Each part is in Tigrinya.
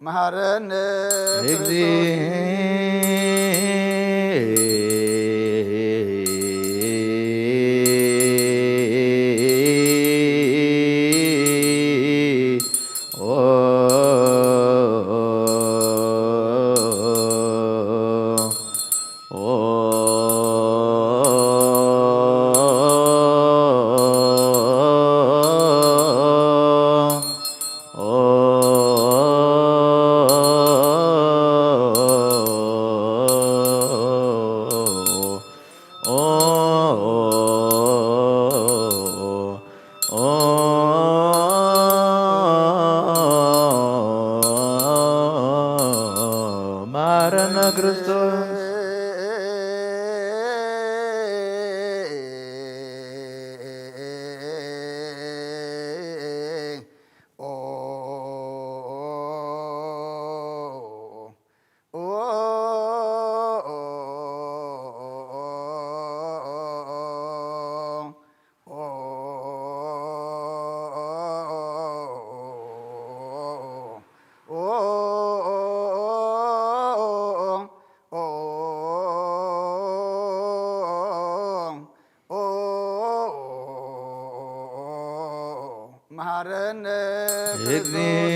መሃረነ መሃረነ ክርስቶስ። መሃረነ መሃረነ ክርስቶስ።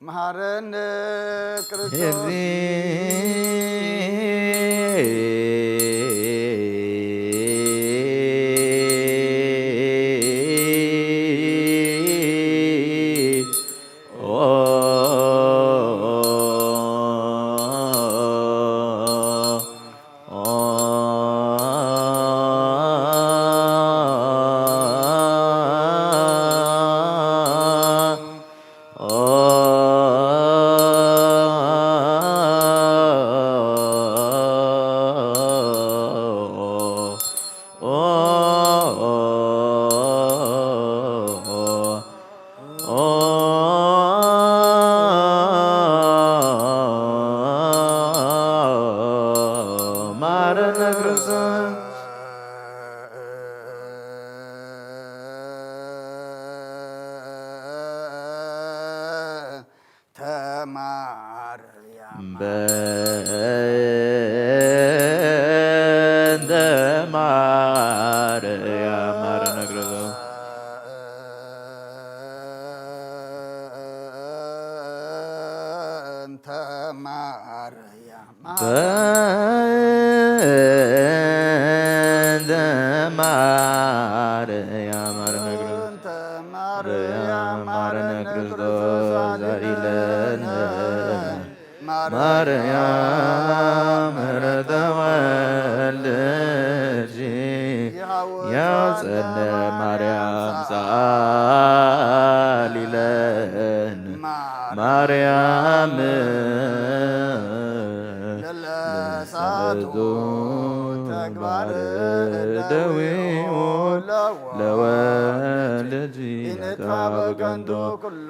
መሃረነ ክርስቶስ። መሃረነ ክርስቶስ። ተማርያም። በእንተ ማርያም መሃረነ ክርስቶስ። በእንተ ማርያም። በእንተ ማርያም መሃረነ ክርስቶስ። በእንተ ማርያም መሃረነ ክርስቶስ ሳሊለነ። ማርያም ተወልድኪ ያውፀነ ማርያም ሳሊለን። ማርያም ለለሳቱ ተግባር ደዊኡ ለወልድኪ ኢንትሃበ ከንቱ ኩሎ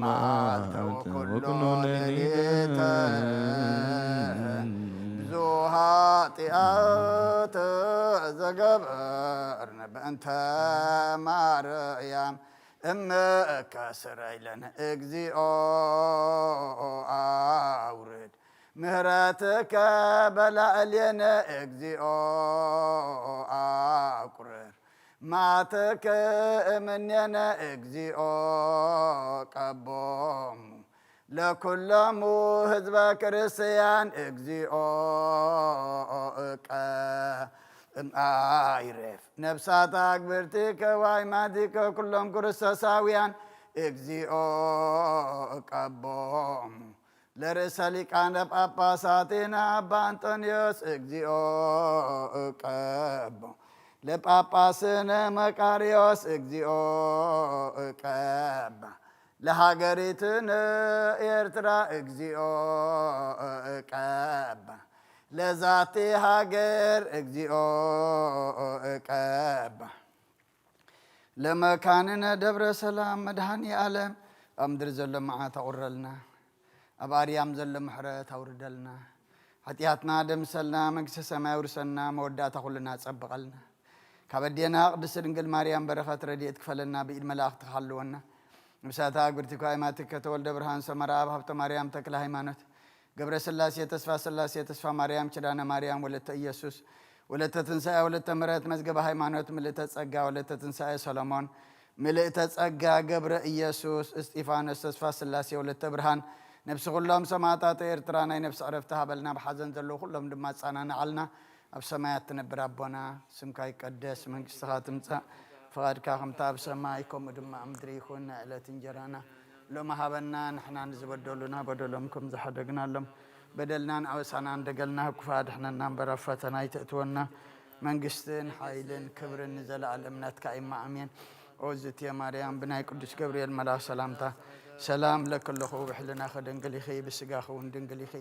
መዓልተ ወኩሎ ሌሊተ። ዘገብር ንብእንተ ማርያም እምከ ስረይለን እግዚኦ ኣውርድ ምህረትከ በላዕሌነ እግዚኦ ኣቁርር ማትክ እምኔነ እግዚኦ ቀቦሙ ለኩሎሙ ህዝበ ክርስቲያን እግዚኦ እቀ እምኣይሬፍ ነፍሳት ኣግብርቲከ ዋይማቲከ ኩሎም ክርስቶሳውያን እግዚኦ እቀቦሙ ለርእሰ ሊቃነ ጳጳሳቲነ ኣባ ኣንጦንዮስ እግዚኦ እቀቦ ለጳጳስነ መቃርዮስ እግዚኦ እቀባ ለሃገሪትነ ኤርትራ እግዚኦ እቀባ ለዛቲ ሃገር እግዚኦ እቀባ ለመካንነ ደብረ ሰላም መድሃኒ ኣለም ኣብ ምድሪ ዘሎ መዓት ኣቑረልና ኣብ ኣርያም ዘሎ ምሕረት ኣውርደልና ሓጢኣትና ደምሰልና መንግስተ ሰማይ ኣውርሰና መወዳእታ ኩልና ጸብቐልና ካብ ኣዴና ቅድስት ድንግል ማርያም በረኸት ረድኤት ክፈለና ብኢድ መላእኽቲ ክሃልወና ነብሳታ ኣግብርቲ ኳይማትከ ተወልደ ብርሃን ሰመራ ኣብ ሃብተ ማርያም ተክለ ሃይማኖት ገብረ ስላሴ ተስፋ ስላሴ ተስፋ ማርያም ኪዳነ ማርያም ወለተ ኢየሱስ ወለተ ትንሳኤ ወለተ ምሕረት መዝገበ ሃይማኖት ምልእተ ጸጋ ወለተ ትንሳኤ ሰሎሞን ምልእተ ጸጋ ገብረ ኢየሱስ እስጢፋኖስ ተስፋ ስላሴ ወለተ ብርሃን ነብሲ ኩሎም ሰማዕታት ኤርትራ ናይ ነብሲ ዕረፍቲ ሃበልና ብሓዘን ዘለዉ ኩሎም ድማ ኣጸናንዓልና ኣብ ሰማያት ትነብር ኣቦና ስምካ ይቀደስ መንግስትኻ ትምጻእ ፍቓድካ ከምታ ኣብ ሰማይ ከምኡ ድማ ኣብ ምድሪ ይኹን ናይ ዕለት እንጀራና ሎሚ ሃበና ንሕና ንዝበደሉና በደሎም ከም ዝሓደግናሎም በደልናን ኣበሳናን ደገልና ክፉእ ኣድሕነና እምበር ኣብ ፈተና ኣይተእትወና መንግስትን ሓይልን ክብርን ንዘለኣለም ናትካ እማ ኣሜን ኦዝትየ ማርያም ብናይ ቅዱስ ገብርኤል መልኣኽ ሰላምታ ሰላም ለክለኹ ብሕልናኺ ድንግል ኢኺ ብስጋኺ እውን ድንግል ኢኺ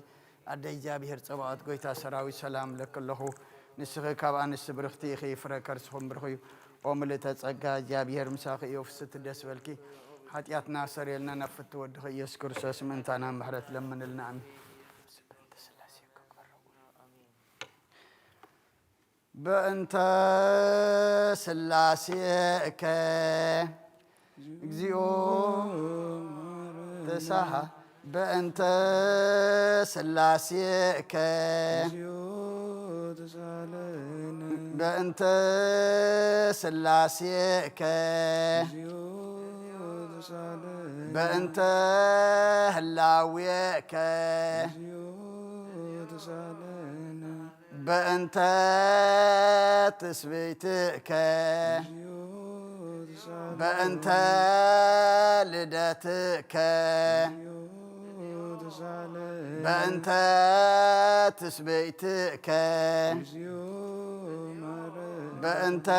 ኣደ እግዚኣብሔር ጸባኦት ጎይታ ሰራዊት ሰላም ለክለኹ ንስኺ ካብ ኣንስቲ ብርኽቲ ኢኺ ፍረ ከርስኹም ብርኽ እዩ ኦ ምልእተ ጸጋ እግዚኣብሔር ምሳኺ እዩ ፍስቲ ደስ በልኪ ሓጢኣትና ሰሪልና ናብ ፍቲ ወድኺ ኢየሱስ ክርስቶስ ምእንታና ምሕረት ለምንልና ኣሜን በእንተ ስላሴከ እግዚኦ ተሳሃ በእንተ ስላሴከ በእንተ ስላሴከ በእንተ ህላዌከ በእንተ ትስብእትከ በእንተ ልደትከ በእንተ ትስብእትከ በእንተ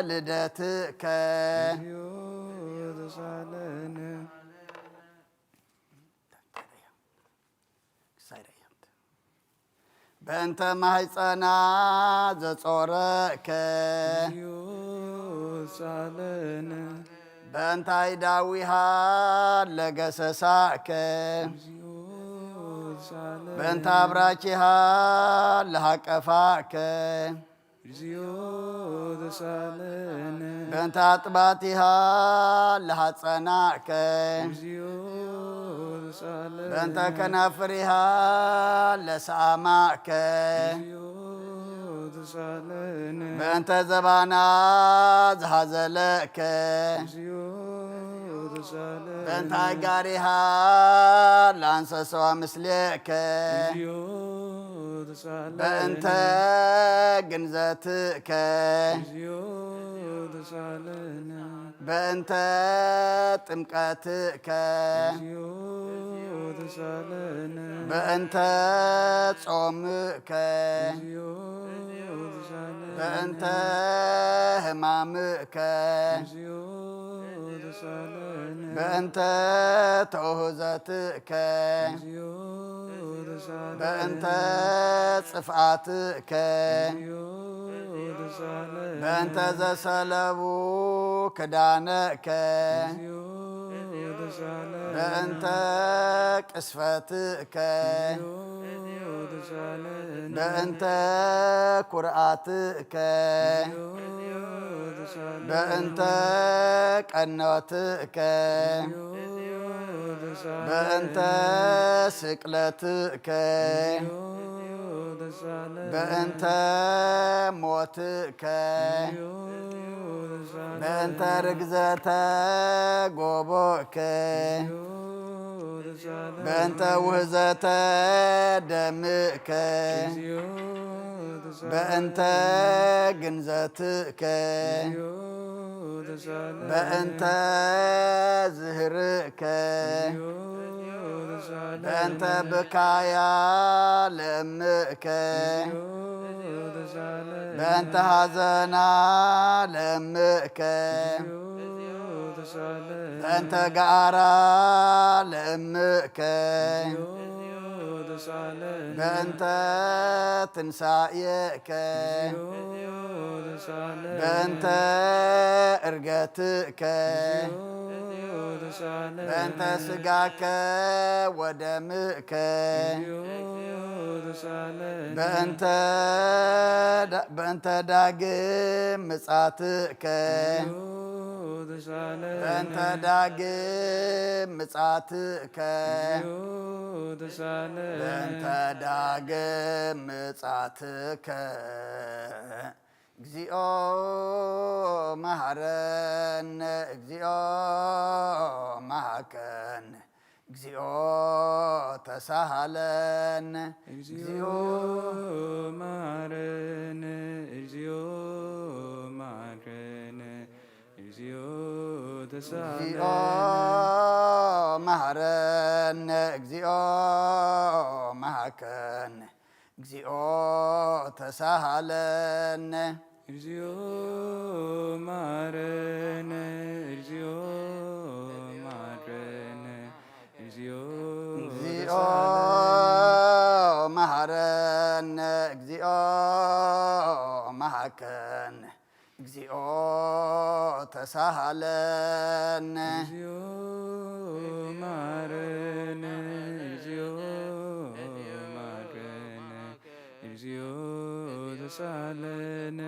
ልደትከ በእንተ ማህፀና ዘጾረከ በእንታይ ዳዊሃ ለገሰሳከ በእንታ ኣብራኪሃ ለሃቀፋከ በእንታ ኣጥባቲሃ ለሃጸናከ በእንተ ከናፍሪሃ ለሰኣማከ በእንተ ዘባና ዝሃዘለከ በእንተ ኣጋሪሃ ለኣንሰሰዋ ምስሌከ በእንተ ግንዘትከ በእንተ ጥምቀትከ በእንተ ጾምከ በእንተ ህማምከ በእንተ ተውህዘትከ በእንተ ጽፍኣትከ በእንተ ዘሰለቡ ክዳነከ በእንተ ቅስፈትከ፣ በእንተ ኩርኣትከ፣ በእንተ ቀኖትከ፣ በእንተ ስቅለትከ፣ በእንተ ሞትከ፣ በእንተ ርግዘተ ጎቦከ፣ በእንተ ውህዘተ ደምከ፣ በእንተ ግንዘትከ፣ በእንተ ዝህርእ ከ በእንተ ብካያ ለምእከ፣ በእንተ ሃዘና ለምእከ፣ በእንተ ገኣራ ለምእከ፣ በእንተ ትንሳኤከ፣ በእንተ እርገትከ፣ በእንተ ስጋከ ወደምከ፣ በእንተ ዳ- በእንተ ዳግም ምጻትከ፣ በእንተ ዳግም ምጻትከ፣ በእንተ ዳግም ምጻትከ፣ እግዚኦ መሐረነ፣ እግዚኦ መሐከነ፣ እግዚኦ ተሳሃለነ፣ እግዚኦ መሐረነ፣ እግዚኦ መሐረነ፣ እግዚኦ ተሳሃለነ፣ መሐረነ፣ እግዚኦ መሐከነ፣ እግዚኦ ተሳሃለነ፣ እግዚኦ መሐረነ፣ እግዚኦ መሐረነ፣ እግዚኦ እግዚኦ ተሳሃለነ፣ መሐረነ፣ እግዚኦ መሐከነ፣ እግዚኦ ተሳሃለነ፣ እግዚኦ መሐረነ፣ እግዚኦ መሐረነ፣ እግዚኦ ተሳሃለነ።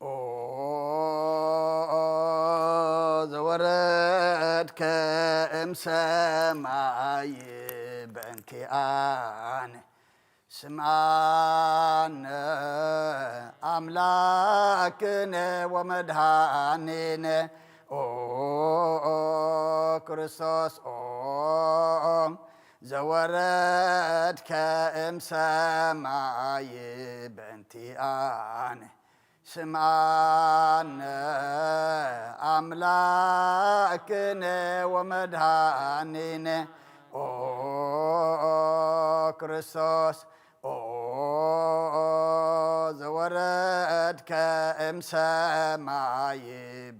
ኦ ዘወረድከ እምሰማይ በእንቲኣነ ስምዓነ ኣምላክነ ወመድኃኒነ ኦ ክርስቶስ ኦ ዘወረድከ እምሰማይ በእንቲኣነ ስምዓነ ኣምላክነ ወመድኃኒነ ኦ ክርስቶስ ኦ ዘወረድከ እምሰማይ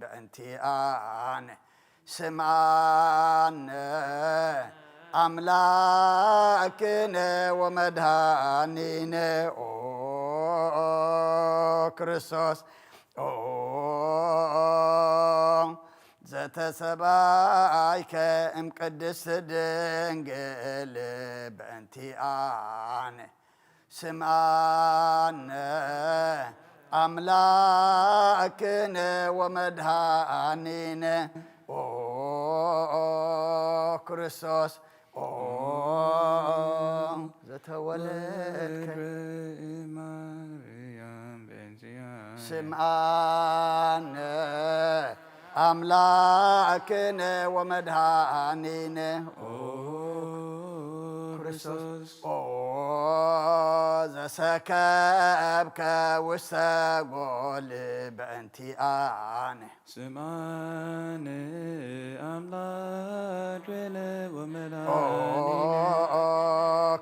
በእንቲኣነ ስምዓነ ኣምላክነ ወመድኃኒነ ኦ ክርስቶስ ኦ ዘተሰባይከ እምቅድስት ድንግል በእንቲኣነ ስምዓነ ኣምላክነ ወመድኃኒነ ኦ ክርስቶስ ኦ ዘተወለድከ ማርያም በእንቲኣነ ስምዓነ ኣምላክነ ወመድኃኒነ ኦ ክርስቶስ ኦ ዘሰከብከ ውስተ ጎል በእንቲኣነ ስምዓነ ኣምላክነ ኦ ወመድኃኒነ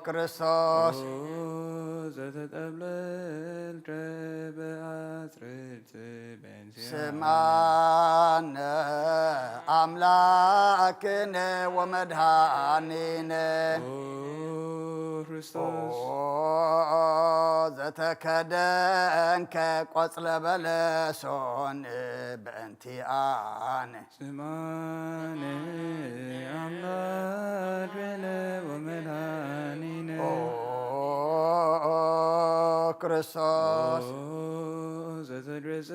ክርስቶስ ኦ ዘተጠብለልከ በአጽርዕት በእንቲኣነ ስምዓነ ኣምላክነ ወመድኃኒነ ኦ ክርስቶስ ኦ ዘተከደንከ ቆጽለ በለሶን በእንቲኣነ። ስምዓነ ኣምላክነ ወመድኃኒነ። ኦ ክርስቶስ። ኦ ዘተድረሰ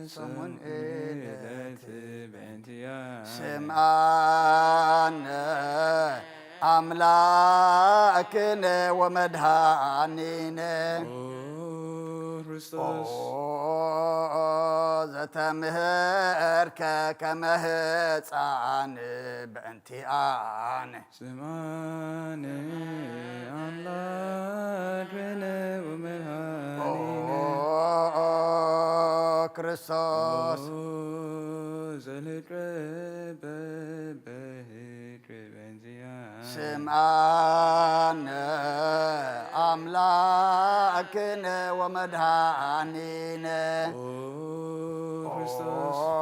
ሰሙን ዕለት በእንቲኣነ። ስምዓነ ኣምላክነ ወመድኃኒነ። ኦ ክርስቶስ። ኦ ዘተምህርከ ከመ ህፃን በእንቲኣነ። ስምዓነ ኣምላክነ ወመድኃኒነ። ኦ ክርስቶስ። ኦ ዘልቀ በበህቅ በእንቲኣነ። ስምዓነ ኣምላክነ ወመድኃኒነ። ኦ ክርስቶስ። ኦ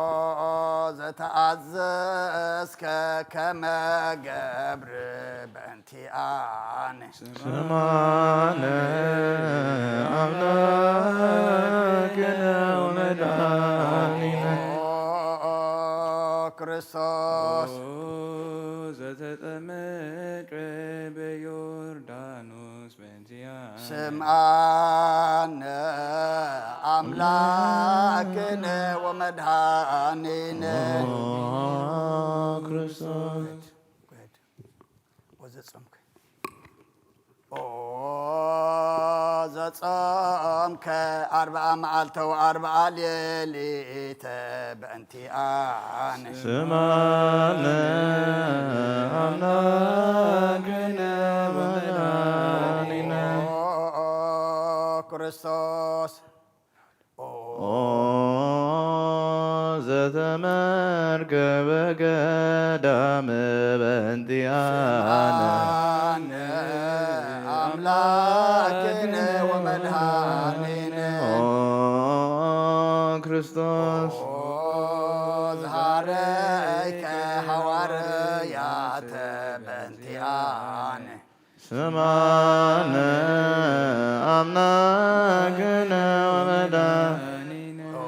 ዘተኣዘዝከ ከመ ገብር በእንቲኣነ። ስምዓነ ኣምላክነ ወመድኃኒነ። ኦ ክርስቶስ። ኦ ዘተጠመቀ በዮርዳኖስ በእንቲኣነ። ስምዓነ ኣምላክነ ወመድኃኒነ። ኦ ክርስቶስ። ወዘጸምከ። ኦ ዘጸምከ ኣርብዓ መዓልተ ወኣርብዓ ሌሊተ በእንቲኣነ። ስምዓነ ኣምላክነ ወመድኃኒነ። ኦ ክርስቶስ። ኦ ኦ ዘተመርገበ ገዳም በእንቲኣነ። ስምዓነ ኣምላክነ ወመድኃኒነ። ኦ ክርስቶስ። ኦ ዝሃረይከ ሃዋርያተ በእንቲኣነ። ስምዓነ ኣምላክነ ወመድኃኒነ። ኦ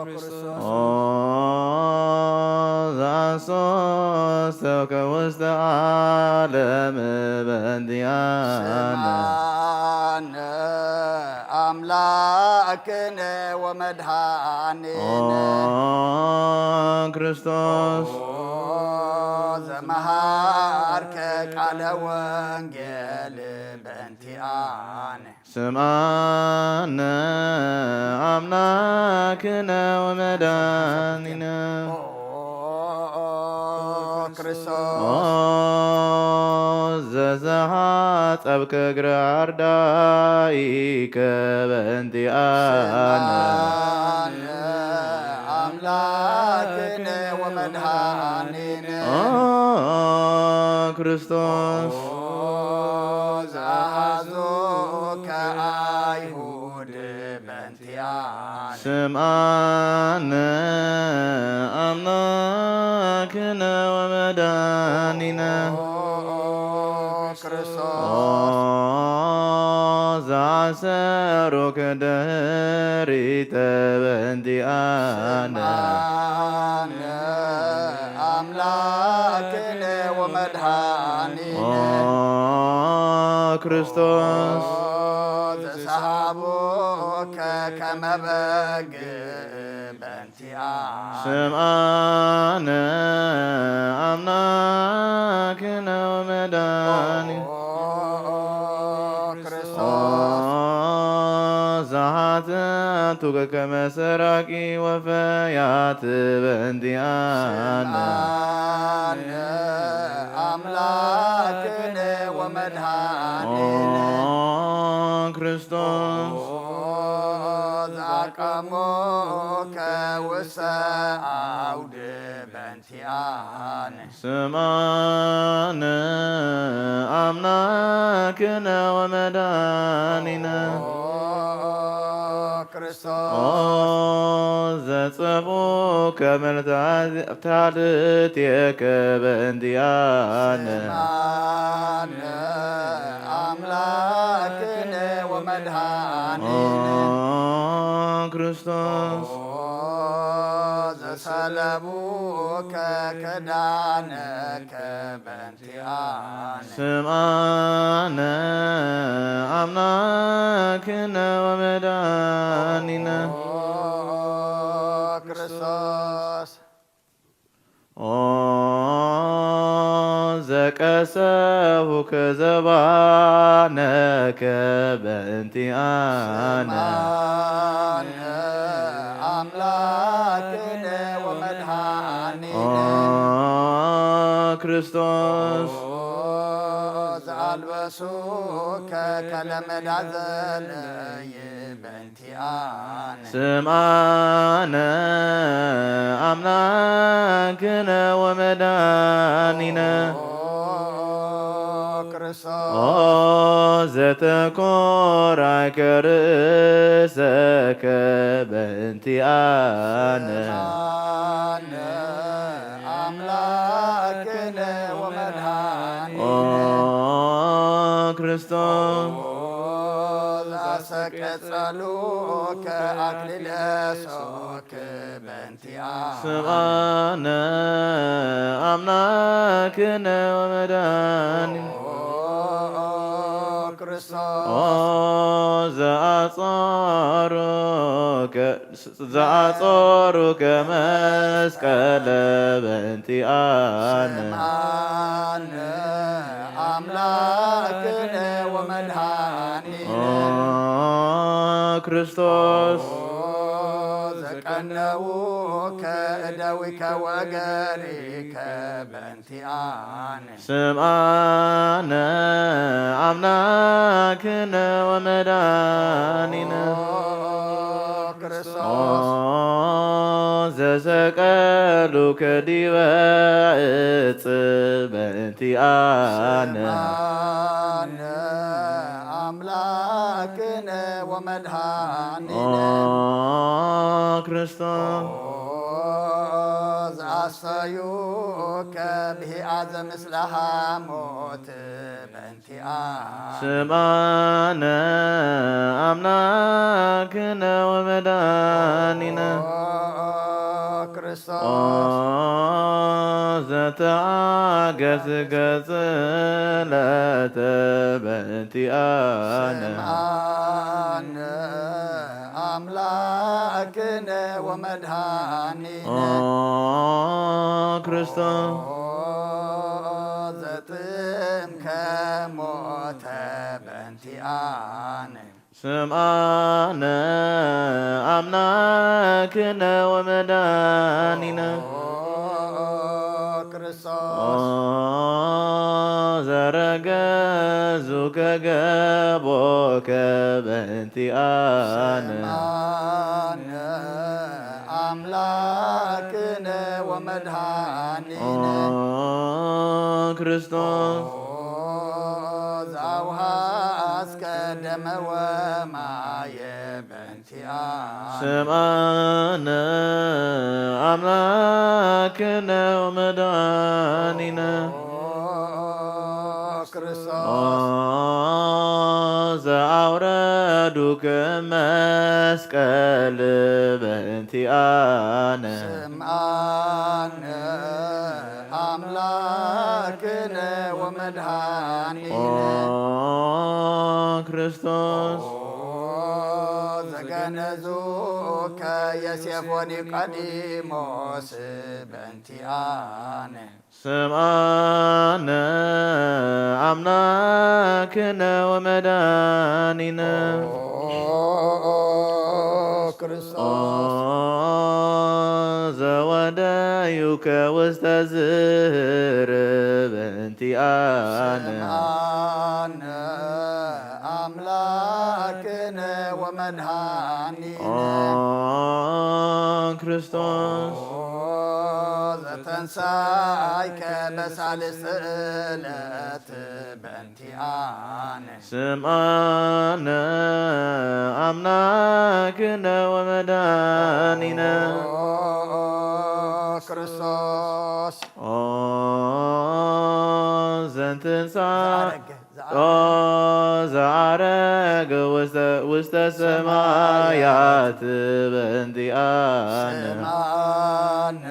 ክርስቶስ። ኦ ዘአስተውከ ውስተ ዓለም በእንቲኣነ። ስምዓነ ኣምላክነ ወመድኃኒነ። ኦ ክርስቶስ። ኦ ዘመሃርከ ቃለ ወንጌል በእንቲኣነ። ስምዓነ ኣምላክነ ወመድኃኒነ። ኦ ክርስቶስ። ኦ ዘዘሓጸብከ እግረ አርዳኢከ በእንቲኣነ። ስምዓነ ኣምላክነ ወመድኃኒነ። ኦ ክርስቶስ። ኦ ዘአሐዙከ አይሁድ በእንቲኣነ። ስምዓነ ኣምላክነ ወመድኃኒነ። ኦ ክርስቶስ። ኦ ዘአሰሩከ ድህሪተ በእንቲኣነ። ስምዓነ ኣምላክነ ወመድኃኒነ። ኦ ክርስቶስ። ኦ ዘሰሓቡከ ከመ በግ በእንቲኣነ። ስምዓነ ኣምላክነ ወመድኃኒነ። ኦ ክርስቶስ። ኦ ዘሓተቱከ ከመ ሰራቂ ወፈያት በእንቲኣነ። ስምዓነ ኣምላክነ ወመድኃኒነ። ኦ ክርስቶስ። ኦ ዘአቀሙከ ውስተ አውድ በእንቲኣነ። ስምዓነ አምላክነ ወመድኃኒነ። ኦ ክርስቶስ። ኦ ዘጸፍኡከ ምልዕተ አፍታልትከ በእንቲኣነ። ስምዓነ መድኃኒነ። ኦ ክርስቶስ ኦ ዘሰለቡከ ክዳነከ በእንቲአነ። ስምዓነ አምላክነ ወመድኃኒነ። ኦ ክርስቶስ ኦ ዘቀሰቡከ ዘባነከ በእንቲአነ። ስምዓነ አምላክነ ወመድኃኒነ። ኦ ክርስቶስ ኦ ዘአልበሱከ ከለመዳ ዘለይ በእንቲአነ። ስምዓነ አምላክነ ወመድኃኒነ። ኦ ክርስቶስ ኦ ዘተኮራይከ ርእሰከ በእንቲአነ። ስምዓነ አምላክነ ወመድኃኒነ። ኦ ክርስቶስ ኦ ዘአሰቀጸሉከ አክሊለ ሶክ በእንቲአነ። ስምዓነ አምላክነ ወመድኃኒነ። ኦ ክርስቶስ ኦ ዘአጾሩከ ዘአጾሩከ መስቀለ በእንቲአነ። ስምዓነ አምላክነ ወመድኃኒነ። ኦ ክርስቶስ ኦ ዘቀነውከ እደዊከ ወገሪከ በእንቲአነ። ስምዓነ አምላክነ ወመድኃኒነ። ኦ ኦ ክርስቶስ ዘሰቀሉከ ዲበ ዕፅ በእንቲአነ። ስምዓነ አምላክነ ወመድኃኒነ። ኦ ክርስቶስ ኦ ዘአሰዩከ ብሂአ ዘምስለ ሐሞት በእንቲአነ። ስምዓነ አምላክነ ወመድኃኒነ። ኦ ክርስቶስ ኦ ዘተአገስከ ጽለተ በእንቲአነ። ስምዓነ አምላክነ ወመድኃኒነ። ኦ ክርስቶስ ኦ ዘጥምከ ሞተ በእንቲአነ። ስምዓነ አምላክነ ወመድኃኒነ። ኦ ክርስቶስ ኦ ዘረገዙከ ገቦከ በእንቲአነ። ስምዓነ አምላክነ ወመድኃኒነ። ኦ ክርስቶስ ኦ ዘአውሃስከ ደመ ወማየ በእንቲአነ። ስምዓነ አምላክነ ወመድኃኒነ። ኦ ክርስቶስ ኦ ዘአውረዱከ መስቀል በእንቲአነ። ስምዓነ አምላክነ ወመድኃኒነ። ኦ ክርስቶስ ኦ ዘገነዙከ የሴፎ ኒቆዲሞስ በእንቲአነ። ስምዓነ አምላክነ ወመድኃኒነ። ኦ ኦ ክርስቶስ ዘወደዩከ ውስተ ዝህር በእንቲአነ። ስምዓነ አምላክነ ወመድኃኒነ። ኦ ክርስቶስ ኦ ዘተንሳይከ በሳልስት ዕለት በእንቲአነ። ስምዓነ አምላክነ ወመድኃኒነ። ኦ ክርስቶስ ኦ ዘንትንሳ ዘአረገ ኦ ዘአረገ ውስተ ውስተ ሰማያት በእንቲኣነ። ስምዓነ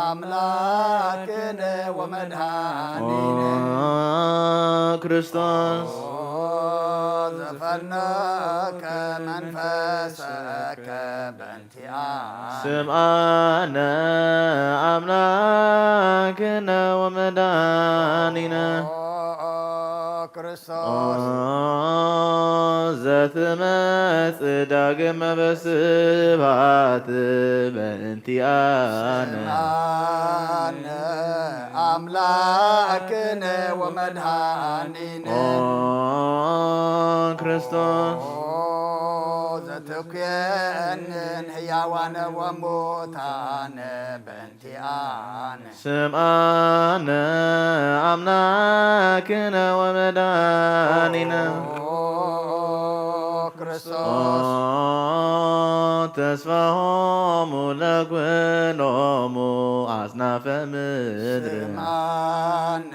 ኣምላክነ ወመድኃኒነ ክርስቶስ ዘፈነከ መንፈሰከ በእንቲኣነ። ስምዓነ ኣምላክነ ወመድኃኒነ ክርስቶስ ዘትመጽእ ዳግመ በስባት በእንቲኣነ። ስምዓነ ኣምላክነ ወመድኃኒነ ኦ ክርስቶስ ዘትኩየንን ህያዋነ ወሙታነ በእንቲኣነ። ስምዓነ ኣምላክነ ወመድኃኒነ። ክርስቶስ ተስፋሆሙ ለኩሎሙ ኣጽናፈ ምድር። ስምዓነ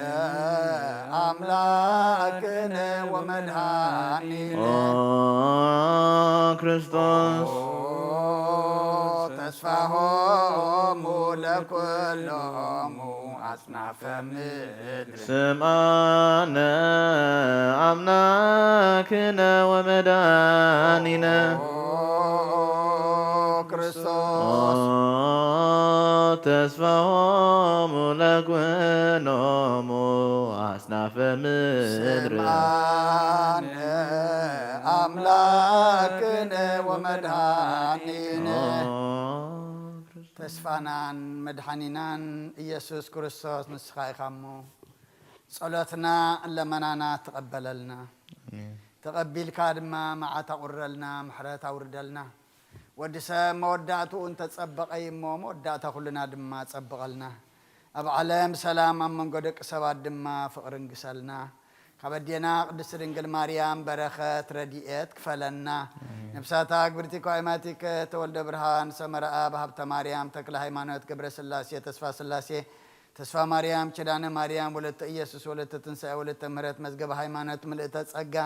ኣምላክነ ወመድኃኒነ ኦ ክርስቶስ ተስፋሆሙ ለኩሎሙ ኣጽናፈ ምድር። ስምዓነ ኣምላክነ ወመድኃኒነ። ክርስቶስ ተስፋሆሙ ለኩሎሙ ኣጽናፈ ምድር። ስምዓነ ኣምላክነ ወመድኃኒነ። ተስፋናን መድኃኒናን ኢየሱስ ክርስቶስ ንስኻ ኢኻ እሞ፣ ጸሎትና ለመናና ተቐበለልና። ተቐቢልካ ድማ መዓት ኣቑረልና፣ ምሕረት ኣውርደልና። ወዲ ሰብ መወዳእትኡ እንተጸበቐ እዩ እሞ፣ መወዳእታ ኩልና ድማ ጸብቐልና። ኣብ ዓለም ሰላም፣ ኣብ መንጎ ደቂ ሰባት ድማ ፍቕሪ እንግሰልና። ካብ ኣዴና ቅድስቲ ድንግል ማርያም በረኸት ረድኤት ክፈለና። ነብሳታ ግብርቲ ኳይማቲከ ተወልደ ብርሃን ሰመረኣብ ሃብተ ማርያም ተክለ ሃይማኖት ገብረ ስላሴ ተስፋ ስላሴ ተስፋ ማርያም ኪዳነ ማርያም ወለተ ኢየሱስ ወለተ ትንሳኤ ወለተ ምህረት መዝገበ ሃይማኖት ምልእተ ጸጋ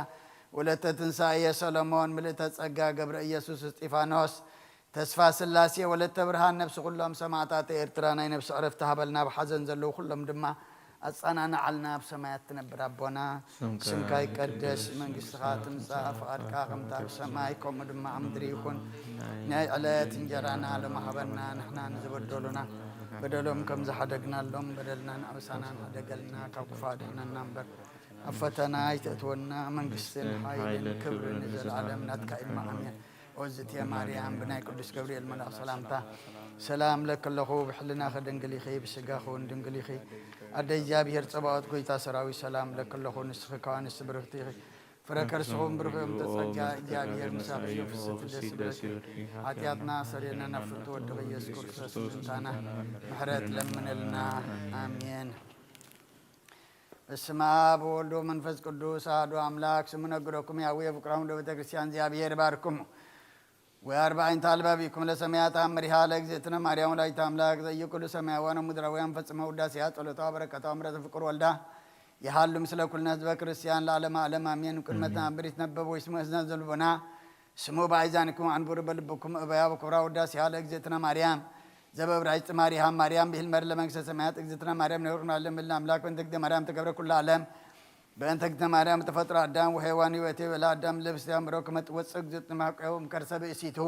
ወለተ ትንሳኤ ሰሎሞን ምልእተ ጸጋ ገብረ ኢየሱስ እስጢፋኖስ ተስፋ ስላሴ ወለተ ብርሃን ነብሲ ኩሎም ሰማዕታት ኤርትራ ናይ ነብሲ ዕረፍቲ ሃበልና። ኣብ ሓዘን ዘለዉ ኩሎም ድማ ኣጸናንዓልና። ኣብ ሰማያት ትነብር ኣቦና ስምካ ይቀደስ፣ መንግስትኻ ትምጻእ፣ ፍቓድካ ከምታ ኣብ ሰማይ ከምኡ ድማ ኣብ ምድሪ ይኹን። ናይ ዕለት እንጀራና ሎሚ ሃበና፣ ንሕና ንዝበደሉና በደሎም ከም ዝሓደግናሎም በደልና ንኣበሳና ንሕደገልና፣ ካብ ክፉእ ኣድሕነና እምበር ኣብ ፈተና ኣይተእትወና። መንግስትን ሓይልን ክብርን ንዘለዓለም ናትካ እዩ። ኣሜን። ኦዝትየ ማርያም ብናይ ቅዱስ ገብርኤል መልኣኽ ሰላምታ ሰላም ለኪ ኣለኹ፣ ብሕልናኺ ድንግል ኢኺ፣ ብስጋኺ እውን ድንግል ኢኺ። ኣደ እግዚኣብሔር ጸባኦት ጎይታ ሰራዊት ሰላም ለኪ ኣለኹ፣ ንስኺ ካብ ኣንስቲ ብርኽቲ ኢኺ። ፍረ ከርስኹም ብሩኽ እዮም ተጸጋ እግዚኣብሔር ምሳኺ እዩ። ፍስሕቲ ደስ ይበልኪ። ሓጢኣትና ሰሪየና ናብ ፍቱ ወድኺ ኢየሱስ ክርስቶስ ምእንታና ምሕረት ለምንልና። ኣሜን። በስመ አብ ወወልድ ወመንፈስ ቅዱስ አሐዱ አምላክ። ስሙ ነግረኩም ያዊ የፍቅራሙ ለቤተ ክርስቲያን እግዚአብሔር ይባርክሙ። ወአርባዕንተ አልባቢኩም ለሰማያት አምሪሃ ለእግዝእትነ ማርያም ወላዲተ አምላክ ዘዩ ኩሉ ሰማያውያን ወምድራውያን ፈጽመ ውዳሴያ ጸሎታ በረከታ ምሕረተ ፍቅር ወልዳ ይሃሉ ምስለ ኩልነ ህዝበ ክርስቲያን ለዓለመ ዓለም አሜን። ቅድመ ትናብር ይትነበብ ወይስሙ እዝነ ዘልቦና ስሙ በአይዛንኩም አንብሩ በልብኩም እበያ ወክብራ ውዳሴሃ ለእግዝእትነ ማርያም ዘበብራይስጥ ማሪሃ ማርያም ብሂል መር ለመንግስተ ሰማያት እግዝእትነ ማርያም ነብርና ለምልና አምላክ በእንተ እግዝእትነ ማርያም ተገብረ ኩሉ ዓለም በእንተ እግዝእትነ ማርያም ተፈጥሮ አዳም ወሔዋን ይወቴ በላ አዳም ለብስቲ አምሮ ክመጥ ወፅእ እግዝእትነ ማቀው እምከርሰ ብእሲቱ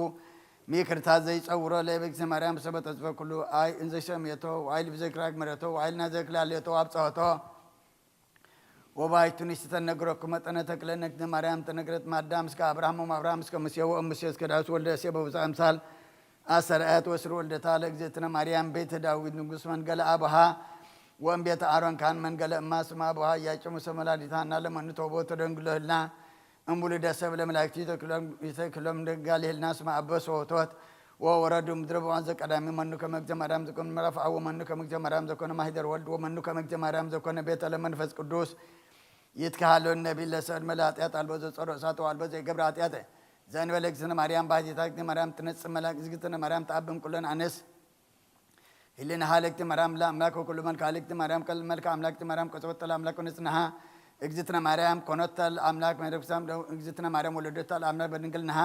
ሚክርታ ዘይፀውሮ ለእግዝእትነ ማርያም ሰበ ተጽፈ ኩሉ አይ እንዘይሰምየቶ ዋይል ብዘክራግ ምረቶ ዋይል ናዘክላልየቶ አብፀወቶ ወባይቱ ንስቲ ተነግረኩ መጠነ ተክለ ነግዝእትነ ማርያም ተነግረት ማዳም እስከ አብርሃም ወም አብርሃም እስከ ሙሴ ወእም ሙሴ እስከ ዳዊት ወልደ እሴ በብዛ አምሳል አሰርአት ወስር ወልደታ ለእግዝእትነ ማርያም ቤተ ዳዊት ንጉስ መንገለ አብሃ ወእም ቤተ አሮን ካህን መንገለ እማ ስማ አብሃ እያጨሙ ሰመላዲታ እና ለመኑ ተውቦ ተደንግሎ ህልና እም ውሉደ ሰብ ለመላእክቱ ይተክሎም ደጋሊ ህልና ስማ አበ ሰወቶት ወወረዱ ምድረ በዋን ዘቀዳሚ መኑ ከመ እግዝእተ ማርያም ዘኮነ ምዕራፍ አብ ወመኑ ከመ እግዝእተ ማርያም ዘኮነ ማሂደር ወልድ ወመኑ ከመ እግዝእተ ማርያም ዘኮነ ቤተ ለመንፈስ ቅዱስ ይትከሃሎ ነቢ ለሰብ መለ ኃጢአት አልቦ ዘጸሮ እሳት አልቦ ዘይገብረ ኃጢአት ዘእንበለ እግዝእትነ ማርያም ባሕቲታ እግዝእትነ ማርያም ትነጽእ መላክ እግዝእትነ ማርያም ተአብም ኩለን አነስ ህልና ሃለክቲ ማርያም ለአምላክ ወኩሉ መልክ ሃለክቲ ማርያም ከል መልክ አምላክቲ ማርያም ቀጽወት ለአምላክ ወንጽንሃ እግዝእትነ ማርያም ኮኖተ ለአምላክ መደብሳም እግዝእትነ ማርያም ወለደተ ለአምላክ በድንግልናሃ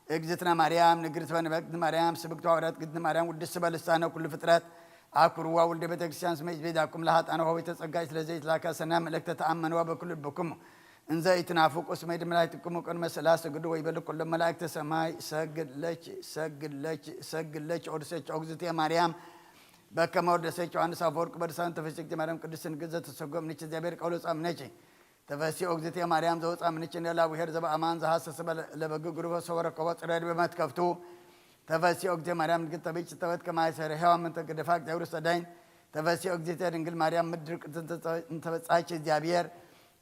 እግዝእትነ ማርያም ንግርት በንበግት ማርያም ስብግት ዋውራት ግዝእትነ ማርያም ውድስ በልሳነ ኩሉ ፍጥረት አኩርዋ ውልደ ቤተክርስቲያን ስመ ይትቤዳኩም ለሃጣነ ሆይ ተጸጋይ ስለዘይትላካ ሰና መልእክተ ተአመንዋ በኩሉ ልብኩም እንዘ ኢትናፍቁ እስመ ይድመ ላዕሌክሙ ቅድመ ሥላሴ ስግዱ ወይቤሉ ኩሎም መላእክተ ሰማይ ሰግድ ለኪ ሰግድ ለኪ ሰግድ ለኪ ኦድሰች ኦግዝእትየ ማርያም በከመ ወደሰች ዮሐንስ አፈወርቅ በልሳኑ ተፈስሕቲ ማርያም ቅድስት ድንግል ዘተሰጎምነች እግዚአብሔር ቃል ወፃ ምነች ተፈሲ ኦግዝእትየ ማርያም ዘወፃ ምነች እንደ ላቡሄር ዘበአማን ዘሐሰሰ ለበግ ግሩፈ ሰወረከቦ ጽረድ በመትከፍቱ ተፈሲ ኦግዝእትየ ማርያም ንግል ተቤች ተወት ከማይ ሰረሄዋ ምን ተገደፋ እግዚአብሔር ሰዳይን ተፈሲ ኦግዝእትየ ድንግል ማርያም ምድር እንተበጻች እግዚአብሔር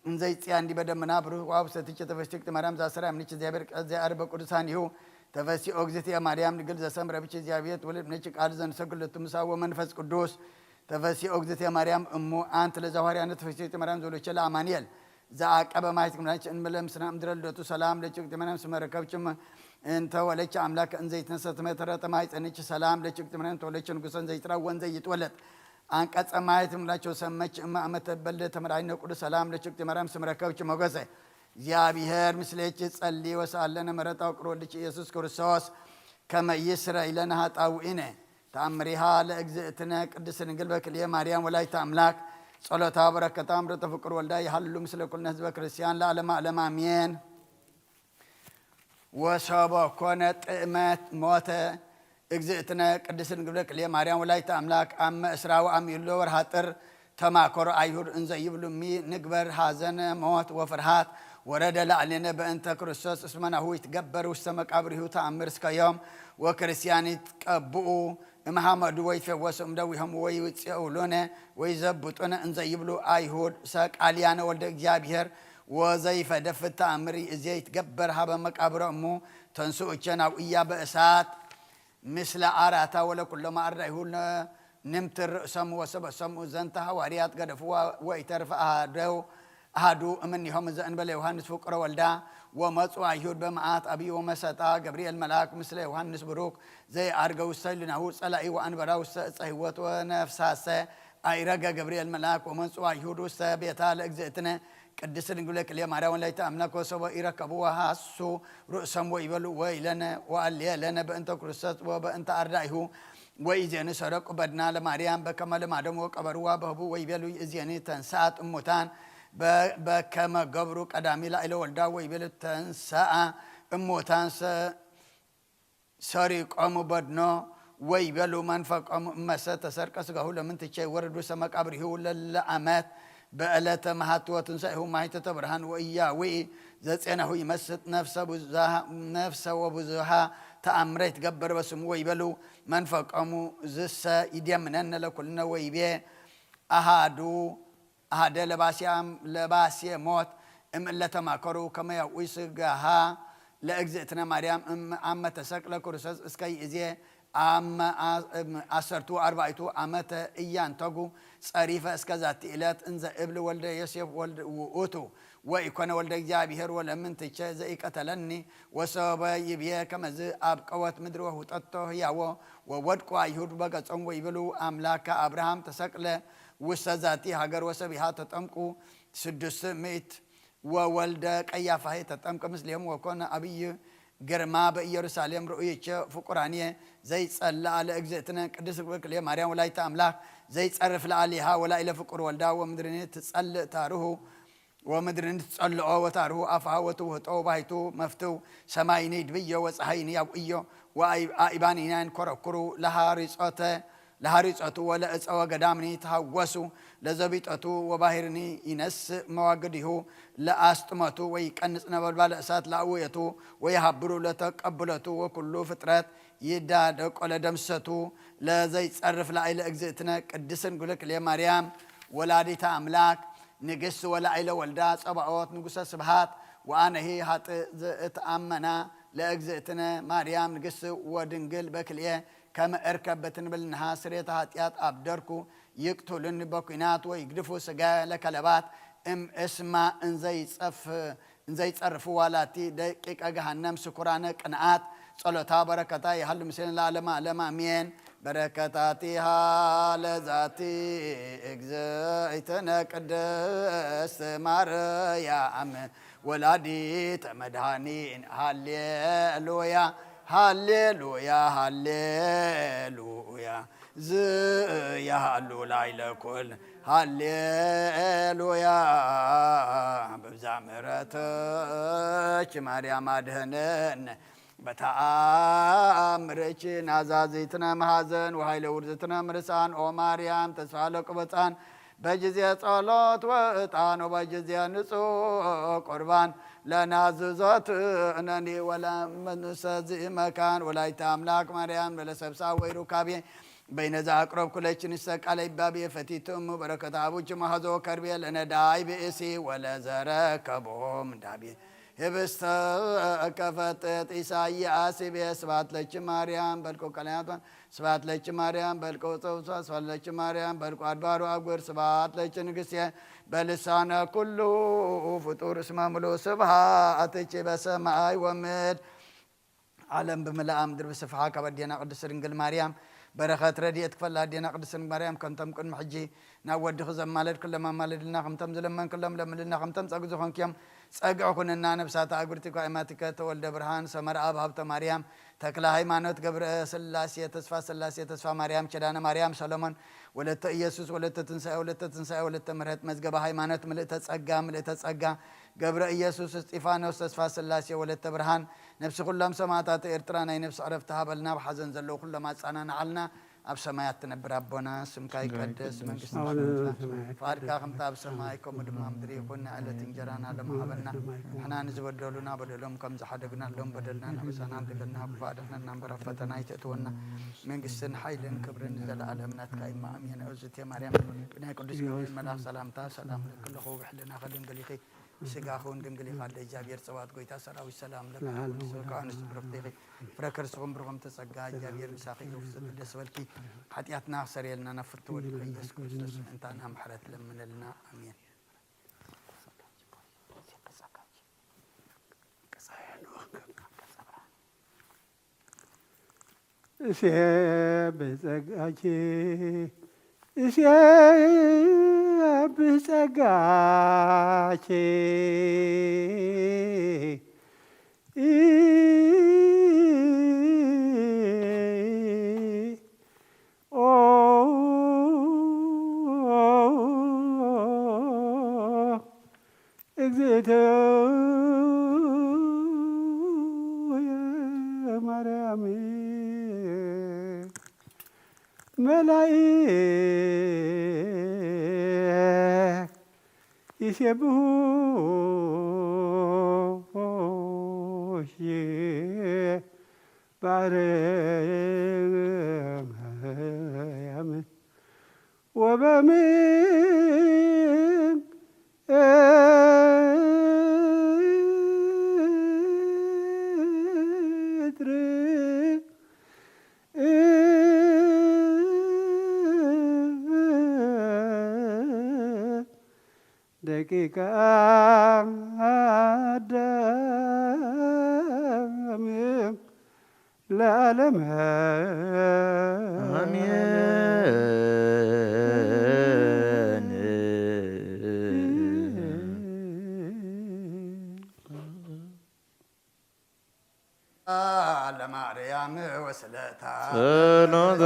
እንዘይጽያ እንዲህ በደመና ብሩህ ዋው ሰትቼ ተፈስቲክ ማርያም ዛሰራ ምንች እግዚአብሔር ቀዚ አርበ ቅዱሳን ይሁ ተፈሲ ኦግዝእትየ ማርያም ድንግል ዘሰምረ ብች እግዚአብሔር ትወልድ ምንች ቃል ዘንሰግድ ለቱ ምሳ ወመንፈስ ቅዱስ ተፈሲ ኦግዝእትየ ማርያም እሙ አንት ለዛዋርያነ ተፈስቲ ማርያም ዘሎቼ ለአማኑኤል ዘአቀበ ማየት ግምናች እንመለ ምስና እምድረ ልደቱ ሰላም ለችግት ማርያም ስመረከብችም እንተ ወለች አምላክ እንዘይትነሰት መተረተ ማይፀንች ሰላም ለችግት ማርያም ተወለች ንጉሰ እንዘይትራወ እንዘይትወለድ አንቀጸ ማየት ምላቸው ሰመች እማ አመተ በልደ ተመራይነ ቅዱስ ሰላም ለችግት ማርያም ስመረከብች ሞገሰ እግዚአብሔር ምስሌች ጸሊ ወሳለነ መረጣው ቅሮ ልጅ ኢየሱስ ክርስቶስ ከመ ይስረ ኢለነ ኃጣውኢነ ተአምሪሃ ለእግዝእትነ ቅድስት ድንግል በክልኤ ማርያም ወላዲተ አምላክ ጸሎታ በረከታ ምረተ ፍቅር ወልዳ ይሃሉ ምስለ ኩልነ ህዝበ ክርስቲያን ለዓለመ ዓለም አሜን። ወሰቦ ኮነ ጥዕመት ሞተ እግዝእትነ ቅድስት ድንግል በክልኤ ማርያም ወላዲተ አምላክ አመ እስራ ወአሚሉ ወርሃ ጥር ተማከሩ አይሁድ እንዘ ይብሉ ሚ ንግበር ሐዘነ ሞት ወፍርሃት ወረደ ላዕሌነ በእንተ ክርስቶስ እስመ ናሁ ይትገበር ውስተ መቃብሪሁ ተአምር እስከ ዮም ወክርስቲያን ይትቀብኡ እምሐመዱ ወይትፈወሱ እምደዊሆም ወይውፅኡሉነ ወይዘብጡነ እንዘ ይብሉ አይሁድ ሰቃልያነ ወልደ እግዚአብሔር ወዘይፈደፍት ተአምር ይእዜ ይትገበር ሀበ መቃብረ እሙ ተንስኡቸ ናውእያ በእሳት ምስለ አራታ ወለኩሎም አርዳኢሁ ንምትር ርእሶም ወሰበ ሰምኡ ዘንተ ሐዋርያት ገደፍዋ ወኢተርፈ አሐደው አሐዱ እምኔሆም ዘእንበለ ዮሐንስ ፍቁረ ወልዳ ወመጹ አይሁድ በመዓት አብይ ወመሰጣ ገብርኤል መልአክ ምስለ ዮሐንስ ብሩክ ዘይአርገ ውስተ ህሊናሁ ጸላኢ ወአንበራ ውስተ ዕፀ ህይወት ወነፍሳሰ አይረገ ገብርኤል መልአክ ወመጹ አይሁድ ውስተ ቤታ ለእግዝእትነ ቅድስት ድንግል ክልኤ ማርያም ወላዲተ አምላክ ወሰቦ ኢረከቡ ወሐሱ ርእሶም ወይበሉ ወይለነ ወአልየ ለነ በእንተ ክርስቶስ ወበእንተ አርዳኢሁ ወኢዜኑ ሰረቁ በድና ለማርያም በከመ ልማዶም ወቀበርዋ በህቡ ወይቤሉ ይእዜኒ ተንሳት እሙታን በከመ ገብሩ ቀዳሚ ላዕለ ወልዳ ወይቤሉ ተንሳአ እሙታን ሰሪቆሙ በድኖ ወይቤሉ መንፈቆሙ እመሰ ተሰርቀ ስጋሁ ለምንትቼ ወረዱ ሰመቃብሪሁ ለለአመት በዕለተ መሃቱ ወትንሳኤሁ ማይተተ ብርሃን ወእያዊ ዘጼናሁ ይመስጥ ነፍሰ ወብዙሃ ተአምረ ይትገበር በስሙ ወይበሉ መንፈቆሙ ዝሰ ይደምነነ ለኩልነ ወይቤ አሃዱ አሃደ ለባሴ ሞት እምእለ ተማከሩ ከመ ያውኢ ስጋሃ ለእግዝእትነ ማርያም እም አመ ተሰቅለ ክርስቶስ እስከ ይእዜ አመ አሰርቱ አርባዕቱ አመተ እያንተጉ ጸሪፈ እስከ ዛቲ ዕለት እንዘ እብል ወልደ ዮሴፍ ወልድ ውእቱ ወኢኮነ ወልደ እግዚኣብሔር ወለምንትቸ ዘኢቀተለኒ ወሰበ ይብየ ከመዝ አብቀወት ምድር ወሁጠቶ ህያዎ ወወድቁ አይሁድ በገጾም ወይብሉ አምላከ አብርሃም ተሰቅለ ውስተ ዛቲ ሀገር ወሰቢሃ ተጠምቁ ስድስት ምእት ወወልደ ቀያፋ ተጠምቀ ምስሌም ወኮነ አብይ ግርማ በኢየሩሳሌም ርእይቸ ፍቁራንየ ዘይጸልአ ለእግዝእትነ ቅድስት ክልኤ ማርያም ወላዲተ አምላክ ዘይጸርፍ ለአሊሃ ወላኢለ ፍቁር ወልዳ ወምድርኒ ትጸልእ ታርሁ ወምድርኒ ትጸልኦ ወታርሁ አፍሃ ወትውህጦ ባይቱ መፍትው ሰማይኒ ድብዮ ወፀሃይኒ ያውእዮ ወአእባኒናን ኮረኩሩ ለሃሪጾተ ለሃሪጸቱ ወለእፀ ወገዳምኒ ተሃወሱ ለዘቢጠቱ ወባህርኒ ይነስእ መዋግዲሁ ለአስጥመቱ ወይቀንጽ ነበልባለ እሳት ለአውየቱ ወይሃብሩ ለተቀብለቱ ወኩሉ ፍጥረት ይዳደቆ ለደምሰቱ ለዘይጸርፍ ላዕለ እግዝእትነ ቅድስት ድንግል ክልኤ ማርያም ወላዲተ አምላክ ንግስት ወላዕለ ወልዳ ጸባኦት ንጉሰ ስብሃት ወአነሂ ሃጥእ ዘእትአመና ለእግዝእትነ ማርያም ንግስት ወድንግል በክልኤ ከመ እርከብ በትንብልንሃ ስሬተ ኃጢአት አብደርኩ ይቅቱልኒ በኩናት ወይግድፉ ስጋ ለከለባት እም እስማ እንዘይጸፍ እንዘይጸርፍዋ ላቲ ደቂቀ ገሃነም ስኩራነ ቅንዓት ጸሎታ በረከታ ይሃሉ ምስሌነ ለዓለመ ዓለም አሜን። በረከታቲሃ ለዛቲ እግዝእትነ ቅድስት ማርያም ወላዲተ መድኃኒን። ሃሌሉያ፣ ሃሌሉያ፣ ሃሌሉያ። ዝያሃሉ ላይለ ኩል። ሃሌሉያ። በብዛ ምሕረትኪ ማርያም አድህነን። በተአምርኪ ናዛዚትነ መሐዘን ወኃይለ ውርዝትነ ምርሳን። ኦ ማርያም ተስፋ ለቅበፃን በጊዜ ጸሎት ወዕጣን ወበጊዜ ንጹሕ ቁርባን ለናዝዞትነኒ ወለመንሰዚ መካን። ወላዲተ አምላክ ማርያም ለለሰብሳ ወይ ሩካቤ በይነዛ አቅረብኩ ለኪ ንሰ ቃለ ይባቤ ፈቲትሙ በረከት አቡኪ መሐዞ ከርቤ ለነዳይ ብእሲ ወለዘረከቦም ዳቤ ህብስተ ከፈጥጥ ኢሳይያስ ቤ። ስብሐት ለኪ ማርያም በልቆ ቀለያቷን። ስብሐት ለኪ ማርያም በልቆ ጸውሷ። ስብሐት ለኪ ማርያም በልቆ አድባሩ አጉር። ስብሐት ለኪ ንግስቴ በልሳነ ኩሉ ፍጡር እስመ ምሉእ ስብሐትኪ በሰማይ ወምድር። ዓለም ብምልኣ ምድሪ ብስፍሓ ካብ ኣዴና ቅድስት ድንግል ማርያም በረኸት ረድኤት ክፈላ ኣዴና ቅድስት ድንግል ማርያም ከምቶም ቅድሚ ሕጂ ናብ ወድኺ ዘማለድክሎም ኣማልድልና፣ ከምቶም ዝለመንክሎም ለምንልና፣ ከምቶም ጸግ ዝኾንክዮም ጸግዒ ኩንና። ነብሳተ ኣጉርቲ ኳይማቲከ ተወልደ ብርሃን ሰመር ኣብ ሃብተ ማርያም ተክለ ሃይማኖት ገብረ ስላሴ ተስፋ ስላሴ ተስፋ ማርያም ኪዳነ ማርያም ሰሎሞን ወለተ ኢየሱስ ወለተ ትንሳኤ ወለተ ትንሳኤ ወለተ ምሕረት መዝገበ ሃይማኖት ምልእተ ጸጋ ምልእተ ጸጋ ገብረ ኢየሱስ እስጢፋኖስ ተስፋ ስላሴ ወለተ ብርሃን ነፍሲ ኩሎም ሰማእታት ኤርትራ ናይ ነፍሲ ዕረፍቲ ሃበልና፣ ኣብ ሓዘን ዘለዉ ኩሎም ኣጻናንዓልና። ኣብ ሰማያት ትነብር ኣቦና፣ ስምካ ይቀደስ፣ መንግስትካ ትምጻእ፣ ፍቓድካ ከምቲ ኣብ ሰማይ ከምኡ ድማ ኣብ ምድሪ ይኹን። ናይ ዕለት እንጀራና ሎም ሃበና፣ ንሕና ንዝበደሉና በደሎም ከም ዝሓደግናሎም በደልና ንኽሳና፣ ኣድገና፣ ክፉእ ኣድሕነና እምበር ኣብ ፈተና ኣይተእትወና፣ መንግስትን ሓይልን ክብርን ንዘለኣለም ናትካ እዩ። ኣሜን። እግዝእትየ ማርያም፣ ብናይ ቅዱስ ገብርኤል መልኣኽ ሰላምታ ሰላም እልኪ ኣለኹ፣ ብሕልናኺ ድንግል ኢኺ፣ ብስጋኺ እውን ድንግል ኢኺ። ኣደ እግዚኣብሔር ጸባኦት፣ ጎይታ ሰራዊት፣ ሰላም ለኪ፣ ኩሉ ሰብ ከኣ ንሱ ብሩኽቲ ኢኺ። ፍረ ከርስኹም ብሩኽቲ ጸጋ፣ እግዚኣብሔር ምሳኺ እዩ። ፍስሕቲ ደስ በልኪ፣ ሓጢኣትና ክሰርየልና ናብ ፍትው ወልድኪ ኢየሱስ ክርስቶስ ምእንታና ምሕረት ለምነልና። ኣሜን። እሴ ብጸጋኪ፣ እሴ ብጸጋኪ፣ ኦ እግዝእትየ ማርያም መላእክት ይሴብሑኪ በአርያም ወበምድር ደቂቀ አዳም ለዓለም አሜን። ለማርያም ወስለታ ጸሎታ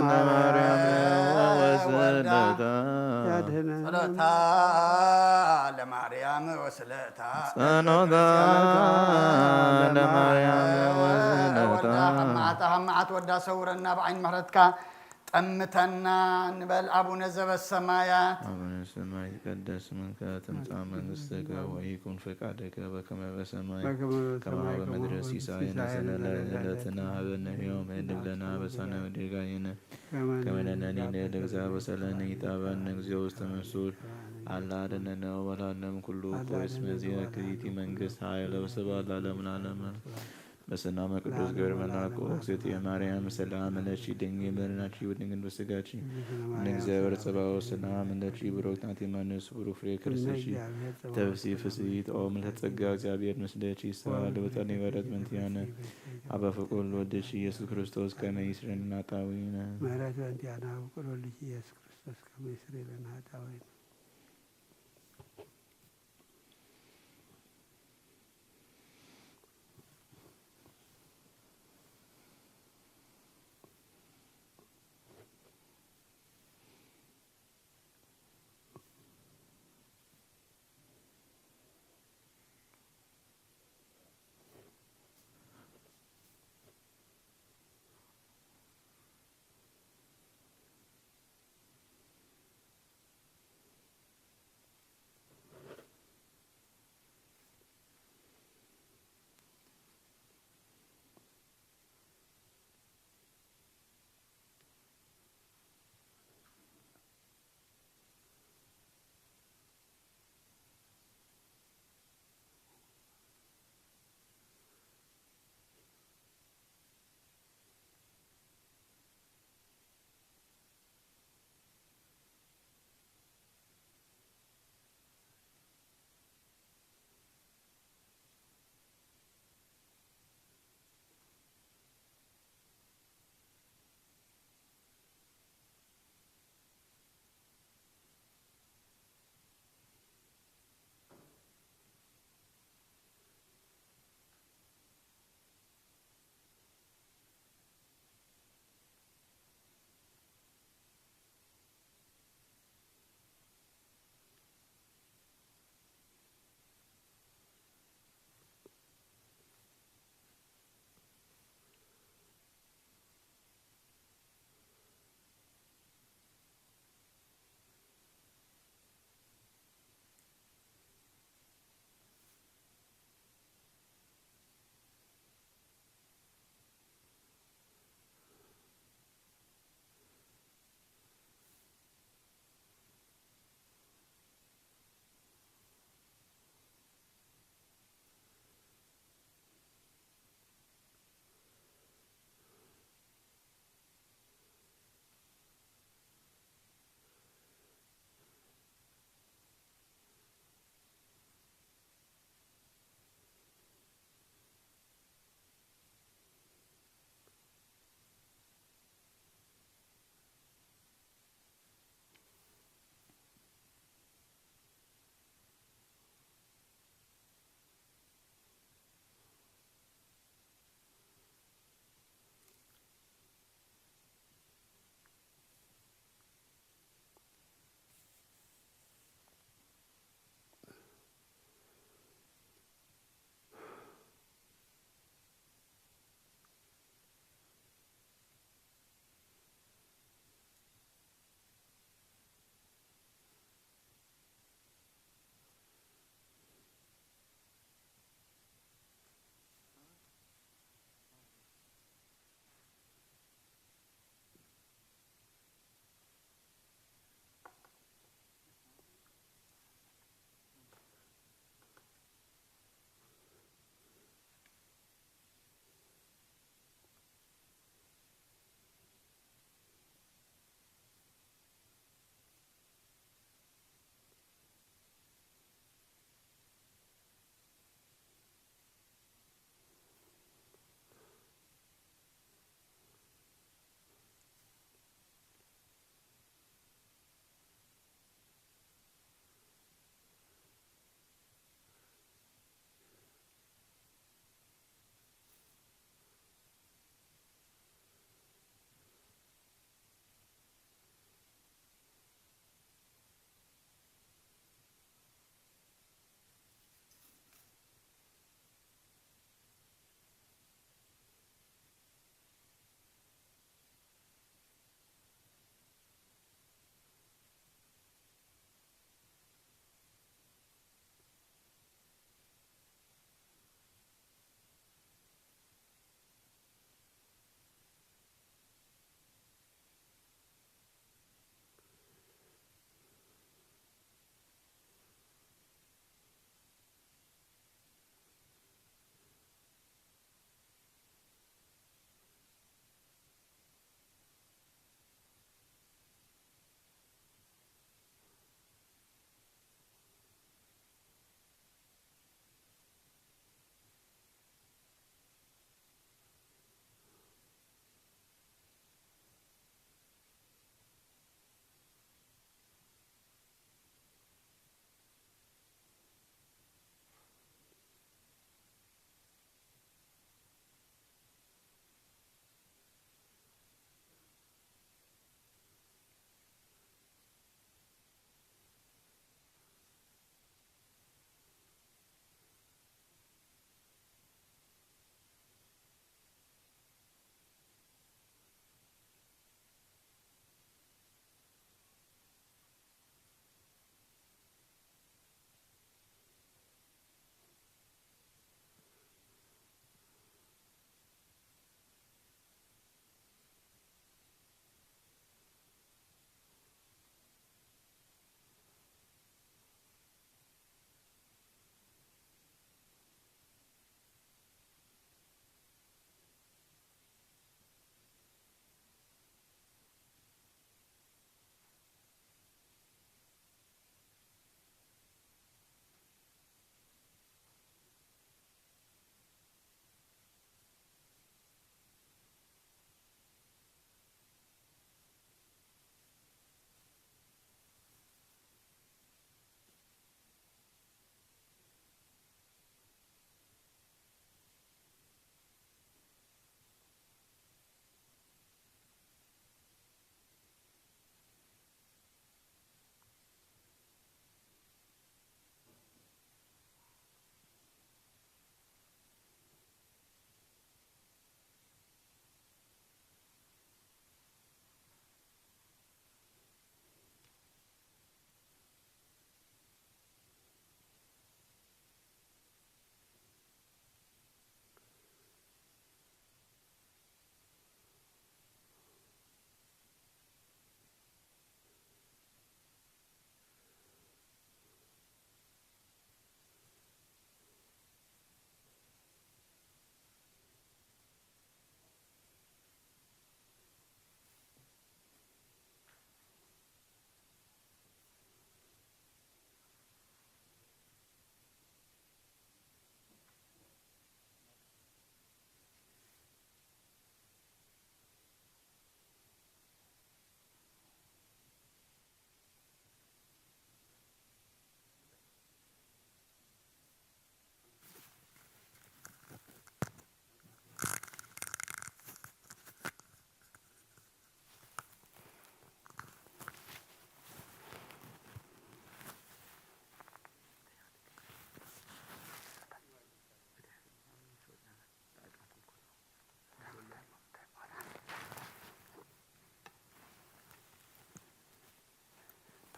ለማርያም ወስለታ ያድህነን። ጸሎታ ለማርያም ወስለታ ጸሎታ ለማርያም ወስለታ ወዳ ከመዓት ከመዓት ወዳ ሰውረና ብዓይኒ ምሕረትካ ጠምተና ንበል። አቡነ ዘበሰማያት አቡነ ዘበሰማያት ይትቀደስ ስምከ ትምጻእ መንግስትከ ወይኩን ፈቃድከ በከመ በሰማይ በከመ በሰማይ ከማሁ በምድር። ከማሁ በምድር። ሲሳየነ ዘለለ ዘለለ ዘለለነ ሀበነ ዮም ሀበነ ሀበሳነ ወጌጋየነ ከመ ከመ ንሕነኒ ንሕነኒ ንህብ ለዘአበሰለነ ኢታብአነ እግዚኦ ውስተ መንሱት አላ አድነነ ወበልዓነ እምኩሉ አላ እኩይ እስመ አድነነ ወበልዓነ እምኩሉ እኩይ እስመ ዚአከ ይእቲ መንግስት ኃይል ወስብሐት ለዓለመ ዓለም። በስመ አብ ቅዱስ ገብረ መልአኩ። እግዝእትየ ማርያም ሰላም ለኪ ድንግል በድናኪ ወድንግል በስጋኪ። እንደ እግዚአብሔር ጸባኦት ሰላም ለኪ ብሩክት አንቲ እማኑኤል ፍሬ ከርሥኪ ተፈሲ ፍስሕት ኦ ምልዕተ ጸጋ እግዚአብሔር ምስሌኪ። ሰአሊ ወጸኒ ወረት መንቲያነ አበ ፍቁር ወልድኪ ኢየሱስ ክርስቶስ ከመ ይስረን ናጣዊነ። ምሕረት መንቲያና ፍቁር ወልድኪ ኢየሱስ ክርስቶስ ከመ ይስረን ናጣዊነ።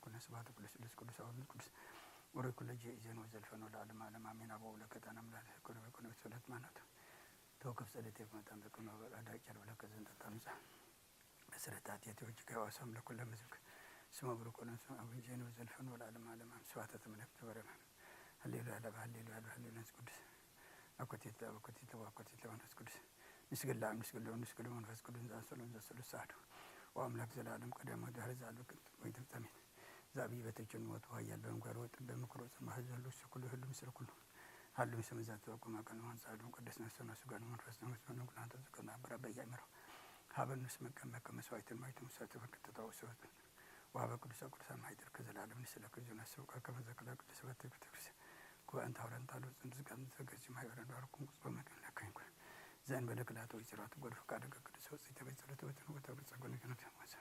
ኩነ ስብሐት ቅዱስ ቅዱስ ቅዱስ አብ ቅዱስ ኡሩይ ኩሉ ጊዜ ኢዜን ወዘልፈን ወለዓለመ ዓለም አሜን። አበው ለከ ዕጣን አምላክ ኩሉ በኩሉ ጸሎት ማኖት ተወከፍ ጸሎት የቁመጣን በቅኖ በቃዳ ጨር ብለከ ዘንጠጣ ምጻ መሰረታት የትውጅ ገዋሳም ለኩለ ምዝብክ ስመ ብሩክ ወለንሱ አቡን ዜን ወዘልፈን ወለዓለመ ዓለም አሜን። ስብሐተ ተመለክ ተበረመ ሃሌሉያ ለባ ሃሌሉያ ለባ ሃሌሉያ ቅዱስ አኮቴት ለአብ አኮቴት ለባ አኮቴት ለመንፈስ ቅዱስ ንስግድ ለአብ ንስግድ ለወልድ ንስግድ ለመንፈስ ቅዱስ እንዘ አሰሉ እንዘ ሰሉስ አሐዱ ወአምላክ ዘለዓለም ቀዳማዊ ዳህር ዘአልብ ቅንት ወይ ተፍጻሜት ዘአብይ በተቸን ወቱ ኃያል በምግባር ወጥብ በምክሮ ጽባህ ዘሎ እሱ ኩሉ ሁሉ ምስለ ኩሉ ሀሉ ምስለ መዛቱ አቁም አቀኑ አንጻዱ ቅዱስ ነፍሰ ነው ስጋ ነው መንፈስ ነው መስሎ ነው ኩላንተ ዝቀና አብራ በያእምሮ ሀበ ንስ መቀመ ከመስዋዕትን ማይቱ ሙሳት በክት ተታወሰ ወሀበ ቅዱሰ ቅዱሳን ማይደር ከዘላለም ንስለ ክዙ ነስብ ከመዘክላ ቅዱስ በት ቤተክርስቲያን ጉባኤን ታውረን ታሉ ጽንድስ ጋር ተገዚ ማይበረን ባርኩም ቁጽሎ መቀም ለካኝ ኩን ዘን በለክላተ ወይዘራት ጎድ ፈቃደ ቅዱስ ወጽይ ተበይ ጸሎት ወትን ወተብር ጸጎን ገነት ወሰ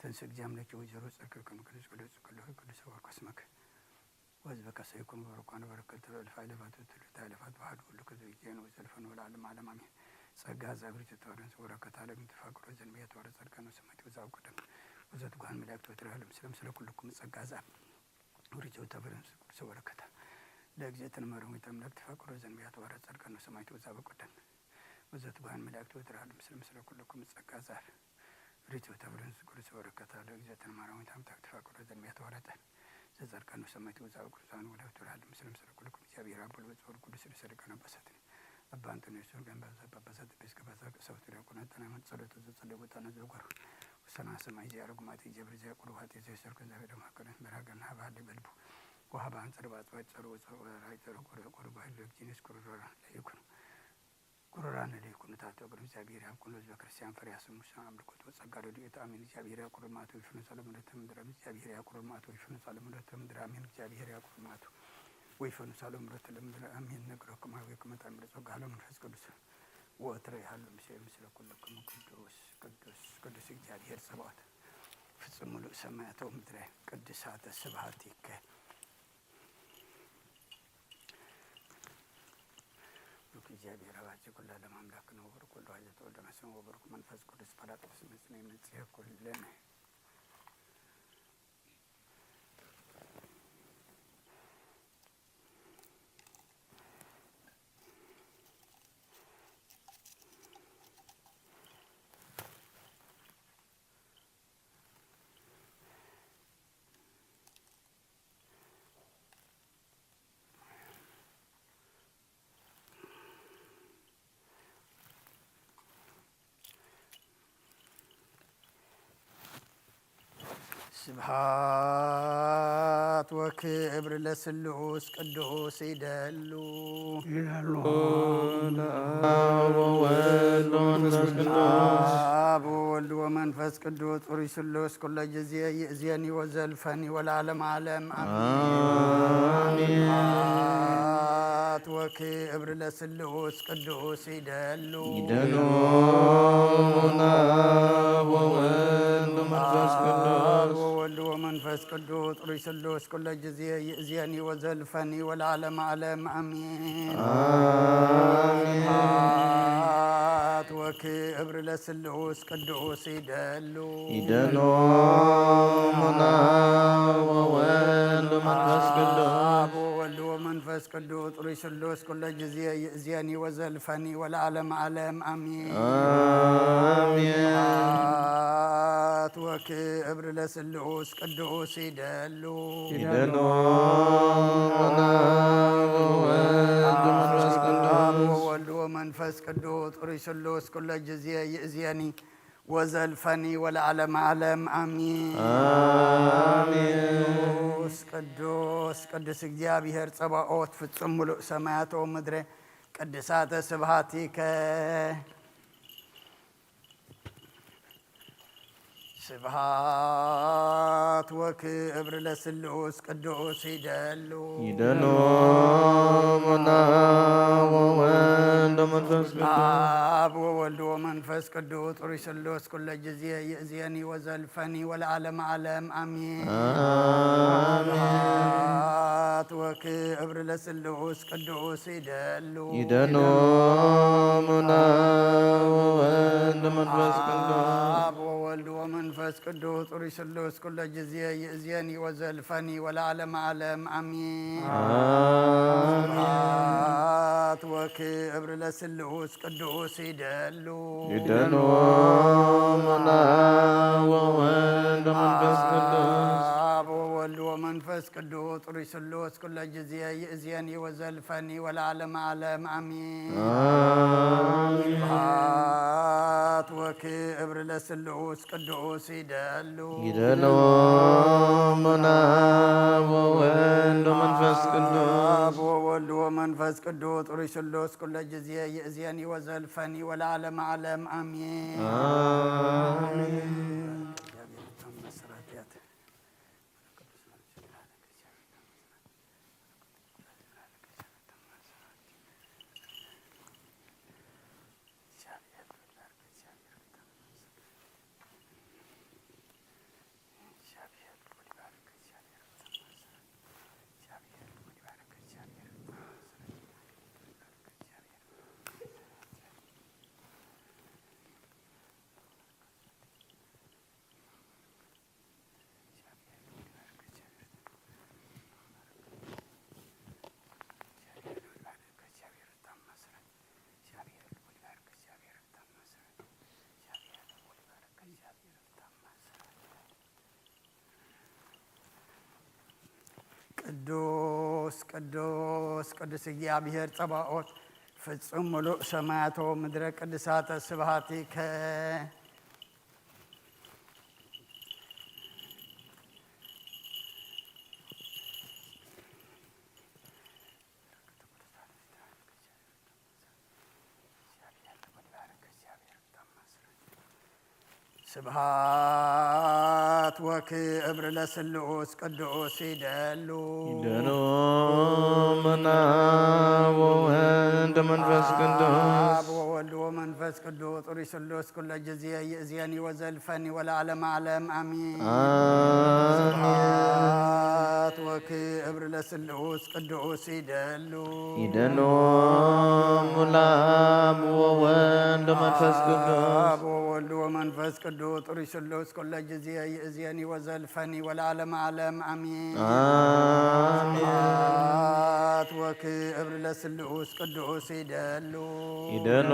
ተንስግ ጃምለች ወይዘሮ ጸከ ከም ቅዱስ ቅዱስ ቅዱስ ወርቆስ መከ ወዝበ ከሰይኩን በረኳን በረከት እልፍ አእላፋት ትሉት አእላፋት በአሐዱ ኩሉ ከዘ ይዜኑ ወዘልፈን ወለዓለመ ዓለም አሜን። ጸጋ ዛብሪት ተዋረን ወበረከት ዓለም ተፋቅሮ ዘንቢያ ተዋረ ጸድቀን ወሰማዕት ወዛው ቅደም ወዘትጓን መላእክት ወትረ ዓለም ስለም ስለ ኩልኩም ጸጋ ዛብ ሪቶ ተበረን ስለ በረከታ ለእግዚእትነ ማርያም ወይተ አምላክ ተፋቅሮ ዘንቢያ ተዋረ ጸድቀን ወሰማዕት ወዛው ቅደም ወዘትጓን መላእክት ወትረ ዓለም ስለም ስለ ኩልኩም ጸጋ ዛብ ሪቶ ተብለን ዝቅዱስ በረከታ ለእግዚእትነ ማርያም ታምታክ ተፋቅሮ ዘንቢያ ተዋረጠ ዘጸድቀን ወሰማዕት ወዛው ቅዱሳን ወላእቱ ለዓለም ስለም ስለ ኩልኩም እግዚአብሔር አብ ወልድ ወመንፈስ ቅዱስ ርእሰ ሊቃነ ጳጳሳት አባ እንጦንዮስ ወርጋን ባዛ ጳጳሳት ኤጲስቆጶሳት ቀሳውስት ዲያቆናት ጠናመት ጸሎተ ዘጸለዩ ወጣነ ዘጓሩ ውሳና ሰማይ ዚያረጉ ማቴ ጀብር ዚያቁሩ ፋቴ ዘይሰርኩ ዘበደ ማከለን በራገና ባሊ በልቡ ወሀባ አንጸር ባጽባጭ ጸሩ ወጸሩ ወራይ ጸሩ ቆረ ቆሩ ባይሎ ጂንስ ኩሩራ ለይኩን ኩሩራን ለይኩን ታቶ እግር እግዚአብሔር ያብቁን ህዝበ ክርስቲያን ፈሪሃ ስሙ ስም አምልኮት ወጸጋ ረድኤት አሜን። እግዚአብሔር ያቁርብ ማቶ ይፍኑ ሰለሙን ለተምድራም እግዚአብሔር ያቁርብ ማቶ ይፍኑ ሰለሙን ለተምድር አሜን። እግዚአብሔር ያቁርብ ማቶ ወይፈኑ ሳሎም ረተ ለምድር አሜን። ነግረኩም አቤ ክመጣ ምድር ጸጋ ለመንፈስ ቅዱስ ወትረ ያህሉ ምስለ ምስለ ኩልክሙ ቅዱስ ቅዱስ ቅዱስ እግዚአብሔር ጸባኦት ፍጹም ምሉእ ሰማያተ ወምድረ ቅድሳተ ስብሐቲከ እግዚኣብሔር ኣብ ኣዜ ኩሉ ዓለም ኣምላክ ንወብር ኩሉ ኃይለ ተወልደ መስም ወብር መንፈስ ቅዱስ ጳራቅሊጦስ ምስለ ይመጽእ ኩልነ። ስብሐት ወክብር ለስሉስ ቅዱስ ይደሉ። ይደሉ። አብ ወወልድ ወመንፈስ ቅዱስ። አብ ወወልድ ወመንፈስ ቅዱስ ጽሩይ ስሉስ ኩሎ ጊዜ ይእዜኒ ወዘልፈኒ ወለዓለመ ዓለም አሜን። አሜን። ስብሐት ወክብር ለስሉስ ቅዱስ ይደሉ። ይደሉ። አብ ወወልድ ወመንፈስ ቅዱስ። አብ ወወልድ ወመንፈስ ቅዱስ ጽሩይ ስሉስ ኩሎ ጊዜ ይእዜኒ ወዘልፈኒ ወለዓለመ ዓለም አሜን። አሜን። ስብሐት ወክብር ለስሉስ ቅዱስ ይደሉ። ይደሉ። አብ ወወልድ ወመንፈስ ቅዱስ። አብ ወወልድ ወመንፈስ ቅዱስ ጽሩይ ስሉስ ኩሎ ጊዜ ይእዜኒ ወዘልፈኒ ወለዓለመ ዓለም አሜን። አሜን። ስብሐት ወክብር ለስሉስ ቅዱስ ይደሉ። ይደሉ። አብ ወወልድ ወመንፈስ ቅዱስ። አብ ወወልድ ወመንፈስ ቅዱስ ጽሩይ ስሉስ ኩሎ ጊዜ ይእዜኒ ወዘልፈኒ ወለዓለመ ዓለም አሜን። አሜን። ቅዱስ ቅዱስ ቅዱስ እግዚኣብሔር ጸባኦት ፍጹም ምሉእ ሰማያት ወምድረ ቅድሳተ ስብሐቲከ። ስብሐት ወክብር ለስሉስ ቅዱስ ይደሉ። ይደሉ። አብ ወወልድ ወመንፈስ ቅዱስ። አብ ወወልድ ወመንፈስ ቅዱስ ጽሩይ ስሉስ ኩሎ ጊዜ ይእዜኒ ወዘልፈኒ ወለዓለመ ዓለም አሜን። አሜን። ስብሐት ወክብር ለስሉስ ቅዱስ ይደሉ። ይደሉ። አብ ወወልድ ወመንፈስ ቅዱስ። አብ ወወልድ ወመንፈስ ቅዱስ ጽሩይ ስሉስ ኩሎ ጊዜ ይእዜኒ ወዘልፈኒ ወለዓለመ ዓለም አሜን። አሜን። ስብሐት ወክብር ለስሉስ ቅዱስ ይደሉ። ይደሉ። አብ ወወልድ ወመንፈስ ቅዱስ። አብ ወወልድ ወመንፈስ ቅዱስ ጽሩይ ስሉስ ኩሎ ጊዜ ይእዜኒ ወዘልፈኒ ወለዓለመ ዓለም አሜን። አሜን። ስብሐት ወክብር ለስሉስ ቅዱስ ይደሉ። ይደሉ። አብ ወወልድ ወመንፈስ ቅዱስ። አብ ወወልድ ወመንፈስ ቅዱስ ጽሩይ ስሉስ ኩሎ ጊዜ ይእዜኒ ወዘልፈኒ ወለዓለመ ዓለም አሜን። አሜን። ቅዱስ ቅዱስ ቅዱስ እግዚኣብሔር ጸባኦት ፍጹም ምሉእ ሰማያት ወምድረ ቅድሳተ ስብሐቲከ። ስብሐት ወክብር ለስሉስ ቅዱስ ይደሉ። ይደሉ። አብ ወወልድ ወመንፈስ ቅዱስ። አብ ወወልድ ወመንፈስ ቅዱስ ጥሩይ ስሉስ ኩለ ጊዜ ይእዜኒ ወዘልፈኒ ወለዓለመ ዓለም ኣሚን። ኣሜን። ስብሐት ወክብር ለስሉስ ቅዱስ ይደሉ። ይደሉ ሙላም ወወልድ ወመንፈስ ቅዱስ። አብ ወወልድ ወመንፈስ ቅዱስ ጥሩይ ስሉስ ኩለ ጊዜ ይእዜኒ ወዘልፈኒ ወለዓለመ ዓለም ኣሚን። ኣሜን። ስብሐት ወክብር ለስሉስ ቅዱስ ይደሉ። ይደሉ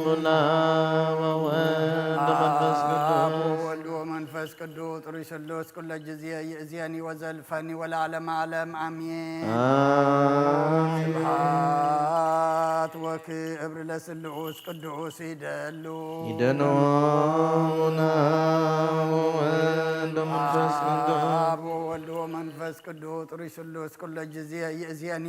ሙላም ወወልድ ወመንፈስ ቅዱስ። አብ ወወልድ ወመንፈስ ቅዱስ ጥሩይ ስሉስ ኩለ ጊዜ ይእዜኒ ወዘልፈኒ ወለዓለመ ዓለም ኣሜን። ኣሜን። ስብሐት ወክብር ለስሉስ ቅዱስ ይደሉ። ይደሉ ሙላም ወወልድ ወመንፈስ ቅዱስ። አብ ወወልድ ወመንፈስ ቅዱስ ጥሩይ ስሉስ ኩለ ጊዜ ይእዜኒ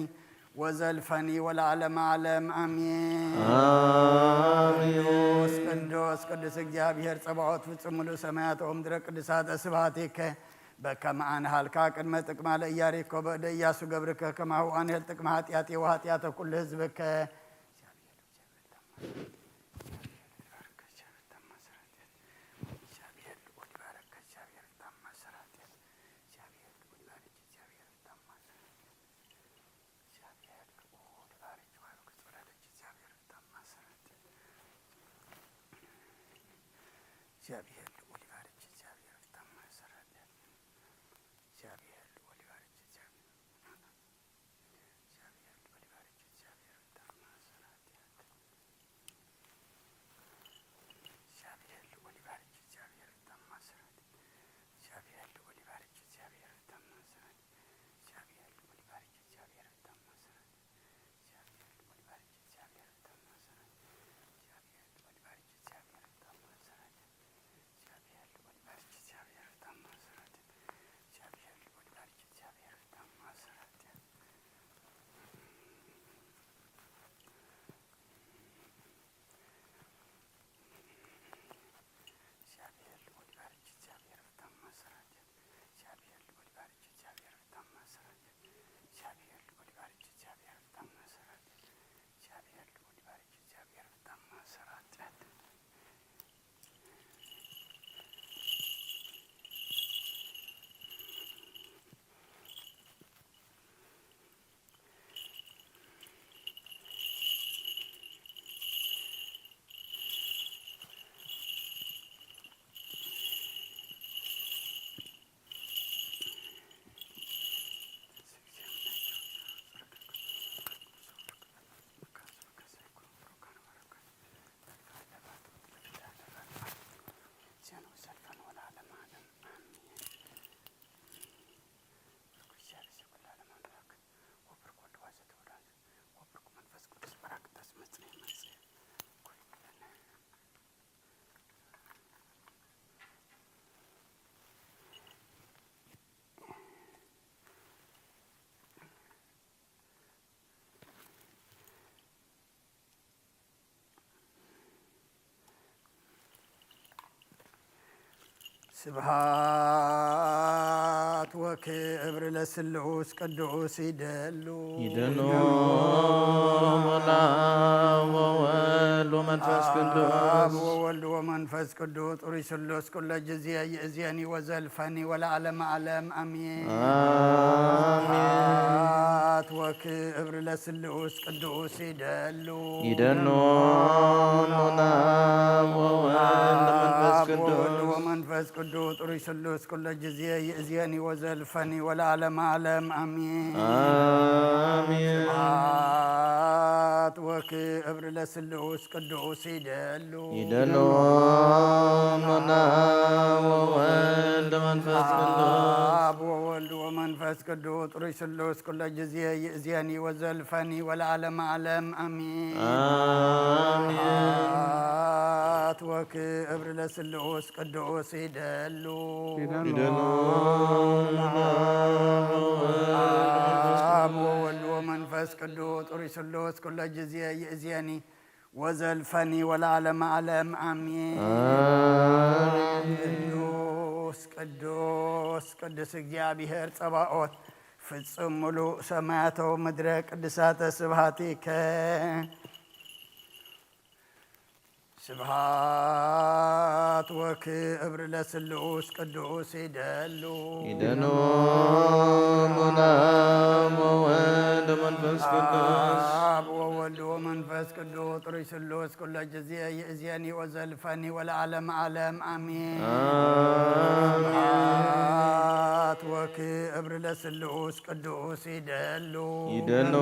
ወዘልፈኒ ወለዓለመ ዓለም ኣሜን። ኣሜን። ቅዱስ ቅዱስ ቅዱስ እግዚኣብሔር ጸባኦት ፍጹም ምሉእ ሰማያት ወምድረ ቅዱሳት ስብሐቲከ በከመ ኣንሃልካ ቅድመ ጥቅማ ለኢያሪኮ በእደ ኢያሱ ገብርከ ከማሁ ኣንሄል ጥቅመ ኃጢአቴ ወኃጢአተ ኩሉ ህዝብከ። እግዚአብሔር ልዑል ይባርክ። እግዚአብሔር ይታመን ሰራተ። እግዚአብሔር ልዑል ይባርክ። እግዚአብሔር እግዚአብሔር ልዑል ይባርክ። እግዚአብሔር ይታመን ሰራተ። እግዚአብሔር ልዑል ይባርክ። እግዚአብሔር ይታመን ሰራተ። እግዚአብሔር ልዑል ይባርክ። እግዚአብሔር ይታመን ሰራተ። እግዚአብሔር ልዑል ይባርክ። እግዚአብሔር ይታመን ሰራተ። ስብሐት ወክብር ለስሉስ ቅዱስ ይደሉ። ይደሉ ሙላም ወወልድ ወመንፈስ ቅዱስ። አብ ወወልድ ወመንፈስ ቅዱስ ጥሩይ ስሉስ ኩለ ጊዜ ይእዜኒ ወዘልፈኒ ወለዓለመ ዓለም ኣሜን። ኣሜን። ስብሐት ወክብር ለስሉስ ቅዱስ ይደሉ። ይደሉ ሙላም ወወልድ ወመንፈስ አብ ወወልድ ቅዱስ። ወመንፈስ ቅዱስ ጥሩይ ስሉስ ኩለ ጊዜ ይእዜኒ ወዘልፈኒ ወለዓለመ ዓለም ኣሜን። ኣሜን። ስብሐት ወክብር ለስሉስ ቅዱስ ይደሉ። ይደሉ ሙላም ወወልድ ወመንፈስ ቅዱስ። አብ ወወልድ ወመንፈስ ቅዱስ ጥሩይ ስሉስ ኩለ ጊዜ ይእዜኒ ወዘልፈኒ ወለዓለመ ዓለም ኣሜን። ኣሜን። ስብሐት ወክብር ለስሉስ ቅዱስ ይደሉ። ይደሉ አብ ወወልድ ወመንፈስ ቅዱስ ጥሩይ ስሉስ ኩለ ጊዜ ይእዜኒ ወዘልፈኒ ወለዓለመ ዓለም ኣሜን። ኣሜን። ቅዱስ ቅዱስ ቅዱስ እግዚኣብሔር ጸባኦት ፍጹም ምሉእ ሰማያተ ወምድረ ቅዱሳተ ስብሐቲከ። ስብሐት ወክብር ለስሉስ ቅዱስ ይደሉ። ይደሉ ሙናም ወወልድ መንፈስ ቅዱስ አብ ወወልድ ወመንፈስ ቅዱስ ጥሩይ ስሉስ ኩለ ጊዜ ይእዜኒ ወዘልፈኒ ወለዓለም ዓለም አሜን። አሜን። ስብሐት ወክብር ለስሉስ ቅዱስ ይደሉ ይደሉ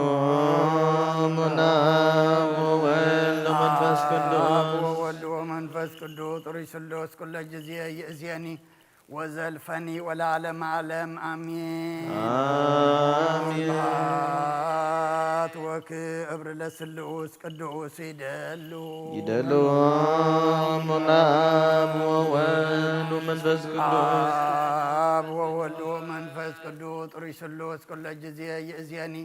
ሙናም ወወልድ መንፈስ አብ ቅዱስ ወወልድ ወመንፈስ ቅዱስ ጥሩይ ስሉስ ኩለ ጊዜ ይእዜኒ ወዘልፈኒ ወለዓለም ዓለም አሜን። አሜን። ስብሐት ወክብር ለስሉስ ቅዱስ ይደሉ ይደሉ ሙናም ወወልድ መንፈስ ቅዱስ አብ ወወልድ ወመንፈስ ቅዱስ ጥሩይ ስሉስ ኩለ ጊዜ ይእዜኒ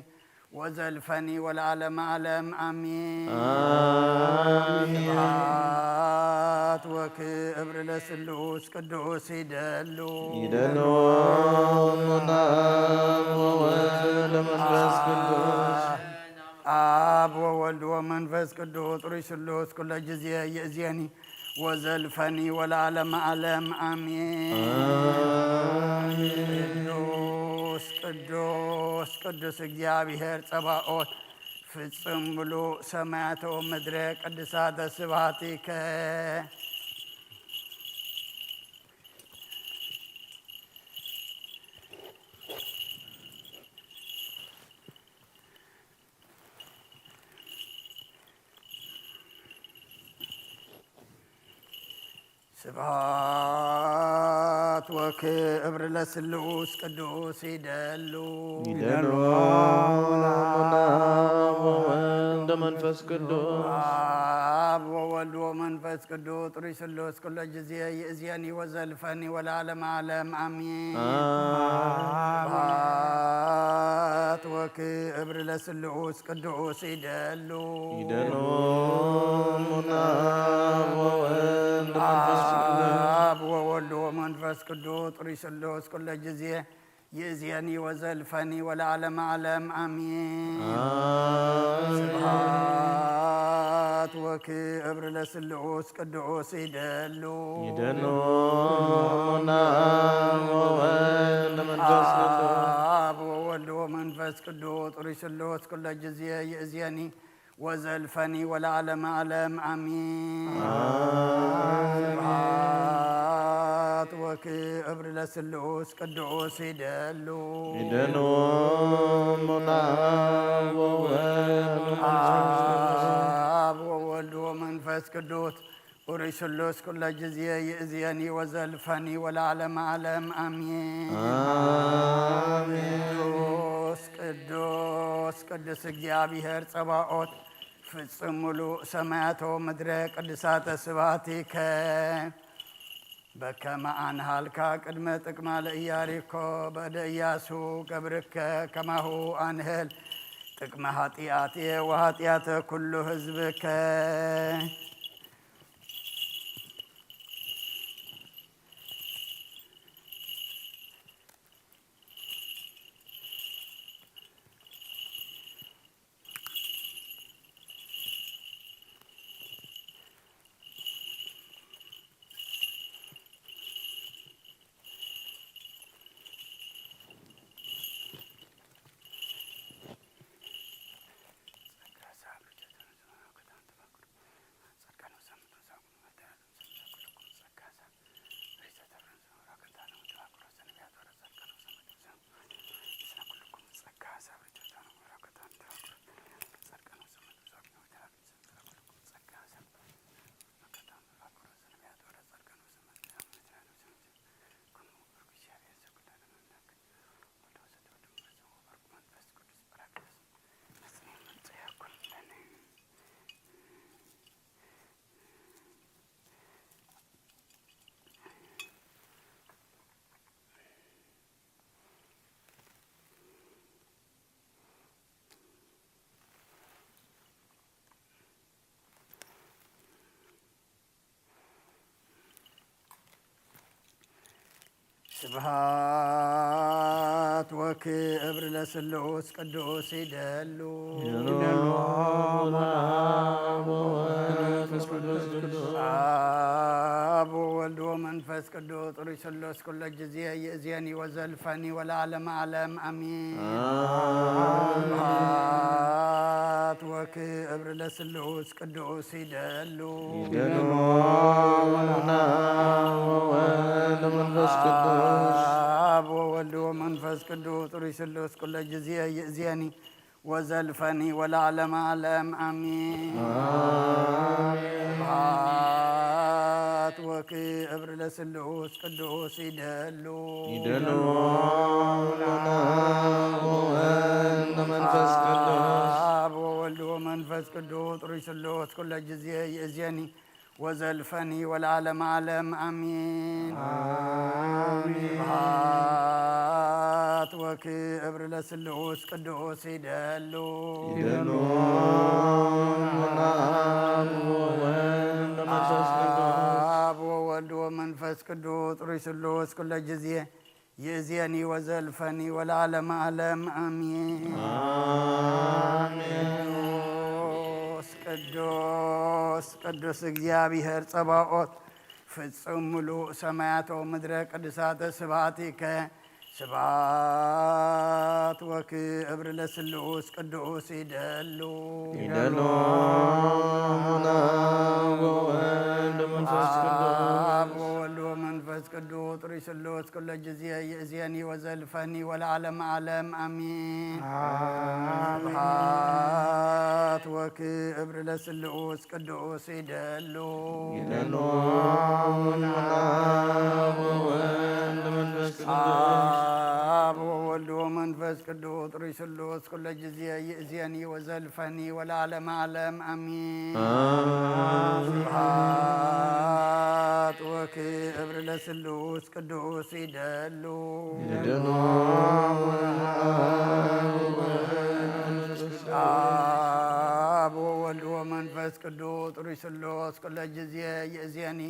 ወዘልፈኒ ወለዓለም ዓለም አሜን። አሜን። ስብሐት ወክብር ለስሉስ ቅዱስ ይደሉ ይደሉ ሙናም ወወልድ መንፈስ ቅዱስ አብ ወወልድ ወመንፈስ ቅዱስ ጥሩይ ስሉስ ኩለ ጊዜ ይእዜኒ ወዘልፈኒ ወለዓለም ዓለም አሜን። አሜን። ቅዱስ ቅዱስ ቅዱስ እግዚአብሔር ጸባኦት ፍጹም ምሉእ ሰማያተ ወምድረ ቅድሳተ ስብሐቲከ። ስብሐት ወክብር ለስሉስ ቅዱስ ይደሉ ይደሉ ሙናም ወወልድ መንፈስ ቅዱስ አብ ወወልድ ወመንፈስ ቅዱስ ጥሩይ ስሉስ ኩለ ጊዜ ይእዜኒ ወዘልፈኒ ወለዓለም ዓለም አሜን። አሜን። ስብሐት ወክብር ለስሉስ ቅዱስ ይደሉ ይደሉ ሙናም ወወልድ መንፈስ ቅዱስ አብ ወወልድ ወመንፈስ ቅዱስ ጥሩይ ስሉስ ኩለ ጊዜ ይእዜኒ ወዘልፈኒ ወለዓለም ዓለም አሜን። አሜን። ስብሐት ወክብር ለስሉስ ቅዱስ ይደሉ ይደሉ ሙናም ወወልድ መንፈስ ቅዱስ አብ ወወልድ ወመንፈስ ቅዱስ ጥሩይ ስሉስ ኩለ ጊዜ ይእዜኒ ወዘልፈኒ ወለዓለም ዓለም አሜን። አሜን። ስብሐት ወክብር ለስሉስ ቅዱስ ይደሉ ይደሉ ሙናም ወወልድ መንፈስ ቅዱስ አብ ወወልድ ወመንፈስ ቅዱስ ኡሪ ስሉስ ኩለ ጊዜ ይእዝየኒ ወዘልፈኒ ወለዓለመ ዓለም ኣሜን። ኣሜን። ቅዱስ ቅዱስ ቅዱስ እግዚኣብሔር ጸባኦት ፍጹም ሙሉእ ሰማያተ ወምድረ ቅዱሳተ ስብሐቲከ በከመ ኣንሃልካ ቅድመ ጥቅማ ለኢያሪኮ በእደ ኢያሱ ገብርከ ከማሁ ኣንህል ጥቅመ ኃጢአትየ ወኃጢአተ ኩሉ ህዝብከ። ስብሐት ወክብር ለስሉስ ቅዱስ ይደሉ። ይደሉ ለአብ ወወልድ ወመንፈስ ቅዱስ አብ ወወልድ ወመንፈስ ቅዱስ ጥሩይ ስሉስ ኩለ ጊዜ ይእዜኒ ወዘልፈኒ ወለዓለመ ዓለም አሚን። ስብሐት ወክብር ለስሉስ ቅዱስ ይደሉ። ይደሉ። ወወልድ መንፈስ ቅዱስ። አብ ወወልድ ወመንፈስ ቅዱስ ጥሩይ ስሉስ ኩለ ጊዜ ይእዜኒ ወዘልፈኒ ወለዓለመ ዓለም አሚን። ስብሐት ወክብር ለስሉስ ቅዱስ ይደሉ። ይደሉ። ወወልድ መንፈስ ቅዱስ። አብ ወወልድ ወመንፈስ ቅዱስ ጥሩይ ስሉስ ኩለ ጊዜ ይእዜኒ ወዘልፈኒ ወለዓለመ ዓለም አሚን። አሜን። ስብሐት ወክብር ለስሉስ ቅዱስ ይደሉ። ይደሉ። አብ ወወልድ ወመንፈስ ቅዱስ። አብ ወወልድ ወመንፈስ ቅዱስ ጥሩይ ስሉስ ኩለ ጊዜ ይእዜኒ ወዘልፈኒ ወለዓለመ ዓለም አሚን። አሜን። ቅዱስ ቅዱስ ቅዱስ እግዚአብሔር ጸባኦት ፍጹም ምሉእ ሰማያት ወምድረ ቅዱሳተ ስብሐቲከ። ስብሐት ወክብር ለስሉስ ቅዱስ ይደሉ። ይደሉ። ወወልድ መንፈስ ቅዱስ። አብ ወወልድ ወመንፈስ ቅዱስ ጥሩይ ስሉስ ኩለ ጊዜ ይእዜኒ ወዘልፈኒ ወለዓለመ ዓለም አሚን። አሜን። ስብሐት ወክብር ለስሉስ ቅዱስ ይደሉ። ይደሉ። አብ ወወልድ መንፈስ ቅዱስ። አብ ወወልድ ወመንፈስ ቅዱስ ጥሩይ ስሉስ ኩለ ጊዜ ይእዜኒ ወዘልፈኒ ወለዓለመ ዓለም አሚን። አሜን። ስብሐት ወክብር ለስሉስ ቅዱስ ይደሉ። ይደሉ። አብ ወወልድ ወመንፈስ ቅዱስ። አብ ወወልድ ወመንፈስ ቅዱስ ጥሩይ ስሉስ ኩለ ጊዜ ይእዜኒ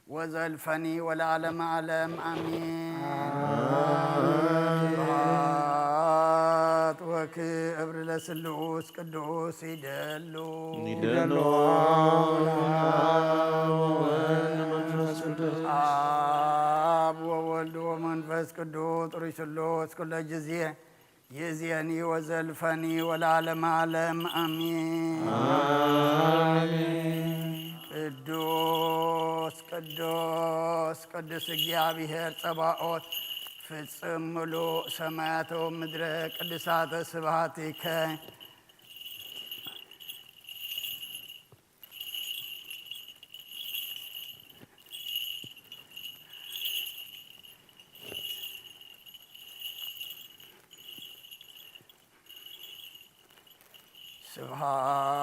ወዘልፈኒ ወለዓለመ ዓለም አሚን። አሜን። ስብሐት ወክብር ለስሉስ ቅዱስ ይደሉ። ይደሉ። አብ ወወልድ መንፈስ ቅዱስ። አብ ወወልድ ወመንፈስ ቅዱስ ጥሩይ ስሉስ ኩለ ጊዜ ይእዜኒ ወዘልፈኒ ወለዓለመ ዓለም አሚን። አሜን። ቅዱስ ቅዱስ ቅዱስ እግዚአብሔር ጸባኦት ፍጽም ምሉእ ሰማያተ ወምድረ ቅዱሳተ ስብሐቲከ።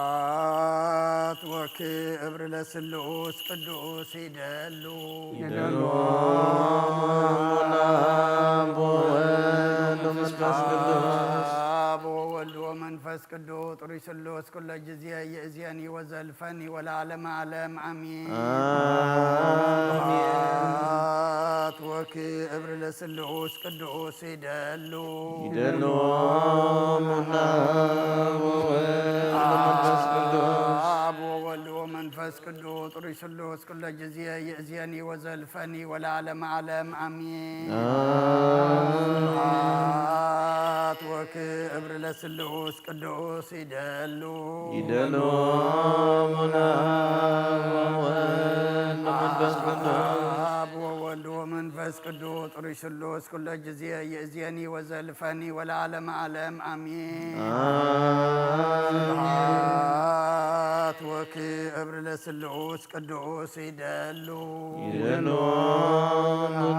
ስብሐት ወክብር ለስሉስ ቅዱስ ይደሉ። ይደሉ። አብ ወወልድ ወመንፈስ ቅዱስ። አብ ወወልድ ወመንፈስ ቅዱስ ጥሩይ ስሉስ ኩለ ጊዜ ይእዜኒ ወዘልፈኒ ወለዓለመ ዓለም አሚን። አሜን። ስብሐት ወክብር ለስሉስ ቅዱስ ይደሉ። ይደሉ። አብ ወወልድ ወመንፈስ ቅዱስ። አብ ወወልድ ወመንፈስ ቅዱስ ጥሩይ ስሉስ ኩለ ጊዜ ይእዜኒ ወዘልፈኒ ወለዓለመ ዓለም አሚን። አሜን። ስብሐት ወክብር ለስሉስ ቅዱስ ይደሉ። ይደሉ። አብ ወወልድ ወመንፈስ ቅዱስ። አብ ወወልድ ወመንፈስ ቅዱስ ጥሩይ ስሉስ ኩለ ጊዜ ይእዜኒ ወዘልፈኒ ወለዓለመ ዓለም አሚን። አሜን። ስብሐት ወክብር ለስሉስ ቅዱስ ይደሉ። ይደሉ።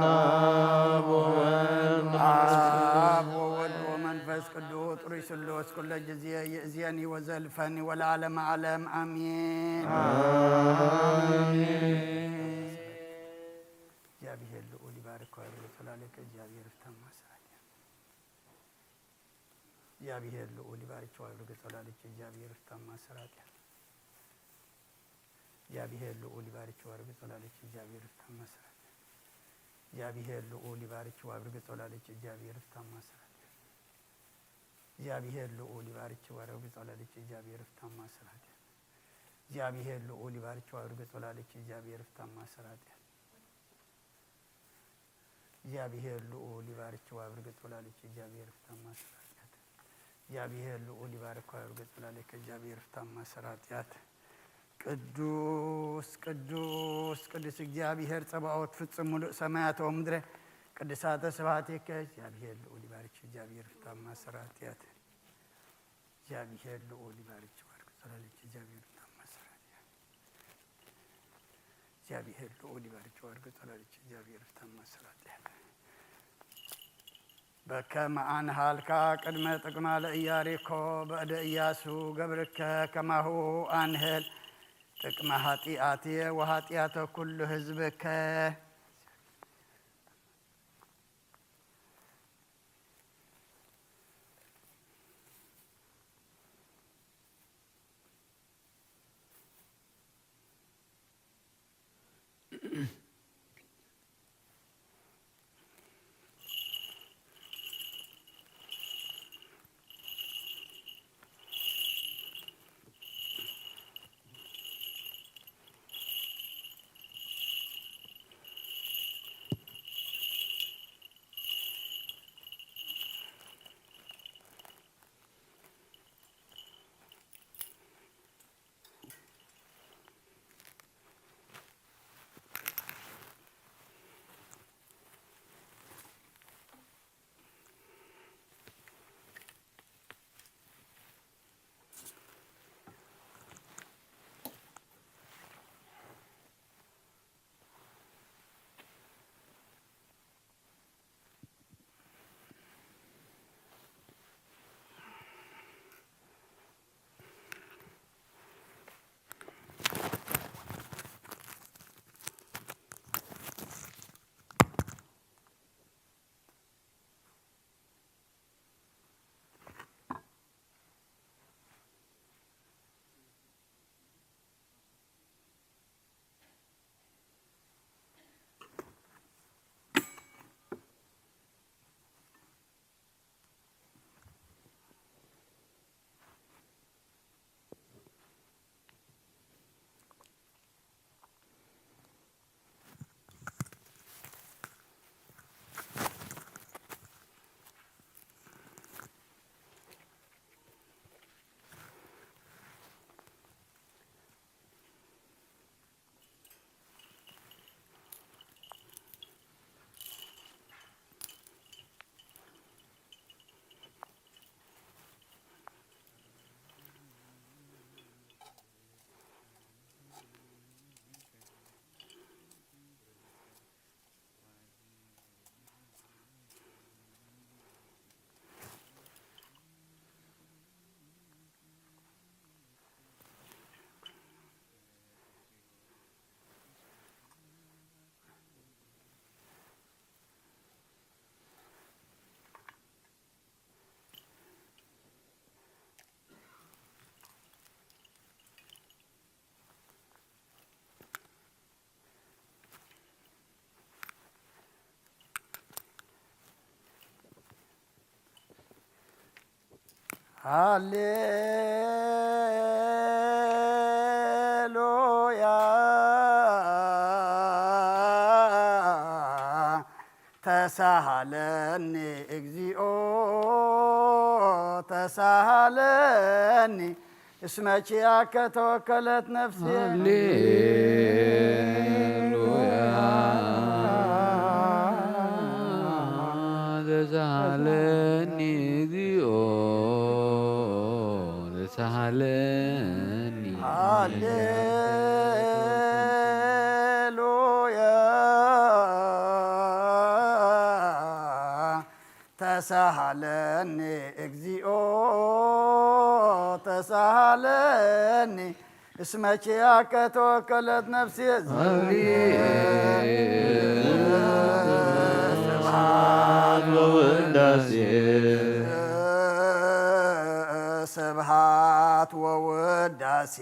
አብ ወወልድ ወመንፈስ ቅዱስ። አብ ወወልድ ወመንፈስ ቅዱስ ጥሩይ ስሉስ ኩለ ጊዜ ይእዜኒ ወዘልፈኒ ወለዓለመ ዓለም አሚን። አሜን። እግዚአብሔር ልዑል ይባርክ ወይርግ ጸላለከ እግዚአብሔር ፍታማ ስራኪ። እግዚአብሔር ልዑል ይባርክ ወይርግ ጸላለከ እግዚአብሔር ፍታማ ስራኪ። እግዚአብሔር ልዑል ይባርክ ወይርግ ጸላለከ እግዚአብሔር ፍታማ ስራኪ። እግዚአብሔር ልዑል ይባርክ ወይርግ ጸላለከ እግዚአብሔር ፍታማ ስራኪ። እግዚአብሔር ልዑል ይባርክ ወይርግ ጸላለከ እግዚአብሔር ፍታማ ስራኪ። እግዚአብሔር ልዑል ይባርክሽ ወያድርግ ጸሎልኪ። እግዚአብሔር ይፍታ ማእሰር ኃጢአት። እግዚአብሔር ልዑል ይባርክሽ ወያድርግ ጸሎልኪ። እግዚአብሔር ይፍታ ማእሰር ኃጢአት። እግዚአብሔር ልዑል ይባርክሽ ወያድርግ ጸሎልኪ። እግዚአብሔር ይፍታ ማእሰር ኃጢአት። ቅዱስ ቅዱስ ቅዱስ እግዚአብሔር ጸባኦት ፍጹም ምሉእ ሰማያት ወምድረ ቅዱሳተ ስብሐቲከ። እግዚአብሔር ልዑል ይባርክሽ። እግዚአብሔር ይፍታ ማእሰር ኃጢአት። እግዚአብሔር ልዑል ይባርክሽ ወያድርግ ጸሎልኪ። እግዚአብሔር ይፍታ ማእሰር ኃጢአት። እግዚአብሔር ልዑል ይባርክሽ ወያድርግ ጸሎልኪ። እግዚአብሔር ይፍታ ማእሰር ኃጢአት። በከመ አንሃልካ ቅድመ ጥቅማ ለኢያሪኮ በእደ ኢያሱ ገብርከ ከማሁ አንህል ጥቅመ ኃጢአትየ ወኃጢአተ ኩሉ ህዝብከ። ሃሌሉያ ተሳሃለኒ እግዚኦ ተሳሃለኒ እስመ ኪያከ ተወከለት ነፍሴ። ሃሌሉያ ተሳሃለኒ እግዚኦ ተሳሃለኒ። ሃሌሉያ ተሳሃለኒ እግዚኦ ተሳሃለኒ እስመ ኪያከ ተወከለት ነፍሴ። ሃሌሉያ ስብሐት ወውዳሴ። ስብሐት ወውዳሴ።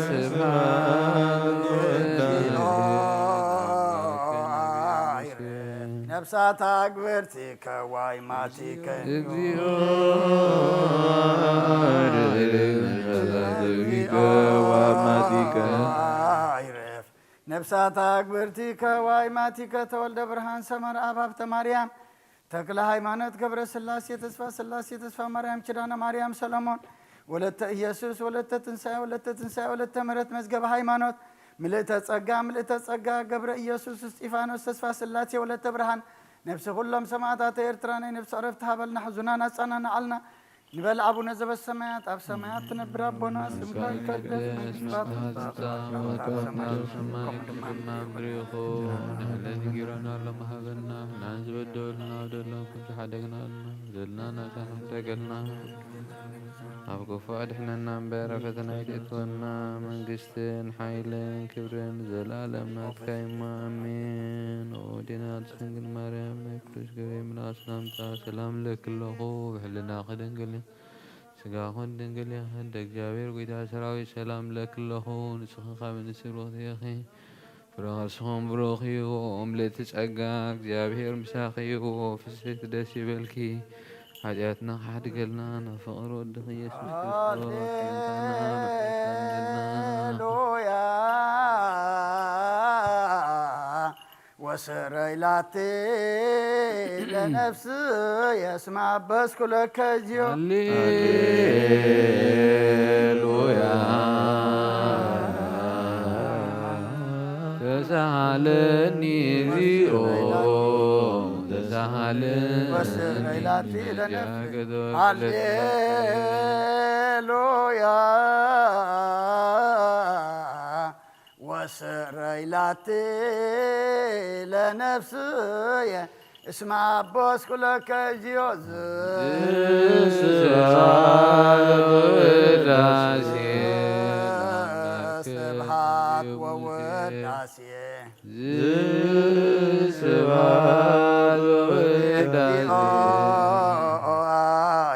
ስብሐት ወውዳሴ። ነፍሳት ኣግብርቲከ ዋይማቲከ። እግዚኦ፣ ነፍሳት ኣግብርቲከ ዋይማቲከ። ይረፍ። ነፍሳት ኣግብርቲከ ዋይማቲከ ተወልደ ብርሃን ሰመር ኣብ ሃብተ ማርያም ተክለ ሃይማኖት ገብረ ስላሴ ተስፋ ስላሴ ተስፋ ማርያም ኪዳነ ማርያም ሰሎሞን ወለተ ኢየሱስ ወለተ ትንሳኤ ወለተ ትንሳኤ ወለተ ምሕረት መዝገበ ሃይማኖት ምልእተ ጸጋ ምልእተ ጸጋ ገብረ ኢየሱስ እስጢፋኖስ ተስፋ ስላሴ ወለተ ብርሃን ነፍሲ ኩሎም ሰማዕታት ኤርትራ ናይ ነፍሲ ዕረፍቲ ሃበልና ሕዙናን ኣጸናንዓልና ንበል ኣቡነ ዘበሰማያት ኣብ ሰማያት ትነብር ኣቦና ስምካ ይቀደስ መንግስትካ ትምጻእ ወትካ ከማብ ሰማይ ከምኡ ድማ ምድሪ ይኹን። ንዕለት እንጌራና ሎም ሃበና፣ ንሕናን ዝበደሉና በደሎም ከም ዝሓደግናልና፣ በደልና ናብታ ንሕደገልና። ኣብ ክፉእ ኣድሕነና እምበር፣ ኣብ ፈተና ኣይተእትወና። መንግስትን ሓይልን ክብርን ንዘለኣለም ናትካ እዩ'ሞ፣ ኣሜን። ኦ ዲና ቅድስት ድንግል ማርያም፣ ናይ ቅዱስ ገብርኤል መልኣክ ሰላምታ፣ ሰላም እለኪ ኣለኹ። ብሕልናኺ ድንግል ኢኺ፣ ስጋኹን ድንግል ኢኺ፣ እንደ እግዚኣብሔር ጐይታ ሰራዊት ሰላም እለኪ ኣለኹ። ንስኺ ካብ ኣንስቲ ብሩኽቲ ኢኺ፣ ፍረ ከርስኹም ብሩኽ እዩ። ኦ ምልእቲ ጸጋ፣ እግዚኣብሔር ምሳኺ እዩ። ኦ ፍስሕቲ ደስ ይበልኪ፣ ሓጢኣትና ክሓድገልና፣ ናብ ፍቕሪ ወድኺ ኢየሱስ ክርስቶስ ሰላምታና መዓልታና። ሃሌሉያ። ወስረይ ላቲ ለነፍስየ እስመ አበስኩ ለከ እግዚኦ። ሃሌሉያ። ተሳሃለኒ እግዚኦ፣ ተሳሃለኒ ወስረይ ላቲ ለነፍስየ። ገዶ ሃሌሉያ። ወስረይ ላቲ ለነፍስየ እስመ አበስኩ ለከ እግዚኦ። ስብሐት ወውዳሴ ስብሐት ወውዳሴ ስብሐት ወውዳሴ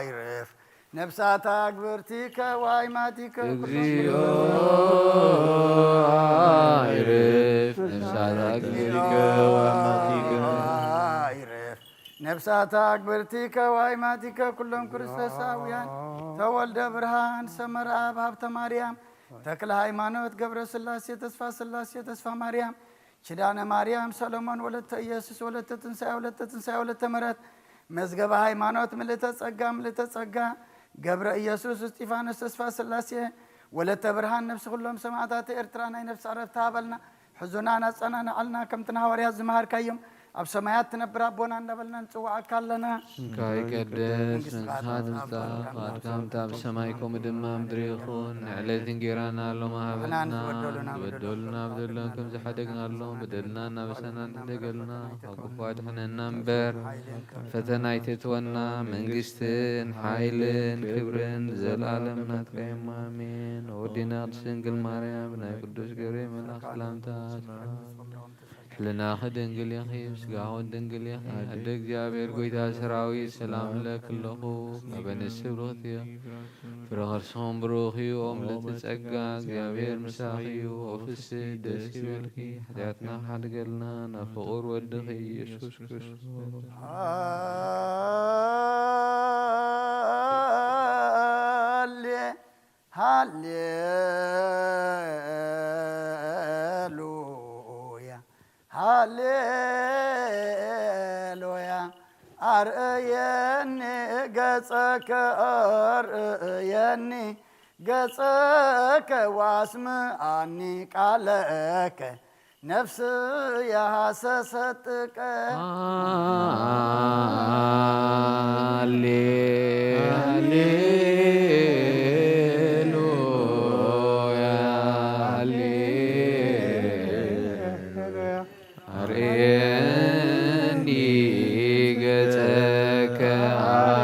ይረፍ። ነፍሳት ኣግብርቲከ ዋይማቲከ እግዚኦ ይረፍ። ነፍሳት ኣግብርቲከ ዋይማቲከ ይረፍ። ነፍሳት ኣግብርቲከ ዋይማቲከ ኩሎም ክርስቶሳውያን ተወልደ ብርሃን ሰመረ ኣብ ሃብተ ማርያም ተክለ ሃይማኖት ገብረ ስላሴ ተስፋ ስላሴ ተስፋ ማርያም ኪዳነ ማርያም ሰሎሞን ወለተ ኢየሱስ ወለተ ትንሳኤ ወለተ ትንሳኤ ወለተ ምሕረት መዝገበ ሃይማኖት ምልእተ ጸጋ ምልእተ ጸጋ ገብረ ኢየሱስ እስጢፋኖስ ተስፋ ስላሴ ወለተ ብርሃን ነፍሲ ኩሎም ሰማዕታት ኤርትራ ናይ ነፍሲ ዕረፍቲ ሃበልና ሕዙናን ኣጸናንዓልና ከምቲ ንሃዋርያት ዝመሃርካዮም ኣብ ሰማያት ትነብር ኣቦና እንዳበልና ንጽውዓካ ኣለና። ስምካ ይቀደስ፣ መንግስትኻ ትምጻእ፣ ፍቓድካ ከምቲ ኣብ ሰማይ ከምኡ ድማ ምድሪ ይኹን። ንዕለት እንጌራና ሎም ሃበና፣ ዝበደሉና በደሎም ከም ዝሓደግናሎም በደልና እናበሰና ንሕደገልና፣ ካብ ክፉእ ኣድሕነና እምበር፣ ፈተና ኣይተእትወና። መንግስትን ሓይልን ክብርን ንዘለኣለም ናትካ እዩ'ሞ፣ ኣሜን። ወዲና ቅድስት ድንግል ማርያም፣ ናይ ቅዱስ ገብርኤል መልኣክ ሰላምታ ሕልናኺ ድንግል ኢኺ፣ ስጋኹን ድንግል ኢኺ። ኣደ እግዚኣብሔር ጐይታ ሰራዊት ሰላም እለኪ ኣለኹ። ካብ ኣንስቲ ብርኽቲ ኢኺ፣ ፍረ ከርስኹም ብሩኽ እዩ። ኦ ምልእቲ ጸጋ እግዚኣብሔር ምሳኺ እዩ። ኦ ፍስሕቲ ደስ ይበልኪ፣ ሓጢኣትና ክሓድገልና ናብ ፍቑር ወድኺ ኢየሱስ ክርስቶስ። ሃሌ ሃሌሉያ ሃሌሉያ ኣርእየኒ ገጸከ ኣርእየኒ ገጸከ ዋስምኣኒ ቃለከ ነፍስየ ሃሰሰት ጥቀ ሃሌ ሃሌሉያ ሃሌ ኣርእየኒ ገጸከ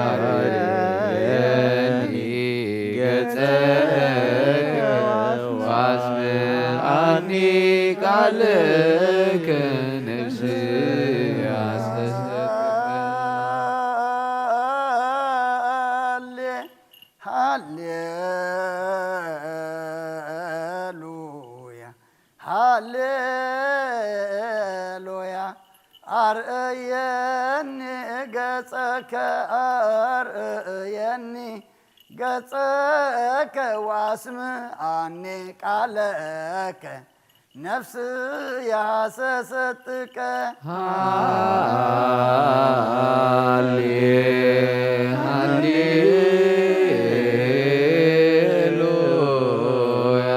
ኣርእየኒ ገጸከ ዋስምኣኒ ቃልከ ነፍስየ ሃሰሰት ሃሌ ሃሌሉያ ሃሌሉያ ኣርእየ ገጸከ ኣርእየኒ ገጸከ ዋስምዓኒ ቃለከ ነፍስያ ሰሰጥቀ። ሃሌ ሃሌሉያ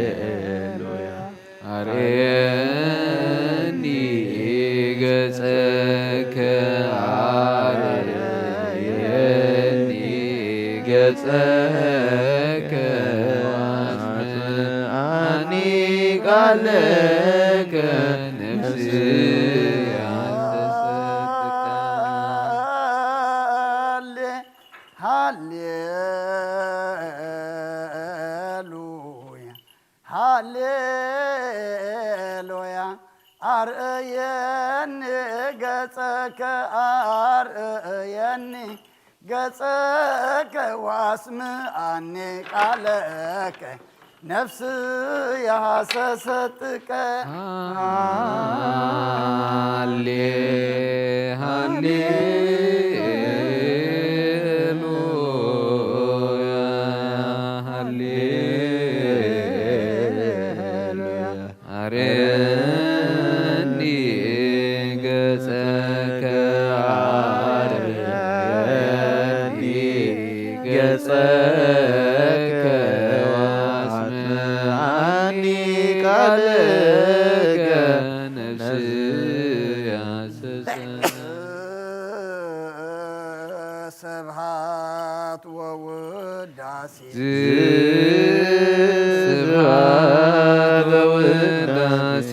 ሃሌሉያ። ኣርእየኒ ገጸከ ኣርእየኒ ገጸከ ኣስምዓኒ ቃለከ ነፍስያ ተሰጥቃ። ሃሌሉያ ሃሌሉያ። ኣርእየኒ ገጸከ ኣርእየኒ ገጸከ ዋስምዓኒ ቃለከ ነፍስያ ሰሰጥቀ። ሃሌ ሃሌሉያ ሃሌሉያ። ኣርእየኒ ገጸከ ኣርእየኒ ገጸከ ዋስምዓኒ ቃለከ ነፍስያ ሰሰ ስብሐት ወውዳሴ ስብሐት ወውዳሴ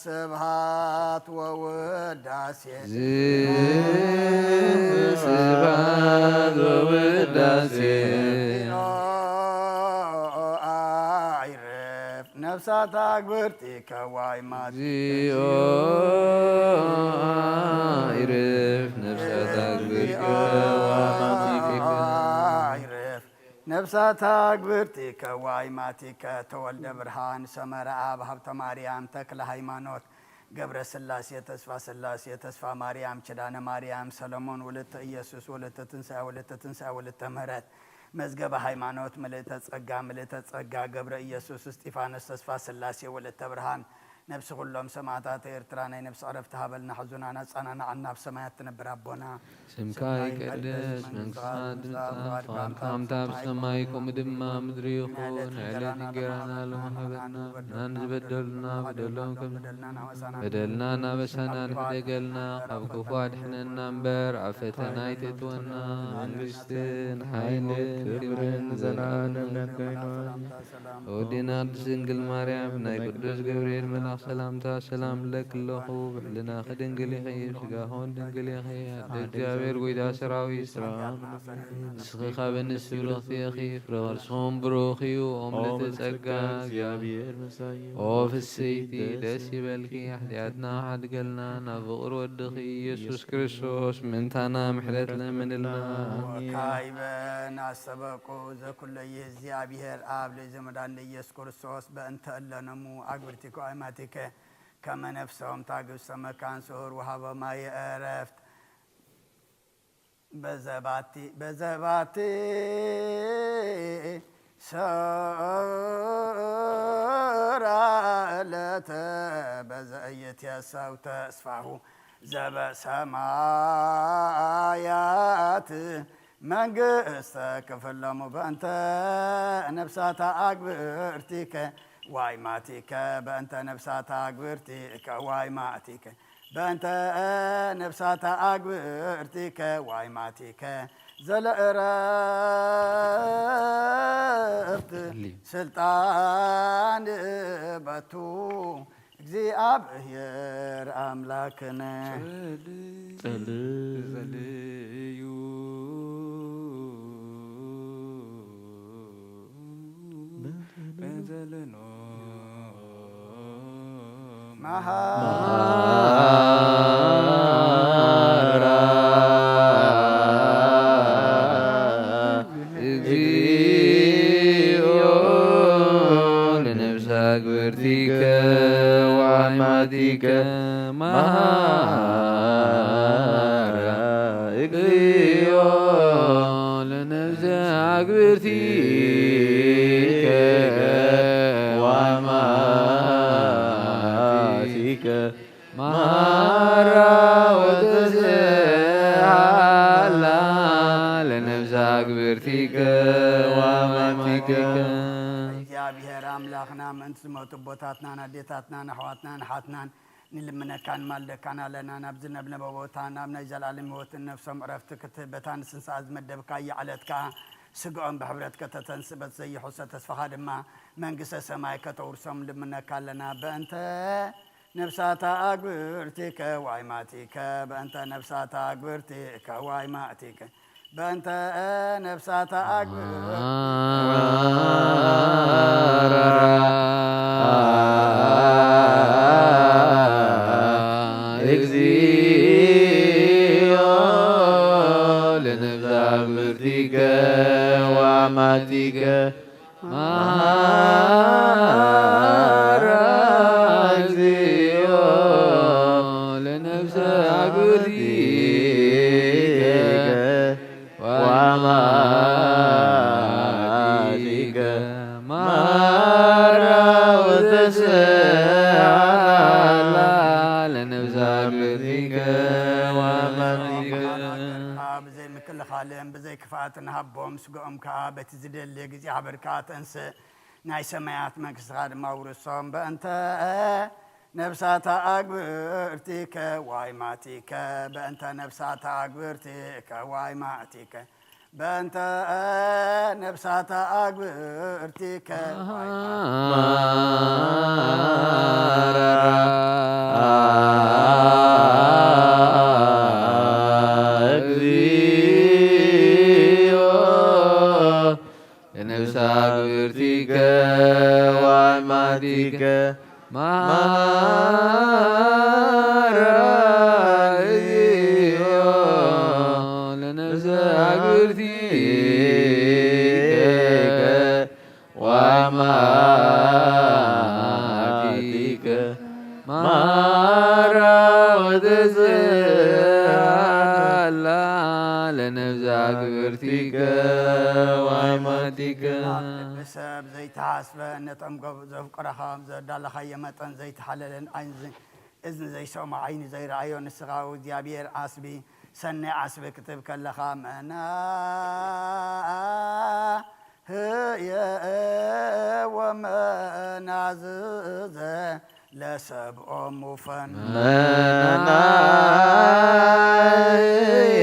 ስብሐት ወውዳሴ ስብሐት ወውዳሴ አይረፍ ነፍሳት አግብርቲከ ዋይማቲከ እግዚኦ አይረፍ ነፍሳት አግብርቲከ ዋይማቲከ አይረፍ ነፍሳት አግብርቲከ ዋይማቲከ ተወልደ ብርሃን ሰመረ አብ ሀብተ ማርያም ተክለ ሃይማኖት ገብረ ስላሴ ተስፋ ስላሴ ተስፋ ማርያም ኪዳነ ማርያም ሰለሞን ወለተ ኢየሱስ ወለተ ትንሳኤ ወለተ ትንሳኤ ወለተ ምህረት መዝገበ ሃይማኖት ምልእተ ጸጋ ምልእተ ጸጋ ገብረ ኢየሱስ እስጢፋኖስ ተስፋ ስላሴ ወለተ ብርሃን ነብሲ ኩሎም ሰማዕታት ኤርትራ ናይ ነብሲ ዕረፍቲ ሃበልና ሕዙናን ኣጻናናዕና ኣብ ሰማያት ትነብር ኣቦና ስምካ ይቀደስ መንግስትካ ትምጻእ ፍቃድካ ከምታ ኣብ ሰማይ ከምኡ ድማ ምድሪ ይኹን ዕለት እንጀራና ሎሚ ሃበና ንበድለና ዝበደሉና በደሎም ከም በደልና እናበሳና ንሕደገልና ካብ ክፉ ኣድሕነና እምበር ኣብ ፈተና ኣይተእትወና መንግስትን ሓይልን ክብርን ንዘለኣለም ናትካ ይኹን። ወዲና ቅድስት ድንግል ማርያም ናይ ቅዱስ ገብርኤል መልኣኽ ሰላምታ ሰላም እብለኪ ኣለኹ። ብሕልናኺ ድንግል ኢኺ፣ ብስጋኺ እውን ድንግል ኢኺ። ኣደ እግዚኣብሔር ጎይታ ሰራዊት ሰላም ንስኺ ካብ ኣንስቲ ብርኽቲ ኢኺ፣ ፍረ ከርስኺ እውን ብሩኽ እዩ። ኦ ምልዕቲ ጸጋ እግዚኣብሔር ምሳኺ እዩ። ኦ ፍስይቲ ደስ ይበልኪ፣ ሓጢኣትና ሓድገልና፣ ናብ ፍቕሪ ወድኺ ኢየሱስ ክርስቶስ ምእንታና ምሕረት ለምንልና። ወካይበ ናሰበቁ ዘኩለየ እግዚኣብሔር ኣብ ልጅ መድኃኒነ ኢየሱስ ክርስቶስ በእንተ እለ ነሙ አግብርቲከ አእማቲከ ከመ ነፍሶም ታግብሰ መካን ስሁር ወሃቦማ የእረፍት በዘባቲ በዘባቲ ሰራ ዕለተ በዘእይትየሰው ተስፋሁ ዘበሰማያት መንግስተ ክፍለሙ በእንተ ነፍሳታ አግብርቲከ ዋይማቲከ በእንተ ነፍሳታ አግብርቲከ ዋይማቲከ በእንተ ነፍሳታ አግብርቲከ ዋይማቲከ ዘለእረፍት ስልጣን በቱ እግዚኣብሔር አምላክነ። ጸልዩ በዘለኖ መሃራ እግዚኦ ለነፍሳ ግብርቲከ ለነፍሰ አግብርቲከ ወአማቲከ ማራ ወተስሃላ ለነፍሰ አግብርቲከ ወአማቲከ። እግዚኣብሔር ኣምላኽና፣ ምእንቲ ዝሞቱ ኣቦታትናን ኣዴታትናን ኣሕዋትናን ኣሓትናን ንልምነካን ማልደካን ኣለና። ናብ ዝነብነበ ቦታ፣ ናብ ናይ ዘላለም ህይወትን ነፍሶም ዕረፍቲ ክትህብ በታ ንስንስኣ ዝመደብካያ ዕለት ከኣ ስግኦም ብሕብረት ከተተንስእ፣ በቲ ዘይሕሶ ተስፋኻ ድማ መንግስተ ሰማይ ከተውርሶም ንልምነካ ኣለና። በእንተ ነፍሳታ ኣግብርቲከ ዋይማቲከ፣ በእንተ ነፍሳታ ኣግብርቲከ ዋይማቲከ፣ በእንተ ነፍሳታ ኣግብር እግዚኦ ለነፍሳግብርቲከ ወአማቲከ ማራ እግዚኦ ለነፍሰ አግብርቲከ ወአማቲከ ማራ ወተስሃላ ለነፍሰ አግብርቲከ ወአማቲከ። ብዘይ ምክልኻልን ብዘይ ክፍኣትን ሃቦም፣ ስግኦም ከኣ በቲ ዝደሊ እግዚኣብሔር ከኣ ተንስእ። ናይ ሰማያት መንግስትኻ ድማ ውርሶም። በእንተ ነፍሳታ ኣግብርቲከ ዋይማቲከ፣ በእንተ ነፍሳታ ኣግብርቲከ ዋይማቲከ፣ በእንተ ነፍሳታ ኣግብርቲከ ዋይማቲከ። ማራ እግዚኦ ለነፍሰ አግብርቲከ ወአማቲከ ማራ እግዚኦ ለነፍሰ አግብርቲከ ወአማቲከ ማራ ወተስሃላ ለነፍሰ አግብርቲከ ወአማቲከ። ኣብ ልቢ ሰብ ዘይተሓስበ፣ ነቶም ገብ-፣ ዘፍቅረኻ ዘዳለኻዮ መጠን ዘይተሓለለን ዓይኒ፣ እዝኒ ዘይሰምዖ ዓይኒ ዘይረኣዮ ንስኻ እግዚኣብሔር ዓስቢ፣ ሰናይ ዓስቢ ክትብ ከለኻ መና ህየ ወመናዝዘ ለሰብኦሙ ፈኑ። መናህየ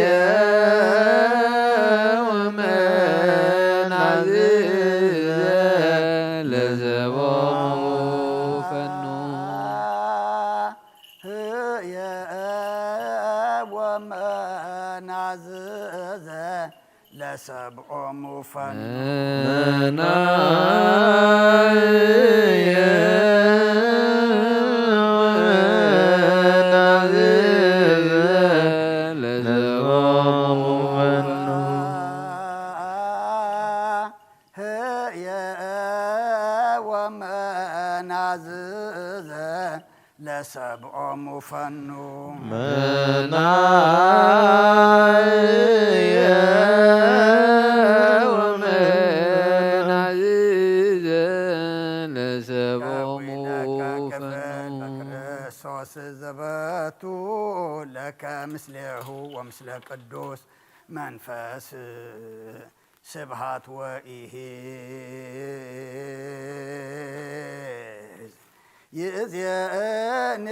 ወመናዝዘ ለሰብኦሙ ፈኑ። ህየ ወመናዝዘ ለሰብኦሙ ፈኑ። መናየ ወመናዝዘ ለሰብኦሙ ፈኑ። ህየ ወመናዝዘ ለሰብኦሙ ፈኑ። መናየ ወመናዝዘ ለሰብኦሙ ፈኑ። በክርስቶስ ዘበቱ ለከ ምስሌሁ ወምስለ ቅዱስ መንፈስ ስብሃት ወኢሂዝ ይእዜኒ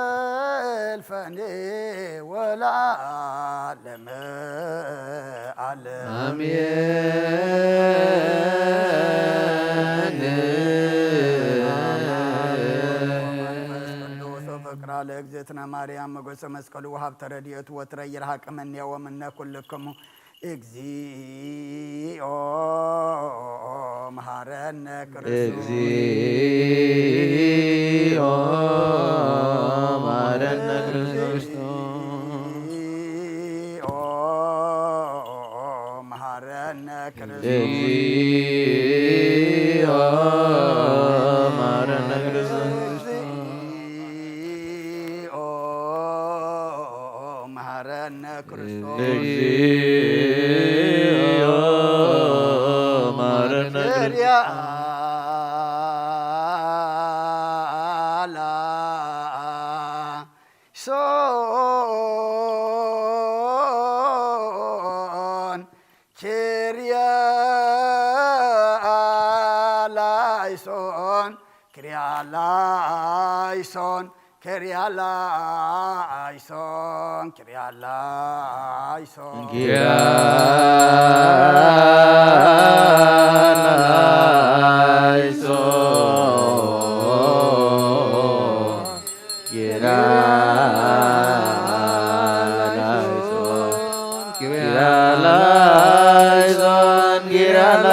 ወዘልፈኒ ወለዓለመ ዓለም። አሜን። መንፈስ ቅዱስ ፍቅራ ለእግዝእትነ ማርያም ሞገሰ መስቀሉ ወሀብተ ረድኤቱ ወትረ ይርሃቅ እምኔ ወምነ ኩልክሙ። እግዚኦ መሐረነ ክርስቶስ። እግዚኦ መሐረነ ክርስቶስ። እግዚኦ መሐረነ ክርስቶስ። እግዚኦ መሐረነ ክርስቶስ። መሐረነ ክርስቶስ። እግዚኦ መሐረነ ክርስቶስ። ኪርያላይሶን፣ ኪርያላይሶን፣ ኪርያላይሶን፣ ኪርያላይሶን፣ ኪርያላይሶን። ኪርያላይሶን፣ ኪርያላይሶን፣ ኪርያላይሶን፣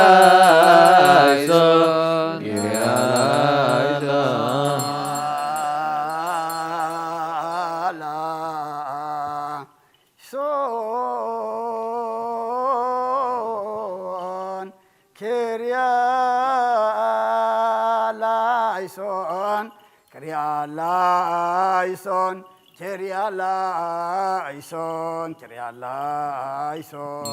ኪርያላይሶን። ሶን፣ ኪርያላይሶን፣ ኪርያላይሶን፣ ኪርያላይሶን፣ ኪርያላይሶን።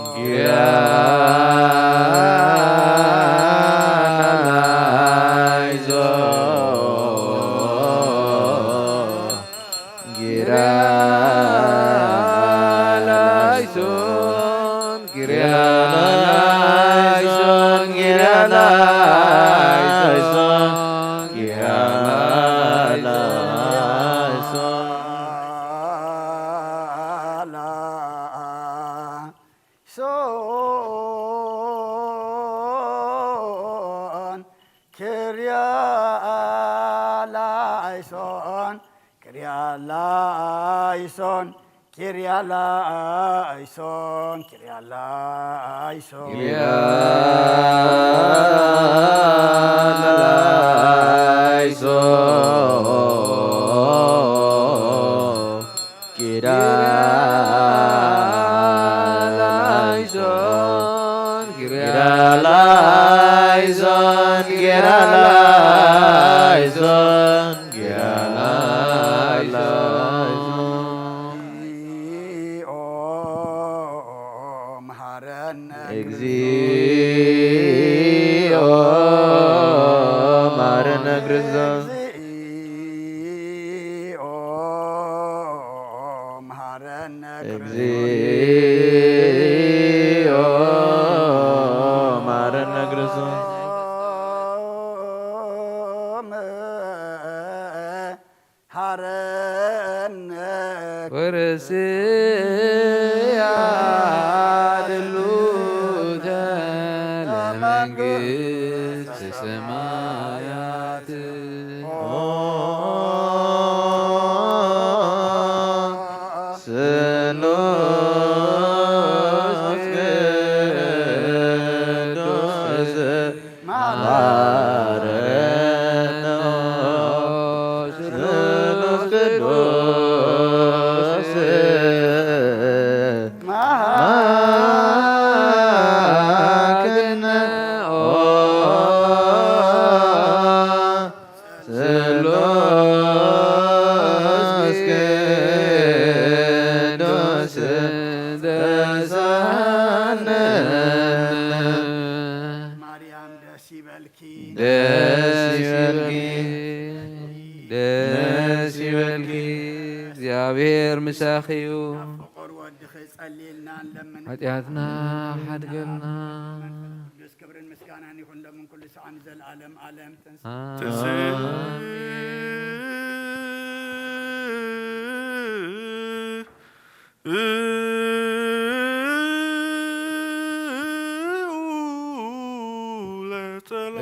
ኪርያላይሶን፣ ኪርያላይሶን፣ ኪርያላይሶን፣ ኪርያላይሶን፣ ኪርያላይሶን። ሶን፣ ኪርያላይሶን፣ ኪርያላይሶን፣ ኪርያላይሶን፣ ኪርያላይሶን። ኪርያላይሶን፣ ኪርያላይሶን፣ ኪርያላይሶን፣ ኪርያላይሶን። እግዚኦ መሐረነ፣ እግዚኦ መሐረነ ክርስቶስ። እግዚኦ መሐረነ ክርስቶስ። እግዚኦ መሐረነ ክርስቶስ። ሐረነ ወርስያ ድሉተ ለመንግሥተ ሰማያት። ኦ ስሉስ ቅዱስ መሐረነ ስሉስ ቅዱስ መሐረነ ኦ ስሉስ ቅዱስ ተሳነነ። ማርያም ደስ ይበልኪ። ደስ ይበልኪ። ደስ ይበልኪ። እግዚኣብሔር ምሳኺ እዩ። ፍቁር ወድኺ ጸልየልና ንለምን። ኃጢኣትና ሓድገልና። መንፈስ ቅዱስ ክብርን ምስጋናን ይኹን ሎምን ኩሉ ሰዓን ዘልዓለም ዓለም። ትንስ- ኣሜን።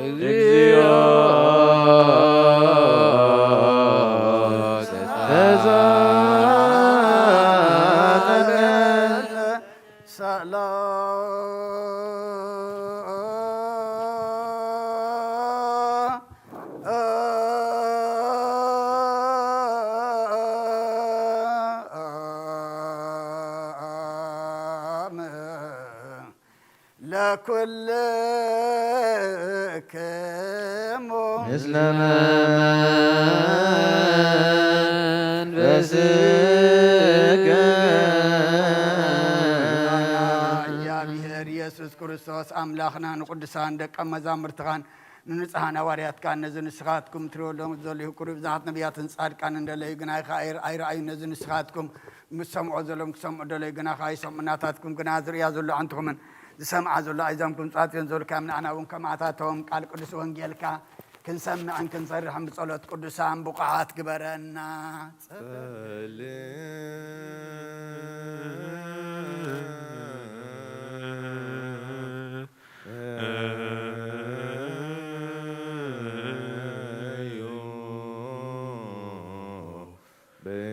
እግዚኦ ተሳነነ። ሰላም ለኩልክሙ ምስለ መንፈስከ ኣምላኽና ንቅዱሳን ደቀ መዛሙርትኻን ንንጹሃን ሃዋርያትካን ነዚ ንስኻትኩም ትሪእዎ ዘለኹም ዘለኹም ክብሪ ብዙሓት ነቢያትን ጻድቃንን እንደለዩ ግናይኻ ኣይር-፣ ኣይረኣዩን። ነዚ ንስኻትኩም ምስ ሰምዖ ዘለኹም ክሰምዑ ደለዩ ግናኻ ኣይሰምዑ። ናታትኩም ግና ዝርእያ ዘሎ ኣዕንትኹምን ዝሰምዓ ዘሎ ኣእዛንኩም ጻጽዮን ዘልካዮም ንኣና እውን ከማታቶም ቃል ቅዱስ ወንጌልካ ክንሰምዕን ክንሰርሕን ብጸሎት ቅዱሳን ብቑዓት ግበረና። ጸልእ።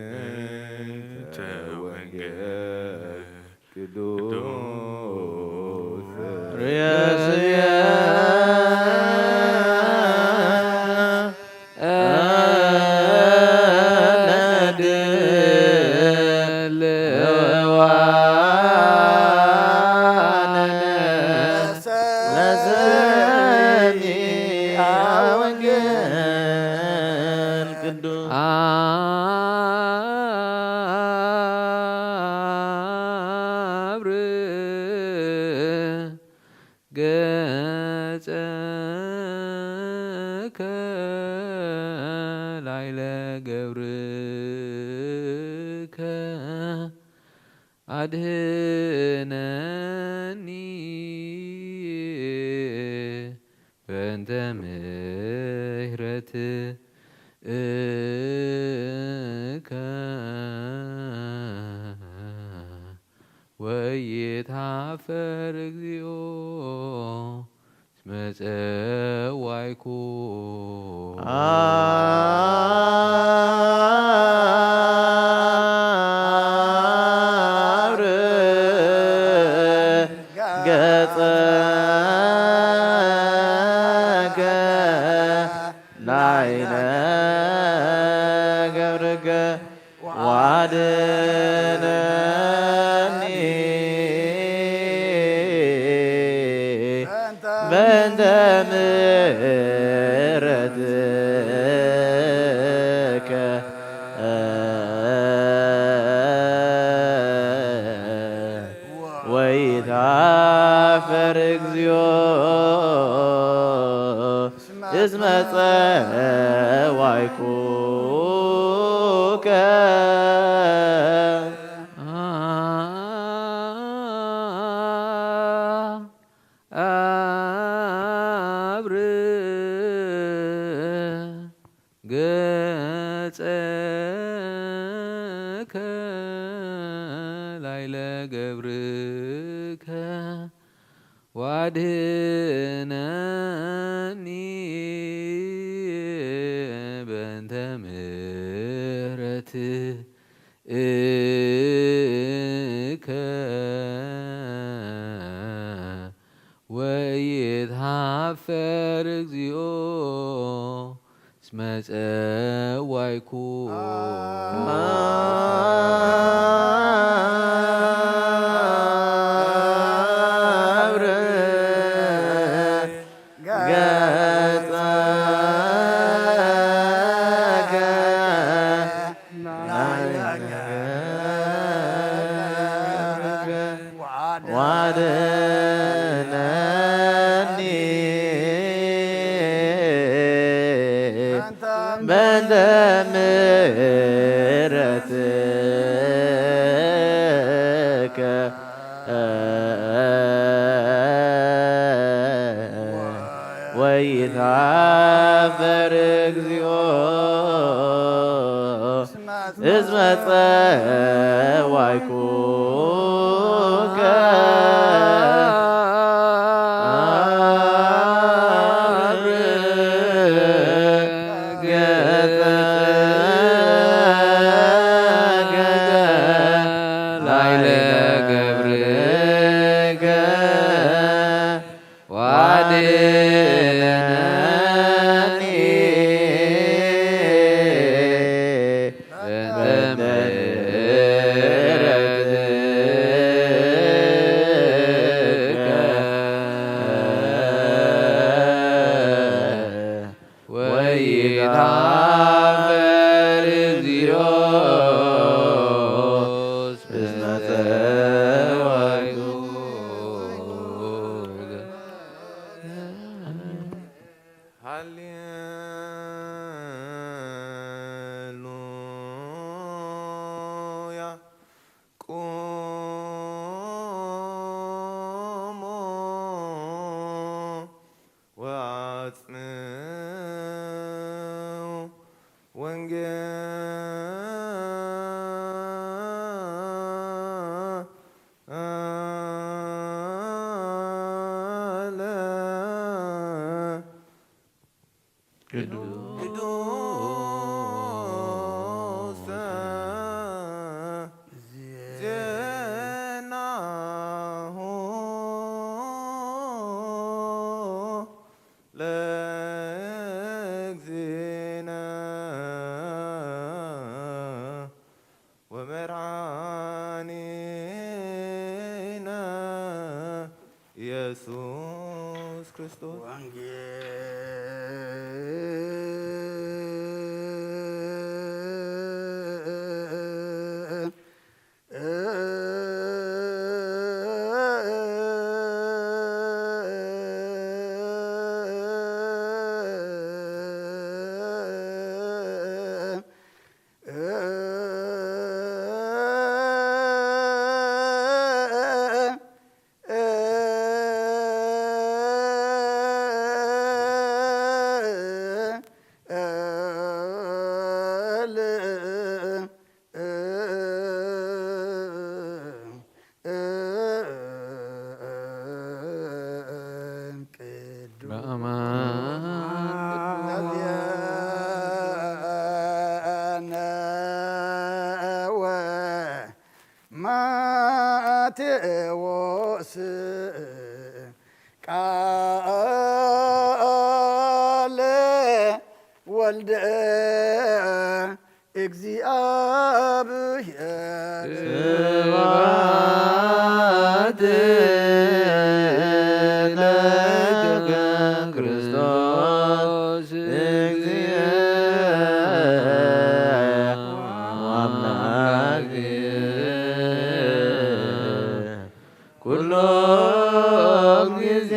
በእንተ ወንጌል ቅዱስ ርእስየ ለሰሚዐ ወንጌል ቅዱስ አብርህ ገጸከ ላዕለ ገብርከ አድህነኒ በእንተ ምሕረትከ ወይትሃፈር እግዚኦ እስመ ጸዋዕኩ። አብርህ ገጸከ ላዕለ ገብርከ ወአድነኒ በእንተ ምሕረትከ ወይትሃፈር እግዚኦ እስመ ጸዋዕኩከ። አብርህ ገጸከ ላዕለ ገብርከ ወአድህነኒ በእንተ ምሕረትከ ወይትሃፈር እግዚኦ እስመ ጸዋዕኩ። አብርህ ገጸከ ወአድነኒ በእንተ ምሕረትከ ወይትሃፈር እግዚኦ እስመ ጸዋዕኩከ። አብርህ ገጸከ ላዕለ ገብርከ ወአድነኒ በእንተ ምሕረትከ ወይትሃፈር እግዚኦ እስመ ጸዋዕኩከ። ቅዱስ ዜናሁ ለእግዚእነ ወመድኃኒነ ኢየሱስ ክርስቶስ። ወንጌል በአማን ማቴዎስ ቃለ ወልደ እግዚአብሔር ስብሐት ለከ ክርስቶስ እግዚእ ወአምላክ ኩሎ ጊዜ። ጊዜ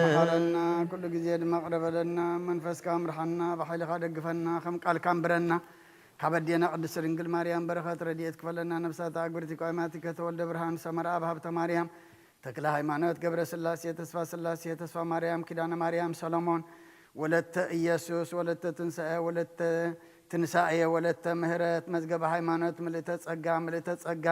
መሓረና፣ ኩሉ ጊዜ ድማ ቅረበለና። መንፈስካ ምርሓና፣ ብሓይልኻ ደግፈና፣ ከም ቃልካ ኣንብረና። ካብ ኣዴና ቅድስት ድንግል ማርያም በረኸት ረድኤት ክፈለና። ነብሳት ኣግብርቲ ቋይማቲ ከተወልደ ብርሃን ሰመራ ኣብ ሃብተ ማርያም ተክለ ሃይማኖት ገብረ ስላሴ ተስፋ ስላሴ ተስፋ ማርያም ኪዳነ ማርያም ሰሎሞን ወለተ ኢየሱስ ወለተ ትንሳኤ ወለተ ትንሳኤ ወለተ ምህረት መዝገበ ሃይማኖት ምልእተ ጸጋ ምልእተ ጸጋ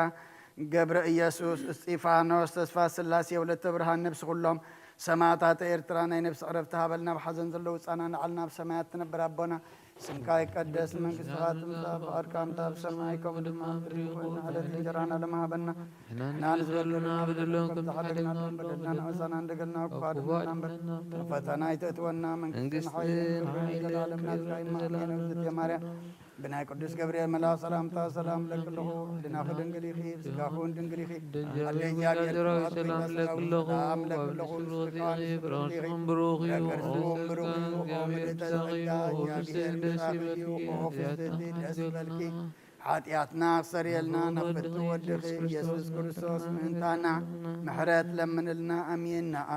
ገብረ ኢየሱስ እስጢፋኖስ ተስፋ ስላሴ ወለተ ብርሃን ነብሲ ኩሎም ሰማዕታተ ኤርትራ ናይ ነብሲ ዕረፍቲ ሃበልና። ኣብ ሓዘን ዘለዉ ጻና ንዓልና ኣብ ሰማያት ትነብር ኣቦና ስምካ ይቀደስ፣ መንግስትኻ ትምጻእ፣ ፍቓድካ ከምታ ኣብ ሰማይ ከምኡ ድማ ኣብ ምድሪ ይኹን። ዕለት እንጀራና ለመሃበና ንሕና ንዝበደሉና በደሎም ከም ዝሓደግና በደልና ንዕሳና እንደገልና ክፋድና እምበር ፈተና ኣይተእትወና፣ መንግስትን ሓይልን ክብርን ዘለዓለም ናትካ እዩ። እግዝእትየ ማርያም ብናይ ቅዱስ ገብርኤል መልኣኽ ሰላምታ ሰላም እብለኪ ኣለኹ። ሕሊናኺ ድንግል ኢኺ፣ ስጋኺ እውን ድንግል ኢኺ። ኣደ እግዚኣብሔር ሰላም እብለኪ ኣለኹ። ሰላም እብለኪ ኣለኹ። ብሩኽ እዩ። ብሩኽ እዩ። ኦ ምልእተ ጸጋ፣ እግዚኣብሔር ምሳኺ እዩ። ኦ ፍስሕቲ ደስ ይበልኪ። ሓጢኣትና ክሰርየልና ናብ ፍትው ወድኺ ኢየሱስ ክርስቶስ ምእንታና ምሕረት ለምንልና። ኣሜን። ነኣ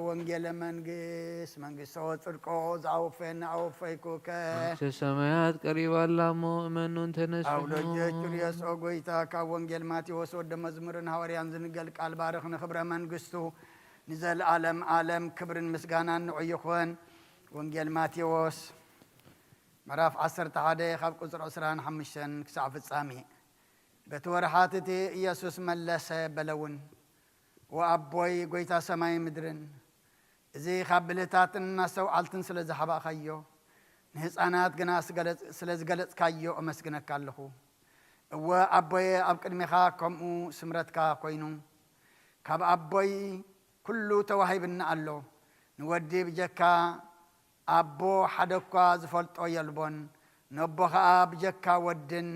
ወንጌለ መንግስት መንግስቶ ጽድቆ ዝኣወፈየና ኣወፈይኩከ። መንግስተ ሰማያት ቀሪባ ኣላ እሞ እመኑን ተነስሑ። አውሎጀቹ ሪዮስ ኦ ጎይታ ካብ ወንጌል ማቴዎስ ወደ መዝሙርን ሃዋርያን ዝንገል ቃል ባርኽ ንክብረ መንግስቱ ንዘለዓለም ዓለም ክብርን ምስጋናን ንዑ ይኹን። ወንጌል ማቴዎስ ምዕራፍ ዓሰርተ ሓደ ካብ ቁጽሪ ዕስራን ሓሙሽተን ክሳዕ ፍጻሜ። በቲ ወርሓት እቲ ኢየሱስ መለሰ በለ እውን፣ "ወኣቦይ ጐይታ ሰማይን ምድርን፣ እዚ ካብ ብልህታትን ኣስተውዓልትን ስለ ዝሃባእኻዮ፣ ንህፃናት ግና ስገለጽ-፣ ስለ ዝገለጽካዮ ኣመስግነካ ኣለኹ። እወ ኣቦየ፣ ኣብ ቅድሜኻ ከምኡ ስምረትካ ኮይኑ፣ ካብ ኣቦይ ኩሉ ተዋሂብኒ ኣሎ። ንወዲ ብጀካ ኣቦ ሓደ እኳ ዝፈልጦ የልቦን፣ ነቦ ኸኣ ብጀካ ወድን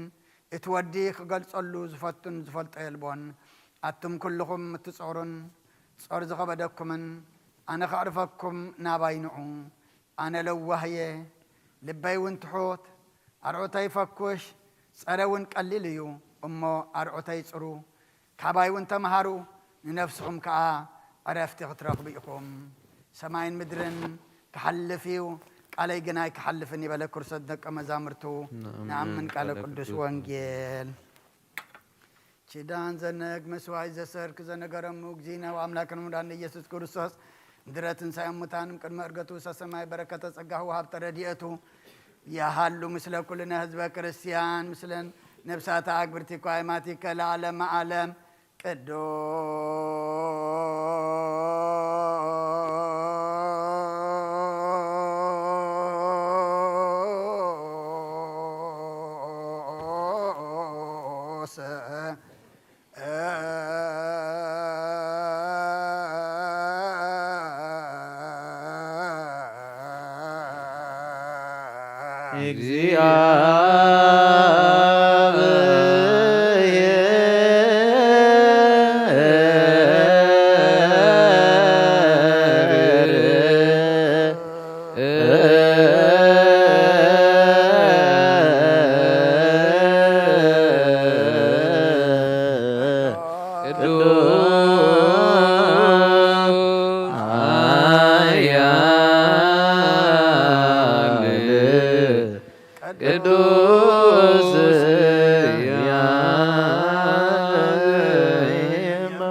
እቲ ወዲ ክገልጸሉ ዝፈቱን ዝፈልጦ የልቦን። ኣቱም ኩልኹም እትጾሩን ጾር ዝኸበደኩምን፣ ኣነ ከዕርፈኩም ናባይ ንዑ። ኣነ ለዋህ እየ፣ ልበይ እውን ትሑት። ኣርዑተይ ፈኩሽ፣ ጸረ እውን ቀሊል እዩ። እሞ ኣርዑተይ ጽሩ፣ ካባይ እውን ተምሃሩ፣ ንነፍስኹም ከኣ ዕረፍቲ ክትረኽቡ ኢኹም። ሰማይን ምድርን ክሓልፍ እዩ፣ ቃለይ ግን ኣይክሓልፍን" ይበለ ክርስቶስ ደቀ መዛሙርቱ። ንኣምን ንኣምን ቃለ ቃለ ቅዱስ ቅዱስ ወንጌል። ኪዳን ዘነግ መስዋዕት ዘሰርክ ዘነገረሙ እግዚእነ ወኣምላክነ ወመድኃኒነ ኢየሱስ ክርስቶስ ምድረ ትንሣኤ ሙታን ቅድመ ዕርገቱ ሰሰማይ በረከተ ጸጋሁ ወሃብተ ረድኤቱ ያሃሉ ምስለ ኩልነ ህዝበ ክርስቲያን ምስለ ነፍሳተ ኣግብርቲ ኳይማቲከ ለዓለመ ዓለም ቅዱስ ቅዱስ ያሬማ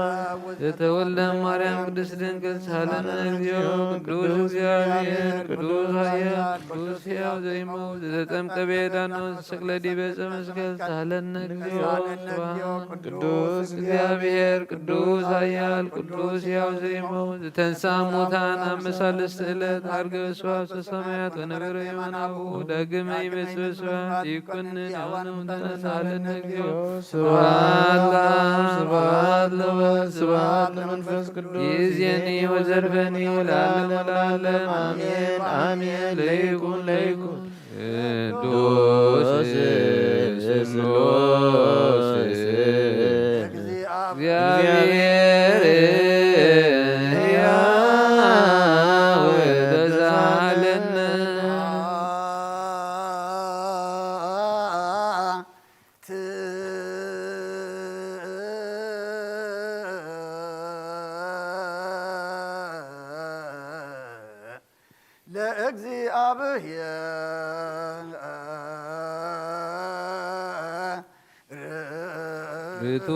ዘተወልደ ማርያም ቅድስት ድንግል ሳለነ እግዚኦ። ቅዱስ እግዚአብሔር ቅዱስ ኃያል ቅዱስ ሕያው ዘይመውት ዘተጠምቀ በየዳኖስ ተሰቅለ ዲበ ዕፀ መስቀል ሳለነ እግዚኦ። ስብሐት ቅዱስ እግዚአብሔር ቅዱስ ኃያል ቅዱስ ሕያው ዘይመውት ዘተንሳ ሙታን አመሳልስት ዕለት አርገ ስብሐት ሰማያት ወነበረ የማነ አቡሁ። ዳግመ ይመጽእ ስብሐት ይኩንን ያዋነ ሙታነ ሳለነ እግዚኦ። ስብሐት ለአብ ስብሐት ለወልድ ስብሐት ለመንፈስ ቅዱስ። ይእዜኒ ወዘልፈኒ ወለዓለመ ለዓለም አሜን አሜን። ለይኩን ለይኩን ቅዱስ ስሉስ እግዚአብሔር ሕያው ተሳለነ። ለእግዚአብሔር ርቱ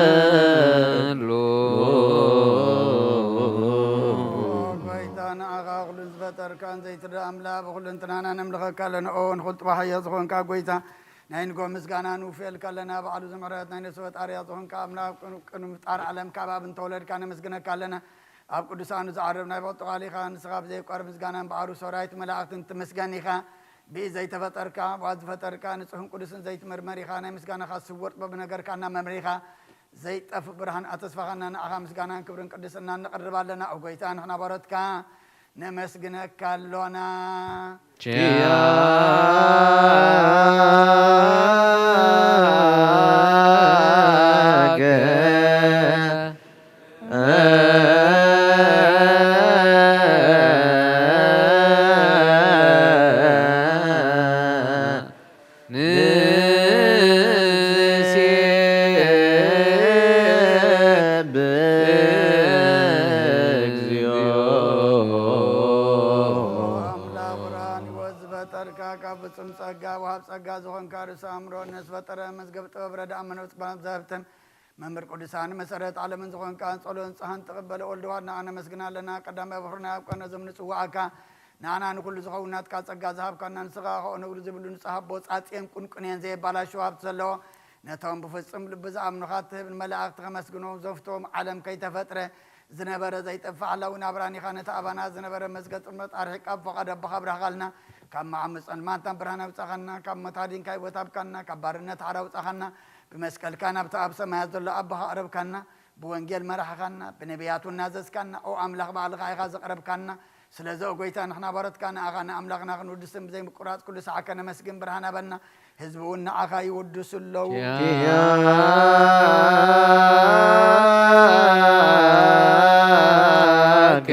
ይደሉ። ጎይታ ንዓኻ ኩሉ ዝፈጠርካን ዘይትረኣ ኣምላኽ ብኹሉ እንትናና ነምልኸካ ኣለና። ኦ ንኹል ጥባሕዮ ዝኾንካ ጎይታ ናይ ንጎ ምስጋና ንውፍየልካ ኣለና። ባዕሉ ዝምሕረት ናይ ነፍሲ ፈጣርያ ዝኾንካ ኣምላኽ ቅኑ-፣ ቅኑ ምፍጣር ዓለም ካብ ኣብ እንተወለድካ ነመስግነካ ኣለና። ኣብ ቅዱሳኑ ዝዓርብ ናይ ብቕጥቓል ኢኻ። ንስኻ ብዘይቋር ምስጋናን ባዕሩ ሰራዊት መላእኽትን ትመስገን ኢኻ። ብኢ ዘይተፈጠርካ፣ ብኣ ዝፈጠርካ፣ ንጹሕን ቅዱስን ዘይትመርመር ኢኻ። ናይ ምስጋናኻ ስውር ጥበብ ነገርካና መምሪኻ። ዘይጠፍእ ብርሃን ኣተስፋኻና ንኣኻ ምስጋናን ክብርን ቅድስናን ነቕርብ ኣለና። ኦ ጎይታ ንሕና ባሮትካ ነመስግነካ ኣሎና። ኪያከ ንሴብህ እግዚኦ። ኣምላኽ ብርሃን ሕይወት ዝፈጠርካ፣ ካብ ፍጹም ጸጋ ወሃብ ጸጋ ዝኾንካ፣ ርእሰ ኣእምሮ ንዝፈጠረ፣ መዝገብ ጥበብ ረዳእ መነጽ ዘህብተን መምህር ቅዱሳን መሰረት ዓለምን ዝኾንካ፣ ጸሎን ንስሓን ትቕበል ወልድ ዋህድና ነመስግን ኣለና። ቀዳማይ በኩርና ኣብ ቀነ ዘምንጽዋዕካ ንዓና ንኹሉ ዝኸውን ናትካ ጸጋ ዝሃብካና ንስኻ፣ ከኦ ነውሪ ዘይብሉ ንጹህ ኣቦ፣ ጻጽየን ቁንቁንየን ዘየባላሽው ሃብቲ ዘለዎ፣ ነቶም ብፍጹም ልቢ ዝኣምኑኻ ትህብ፣ ንመላእኽቲ ከመስግኑ ዘፍትዎም ዓለም ከይተፈጥረ ዝነበረ ዘይጠፍእ ሓላዊ ናብራን ኢኻ። ነቲ ኣባና ዝነበረ መዝገብ ጥልመት ኣርሒቕካ ብፍቓድ ኣቦኻ ኣብራህኻልና። ካብ መዓሙቕ ጸልማት ናብ ብርሃን ኣውጻኻና፣ ካብ ሞት ኣዲንካ ህይወት ሃብካና፣ ካብ ባርነት ሓራ ኣውጻኻና። ብመስቀልካ ናብቲ ኣብ ሰማያት ዘሎ ኣቦኻ ኣቕረብካና። ብወንጌል መራሕኻና፣ ብነቢያት እውን ናዘዝካና። ኦ ኣምላኽ ባዕልኻ ኢኻ ዘቕረብካና። ስለዚ ኦ ጎይታ ንሕና ባሮትካ ንኣኻ ንኣምላኽና ክንውድስን ብዘይምቁራጽ ኩሉ ሰዓከ ነመስግን ብርሃን ኣበና። ህዝቢ እውን ንኣኻ ይውድሱ ኣለዉ። ኪያከ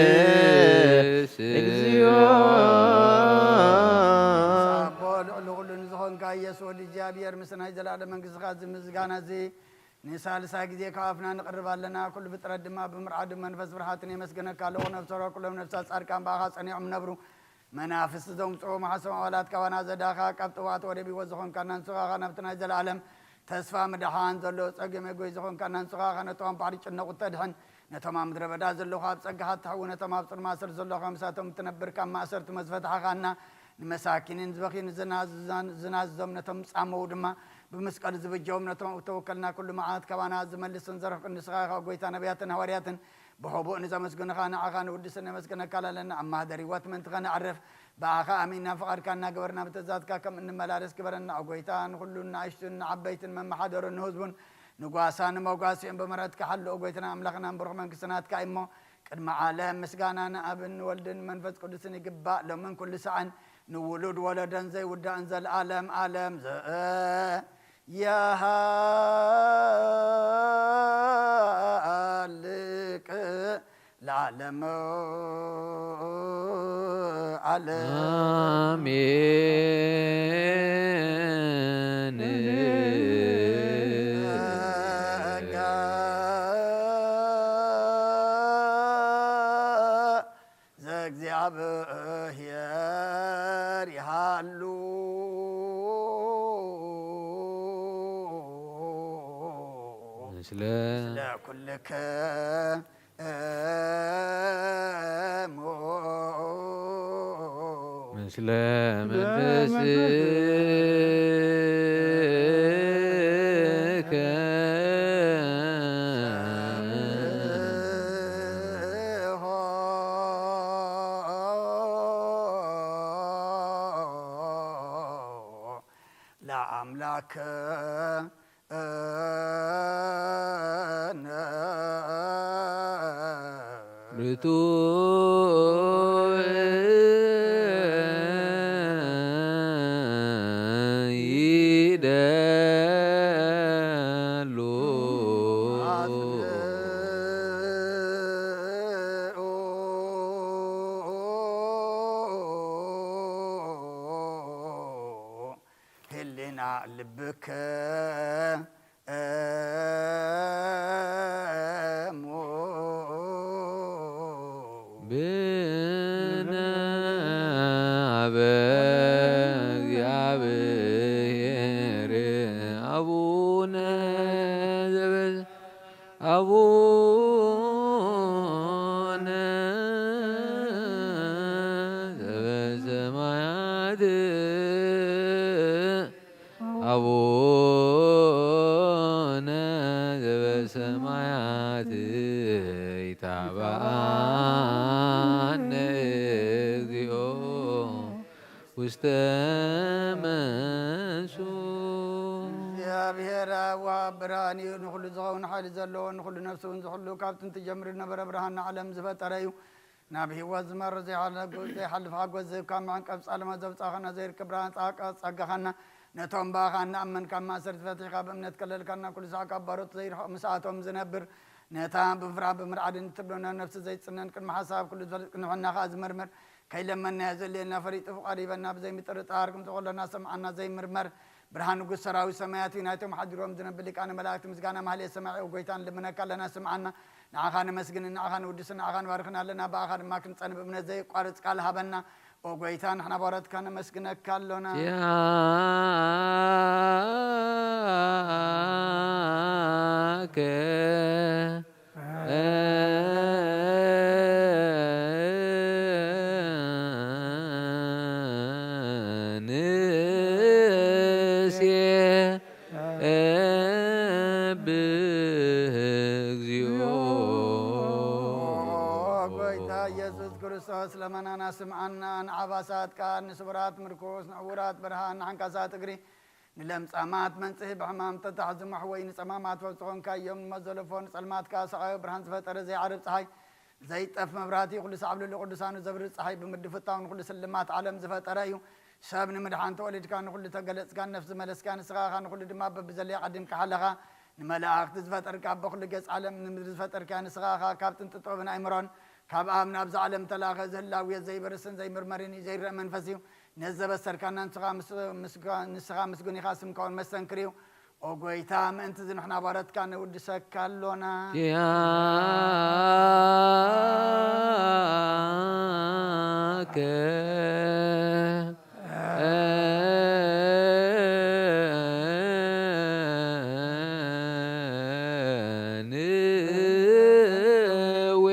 ንዌድስ። እግዚኦ። ኣቦ ልዕሊ ኩሉ ንዝኾንካ ኢየሱስ ወልድ እግዚኣብሔር፣ ምስ ናይ ዘላለም መንግስትኻ እዚ ምስጋና እዚ ንሳልሳይ ግዜ ካብ ኣፍና ንቕርብ ኣለና። ኩሉ ፍጥረት ድማ ብምርዓድ መንፈስ ፍርሃትን የመስግነካ ኣለኹ። ነፍሰ ሮ ኩሎም ነፍሳት ጻድቃን ብኣኻ ጸኒዖም ነብሩ። መናፍስቲ ዘምጽኡ ማሕሰም ኣባላት ካባና ዘዳኻ፣ ካብ ጥዋት ወደብ ህይወት ዝኾንካና ንስኻ ኸ ናብቲ ናይ ዘለኣለም ተስፋ ምድሓን ዘሎ ጸገም የጎይ ዝኾንካና ንስኻ ኸ ነቶም ባሕሪ ጭነቑ ተድሕን፣ ነቶም ኣብ ምድረ በዳ ዘለኹ ኣብ ጸጋኻ ትሕው፣ ነቶም ኣብ ጽልማት ስር ዘለኹ ምሳቶም እትነብር ካብ ማእሰርቲ መዝፈትሓኻና ንመሳኪንን ዝበኽዩ ንዝናዝዛን-፣ ዝናዝዞም ነቶም ጻመው ድማ ብመስቀሉ ዝብጀዎም ነቶም እተወከልና ኩሉ መዓት ካባና ዝመልስን ዘርሕቅን ንስኻ ኢኻ፣ ጎይታ ነቢያትን ሃዋርያትን ብሕቡእ ንዘመስግኑኻ ንዓኻ ንውድስን ነመስግነካ ኣለና። ኣብ ማህደር ህይወት ምእንቲ ኸነዕርፍ ብኣኻ ኣሚንና ፍቓድካ እናገበርና ብትእዛዝካ ከም እንመላለስ ግበረና። ኦ ጎይታ ንኹሉ ንኣሽቱን ንዓበይትን መመሓደሩን ንህዝቡን ንጓሳ ንመጓሲኦም ብምሕረትካ ሓሉ። ኦ ጎይታና ኣምላኽና ብሩኽ መንግስቲ ናትካ እሞ ቅድሚ ዓለም ምስጋና ንኣብን ንወልድን መንፈስ ቅዱስን ይግባእ፣ ሎምን ኩሉ ሰዓን ንውሉድ ወለዶን ዘይውዳእን ዘለዓለም ዓለም ዘ-፣ የሃልቅ ለዓለመ ዓለም። ኣሜን። ጸጋ ዘእግዚኣብሔር ይሃሉ ምስለ ምስለ ኩልክሙ። ምስለ መንፈስከ። ለአምላክ ርቱዕ ይደሉ። ህልና ልብከ እሞ ብነ አበ እግዚአብሔር አቡነ ዘበ-፣ አቡነ ዘበሰማያት፣ አቡነ ዘበሰማያት ይትባአነ እግዚኦ ውስተ መንሱ። እግዚኣብሔር አብ ወሃብ ብርሃን እዩ። ንኹሉ ዝኸውን ሓይሊ ዘለዎ፣ ንኹሉ ነፍሲ እውን ዝሕሉ፣ ካብ ጥንቲ ጀሚሩ ዝነበረ፣ ብርሃን ንዓለም ዝፈጠረ እዩ። ናብ ህይወት ዝመርሕ ዘይሓለ-፣ ዘይሓልፍ ሓጎስ ዝህብካ፣ መዕንቀፍ ጻልማት ዘውጻእኻና፣ ዘይርከብ ብርሃን ጻ-፣ ጸጋኻና፣ ነቶም ብኣኻ እናኣመንካ ማእሰርቲ ፈቲሕካ፣ ብእምነት ከለልካና፣ ኩሉ ሳዕ ካብ ባሮት ዘይርሕቕ ምስኣቶም ዝነብር፣ ነታ ብምፍራህ ብምርዓድን እትብሎ ነፍሲ ዘይጽነን፣ ቅድሚ ሓሳብ ኩሉ ዝፈልጥ፣ ቅንዕና ኸኣ ዝምርምር፣ ከይለመንናዮ ዘድልየና ፈሊጡ ፍቓዱ ሂበና። ብዘይምጥርጣር ክምጽእ ከሎ እናሰምዓና ዘይምርመር ብርሃን ንጉስ ሰራዊት ሰማያት እዩ። ናይቶም ሓዲሮም ዝነብር ሊቃነ መላእክት ምስጋና ማህሌት ሰማዒ፣ ኦ ጎይታ ንልምነካ ኣለና፣ ስምዓና። ንዓኻ ነመስግንን ንዓኻ ንውድስን ንዓኻ ንባርኽን ኣለና። ብኣኻ ድማ ክንጸንእ ብእምነት ዘየቋርጽ ቃል ሃበና። ኦ ጎይታ ንሕና ባሮትካ ነመስግነካ ኣሎና። ኪያከ ንሴብህ እግዚኦ። ኦ ጎይታ ኢየሱስ ክርስቶስ፣ ለመናና ስምዓና፣ ንዓባሳትካ፣ ንስቡራት ምርኩስ፣ ንዕውራት ብርሃን፣ ንዓንካሳት እግሪ፣ ንለምጻማት መንጽሂ፣ ብሕማም ተታሕዙ መሕወይ፣ ንጸማማት ፈውሲ ኾንካዮም፣ ንመዘለፎ ንጸልማት ከኣ ሰቓዮ፣ ብርሃን ዝፈጠረ ዘይዓርብ ጸሓይ፣ ዘይጠፍ መብራህቲ፣ ኩሉ ሳዕ ኣብ ልዕሊ ቅዱሳኑ ዘብርህ ጸሓይ ብምድፍታው ንኹሉ ስልማት ዓለም ዝፈጠረ እዩ። ሰብ ንምድሓን ተወሊድካ፣ ንኹሉ ተገለጽካ፣ ነፍሲ መለስካ፣ ንስኻ ኢኻ ንኹሉ ድማ በብዘለዮ ቀዲምካ ሓለኻ። ንመላእኽቲ ዝፈጠርካ፣ በኹሉ ገጽ ዓለም ንምድሪ ዝፈጠርካ ንስኻ ኢኻ። ካብ ጥንቲ ጥበብን ኣእምሮን ካብ ኣብ ናብዛ ዓለም ተላኸ፣ እዚ ህላዌ ዘይበርስን ዘይምርመርን እዩ፣ ዘይረአ መንፈስ እዩ። ነዚ ዘበሰርካና ንስኻ ምስ-፣ ምስ-፣ ንስኻ ምስጉን ኢኻ፣ ስምካ እውን መስተንክር እዩ። ኦ ጎይታ፣ ምእንቲ እዚ ንሕና ባሮትካ ነውድሰካ ኣሎና። ኪያከ ንዌ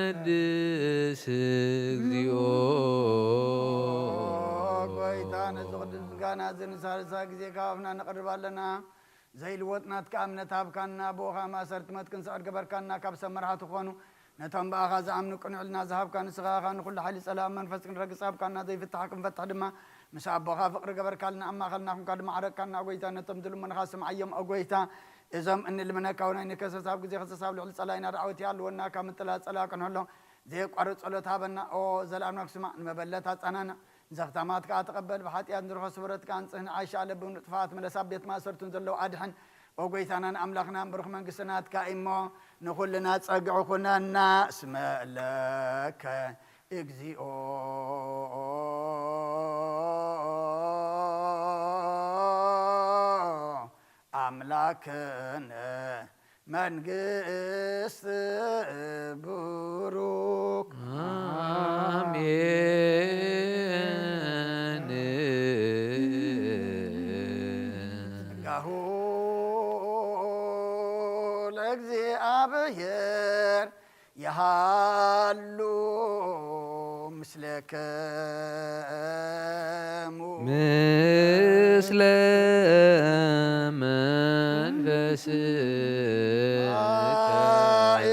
ቅድስ እግዚኦ። እዚ ንሳልሳ ግዜ ካብ ኣፍና ነቕርብ ኣለና። ዘይልወጥ ናትካ እምነት ሃብካና፣ ብኡ ኸኣ ማእሰርቲ ሞት ክንስዕር ገበርካና። ካብ ሰብ መራሕቲ ክኾኑ ነቶም ብኣኻ ዝኣምኑ ቅኑዕ ሕልና ዝሃብካ ንስኻ ኢኻ። ንኹሉ ሓይሊ ጸላእ መንፈስ ክንረግጽ ሃብካና፣ ዘይፍታሕ ክንፈትሕ ድማ ምስ ኣቦኻ ፍቕሪ ገበርካልና። ኣብ ማእከልና ኩንካ ድማ ዓረቅካና፣ ኦ ጎይታ፣ ነቶም ዝልምኑኻ ስምዓዮም፣ ኦ ጎይታ። እዞም እንልምነካ እውን ኣይንከሰስ። ኣብ ግዜ ከሰስ ኣብ ልዕሊ ጸላኢና ዳዕወት ይሃልወና፣ ካብ ምጥላእ ጸላኢ ክንሕሎ ዘየቋርጽ ጸሎት ሃበና። ኦ ዘላለም ክስማዕ ንመበለት ኣጻናና። ዘኽታማት ከኣ ተቐበል። ብሓጢኣት ንርኸ ስውረት ከኣ ኣንጽህ። ንዓሻ ለብም ንጥፋት ምለስ፣ ኣብ ቤት ማእሰርቱን ዘለዉ ኣድሕን። ኦ ጎይታናን ኣምላኽናን ብሩኽ መንግስቲ ናትካ እሞ ንኹልና ጸግዒ ኩነና። እስመ ለከ እግዚኦ ኣምላክነ መንግስት ብሩክ። ኣሜን። ጸጋሁ ለእግዚኣብሔር ይሃሉ ምስለከሙ። ምስለ መንፈስከ። አይ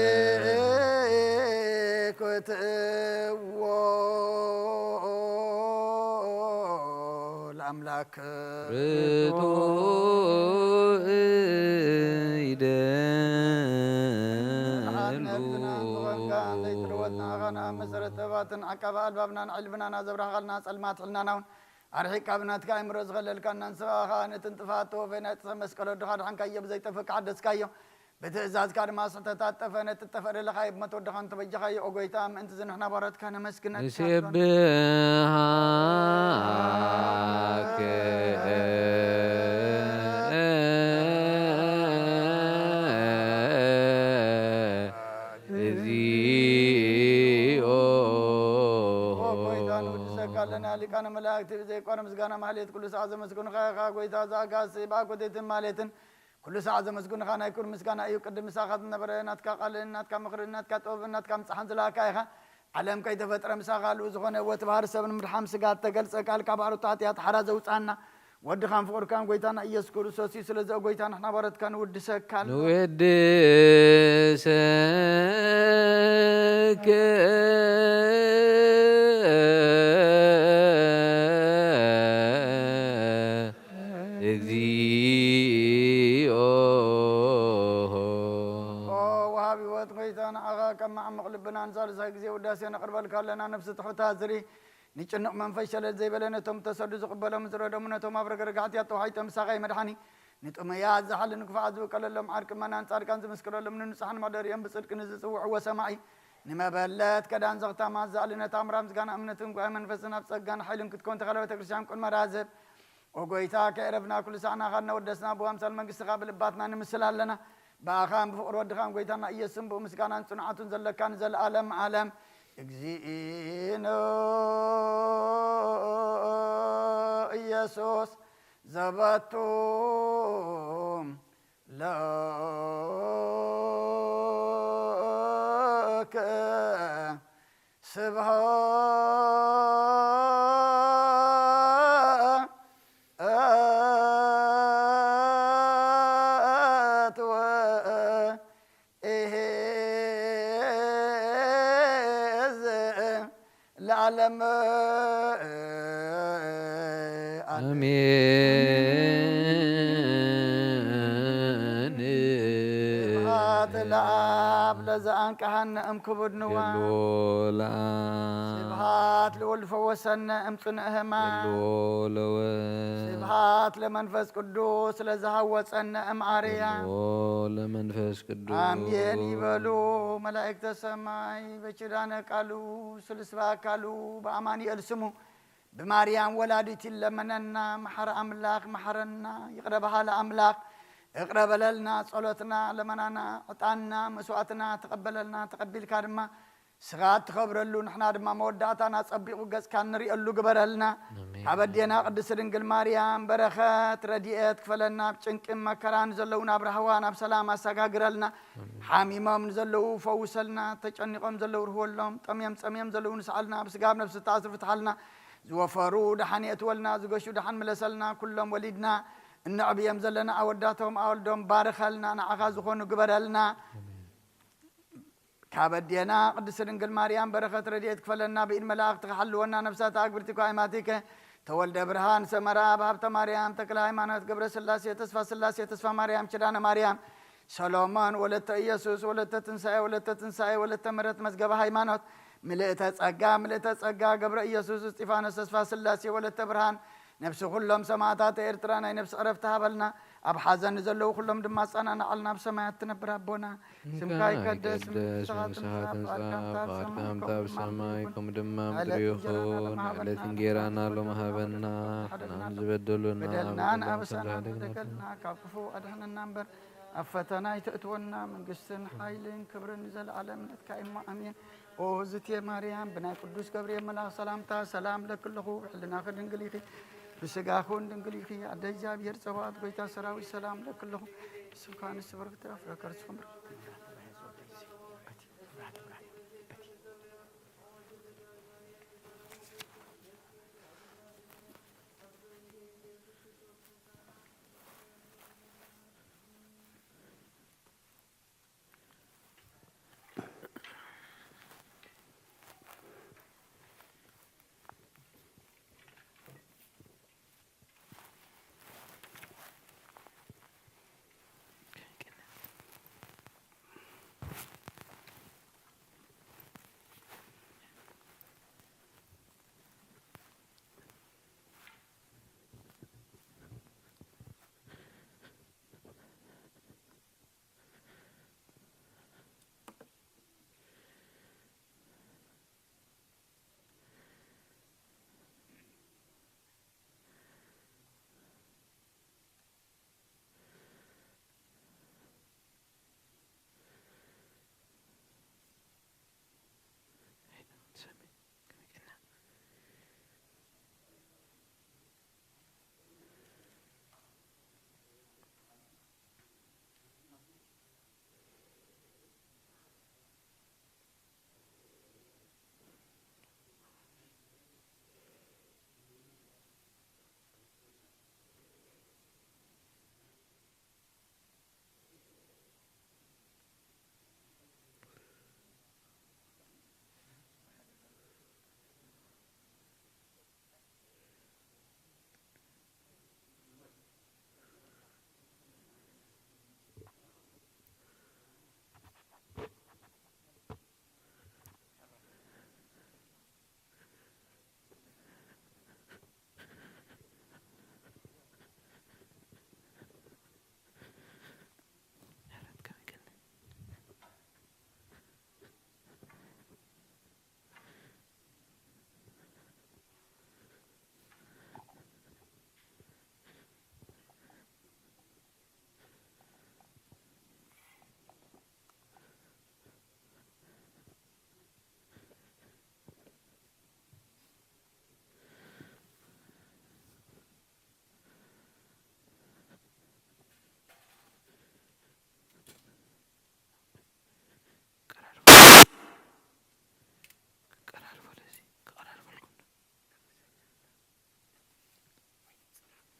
ክትእዎ ለኣምላክ። ርቱዕ ይደሉ። ንዓና ዝናን ዝኾንካ ዘይትርወጽ ንዓኻ ንኣ መሰረት ጥበባትን ዓቃቢ ኣልባብናን ዕልብናና ዘብራህኻልና ጸልማት ሕልናና እውን ኣርሒቅካ ብናትካ ኣእምሮ ዝኸለልካና ንስኻ ኸኣ ነቲ ንጥፍኣት ተወፈይ ናይ ጥሰ መስቀል ወድኻ ድሓንካዮ ብዘይጠፍእ ከሓደስካዮ። ብትእዛዝካ ድማ ስሕተታት ጠፈ ነቲ ጠፈ ደለኻዮ ብሞት ወድኻ እንተበጃኻዮ ኦ ጎይታ ምእንቲ እዚ ንሕና ባሮትካ ነመስግነካ። ንሴብሃከ። እግዚኦ። ኦ ጎይታ ንውድሰካ ኣለና። ሊቃነ መላእክቲ ብዘይቋረ ምስጋና ማህሌት ኩሉ ሰዓት ዘመስግኑኻ ኢኻ። ጎይታ ዘኣጋሲ ብኣኮቴትን ማህሌትን ኩሉ ሰዓት ዘመስግኑኻ ናይ ክብሪ ምስጋና እዩ። ቅድም ምሳኻ ዝነበረ ናትካ ቃልን ናትካ ምኽርን ናትካ ጥበብን ናትካ ምጽሓን ዝለኣካ ኢኻ። ዓለም ከይተፈጥረ ምሳኻ ልኡ ዝኾነ ህይወት ባህሪ ሰብ ንምድሓን ስጋ እተገልጸ ቃልካ ባሮት ኃጢኣት ሓራ ዘውጻና ወድኻን ፍቑርካን ጎይታና ኢየሱስ ክርስቶስ እዩ። ስለዚ ኦ ጎይታ ንሕና ባሮትካ ንውድሰካ ኣሎ። ንውድሰከ እግዚኦ። ኦ ወሃቢ ህይወት ጎይታ ንዓኻ ካብ መዓሙቕ ልብና ንሳልሳይ ግዜ ውዳሴ ነቕርበልካ ኣለና። ነፍሲ ትሑት ኣዝሪ ንጭኑቕ መንፈስ ሸለል ዘይበለ ነቶም ተሰዱ ዝቕበሎም ዝረደሙ ነቶም ኣብ ረግረግ ሓጢኣት ተዋሒጦም ምሳኻ መድሓኒ ንጥሙያት ዝሓሊ ንክፉኣት ዝውቀለሎም ዓርቂ እመናን ጻድቃን ዝምስክረሎም ንንጹሓን መሕደሪኦም ብጽድቂ ንዝጽውዕዎ ሰማዒ ንመበለት ከዳን ዘኽታማት ዘኣሊ ነታ ኣምራ ምስጋና እምነትን ጉባኤ መንፈስን ኣብ ጸጋን ሓይልን ክትከውን ተኸለ ቤተ ክርስቲያን ቅድመ ራዘብ ኦ ጎይታ ከየዕረፍና ኩሉ ሳዕ ናኻ እናወደስና ብኣምሳል መንግስትኻ ብልባትና ንምስል ኣለና። ብኣኻን ብፍቕሪ ወድኻን ጎይታና ኢየሱስን ብኡ ምስጋናን ጽንዓቱን ዘለካ ንዘለኣለም ዓለም። እግዚእነ ኢየሱስ ዘበቱ ለከ ስብሐት ወእሄዝ ለዓለመ ዓለም። ኣሜን። ስብሐት ለኣብ ለዘኣንቀሐነ እምክቡድ ንዋ። የሎ ለኣብ። ስብሐት ልወልድ ፈወሰነ እምጽኑዕ ህማም። የሎ ለወልድ። ስብሐት ለመንፈስ ቅዱስ ለዘሃወጸነ እምኣርያ። የሎ ለመንፈስ ቅዱስ። ኣሜን ይበሉ መላእክተ ሰማይ በኪዳነ ቃሉ ስልስባ ኣካሉ በኣማኑኤል ስሙ ብማርያም ወላዲት ይለመነና። መሓሪ ኣምላኽ መሓረና። ይቕረ በሃሊ ኣምላኽ እቕረ በለልና። ጸሎትና፣ ለመናና፣ ዕጣንና፣ መስዋእትና ተቐበለልና። ተቐቢልካ ድማ ስኻ እትኸብረሉ ንሕና ድማ መወዳእታና ጸቢቑ ገጽካ እንርእየሉ ግበረልና። ኣሜን። ካብ ኣዴና ቅድስቲ ድንግል ማርያም በረኸት ረድኤት ክፈለና። ኣብ ጭንቅን መከራን ዘለዉ ናብ ራህዋ ናብ ሰላም ኣሰጋግረልና። ኣሜን። ሓሚሞም ንዘለዉ ፈውሰልና። ተጨኒቖም ዘለዉ ርህወሎም። ጠምዮም ጸምዮም ዘለዉ ንስዓልና። ኣብ ስጋ ኣብ ነፍሲ ተኣስሩ ፍትሓልና። ዝወፈሩ ደሓን የእትወልና፣ ዝገሹ ደሓን ምለሰልና፣ ኩሎም ወሊድና እንዕብዮም ዘለና ኣወዳቶም ኣወልዶም ባርኸልና፣ ንዓኻ ዝኾኑ ግበረልና። ካብ ኣዴና ቅድስት ድንግል ማርያም በረኸት ረድኤት ክፈለና፣ ብኢድ መላእኽቲ ክሓልወና፣ ነፍሳት ኣግብርቲ ኳይማቲከ ተወልደ ብርሃን ሰመራ፣ ኣብ ሃብተ ማርያም ተክለ ሃይማኖት ገብረ ስላሴ ተስፋ ስላሴ ተስፋ ማርያም ኪዳነ ማርያም ሰሎሞን ወለተ ኢየሱስ ወለተ ትንሳኤ ወለተ ትንሳኤ ወለተ ምሕረት መዝገበ ሃይማኖት ምልእተ ጸጋ ምልእተ ጸጋ ገብረ ኢየሱስ እስጢፋኖስ ተስፋ ስላሴ ወለተ ብርሃን ነፍሲ ኩሎም ሰማዕታት ኤርትራ ናይ ነፍሲ ዕረፍቲ ሃበልና። ኣብ ሓዘን ንዘለዉ ኩሎም ድማ ኣጸናንዓልና። ኣብ ሰማያት ትነብር ኣቦና፣ ስምካ ይቀደስ፣ መንግስትኻ ትምጻእ፣ ፍቓድካ ትምጻእ፣ ፍቓድካ ትምጻእ፣ ኣብ ሰማይ ከምኡ ድማ ኣብ ምድሪ ይኹን። ዕለት እንጀራና ሎሚ ሃበና፣ ንሕና ዝበደሉና በደልና ንኣበሳና በደልና ካብ ክፉ ኣድሕነና እምበር፣ ኣብ ፈተና ኣይተእትወና። መንግስትን ሓይልን ክብርን ንዘለኣለም ናትካ እሞ፣ ኣሜን። ኦ እግዝእትየ ማርያም፣ ብናይ ቅዱስ ገብርኤል መልኣኽ ሰላምታ ሰላም እብለኪ ኣለኹ። ብሕልናኺ ድንግል ኢኺ፣ ብስጋኺ እውን ድንግል ኢኺ። ኣደ እግዚኣብሔር ጸባኦት፣ ጎይታ ሰራዊት፣ ሰላም እብለኪ ኣለኹ። ንስኺ ከኣ ንስብርክቲ ፍረ ከርስኺ ምርክቲ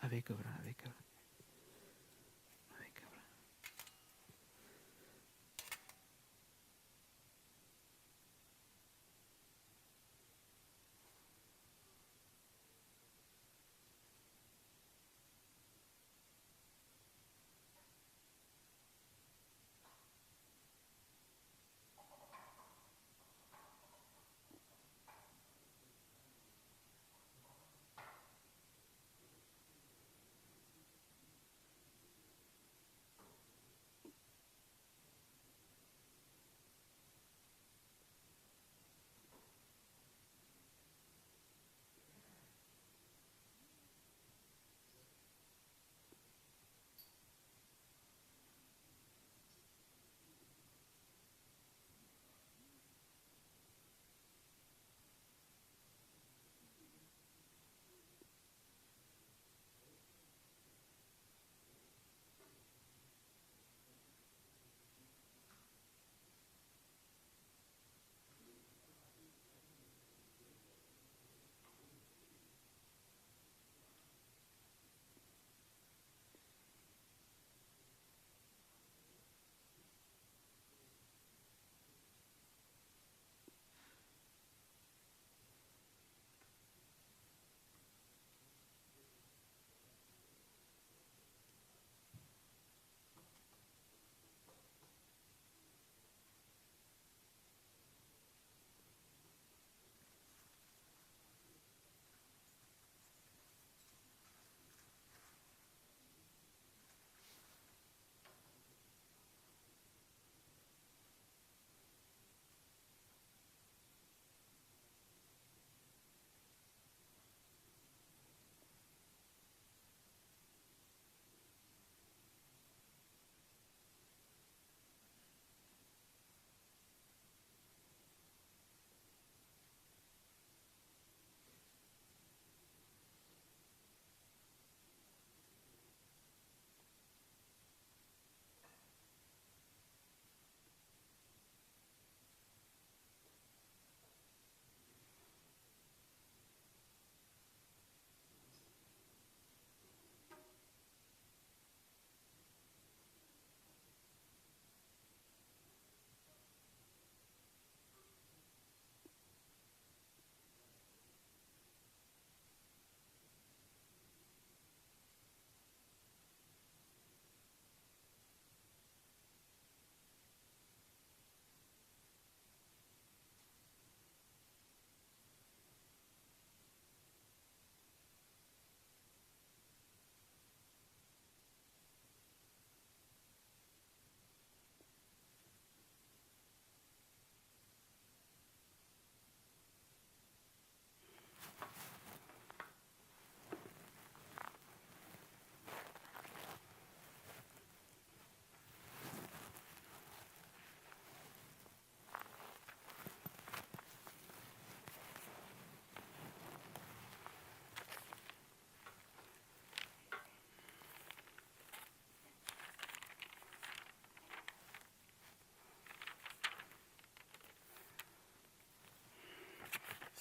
ኣበይ ገብራ፣ ኣበይ ገብራ፣ ኣበይ ገብራ።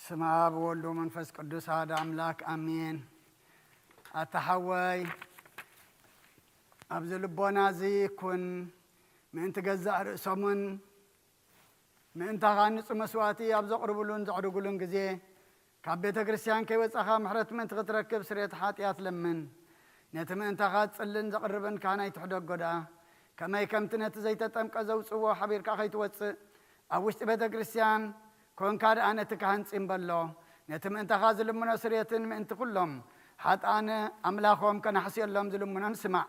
ስመ ኣብ ወወልድ ወመንፈስ ቅዱስ ኣሐደ ኣምላክ ኣሜን። ኣታ ሓወይ፣ ኣብዚ ልቦና እዚ ኩን፣ ምእንቲ ገዛእ ርእሶምን ምእንታኻ ንጹህ መስዋእቲ ኣብ ዘቕርብሉን ዘዕርጉሉን ግዜ፣ ካብ ቤተ ክርስቲያን ከይወጻኻ ምሕረት ምእንቲ ክትረክብ ስርየት ሓጢኣት ለምን። ነቲ ምእንታኻ ዝጽልን ዘቕርብን ካህን ኣይትሕደጎ ደኣ። ከመይ ከምቲ ነቲ ዘይተጠምቀ ዘውጽዎ ሓቢርካ ከይትወጽእ፣ ኣብ ውሽጢ ቤተ ክርስቲያን ኮንካ ደኣ ነቲ ካህን ጽምበሎ። ነቲ ምእንታኻ ዝልምኖ ስርየትን ምእንቲ ኩሎም ሓጥኣን ኣምላኾም ከናሕስየሎም ዝልምኖን ስማዕ።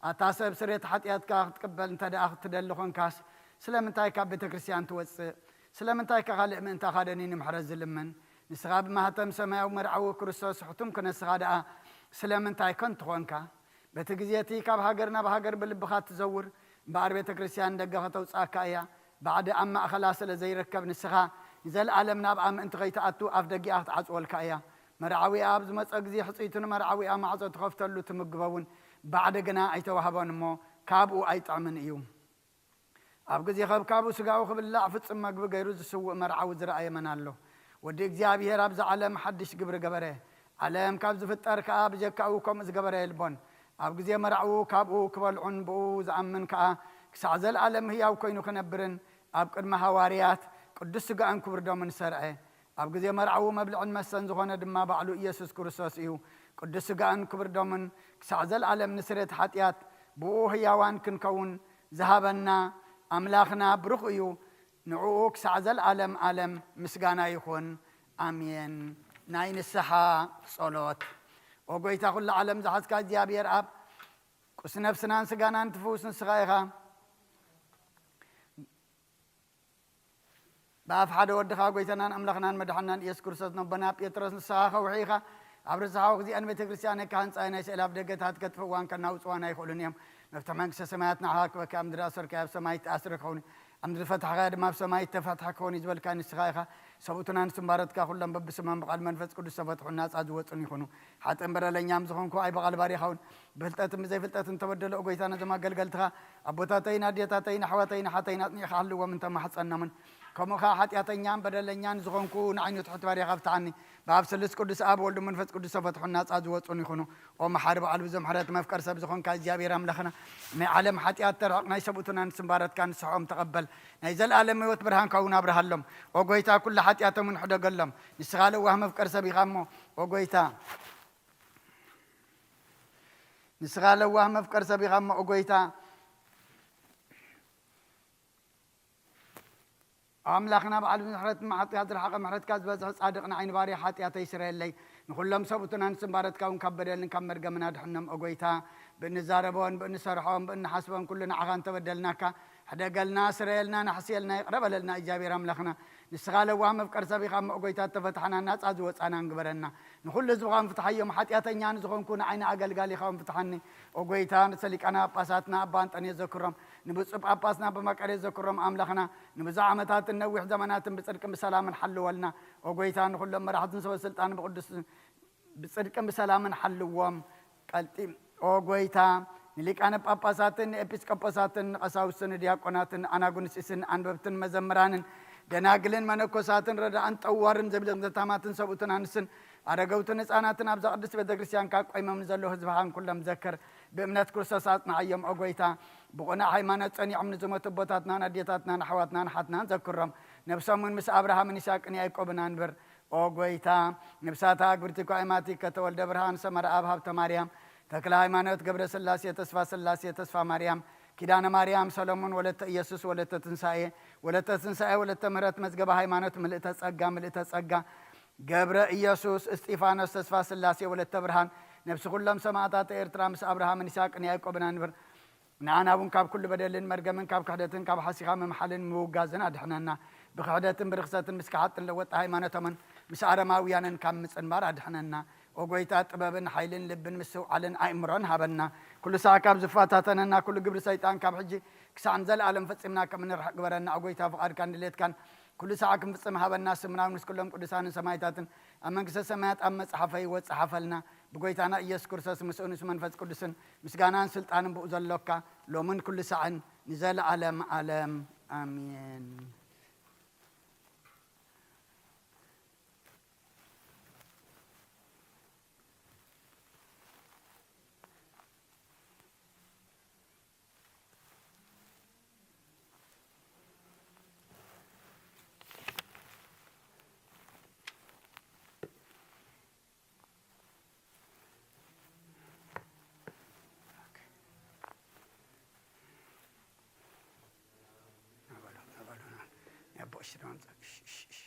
ኣታ ሰብ ስርየት ሓጢኣትካ ክትቅበል እንተ ደኣ ክትደሊ ኾንካስ፣ ስለምንታይ ካብ ቤተ ክርስቲያን ትወጽእ? ስለምንታይ ከ ካልእ ምእንታኻ ደኒ ንምሕረት ዝልምን? ንስኻ ብማህተም ሰማያዊ መርዓዊ ክርስቶስ ሕቱም ክነስኻ ደኣ ስለምንታይ ከንቱ ኾንካ? በቲ ግዜ እቲ ካብ ሃገር ናብ ሃገር ብልብኻ ትዘውር፣ እምበኣር ቤተ ክርስቲያን ንደገ ከተውጽኣካ እያ። ባዕዲ ኣብ ማእኸላ ስለ ዘይርከብ፣ ንስኻ ንዘለኣለም ናብኣ ምእንቲ ከይትኣቱ ኣፍ ደጊኣ ክትዓጽወልካ እያ። መርዓዊኣ ኣብ ዝመጾ ግዜ ሕጽይቱ ንመርዓዊኣ ማዕጾ ትኸፍተሉ ትምግቦ እውን ባዕዲ ግና ኣይተዋህቦን እሞ ካብኡ ኣይጥዕምን እዩ። ኣብ ግዜ ከብካቡ ስጋኡ ክብላዕ ፍጹም መግቢ ገይሩ ዝስውእ መርዓዊ ዝረኣየ መን ኣሎ? ወዲ እግዚኣብሔር ኣብዚ ዓለም ሓድሽ ግብሪ ገበረ። ዓለም ካብ ዝፍጠር ከኣ ብጀካኡ ከምኡ ዝገበረ የልቦን። ኣብ ግዜ መርዓኡ ካብኡ ክበልዑን ብኡ ዝኣምን ከኣ ክሳዕ ዘለኣለም ህያው ኮይኑ ክነብርን ኣብ ቅድሚ ሃዋርያት ቅዱስ ስጋኡን ክብሪ ደሙን ሰርዐ። ኣብ ግዜ መርዓዊ መብልዕን መስተን ዝኾነ ድማ ባዕሉ ኢየሱስ ክርስቶስ እዩ። ቅዱስ ስጋኡን ክብሪ ደሙን ክሳዕ ዘለኣለም ንስርየት ሓጢኣት ብኡ ህያዋን ክንከውን ዝሃበና ኣምላኽና ብሩኽ እዩ። ንዕኡ ክሳዕ ዘለኣለም ኣለም ምስጋና ይኹን። ኣሜን። ናይ ንስሓ ጸሎት። ኦ ጎይታ፣ ኩሉ ዓለም ዝሓዝካ እግዚኣብሔር ኣብ፣ ቁስ ነፍስናን ስጋናን ትፍውስ ንስኻ ኢኻ። ብኣፍ ሓደ ወድኻ ጎይታናን ኣምላኽናን መድሓናን ኢየሱስ ክርስቶስ ነቦና ጴጥሮስ ንስኻ ከውሒ ኢኻ። ኣብ ርስሓ ግዚኣን ቤተ ክርስቲያን ከ ህንጻ ናይ ስእሊ ኣፍ ደገታት ከጥፍእዋን ከናውጽዋን ኣይኽእሉን እዮም። መፍትሕ መንግስተ ሰማያት ንዓኻ ክበካ ኣብ ምድሪ ኣሰርካዮ ኣብ ሰማይ ተኣስረ ክኸውን፣ ኣብ ምድሪ ፈታሕካዮ ድማ ኣብ ሰማይ ተፈትሐ ክኸውን እዩ ዝበልካ ንስኻ ኢኻ። ሰብኡትና ንስምባረትካ ኩሎም በብስሞም ብቓል መንፈስ ቅዱስ ተፈትሑን ናጻ ዝወጹን ይኹኑ። ሓጥእን በደለኛም ዝኾንኩ ኣይ ብቓል ባሪኻ እውን ብፍልጠትን ብዘይፍልጠትን ተበደለ። ኦ ጎይታ፣ ነዞም ኣገልገልትኻ ኣቦታተይን ኣዴታተይን ኣሕዋተይን ኣሓተይን ኣጽኒዕኻ ሓልዎም እንተማሕጸኖምን፣ ከምኡ ኸዓ ሓጢኣተኛን በደለኛን ዝኾንኩ ንዓይ ንትሑት ባሪኻ ፍትሓኒ። ብኣብ ስሉስ ቅዱስ ኣብ ወልድ መንፈስ ቅዱስ ተፈትሑን ናጻ ዝወጹን ይኹኑ። ኦ መሓሪ በዓል ብዙሕ ምሕረት መፍቀር ሰብ ዝኾንካ እግዚኣብሔር ኣምላኽና፣ ናይ ዓለም ሓጢኣት ተርሕቕ ናይ ሰብኡትናን ስምባረትካን ንስሖም ተቐበል። ናይ ዘለኣለም ህይወት ብርሃንካ እውን ኣብርሃሎም። ኦ ጎይታ፣ ኩሉ ሓጢኣቶም እውን ሕደገሎም። ንስኻ ለዋህ መፍቀር ሰብ ኢኻ እሞ፣ ኦ ጎይታ፣ ንስኻ ለዋህ መፍቀር ሰብ ኢኻ እሞ፣ ኦ ጎይታ፣ ኣምላኽና በዓል ምሕረት፣ ማሕጢኣት ዝረሓቐ ምሕረትካ ዝበዝሕ ጻድቕ ንዓይ ንባርያ ሓጢኣተይ ስረየለይ። ንኹሎም ሰብኡትናን ስምባረትካ እውን ካብ በደልን ካብ መርገምን ኣድሕኖም። ኦ ጎይታ፣ ብእንዛረቦን ብእንሰርሖን ብእንሓስቦን ኩሉ ንዓኻ እንተበደልናካ፣ ሕደገልና፣ ስረየልና፣ ናሕስየልና፣ ይቕረ በለልና እግዚኣብሔር ኣምላኽና። ንስኻ ለዋህ መፍቀር ሰብ ኢኻ እሞ፣ ኦ ጎይታ፣ እተፈታሕና ናጻ ዝወጻናን ግበረና። ንኹሉ ህዝብኻ እውን ፍትሓዮም። ሓጢኣተኛ ንዝኾንኩ ንዓይ ንኣገልጋሊኻ እውን ፍትሓኒ። ኦ ጎይታ፣ ርእሰ ሊቃነ ጳጳሳትና ኣባ ኣንጠንዮስ ዘክሮም፣ ንብፁዕ ጳጳስና ኣባ መቃርዮስ ዘክሮም ኣምላኽና፣ ንብዙሕ ዓመታትን ነዊሕ ዘመናትን ብጽድቅን ብሰላምን ሓልወልና። ኦ ጎይታ፣ ንኹሎም መራሕትን ሰበ ስልጣን ብቅዱስ ብጽድቅን ብሰላምን ሓልዎም። ቀልጢ ኦ ጎይታ፣ ንሊቃነ ጳጳሳትን ንኤጲስቆጶሳትን ንቐሳውስትን ንዲያቆናትን ንኣናጉንስጢስን ንኣንበብትን መዘምራንን ደናግልን መነኮሳትን ረዳእን ጠዋርን ዘብለታማትን ሰብኡትን ኣንስትን ኣረገውትን ህፃናትን ኣብዛ ቅድስት ቤተ ክርስቲያን ካብ ቆይሞም ንዘለዉ ህዝብኻን ኩሎም ዘክር። ብእምነት ክርስቶስ ኣጽንዓዮም ኦ ጎይታ። ብቕኑዕ ሃይማኖት ጸኒዖም ንዝሞቱ ኣቦታትናን ኣዴታትናን ኣሕዋትናን ሓትናን ዘክሮም። ነብሶም እውን ምስ ኣብርሃምን ይስሐቅን ያዕቆብን ኣንብር። ኦ ጎይታ፣ ንብሳታ ኣግብርቲ ኳይማቲ ከተወልደ ብርሃን ሰመረ ኣብ ሃብተ ማርያም፣ ተክለ ሃይማኖት ገብረ ስላሴ ተስፋ ስላሴ ተስፋ ማርያም፣ ኪዳነ ማርያም ሰሎሞን ወለተ ኢየሱስ ወለተ ትንሳኤ ወለተ ትንሳኤ ወለተ ምህረት መዝገበ ሃይማኖት ምልእተ ጸጋ ምልእተ ጸጋ ገብረ ኢየሱስ እስጢፋኖስ ተስፋ ስላሴ ወለተ ብርሃን ነብሲ ኩሎም ሰማእታት ኤርትራ ምስ ኣብርሃምን ይስሐቅን ያዕቆብን ኣንብር። ንዓና እውን ካብ ኩሉ በደልን መርገምን ካብ ክሕደትን ካብ ሓሲኻ ምምሓልን ምውጋዝን ኣድሕነና። ብክሕደትን ብርኽሰትን ምስ ከሓጥን ለወጢ ሃይማኖቶምን ምስ ኣረማውያንን ካብ ምጽንባር ኣድሕነና። ኦ ጎይታ፣ ጥበብን ሓይልን ልብን ምስትውዓልን ኣእምሮን ሃበና። ኩሉ ሳዕ ካብ ዝፈታተነና ኩሉ ግብሪ ሰይጣን ካብ ሕጂ ክሳዕ ንዘለኣለም ፈጺምና ከም እንርሕቕ ግበረና። ኦ ጎይታ፣ ፍቓድካን ድሌትካን ኩሉ ሳዕ ክንፍጽም ሃበና። ስምና እውን ምስ ኩሎም ቅዱሳንን ሰማይታትን ኣብ መንግስተ ሰማያት ኣብ መጽሓፈ ህይወት ጸሓፈልና። ብጎይታና ኢየሱስ ክርስቶስ ምስኡ ምስ መንፈስ ቅዱስን ምስጋናን ስልጣንን ብኡ ዘሎካ ሎምን ኩሉ ሳዕን ንዘለኣለም ኣለም ኣሜን። ሽሮ ኣምጻ። እሺ፣ እሺ፣ እሺ።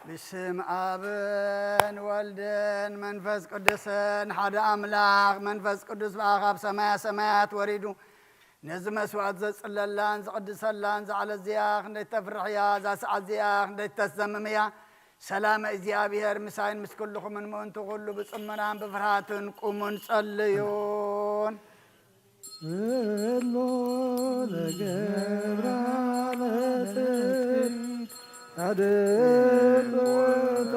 ብስም ኣብን ወልድን መንፈስ ቅዱስን ሓደ ኣምላኽ። መንፈስ ቅዱስ ብኣኻ ኣብ ሰማያ ሰማያት ወሪዱ ነዚ መስዋዕት ዘጽለላን ዝቕድሰላን ዝዓለት እዚኣ ክንደይ ተፍርሕ እያ፣ እዛ ሰዓት እዚኣ ክንደይ ተዘምም እያ። ሰላም እግዚኣብሔር ምሳይን ምስ ኩልኹምን ምእንቲ ኩሉ ብጽሞናን ብፍርሃትን ቁሙን ጸልዩን። እሎ ለገብራ ለጽድቅ ጻድቅ ውእቱ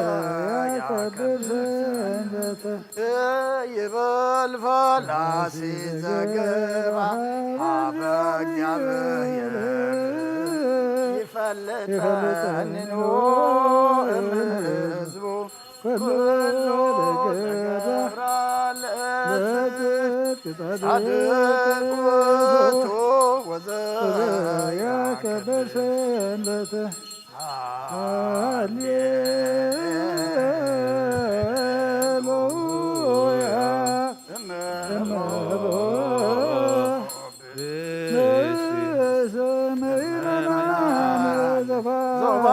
ወዘያከብር ሰንበተ። ይበል ፈላሲ ዘገባ ሀበ እግዚኣብሔር ይፈልጠኒ እምሕዝቡ። ኩሉ ተገብራ ለጽድቅ ጻድቅ ውእቱ ወዘያከብር ሰንበተ። ሃሌሉያ። እመቦ ዞባ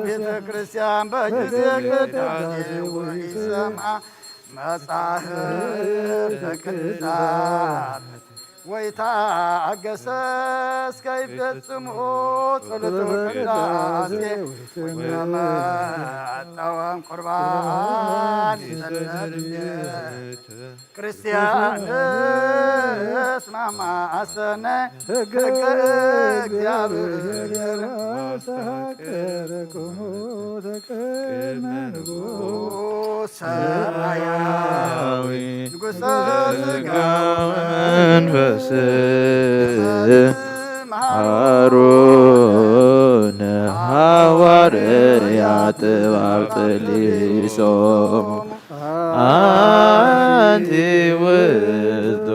ቤተ ክርስቲያን በጊዜ ቅዳሴ ወኢሰምዓ መጻሕፍተ ቅዱሳት ወይታገሰ እስከ ይፈጽሙ ጸሎተ ቅዳሴ ወይመጠወም ቁርባን ይሰደድ። ክርስቲያን እስማማ ኣሰነ ሕገ እግዚኣብሔር ኣስተሃቀረክሙ ተቀመ ንጉሥ ሰማያዊ ንጉሠ ሥጋ መንፈስ መሃሮነ ሃዋርያ ጥባብ ጠሊሶም። አንቲ ውእቱ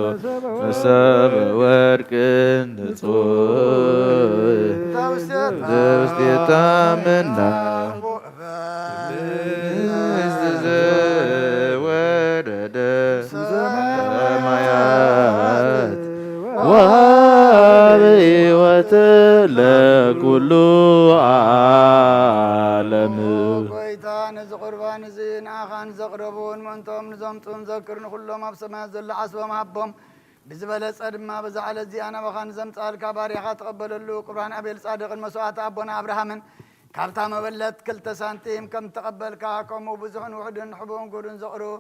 መሰበ ወርቅ ንጹሕ ዘውስቴታ ምና ዘወረደ ሰማያት ወሀበ ሕይወት ለኩሉ ዓለም። ጎይታ፣ ነዚ ቁርባን እዚ ንኣኻን ዘቕረቡን ምእንቶም ንዘምጹን ዘክር፣ ንኹሎም ኣብ ሰማያት ዘሎ ዓስቦም ሃቦም። ብዝበለጸ ድማ በዛ ዕለት እዚኣ ናባኻ ንዘምጻልካ ባርያኻ ተቐበለሉ። ቁርባን ኣቤል ጻድቕን መስዋዕቲ ኣቦና ኣብርሃምን ካብታ መበለት ክልተ ሳንቲም ከም ተቐበልካ፣ ከምኡ ብዙሕን ውሑድን ሕቡእን ጉዱን ዘቕርቡ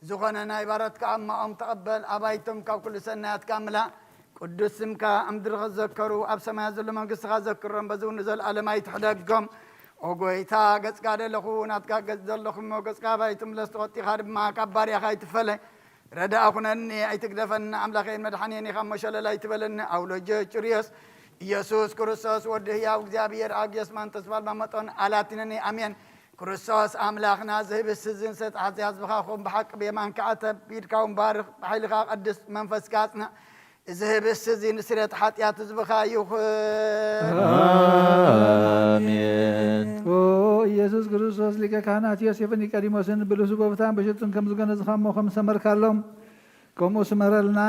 ዝኾነ ናይ ባሮትካ ኣማኦም ተቐበል። ኣባይቶም ካብ ኩሉ ሰናያትካ ምላ። ቅዱስ ስምካ ኣብ ምድሪ ክዘከሩ፣ ኣብ ሰማያት ዘሎ መንግስትኻ ዘክሮም፣ በዚ እውን ንዘለኣለም ኣይትሕደጎም። ኦ ጎይታ፣ ገጽካ ደለኹ፣ ናትካ ገጽ ዘለኹ እሞ፣ ገጽካ ኣባይ ትምለስ፣ ተቖጢኻ ድማ ካብ ባርያኻ ኣይትፈለ። ረዳእ ኩነኒ፣ ኣይትግደፈኒ፣ ኣምላኸይን መድሓኒየን ኢኻ እሞ፣ ሸለል ኣይትበለኒ። ኣውሎጀ ጭርዮስ፣ ኢየሱስ ክርስቶስ ወዲ ህያው እግዚኣብሔር፣ ኣብ ጌስማን ተስፋ ኣልባ መጠን ኣላቲነኒ። ኣሜን። ክርስቶስ ኣምላኽና፣ ዝህብስ ዝንሰት ሓዚ ህዝብኻ ኹን፣ ብሓቂ ብየማንካ ኣተብ፣ ኢድካ እውን ባርኽ፣ ብሓይልኻ ቀድስ፣ መንፈስካ ኣጽንዕ። እዚ ህብስት እዚ ንስርየት ሓጢኣት ህዝብኻ ይኹን። ኣሜን። ኦ ኢየሱስ ክርስቶስ ሊቀ ካህናት ዮሴፍን ኒቆዲሞስን ብልሱ ጎብታን ብሽቱን ከም ዝገነዝኻ እሞ ከም ዝሰመርካሎም ከምኡ ስመረልና።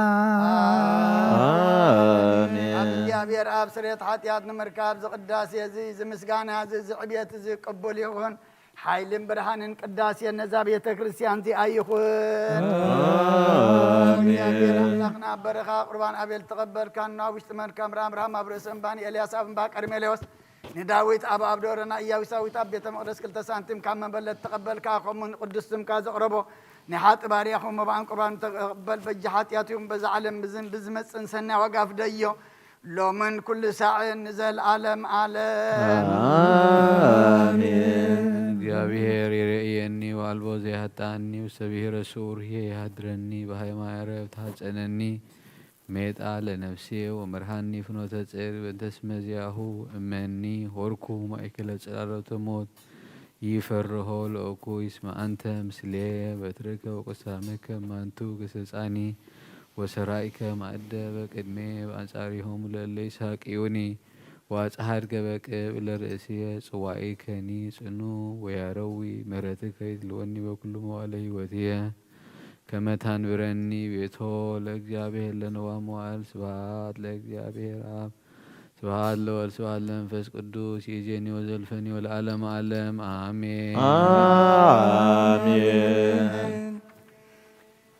ኣሜን። ኣብ እግዚኣብሔር ኣብ ስርየት ሓጢኣት ንምርካብ ዝቅዳሴ እዚ ዝምስጋና እዚ ዝዕብየት እዚ ቅቡል ይኹን። ሓይልን ብርሃንን ቅዳሴን ነዛ ቤተ ክርስቲያን እዚኣ ይኹን። ኣሜን። እግዚኣብሔር ኣምላኽና ኣብ በረኻ ቁርባን ኣቤል ተቐበልካ፣ ናብ ውሽጢ መድካም ራምራም ኣብ ርእሲ እምባ ንኤልያስ ኣብ እምባ ቀርሜሌዎስ ንዳዊት ኣብ ኣብ ደብረ ኢያቡሳዊት ኣብ ቤተ መቕደስ ክልተ ሳንቲም ካብ መበለት ተቐበልካ፣ ከምኡ ንቅዱስ ስምካ ዘቕረቦ ናይ ሓጢ ባርያኹም መባእን ቁርባን ተቐበል። በጃ ሓጢኣትኩም በዛ ዓለም ብዝን ብዝመጽእን ሰናይ ዋጋ ፍደዮ። ሎምን ኩሉ ሳዕን ንዘለዓለም ዓለም። ኣሜን። እግዚኣብሔር ይርእየኒ፣ ዋልቦ ዘይሃጣኒ፣ ውስተ ብሔረ ስዑር ይሃድረኒ፣ በሃይማረ ተሐጸነኒ፣ ሜጣ ለነፍሴ ወመርሃኒ ፍኖተ ጽድቅ፣ በእንተ ስመ ዚአሁ እመኒ፣ ሆርኩ ማእከለ ጽላሎተ ሞት፣ ይፈርሆ ለእኩይ፣ እስመ አንተ ምስሌየ፣ በትርከ ወቅሳምከ እማንቱ ገሰጻኒ፣ ወሰራይከ ማእደ በቅድሜ፣ በአንጻሪሆሙ ለእለ ይሳቅዩኒ፣ ወአጽሐድከ በቅብ ለርእስየ፣ ጽዋኢከኒ ጽኑ ወያረዊ፣ ምሕረትከ ይትልወኒ በኩሉ መዋዕለ ሕይወትየ። ከመ ታንብረኒ ቤቶ ለእግዚአብሔር ለነዋ መዋዕል። ስብሐት ለእግዚአብሔር አብ፣ ስብሐት ለወልድ፣ ስብሐት ለመንፈስ ቅዱስ፣ ይእዜኒ ወዘልፈኒ ወለዓለመ ዓለም አሜን። ኣሜን።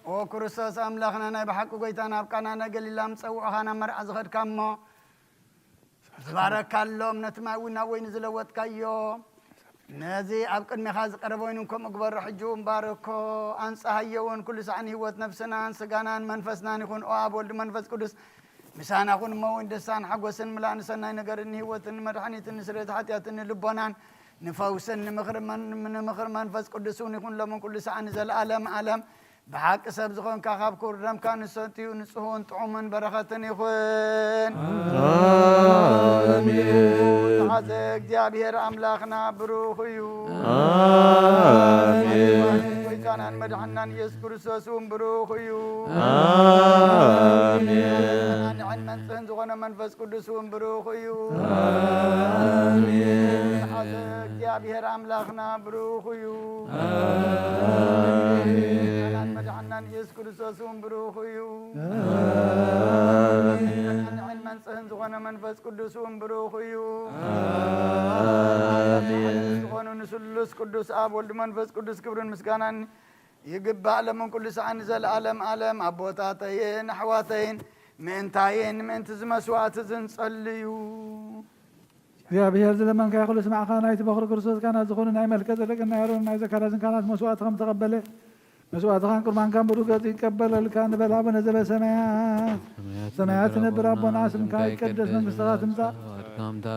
ኦ ክርስቶስ ኣምላኽና ናይ ብሓቂ ጎይታ ናብ ቃና ናይ ገሊላ ምጸውዕኻ ናብ መርዓ ዝኸድካ እሞ ዝባረካሎም ነቲ ማይ እውን ናብ ወይኒ ዝለወጥካዮ ነዚ ኣብ ቅድሜኻ ዝቀረበ ወይኒ ከምኡ ግበሮ። ሕጂ እውን ባርኮ ኣንጽሃዮ እውን ኩሉ ሳዕን ህይወት ነፍስናን ስጋናን መንፈስናን ይኹን። ኦ ኣብ ወልድ መንፈስ ቅዱስ ምሳና ኩን እሞ እውን ደስታን ሓጎስን ምላእ ንሰናይ ነገርን ንህይወትን ንመድሓኒትን ንስርየት ሓጢኣትን ንልቦናን ንፈውስን ንምኽሪ መን- ንምኽሪ መንፈስ ቅዱስ እውን ይኹን። ሎምን ኩሉ ሳዕን ዘለኣለም ዓለም ብሓቂ ሰብ ዝኾንካ ካብ ክቡር ደምካ ንሰትዩ ንጽሁን ጥዑምን በረኸትን ይኹን። ኣሜን። መሓዘ እግዚኣብሔር ኣምላኽና ብሩኽ እዩ። ኣሜን። ጎይታናን መድሓናን ኢየሱስ ክርስቶስ እውን ብሩኽ እዩ። ኣሜን። ንዕን መንጽህን ዝኾነ መንፈስ ቅዱስ እውን ብሩኽ እዩ። ኣሜን። መሓዘ እግዚኣብሔር ኣምላኽና ብሩኽ እዩ። ኣሜን። መድሓናን ኢየሱስ ክርስቶስ እውን ብሩኽ እዩ። ንዕን መንጽህን ዝኾነ መንፈስ ቅዱስ እውን ብሩኽ እዩ። ኣሜን። ዝኾኑ ንስሉስ ቅዱስ ኣብ ወልድ መንፈስ ቅዱስ ክብርን ምስጋናን ይግባእ ለምን ኩሉ ሰዓን ንዘለዓለም ዓለም። ኣቦታተይን ኣሕዋተይን ምእንታይን ምእንቲ ዝመስዋዕት ዝንጸልዩ እግዚኣብሔር ዝለመንካዮ ኩሉ ስማዕካ። ናይቲ በኹሪ ክርስቶስ ካህናት ዝኾኑ ናይ መልከ ጸደቅን ናይ ኣሮን ናይ ዘካርያስን ካህናት መስዋዕቲ ከም ተቐበለ መስዋዕትኻን ቁርባንካን ብሩህ ገጹ ይቀበለልካ ንበል። ኣቡነ ዘበሰማያት ሰማያት ትነብር ኣቦና፣ ስምካ ይቀደስ፣ መንግስትኻ ትምጻእ፣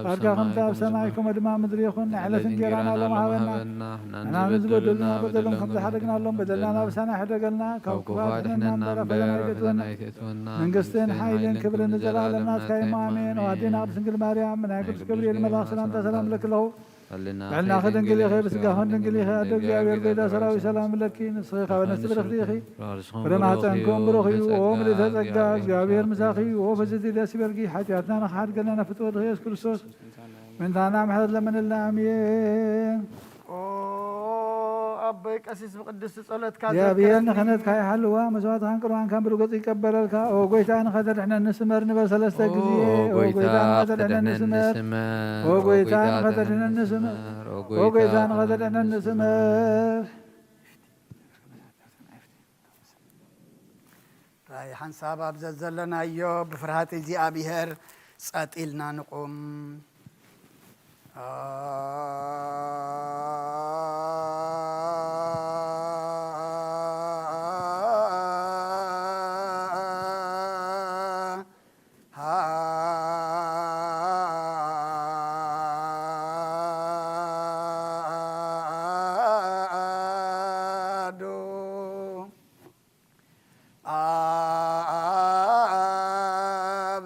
ፍቃድካ ከምቲ ኣብ ሰማይ ከምኡ ድማ ምድሪ ይኹን። ናይ ዕለት እንጌራና ሎም ሃበና፣ ንሕና ንዝበደሉና በደሎም ከም ዝሓደግናሎም በደልና ናብሳና ይሕደገልና፣ ካብ ክፉኣት ኣድሕነና እምበር፣ ፈተና ኣይተእትወና፣ መንግስትን ሓይልን ክብርን ንዘለኣለም ናትካ እዩ። ኣሜን። ኣዴና ቅድስት ድንግል ማርያም፣ ናይ ቅዱስ ገብርኤል መልኣኽ ሰላምታ ሰላም እብለኪ ኣለኹ። ጥዕናኺ ድንግል ኢኺ፣ ብስጋኺ ድንግል ኢኺ፣ ኣደ እግዚኣብሔር ጎይታ ሰራዊት ሰላም እብለኪ። ንስኺ ካብ ኣንስቲ ብርኽቲ ኢኺ፣ ፍረ ማህፀንኩም ብሩኽ እዩ። ኦ ምልእተ ጸጋ፣ እግዚኣብሔር ምሳኺ እዩ። ኦ ፍስቲ ደስ ይበልኪ፣ ሓጢኣትና ንኽሓድገልና ናብ ፍትወትኺ ኢየሱስ ክርስቶስ ምንታና ምሕረት ለምንልና። ኣሜን። ኦ ኣቦይ ቀሲስ ብቅድስቲ ጸሎትካ እግዚኣብሔር ዘክረኒ። ንኽህነትካ ይሓልዋ፣ መስዋዕትኻን ቁርባንካን ብሩህ ገጹ ይቀበለልካ። ኦ ጎይታ ንኸተድሕነኒ ስመር ንበል ሰለስተ ግዜ። ኦ ጎይታ ንኸተድሕነኒ ስመር። ኦ ጎይታ ንኸተድሕነኒ ስመር። ኦ ጎይታ ንኸተድሕነኒ ስመር። ራእይ ሓንሳብ ኣብ ዘዘለናዮ ብፍርሃት እግዚኣብሔር ጸጥ ኢልና ንቁም። ኣሐዱ ኣብ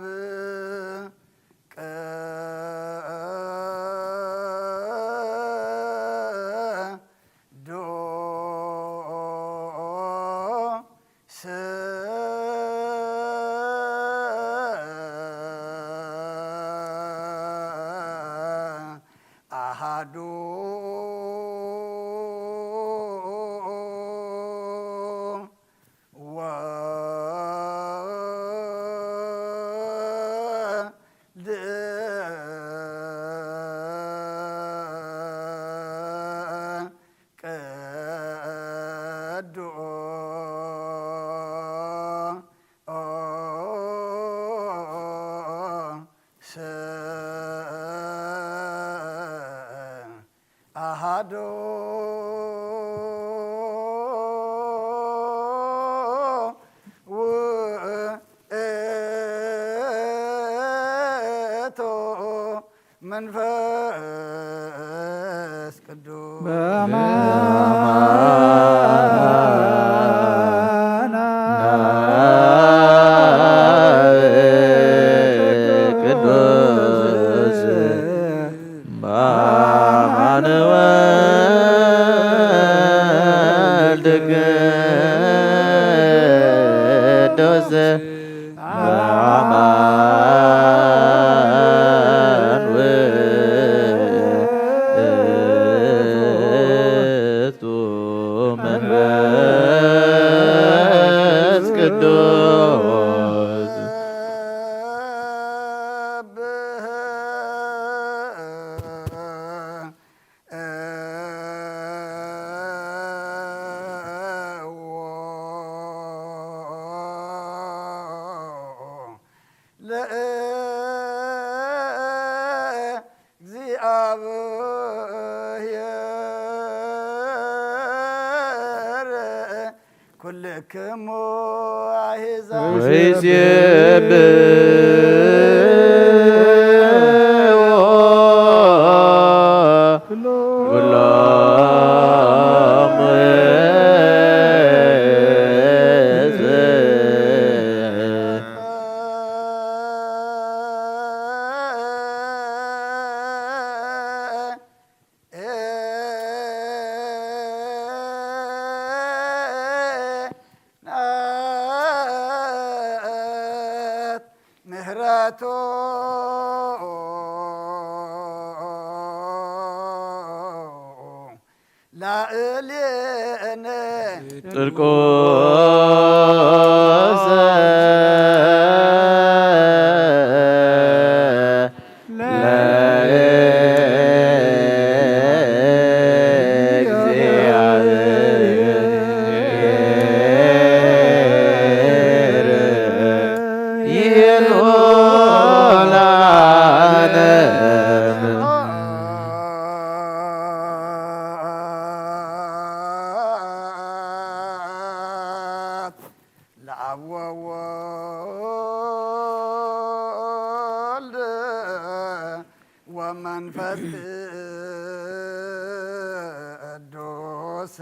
ኣዱ ወልድ ቅዱስ ኣሃዱ ውእቱ መንፈስ ቅዱስ። በማነ ቅዱስ በማነ ወልድ ቅዱስ በአማን ውእቱ መንፈስ ቅዱስ። ለእግዚአብሔር ኩልክሙ አሕዛብ ወይዜብዎ ኩሎም ሕዝብ። ናት ምህረቱ ላዕሌነ ጥርቆስ ለእግዚአብሔር ይሉላነ። ለአብ ወወልድ ወመንፈስ ቅዱስ።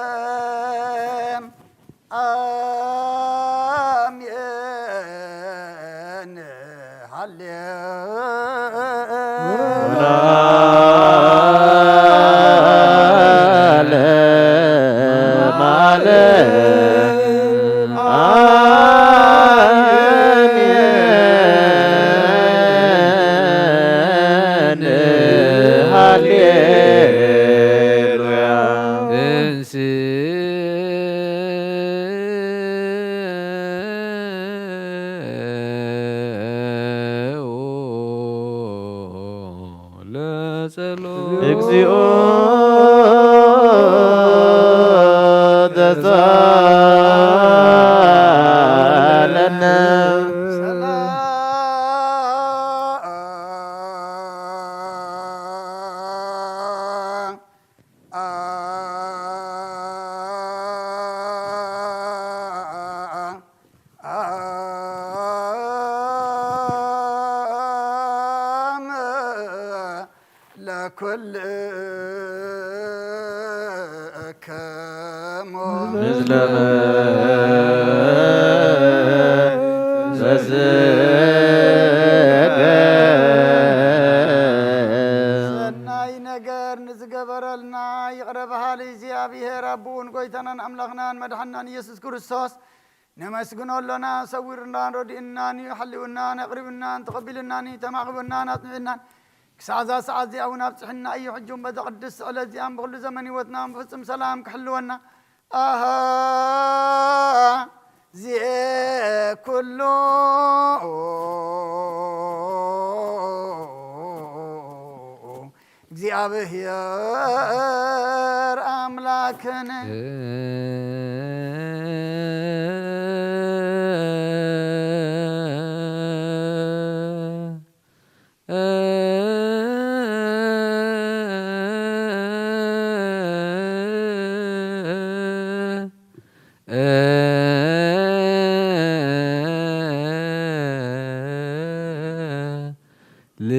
ለመዓለም አሜን። ሃሌ ለዓለመ ዓለም አሜን። ሃሌሉያ። ተንሥኡ ለጸሎት። እግዚኦ ለኩልክሙ። ሰናይ ነገር ንዝገበረልና ይቕረ በሃሊ እግዚኣብሔር ኣቦኡን ጎይታናን ኣምላኽናን መድሓናን ኢየሱስ ክርስቶስ ነመስግኖ ኣሎና። ሰዊሩናን ረዲኡናን እዩ፣ ሓልዩናን ኣቕሪቡናን ተቐቢሉናን እዩ፣ ተማዕቢቡናን ኣጽኒዑናን ክሳዕ እዛ ሰዓት እዚኣ እውን ኣብጽሕና እዩ። ሕጂ እውን በዛ ቅድስቲ ዕለት እዚኣን ብኹሉ ዘመን ህይወትና ብፍጹም ሰላም ክሕልወና ኣሃ ዚኤ ኩሉ እግዚኣብሔር ኣምላክን።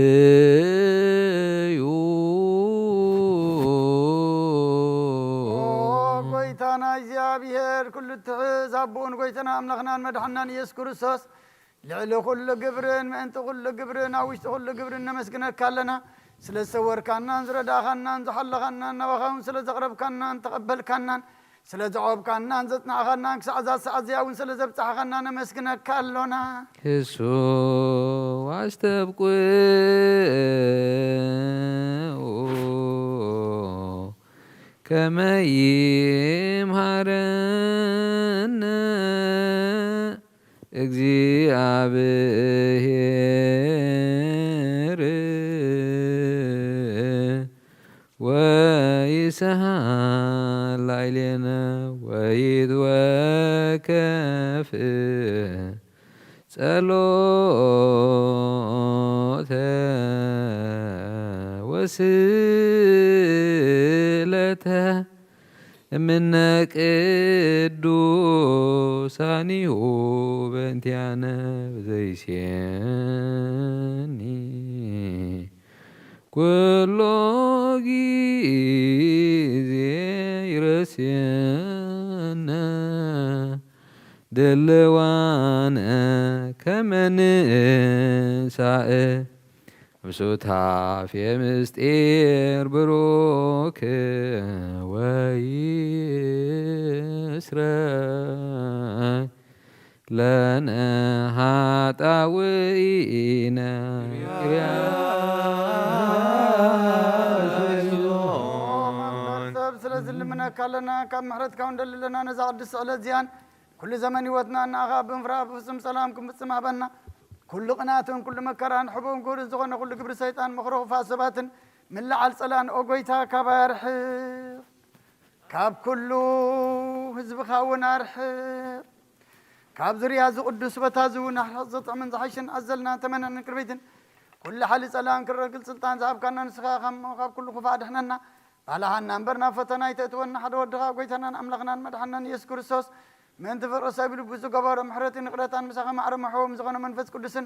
ልዩ። ኦ ጎይታና እግዚኣብሔር፣ ኩሉ እትሕዝ ኣቦኡን ጎይታና ኣምላኽናን መድሓናን ኢየሱስ ክርስቶስ፣ ልዕሊ ኩሉ ግብርን ምእንቲ ኩሉ ግብርን ኣብ ውሽጢ ኩሉ ግብርን ነመስግነካ ኣለና። ስለ ዝሰወርካናን ዝረዳእኻናን ዝሓለኻናን ናባኻ እውን ስለ ዘቕረብካናን ተቐበልካናን ስለ ዘዕቆብካናን ዘጽናዕኻናን ክሳዕ እዛ ሰዓት እዚኣ እውን ስለ ዘብጻሕኻና ነመስግነካ ኣሎና። ህሱ ኣስተብቁ ከመ ይምሃረነ እግዚኣብሔር ወይስሃል ላዕሌነ ወይትወከፍ ጸሎተ ወስእለተ እምነ ቅዱሳኒሁ በእንቲአነ ዘይሴኒ ኩሎ ጊዜ ይረስየነ ድልዋነ ከመ ንሳእ ብሱታፌ ምስጢር ብሩክ ወይስረ ለነ ኃጣውኢነ። ሰብ ስለዚ ልምነካ ኣለና፣ ካብ ምሕረትካ እውን ደሊ ኣለና። ነዛ ቅድስቲ ዕለት እዚኣን ኩሉ ዘመን ህይወትና ንኣኻ ብምፍራህ ብፍጹም ሰላም ክንፍጽም ሃበና። ኩሉ ቅናትን ኩሉ መከራን ሕቡን ክቡርን ዝኾነ ኩሉ ግብሪ ሰይጣን ምኽሪ ክፉኣት ሰባትን ምልዓል ጸላእን ኦ ጎይታ ካባይ ኣርሕቕ። ካብ ኩሉ ህዝብኻ እውን ኣርሕቕ። ካብ ዙርያ እዚ ቅዱስ ቦታ እዚ እውን ኣርሕቕ። ዘጥዕምን ዝሓሽን ኣዘልና ተመነን ቅርቢትን ኩሉ ሓሊ ጸላእን ክረግል ስልጣን ዝሃብካና ንስኻ ኢኻ እሞ ካብ ኩሉ ክፉእ ኣድሕነና። ባልሃና እምበር ናብ ፈተና ኣይተእትወና። ሓደ ወድኻ ጎይታናን ኣምላኽናን መድሓናን ኢየሱስ ክርስቶስ ምእንቲ ፍቕሪ ሰብ ኢሉ ብዝገበሮ ምሕረትን ይቕረታን ምሳኻ ማዕረ መሕቦም ዝኾነ መንፈስ ቅዱስን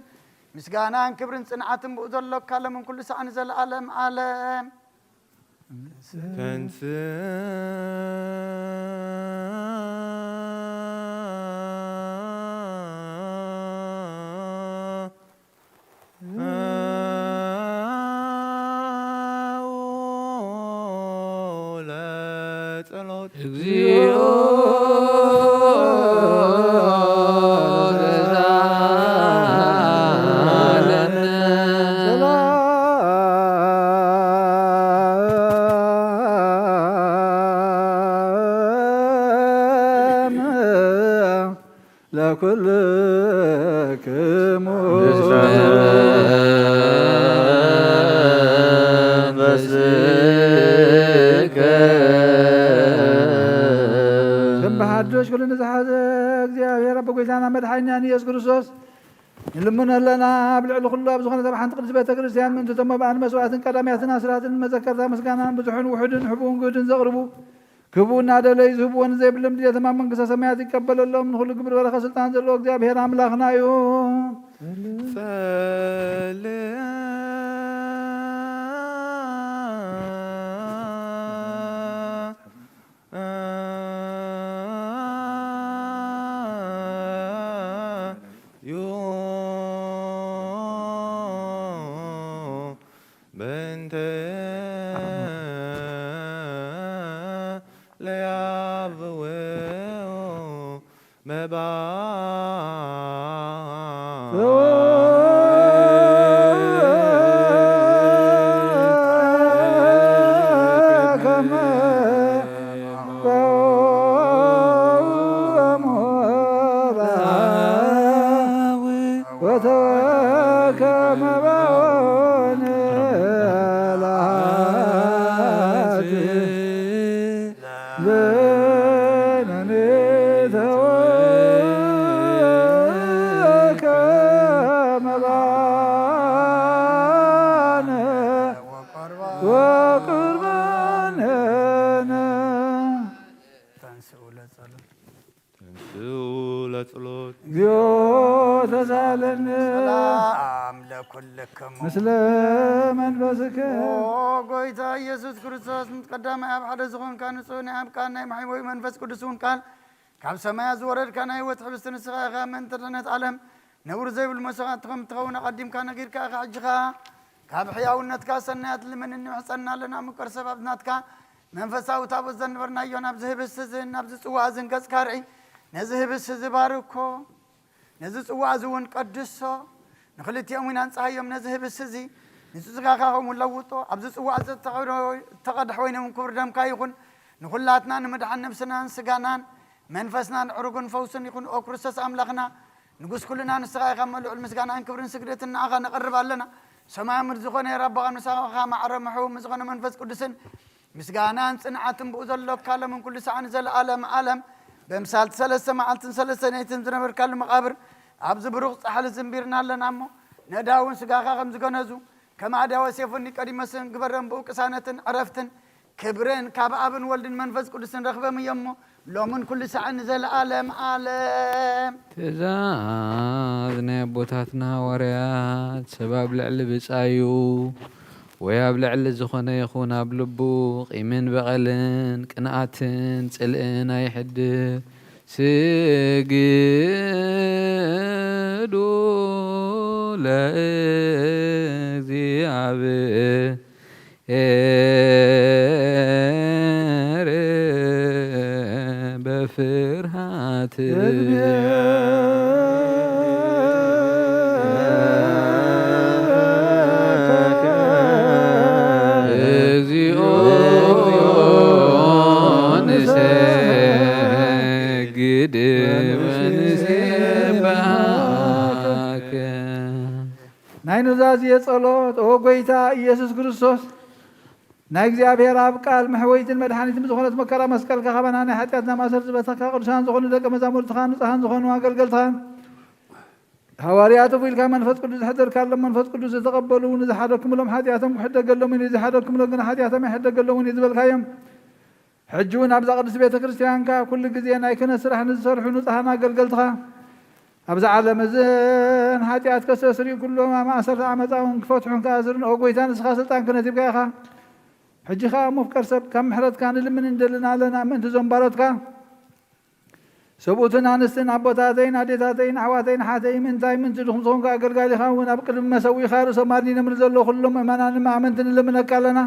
ምስጋናን ክብርን ጽንዓትን ብኡ ዘሎካ ለምን ኩሉ ሳዕ ንዘለኣለም ኣለም። ተንስ ለጸሎት። እግዚኦ ዘዛለነ። ሰላም ለኩልክሙ። ስም በሓድሽ ኩሉ ንዝሓዘ እግዚኣብሔር ኣቦ ጎይታና መድሓኛን ኢየሱስ ክርስቶስ ንልምኖ ኣለና። ኣብ ልዕሊ ኩሉ ኣብ ዝኾነት ኣብ ሓንቲ ቅድስቲ ቤተ ክርስቲያን ምእንቲ እቶም መባእን መስዋዕትን ቀዳማያትን ኣስራትን መዘከርታ ምስጋናን ብዙሕን ውሑድን ሕቡን ግህድን ዘቕርቡ ክብኡ እናደለዩ ዝህብዎ ንዘይብሎም ድሌቶም ኣብ መንግስተ ሰማያት ይቀበለሎም። ንኹሉ ግብሪ በረኸት ስልጣን ዘለዎ እግዚኣብሔር ኣምላኽና እዩ። ጸልአ ዩ በእንተ ለያብው መባ ወተወከመ ባወነ ለአሐቲ ለነኔተወከመ ባነ ወቁርባነነ። ተንሥኡ ለጸሎት። ተንሥኡ ለጸሎት። እግዚኦ ተሳለነ። ሰላም ለኩልክሙ። ምስለ መንፈስከ። ኦ ጎይታ ኢየሱስ ክርስቶስ፣ ምስ ቀዳማይ ኣብ ሓደ ዝኾንካ፣ ንጹህ ናይ ኣብ ቃል ናይ መሕወይ መንፈስ ቅዱስ እውን ቃል ካብ ሰማያት ዝወረድካ ናይ ህይወት ሕብስቲ ንስኻ ኢኻ። ምእንቲ ድሕነት ዓለም ነውሪ ዘይብሉ መስዋዕቲ ከም እትኸውን ኣቐዲምካ ነጊርካ ኢኻ። ሕጂ ኸኣ ካብ ሕያውነትካ ሰናያት ልምን ንምሕጸና ኣለና። ምቅር ሰብ፣ ኣብ ናትካ መንፈሳዊ ታቦት ዘንበርናዮ ናብዚ ህብስቲ እዚ ናብዚ ጽዋእ እዚ ገጽካ ርዒ። ነዚ ህብስቲ እዚ ባርኮ፣ ነዚ ጽዋእ እዚ እውን ቀድሶ። ንኽልቲኦም እውን ኣንጽሃዮም። ነዚ ህብስቲ እዚ ንስጋኻ ከምኡ ለውጦ። ኣብዚ ጽዋእ እዚ እተቐድሐ ወይን እውን ክቡር ደምካ ይኹን። ንኹላትና ንምድሓን ነብስናን ስጋናን መንፈስናን ዕሩግን ፈውስን ይኹን። ኦ ክርስቶስ ኣምላኽና፣ ንጉስ ኩልና ንስኻ ኢኻ። እሞ ልዑል ምስጋናን ክብርን ስግደትን ንዓኻ ነቐርብ ኣለና። ሰማይ ምድሪ ዝኾነ የር ኣቦኻ፣ ምሳኻ ማዕረ ምሕው ምስ ዝኾነ መንፈስ ቅዱስን ምስጋናን ጽንዓትን ብኡ ዘሎካ ሎምን ኩሉ ሳዕን ዘለዓለም ዓለም፣ በምሳልቲ ሰለስተ መዓልትን ሰለስተ ነይትን ዝነበርካሉ መቓብር ኣብዚ ብሩኽ ጻሕሊ ዝንቢርና ኣለና። እሞ ነዳውን ስጋኻ ከም ዝገነዙ፣ ከም ኣድያወስ የፉኒ ቀዲሞስን ግበረን ብኡ ቅሳነትን ዕረፍትን ክብርን ካብ ኣብን ወልድን መንፈስ ቅዱስን ረኽበም እዮም። እሞ ሎምን ኩሉ ሳዕን ንዘለዓለም ዓለም። ትእዛዝ ናይ ኣቦታትና ሃዋርያት፣ ሰብ ኣብ ልዕሊ ብጻዩ ወይ ኣብ ልዕሊ ዝኾነ ይኹን ኣብ ልቡ ቂምን በቐልን ቅንኣትን ጽልእን ኣይሕድር። ስግዱ ለእግዚኣብሔር በፍርሃት። እግዚኦ ንሰግድ ወንሴብሐከ። ናይ ኑዛዜ ጸሎት። ኦ ጎይታ ኢየሱስ ክርስቶስ፣ ናይ እግዚኣብሔር ኣብ ቃል መሕወይትን መድሓኒትን ብዝኾነት መከራ መስቀልካ ካባና ናይ ሓጢኣትና ማእሰር ዝበተካ፣ ቅዱሳን ዝኾኑ ደቀ መዛሙርትኻን ንጹሃን ዝኾኑ ኣገልገልትኻን ሃዋርያት እፉ ኢልካ መንፈስ ቅዱስ ዘሕደርካሎም፣ መንፈስ ቅዱስ ዝተቐበሉ ንዝሓደግኩምሎም ሓጢኣቶም ክሕደገሎምን እዩ፣ ዘይሓደግኩምሎም ግን ሓጢኣቶም ኣይሕደገሎምን እዩ ዝበልካዮም፣ ሕጂ እውን ኣብዛ ቅድስት ቤተ ክርስቲያንካ ኩሉ ግዜ ናይ ክህነት ስራሕ ንዝሰርሑ ንጹሃን ኣገልገልትኻ፣ ኣብዚ ዓለም እዝን ሓጢኣት ከስተስርዩ፣ ኩሎም ኣብ ማእሰርቲ ዓመፃ እውን ክፈትሑን ክኣስሩን፣ ኦ ጎይታ፣ ንስኻ ስልጣን ክህነት ሂብካ ኢኻ። ሕጂ ኸኣ እሞ ፍቀር ሰብ፣ ካብ ምሕረትካ ንልምን እንደልን ኣለና። ምእንቲ እዞም ባሮትካ፣ ሰብኡትን ኣንስትን፣ ኣቦታተይን ኣዴታተይን፣ ኣሕዋተይን ኣሓተይን፣ ምእንታይ ምእንቲ ድኹም ዝኾንካ ኣገልጋሊኻ እውን ኣብ ቅድሚ መሰዊኻ ርእሶም ኣድኒኖም ንዘለዉ ኩሎም ምእመናን እማ ኣመንቲ ንልምነካ ኣለና።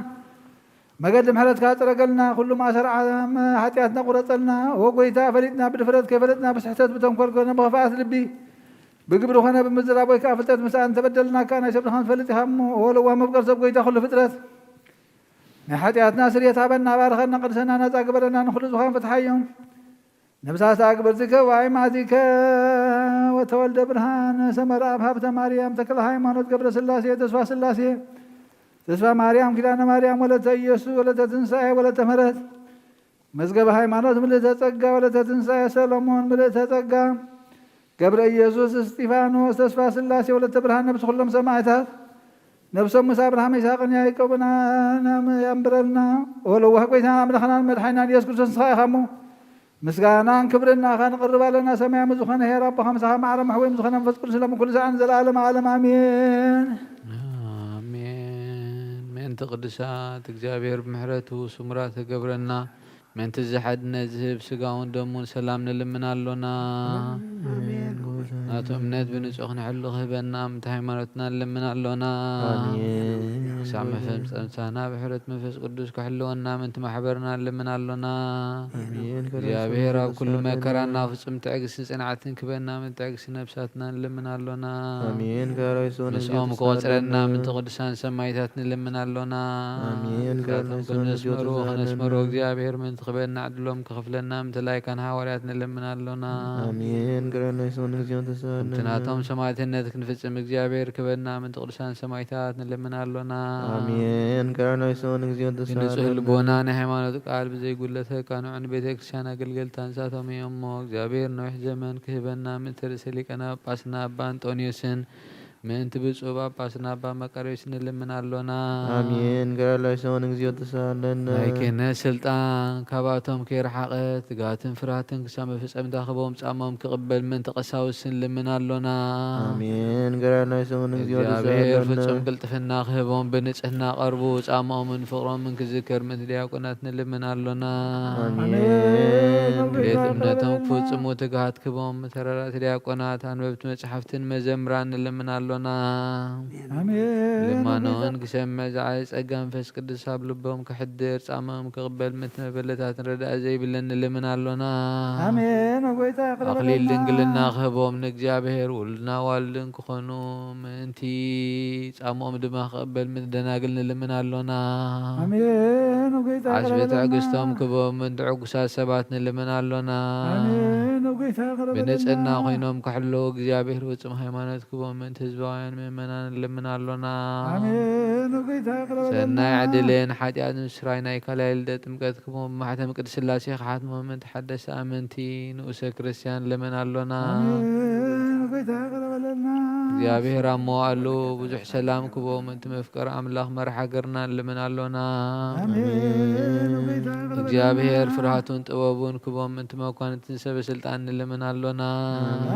መገዲ ምሕረትካ ጽረገልና፣ ኩሉ ማእሰር ዓለም ሓጢኣትና ቁረጸልና። ኦ ጎይታ፣ ፈሊጥና ብድፍረት፣ ከይፈለጥና ብስሕተት፣ ብተንኮል ኮነ ብኽፍኣት ልቢ፣ ብግብሪ ኮነ ብምዝራብ ወይ ከኣ ፍልጠት ምሳኣን እንተበደልናካ፣ ናይ ሰብ ድኻም ትፈልጥ ኢኻ እሞ፣ ኦ ለዋም መፍቀር ሰብ፣ ጎይታ ኩሉ ፍጥረት፣ ናይ ሓጢኣትና ስርየት ሃበና፣ ባርኸና፣ ቅድሰና፣ ናጻ ግበረና፣ ንኹሉ ዝኾን ፍትሓዮም። ነፍሳት ኣግብርቲከ ወኣይማቲከ ወተወልደ ብርሃን ሰመረ ኣብ ሃብተ ማርያም ተክለ ሃይማኖት ገብረ ስላሴ ተስፋ ስላሴ ተስፋ ማርያም ኪዳነ ማርያም ወለተ ኢየሱስ ወለተ ትንሳኤ ወለተ ምሕረት መዝገበ ሃይማኖት ምልእተ ጸጋ ወለተ ትንሳኤ ሰሎሞን ምልእተ ጸጋ ገብረ ኢየሱስ እስጢፋኖስ ተስፋ ስላሴ ወለተ ብርሃን ነብሲ ኩሎም ሰማዕታት ነፍሶም ምስ ኣብርሃም ይስሐቅን ያዕቆብን ኣነ ያንብረልና። ወለዋህ ጎይታን ኣምላኽናን መድሓኒናን ኢየሱስ ክርስቶስ ንስኻ ኢኻ እሞ፣ ምስጋናን ክብርን ንኣኻ ንቕርብ ኣለና። ሰማያዊ ዝኾነ ኄር ኣቦኻ ምሳኻ ማዕረ መሕወይም ዝኾነ መንፈስ ቅዱስ ሎሚ ኩሉ ሰዓን ዘለዓለም ዓለም ኣሜን። ኣሜን። ምእንቲ ቅዱሳት እግዚኣብሔር ብምሕረቱ ስሙራት ክገብረና፣ ምእንቲ እዚ ሓድነት ዝህብ ስጋውን ደሙን ሰላም ንልምን ኣሎና። ኣሜን። ናቱ እምነት ብንጹህ ክንሕሉ ክህበና ምእንቲ ሃይማኖትና ንልምን ኣሎና። ኣሜን። ክሳብ መፈጸምታና ብሕረት መንፈስ ቅዱስ ክሕልወና ምእንቲ ማሕበርና ንልምን ኣሎና። ኣሜን። እግዚኣብሔር ኣብ ኩሉ መከራና ፍጹም ትዕግስቲ ጽንዓትን ክበና ምእንቲ ትዕግስቲ ነብሳትና ንልምን ኣሎና። ኣሜን። ጋራይ ሶን ምስኦም ክቆጽረና ምእንቲ ቅዱሳን ሰማይታት ንልምን ኣሎና። ኣሜን። ንሳቶም ከም ዘስመሩ ከነስመሮ እግዚኣብሔር ምእንቲ ክበና ዕድሎም ክኸፍለና ምእንቲ ላይካን ሃዋርያት ንልምን ኣሎና። ኣሜን። ጋራይ ሶን እግዚኣብሔር ተሳለና። ከምቲ ናቶም ሰማዕትነት ክንፍጽም እግዚኣብሔር ክበና ምእንቲ ቅዱሳን ሰማይታት ንልምን ኣሎና። ኣሜን። ጋራይ ሶን እግዚኣብሔር ተሳለና። ብንጹህ ልቦና ናይ ሃይማኖት ቃል ብዘይጉለት ከቃንዑ ንቤተ ክርስቲያን ኣገልገልታ ንሳቶም እዮም እሞ እግዚኣብሔር ነዊሕ ዘመን ክህበና ምእንቲ ርእሰ ሊቃነ ጳጳስና ኣባ ኣንጦንዮስን ምእንቲ ብፁዕ ጳጳስና ኣባ መቃርዮስ ንልምን ኣሎና። ኣሜን። ገረላይሰውን እግዚኣብሔር ተሳለነ። ናይ ክህነት ስልጣን ካባቶም ከይረሓቐ ትግሃትን ፍርሃትን ክሳብ መፈጸምታ ክቦም ጻሞም ክቕበል ምእንቲ ቀሳውስት ንልምን ኣሎና። ኣሜን። ገረላይሰውን እግዚኣብሔር እግዚኣብሔር ተሳለነ። ፍጹም ቅልጥፍና ክህቦም ብንጽህና ቀርቡ ጻምኦምን ፍቕሮምን ክዝከር ምእንቲ ዲያቆናት ንልምን ኣሎና። ኣሜን። ድሌት እምነቶም ክፍጽሙ ትግሃት ክቦም ተረዳእቲ ዲያቆናት ኣንበብቲ መጽሓፍትን መዘምራን ንልምን ኣሎና። ኣሜን። ልማኖን ክሰምዕ ዝዓይ ጸጋ መንፈስ ቅዱስ ኣብ ልቦም ክሕድር ጻምኦም ክቕበል ምእንቲ መበለታትን ረዳእ ዘይብለን ንልምን ኣሎና። ኣሜን። ጎይታ ይቕረ ኣኽሊል በለልና። ድንግልና ክህቦም ንእግዚኣብሔር ውሉድና ዋልድን ክኾኑ ምእንቲ ጻምኦም ድማ ክቕበል ምእንቲ ደናግል ንልምን ኣሎና። ኣሜን። ጎይታ ዓስቢ ይቕረ በለልና። ትዕግስቶም ክህቦም ምእንቲ ዕጉሳት ሰባት ንልምን ኣሎና። ኣሜን። ጎይታ ይቕረ በለልና። ብንጽህና ኮይኖም ክሕልዉ እግዚኣብሔር ፍጹም ሃይማኖት ክህቦም ምእንቲ ህዝባውያን ምእመናን ንልምን ኣሎና። ኣሜን። ጎይታ ይቕረ በለልና። ሰናይ ዕድልን ሓጢኣት ምስራይ ናይ ካልኣይ ልደት ጥምቀት ክህቦም ብማሕተም ቅድስት ሥላሴ ክሓትሞም ምእንቲ ሓደስቲ ኣመንቲ ንኡሰ ክርስቲያን ንልምን ኣሎና። ኣሜን። ጎይታ ይቕረ በለልና። እግዚኣብሔር ኣብ መዋእሉ ብዙሕ ሰላም ክቦም ምእንቲ መፍቀሪ ኣምላኽ መራሕ ሃገርና ንልምን ኣሎና። ኣሜን። ጎይታ ይቕረ በለልና። እግዚኣብሔር ፍርሃቱን ጥበቡን ክቦም ምእንቲ መኳንንትን ሰበ ስልጣን ንልምን ኣሎና።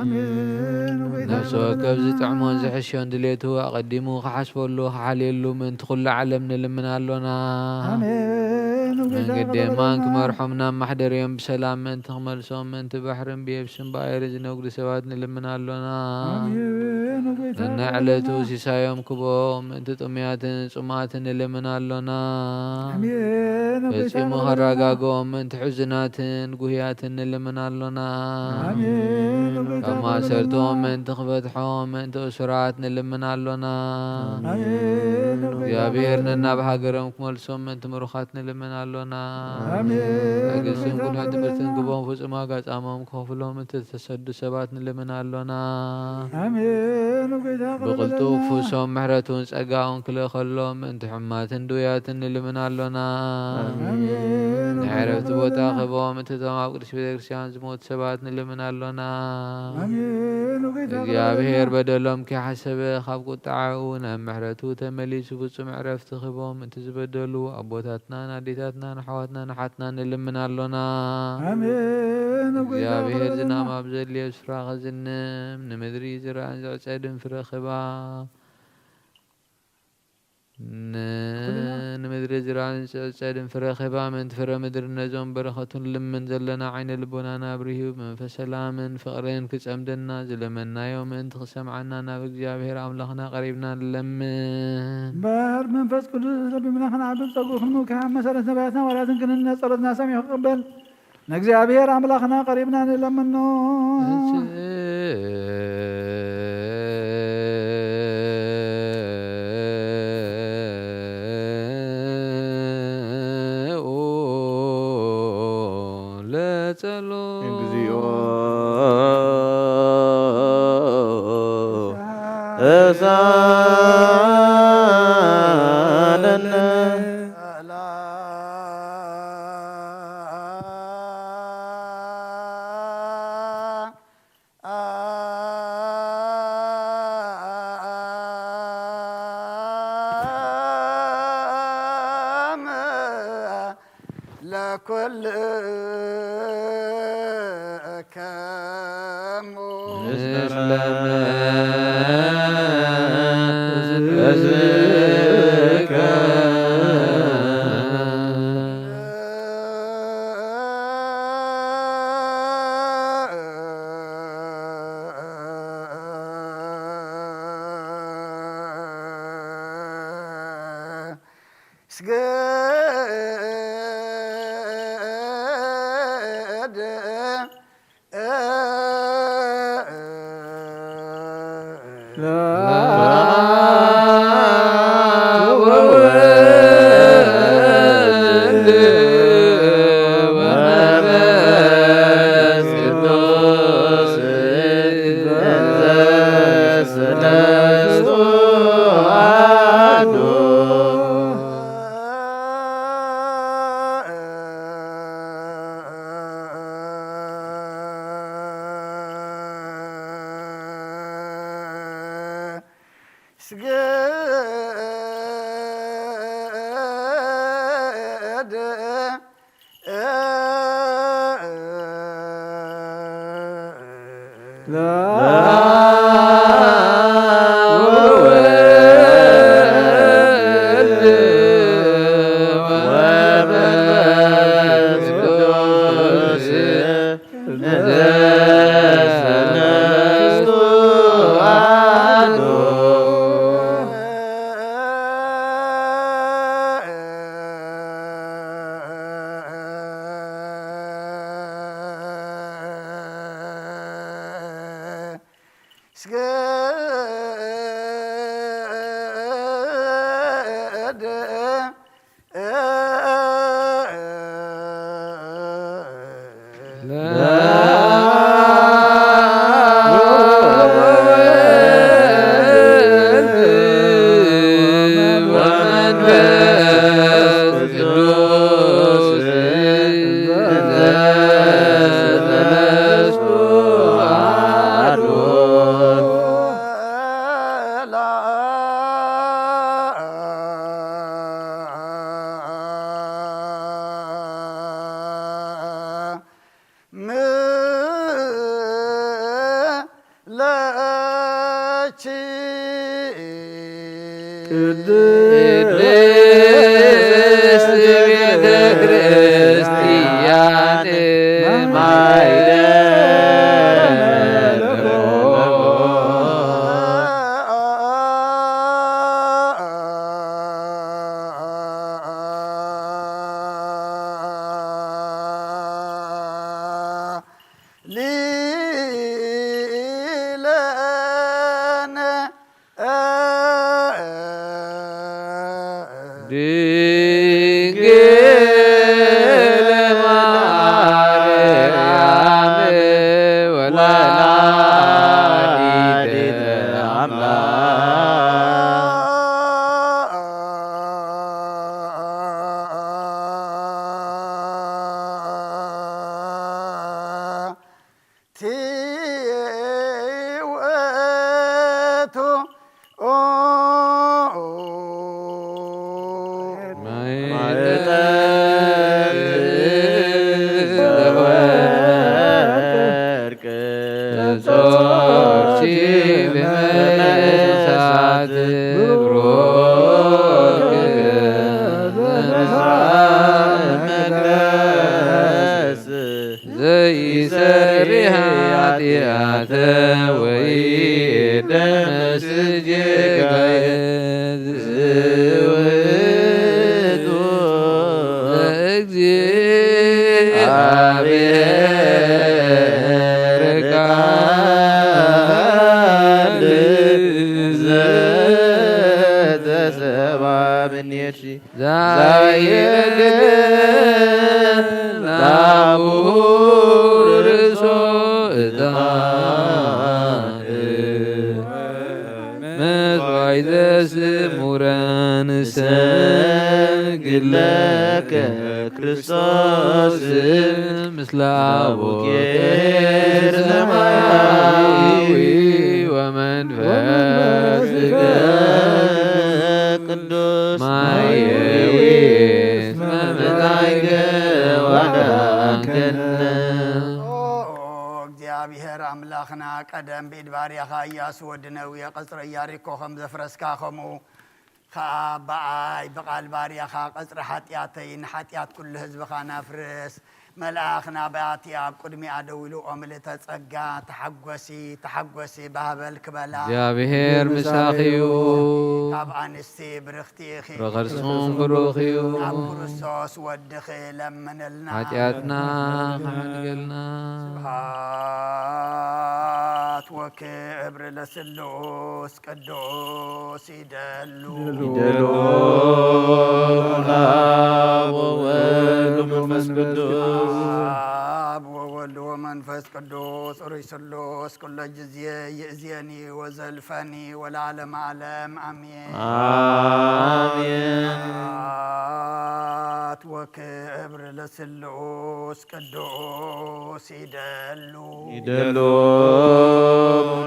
ኣሜን። ጎይታ ነፍሲ ይቕረ ወከፍ በለልና። ዝጥዕሞን ዝሕሽዮን ድሌቱ ኣቐዲሙ ክሓስበሉ ክሓልየሉ ምእንቲ ኩሉ ዓለም ንልምን ኣሎና። ኣሜን። ጎይታ መንገዲ ይቕረ የማን በለልና። ክመርሖም ናብ ማሕደርዮም ብሰላም ምእንቲ ክመልሶም ምእንቲ ባሕርን ብየብስን ብኣየርን ዝነግዱ ሰባት ንልምን ኣሎና። ኣሜን። ጎይታ ነናይ ይቕረ ዕለቱ በለልና። ሲሳዮም ክቦም ምእንቲ ጥሙያትን ጽሙኣትን ንልምን ኣሎና። ኣሜን። ጎይታ ፈጺሙ ይቕረ በለልና። ከረጋግኦም ምእንቲ ሕዙናትን ጉህያትን ንልምን ኣሎና። ኣሜን። ጎይታ ካብ ይቕረ ማእሰርቶም በለልና። ምእንቲ ክፈትሖም ምእንቲ እሱራት ንልምን ኣሎና። ኣሜን። ጎይታ እግዚኣብሔር ይቕረ በለልና። ነናብ ሃገሮም ክመልሶም ምእንቲ ምሩኻት ንልምን ኣሎና። ኣሜን። ትዕግስትን ጎይታ ቅኑዕ ይቕረ ትምህርትን በለልና። ክቦም ፍጹም ዋጋ ጻሞም ክኸፍሎም ምእንቲ ዝተሰዱ ሰባት ንልምን ኣሎና። ኣሜን። ጎይታ ይቕረ ብቕልጡፍ በለልና። ፍሶም ምሕረቱን ጸጋኡን ክልእኸሎም ምእንቲ ሕማትን ድውያትን ንልምን ኣሎና። ኣሜን። ናይ ዕረፍቲ ጎይታ ቦታ ይቕረ በለልና። ክቦም ምእንቲ እቶም ኣብ ቅድስት ቤተ ክርስቲያን ዝሞቱ ሰባት ንልምን ኣሎና። ኣሜን። ጎይታ ይቕረ እግዚኣብሔር በለልና። በደሎም ከይሓሰበ ካብ ቁጥዓኡ ናብ ምሕረቱ ተመሊሱ ፍጹም ዕረፍቲ ክህቦም ምእንቲ ዝበደሉ ኣቦታትናን ኣዴታትናን ኣሕዋትናን ኣሓትናን ንልምን ኣሎና። ኣሜን። ጎይታ እግዚኣብሔር ይቕረ በለልና። ዝናም ኣብ ዘድልዮ ስፍራ ከዝንም ንምድሪ ዝረኣን ዝዕጸድን ፍረ ክህባ ን-፣ ኩልና። ንምድሪ ዝራን ዝዕጸድን ፍረ ክህባ ምእንቲ ፍረ ምድሪ ነዞም በረኸቱን ልምን ዘለና ዓይነ ልቦናና ኣብሪሁ ብመንፈስ ሰላምን ፍቕርን ክጸምደና ዝለመናዮ ምእንቲ ክሰምዓና ናብ እግዚኣብሔር ኣምላኽና ቀሪብና ንለምን። እምበር መንፈስ ቅዱስ ለቢምና ክንዓብድ ጸጉኡ ክንምክሕ ኣብ መሰረት ነቢያትና ዋላትን ክንነ ጸሎትና ሰሚዑ ክቕበል ንእግዚኣብሔር ኣምላኽና ቀሪብና ንለምኖ። ለጸሎት። እግዚኦ ተሳለነ። ስግድ ቅድስት ቤተ ክርስቲያን ማይደረ ሊለነ ድንግል ማርያም ወላዲተ አምላክ። ቲ ውእቱ ዘይሰሪ ኃጢአተ ወይደመስስ ጌጋየ። ዝውቱ ለእግዚአብሔር ቃል ዘተሰብአ እምኔኪ። ዛይረገ ላቡ ርእሶ እጣን መስዋዕተ ስሙረ ንሰግድ ለከ ክርስቶስ ምስለ አቡኪ ሰማያዊ ወመንፈስከ ቅዱስ ማየዊ እስመ መጻእከ ወዳንከነ። ኦ እግዚአብሔር አምላኽና፣ ቀደም ብኢድ ባርያኻ ኢያሱ ወዲ ነዌ ቀጽረ ኢያሪኮ ከም ዘፍረስካ፣ ከምኡ ኸኣ ብኣይ ብቓል ባርያኻ ቀጽሪ ሓጢኣተይን ሓጢኣት ኩሉ ህዝብኻን ኣፍርስ። መልኣኽ ናባቲ ኣብ ቅድሚኣ ደው ኢሉ፣ "ኦ ምልእተ ጸጋ፣ ተሓጐሲ፣ ተሓጐሲ፣ ባህበል ክበላ፣ እግዚኣብሔር ምሳኺ እዩ። ካብ ኣንስቲ ብርኽቲ ኢኺ። ፍረ ከርስኹም ብሩኽ እዩ። ኣብ ክርስቶስ ወድኺ ለምንልና። ሓጢኣትና ምሕረት ይገብረልና። ስብሐት ወክብር ለስሉስ ቅዱስ ይደሉ። ይደሉ ለአብ ወወልድ ወመንፈስ ቅዱስ። አብ ወወልድ ወመንፈስ ቅዱስ ሩይ ስሉስ ኩሎ ጊዜ ይእዜኒ ወዘልፈኒ ወለዓለመ ዓለም አሜን። አሜን። ስብሐት ወክብር ለስሉስ ቅዱስ ይደሉ። ይደሉ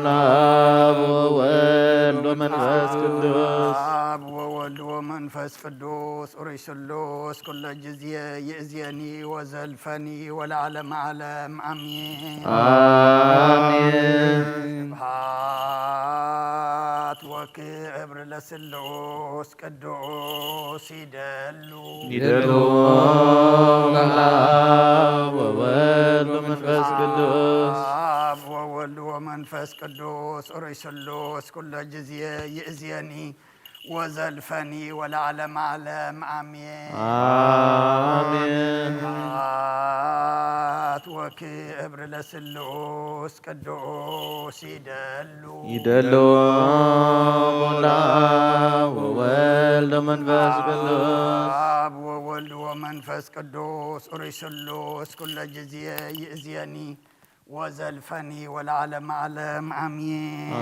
ለአብ ወወልድ መንፈስ ቅዱስ። አብ ወወልድ ወመንፈስ ቅዱስ ኡሩይ ስሉስ ኩለ ጊዜ ይእዜኒ ወዘልፈኒ ወለዓለመ ዓለም አሜን። አሜን። ስብሐት ወክብር ለስሉስ ቅዱስ ይደሉ። ይደሉ ለአብ ወወልድ ወመንፈስ ቅዱስ። አብ ወወልድ ወመንፈስ ቅዱስ ኡሩይ ስሉስ ኩለ ጊዜ ይእዜኒ ወዘልፈኒ ወለዓለመ ዓለም አሜን። አሜን። ስብሐት ወክብር ለስሉስ ቅዱስ ይደሉ። ይደሉ ለአብ ወወልድ ወመንፈስ ቅዱስ። አብ ወወልድ ወመንፈስ ቅዱስ ኡሩይ ስሉስ ኩለ ጊዜ ይእዜኒ ወዘልፈኒ ወለዓለመ ዓለም አሜን።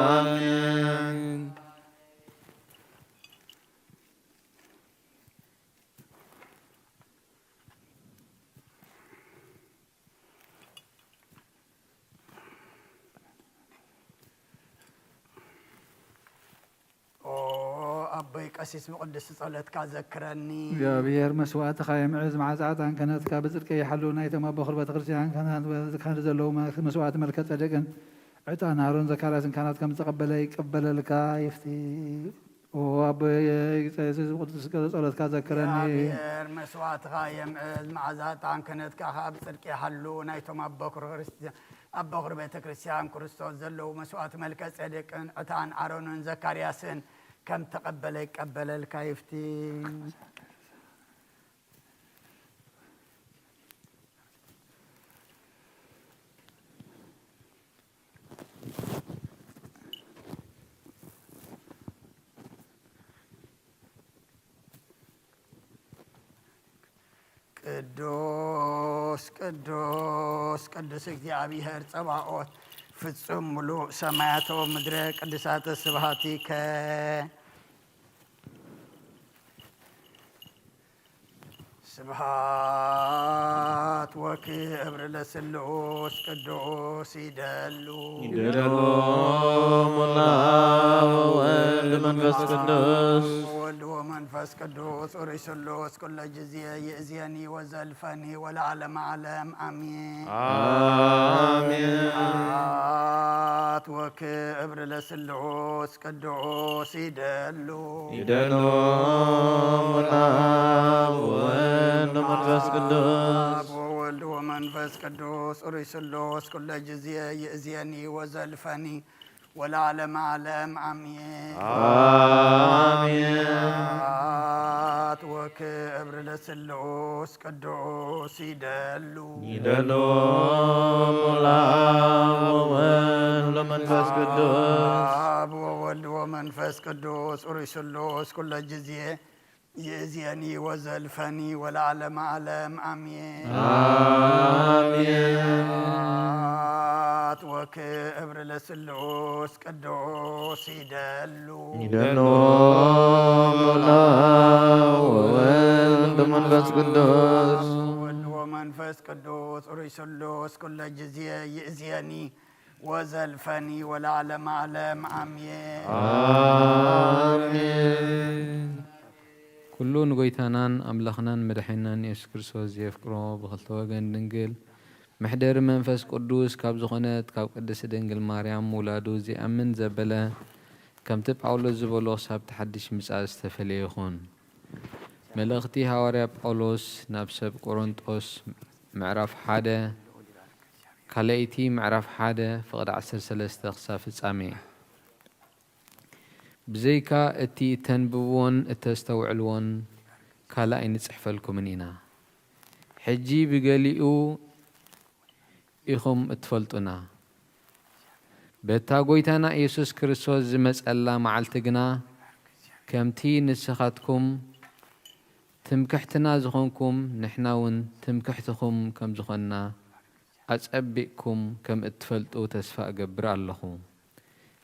አሜን። ኦ ኣቦይ ቀሲስ ብቅድስቲ ጸሎትካ ዘክረኒ። እግዚኣብሔር መስዋዕትኻ የምዕዝ፣ መዓዛ ዕጣን ክህነትካ ብጽድቂ ይሓሉ። ናይቶም ኣቦ ኹር ቤተ ክርስቲያን ካህናት፣ ካህናት ዘለዉ መስዋዕቲ መልከ ጸደቅን ዕጣን ኣሮን ዘካርያስን ካህናት ከም ዝተቐበለ ይቀበለልካ ይፍቲ። ኦ ኣቦይ ቀሲስ ብቅድስቲ ጸሎትካ ዘክረኒ። እግዚኣብሔር መስዋዕትኻ የምዕዝ፣ መዓዛ ዕጣን ክህነትካ ኸኣ ብጽድቂ ይሓሉ። ናይቶም ኣቦ ኹር ክርስቲያን ኣቦ ኹር ቤተ ክርስቲያን ክርስቶስ ዘለዉ መስዋዕቲ መልከ ጼዴቅን ዕጣን ኣሮንን ዘካርያስን ከም ተቐበለ ይቀበለልካ ይፍቲ። ቅዱስ ቅዱስ ቅዱስ እግዚኣብሔር ጸባኦት ፍጹም ምሉእ ሰማያተ ወምድረ ቅዱሳተ ስብሐቲከ። ስብሐት ወክብር ለስሉስ ቅዱስ ይደሉ። ይደሉ ለአብ ወወልድ መንፈስ ቅዱስ። ወወልድ ወመንፈስ ቅዱስ ኡሩይ ስሉስ ኩለ ጊዜ ይእዜኒ ወዘልፈኒ ወለዓለመ ዓለም አሜን። አሜን። ስብሐት ወክብር ለስሉስ ቅዱስ ይደሉ። ይደሉ ለአብ ወወልድ መንፈስ ቅዱስ። አብ ወወልድ ወመንፈስ ቅዱስ ኡሩይ ስሉስ ኩለ ጊዜ ይእዜኒ ወዘልፈኒ ወለዓለመ ዓለም አሜን። አሜን። ስብሐት ወክብር ለስሉስ ቅዱስ ይደሉ። ይደሉ ለአብ ወወልድ ወመንፈስ ቅዱስ። አብ ወወልድ ወመንፈስ ቅዱስ ኡሩይ ስሉስ ኩለ ጊዜ ይእዜኒ ወዘልፈኒ ወለዓለመ ዓለም አሜን። አሜን። ስብሐት ወክብር ለስሉስ ቅዱስ ይደሉ። ይደሉ ለአብ ወወልድ ወመንፈስ ቅዱስ። ወወልድ ወመንፈስ ቅዱስ ኡሩይ ስሉስ ኩለ ጊዜ ይእዜኒ ወዘልፈኒ ወለዓለመ ዓለም አሜን። አሜን። ኩሉ ንጎይታናን ኣምላኽናን መድሓኒናን የሱስ ክርስቶስ ዘየፍቅሮ ብኽልተ ወገን ድንግል መሕደሪ መንፈስ ቅዱስ ካብ ዝኾነት ካብ ቅድስቲ ድንግል ማርያም ምውላዱ ዘይኣምን ዘበለ ከምቲ ጳውሎስ ዝበሎ ክሳብ እቲ ሓድሽ ምጻእ ዝተፈልየ ይኹን። መልእኽቲ ሃዋርያ ጳውሎስ ናብ ሰብ ቆሮንጦስ ምዕራፍ ሓደ፣ ካልኣይቲ ምዕራፍ ሓደ ፍቕዲ ዓሰርተ ሰለስተ ክሳብ ፍጻሜ። ብዘይካ እቲ እተንብብዎን እተስተውዕልዎን ካልእ ኣይንጽሕፈልኩምን ኢና። ሕጂ ብገሊኡ ኢኹም እትፈልጡና። በታ ጐይታና ኢየሱስ ክርስቶስ ዝመጸላ መዓልቲ ግና፣ ከምቲ ንስኻትኩም ትምክሕትና ዝኾንኩም፣ ንሕና እውን ትምክሕትኹም ከም ዝኾንና ኣጸቢቕኩም ከም እትፈልጡ ተስፋ እገብር ኣለኹ።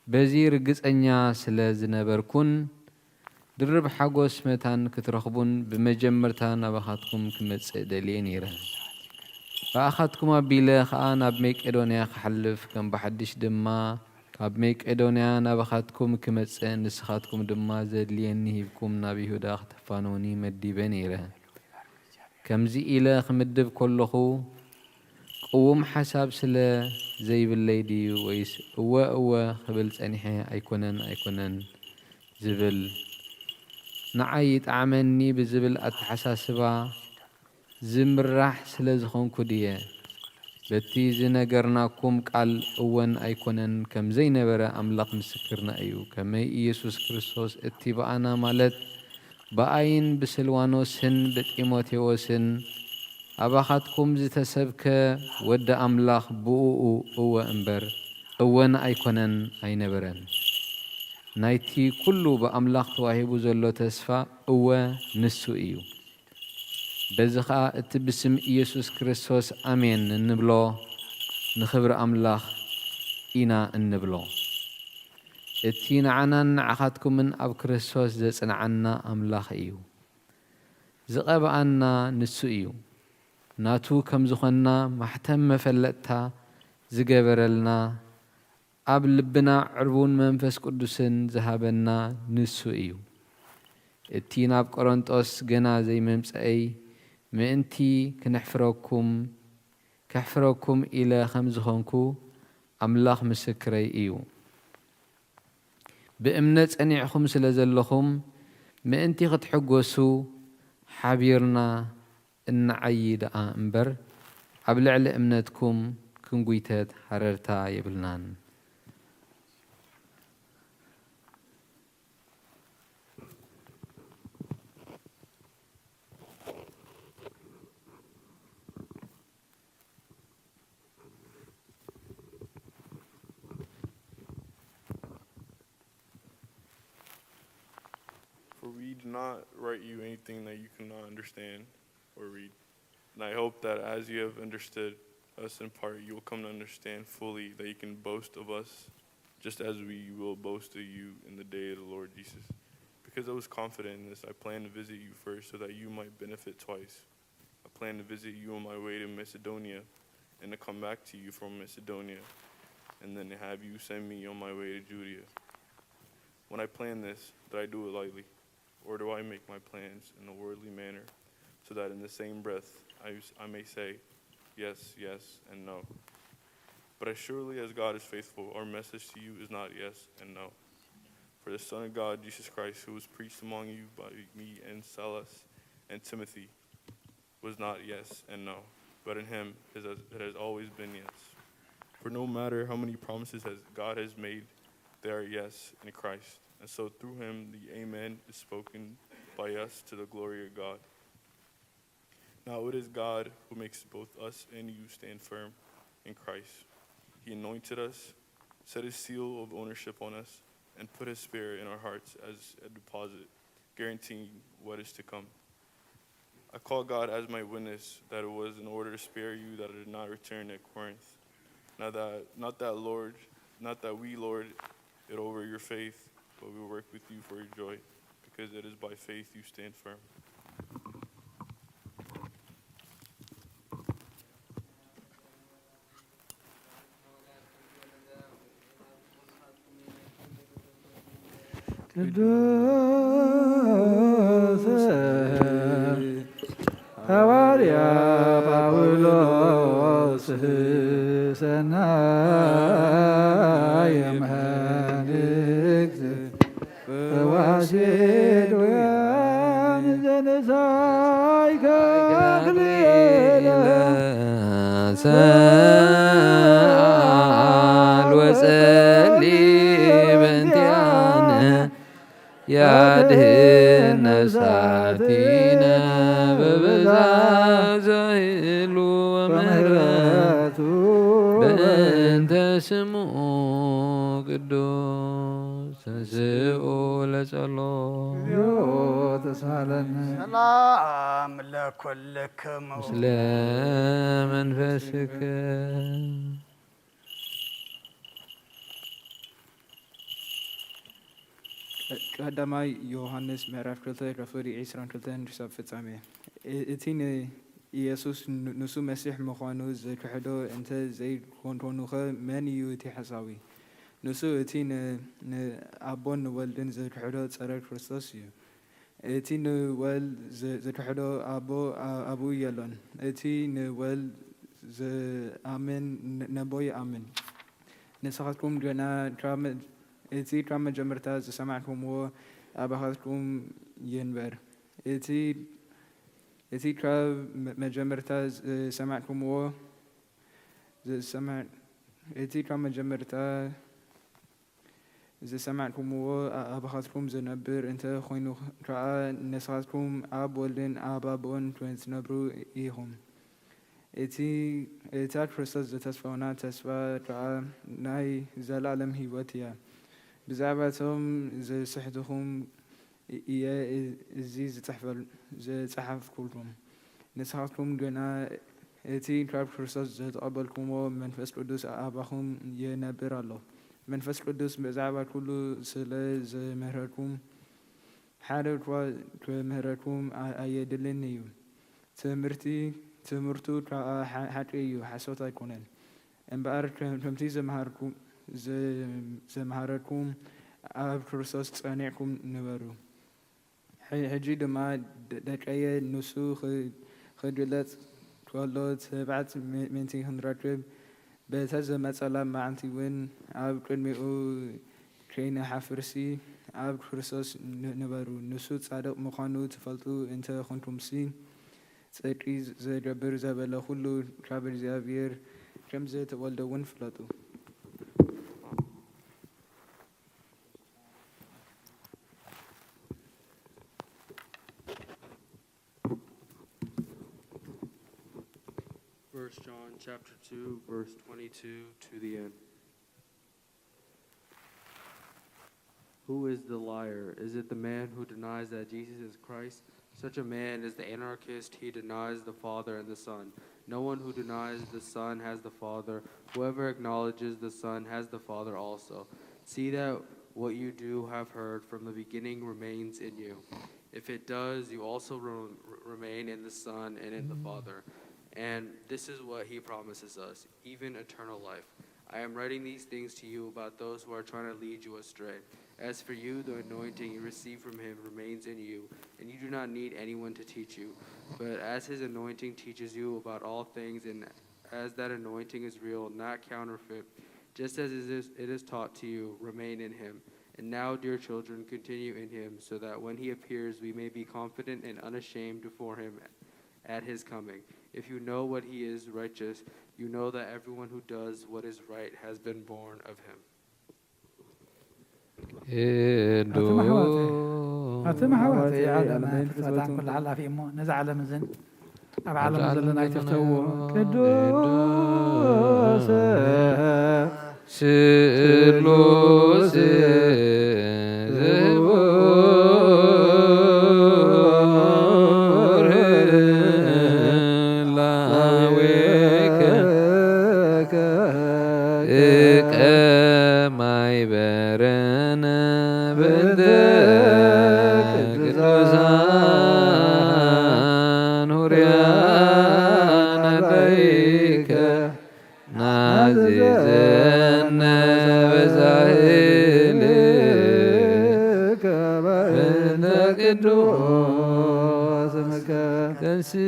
በዚ ርግጸኛ ስለ ዝነበርኩን፣ ድርብ ሓጎስ መታን ክትረኽቡን ብመጀመርታ ናባኻትኩም ክመጽእ ደልየ ነይረ። ብኣኻትኩም ኣቢለ ኸኣ ናብ መቄዶንያ ክሓልፍ፣ ከም ብሓድሽ ድማ ኣብ መቄዶንያ ናባኻትኩም ክመጽእ፣ ንስኻትኩም ድማ ዘድልየኒ ሂብኩም ናብ ይሁዳ ክተፋንዉኒ መዲበ ነይረ። ከምዚ ኢለ ክምድብ ከለኹ፣ ቅዉም ሓሳብ ስለ ዘይብለይ ድዩ፣ ወይስ እወ፣ እወ ክብል ጸኒሐ ኣይኮነን፣ ኣይኮነን ዝብል፣ ንዓይ ይጥዓመኒ ብዝብል ኣተሓሳስባ ዝምራሕ ስለ ዝኾንኩ ድየ? በቲ ዝነገርናኩም ቃል እወን ኣይኮነን ከም ዘይነበረ ኣምላኽ ምስክርና እዩ። ከመይ ኢየሱስ ክርስቶስ እቲ ብኣና፣ ማለት ብኣይን ብስልዋኖስን ብጢሞቴዎስን ኣባኻትኩም ዝተሰብከ፣ ወዲ ኣምላኽ ብእኡ እወ እምበር እወን ኣይኮነን ኣይነበረን። ናይቲ ኩሉ ብኣምላኽ ተዋሂቡ ዘሎ ተስፋ እወ ንሱ እዩ። በዚ ኸኣ እቲ ብስም ኢየሱስ ክርስቶስ ኣሜን እንብሎ ንኽብሪ ኣምላኽ ኢና እንብሎ። እቲ ንዓናን ንዓኻትኩምን ኣብ ክርስቶስ ዘጽንዓና ኣምላኽ እዩ። ዝቐብኣና ንሱ እዩ። ናቱ ከም ዝኾንና ማሕተም መፈለጥታ ዝገበረልና፣ ኣብ ልብና ዕርቡን መንፈስ ቅዱስን ዝሃበና ንሱ እዩ። እቲ ናብ ቆሮንጦስ ገና ዘይምምጻኤይ ምእንቲ ክነሕፍረኩም፣ ከሕፍረኩም ኢለ ከም ዝኾንኩ ኣምላኽ ምስክረይ እዩ። ብእምነት ጸኒዕኹም ስለ ዘለኹም፣ ምእንቲ ክትሕጎሱ ሓቢርና እንዓዪ ደኣ እምበር፣ ኣብ ልዕሊ እምነትኩም ክንጉይተት ሃረርታ የብልናን። For we do not write you anything that you cannot understand or read. And I hope that as you have understood us in part, you will come to understand fully that you can boast of us, just as we will boast of you in the day of the Lord Jesus. Because I was confident in this, I plan to visit you first so that you might benefit twice. I plan to visit you on my way to Macedonia and to come back to you from Macedonia, and then to have you send me on my way to Judea. When I plan this, did I do it lightly, or do I make my plans in a worldly manner, so that in the same breath I, I may say, "Yes, yes, and no"? But as surely as God is faithful, our message to you is not yes and no. For the Son of God, Jesus Christ, who was preached among you by me and Silas and Timothy, was not yes and no, but in him is a, it has always been yes. For no matter how many promises has God has made, they are yes in Christ. And so through him the amen is spoken by us to the glory of God. Now it is God who makes both us and you stand firm in Christ. He anointed us, set his seal of ownership on us, and put his spirit in our hearts as a deposit, guaranteeing what is to come. I call God as my witness that it was in order to spare you that I did not return at Corinth. Now that, not that Lord, not that we lord it over your faith, but we work with you for your joy, because it is by faith you stand firm. ቅዱስ ሐዋርያ ጳውሎስ ሰናይ መልእክት ፈዋሲ ድውያን ዘነሳይ ከክልለ ሰአል ወጸሊ በእንቲአነ ያድህን ነፍሳቲነ በብዛት ዘይሉ ወምህረቱ በእንተ ስሙ ቅዱስ ተንስኡ ለጸሎ ተሳለን። ሰላም ለኩልክሙ። ምስለ መንፈስከ። ቀዳማይ ዮሃንስ ምዕራፍ ክልተ ከፍሊ ዕስራን ክልተን ክሳብ ፍጻሜ። እ-፣ እቲ ንኢየሱስ ን-፣ ንሱ መሲሕ ምዃኑ ዝክሕዶ እንተ ዘይኮንኩኸ መን እዩ እቲ ሓሳዊ? ንሱ እቲ ን-፣ ንኣቦን ንወልድን ዝክሕዶ ጸረ ክርስቶስ እዩ። እቲ ንወልድ ዝ-፣ ዝክሕዶ ኣቦ ኣ-፣ ኣብኡ የሎን። እቲ ንወልድ ዝኣምን ን-፣ ነቦ ይኣምን። ንስኻትኩም ግና ካብ መ-፣ እቲ ካብ መጀመርታ ዝሰማዕኩምዎ ኣባኻትኩም ይንበር። እቲ፣ እቲ ካብ መ-፣ መጀመርታ ዝሰማዕኩምዎ ዝሰማዕ-፣ እቲ ካብ መጀመርታ ዝሰማዕኩምዎ ኣ-፣ ኣባኻትኩም ዝነብር እንተ ኾይኑ ከኣ፣ ንስኻትኩም ኣብ ወልድን ኣብ ኣቦን ክትነብሩ ኢኹም። እቲ፣ እታ ክርስቶስ ዝተስፋውና ተስፋ ከኣ ናይ ዘለኣለም ህይወት እያ። ብዛዕባቶም ዝስሕትኹም እየ እዚ ዝጽሕፈል-፣ ዝጸሓፍኩልኩም። ንስኻትኩም ግና እቲ ካብ ክርስቶስ ዝተቐበልኩምዎ መንፈስ ቅዱስ ኣባኹም ይነብር ኣሎ። መንፈስ ቅዱስ ብዛዕባ ኩሉ ስለ ዝምህረኩም፣ ሓደ እኳ ክምህረኩም ኣ-፣ ኣየድልን እዩ። ትምህርቲ፣ ትምህርቱ ከኣ ሓ-፣ ሓቂ እዩ፣ ሓሶት ኣይኮነን። እምበኣር ከም-፣ ከምቲ ዘምሃርኩ-፣ ዘ-፣ ዘምሃረኩም ኣብ ክርስቶስ ጸኒዕኩም ንበሩ። ሕ-፣ ሕጂ ድማ ደ-፣ ደቀየ፣ ንሱ ኽ-፣ ክግለጽ ከሎ ትብዓት ም-፣ ምእንቲ ክንረክብ፣ በታ ዝመጸላ መዓልቲ እውን ኣብ ቅድሚኡ ከይንሓፍርሲ ኣብ ክርስቶስ ን-፣ ንበሩ። ንሱ ጻድቕ ምዃኑ ትፈልጡ እንተ ኾንኩምሲ፣ ጽድቂ ዝገብር ዘበለ ኩሉ ካብ እግዚኣብሔር ከም ዝተወልደ እውን ፍለጡ። First John chapter two, verse twenty-two to the end. Who is the liar? Is it the man who denies that Jesus is Christ? Such a man is the anarchist. He denies the Father and the Son. No one who denies the Son has the Father. Whoever acknowledges the Son has the Father also. See that what you do have heard from the beginning remains in you. If it does, you also re-, remain in the Son and in the Father. And this is what he promises us, even eternal life. I am writing these things to you about those who are trying to lead you astray. As for you, the anointing you receive from him remains in you, and you do not need anyone to teach you. But as his anointing teaches you about all things, and as that anointing is real, not counterfeit, just as it is, it is taught to you, remain in him. And now, dear children, continue in him, so that when he appears, we may be confident and unashamed before him at his coming. If you know what he is righteous, you know that everyone who does what is right has been born of him. ኣቱም ኣሕዋተይ፣ ኣቱም ኣሕዋተይ፣ ዓለም ፍጥረታን ኩሉ ሓላፊ እሞ፣ ነዛ ዓለም እዝን ኣብ ዓለም ዘለና ኣይትፍተውዎ። ቅዱስ ስሉስ ዝቡር ላዌከ እቀማይ በረነ በእንተ ቅዱሳን ሁርያን ኣዳይከ ናዚዘነ በዛህልከ በእንተ ቅዱስ ስምከ ተንስኡ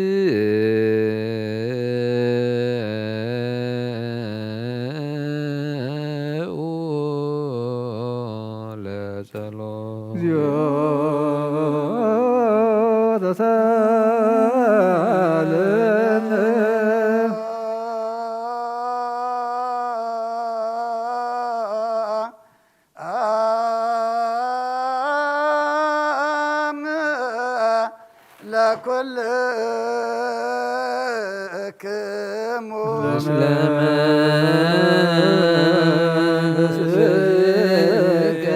ለጸሎት። እግዚኦ ተሳለነ። አም ለኩልክሙ ምስለ መንፈስከ።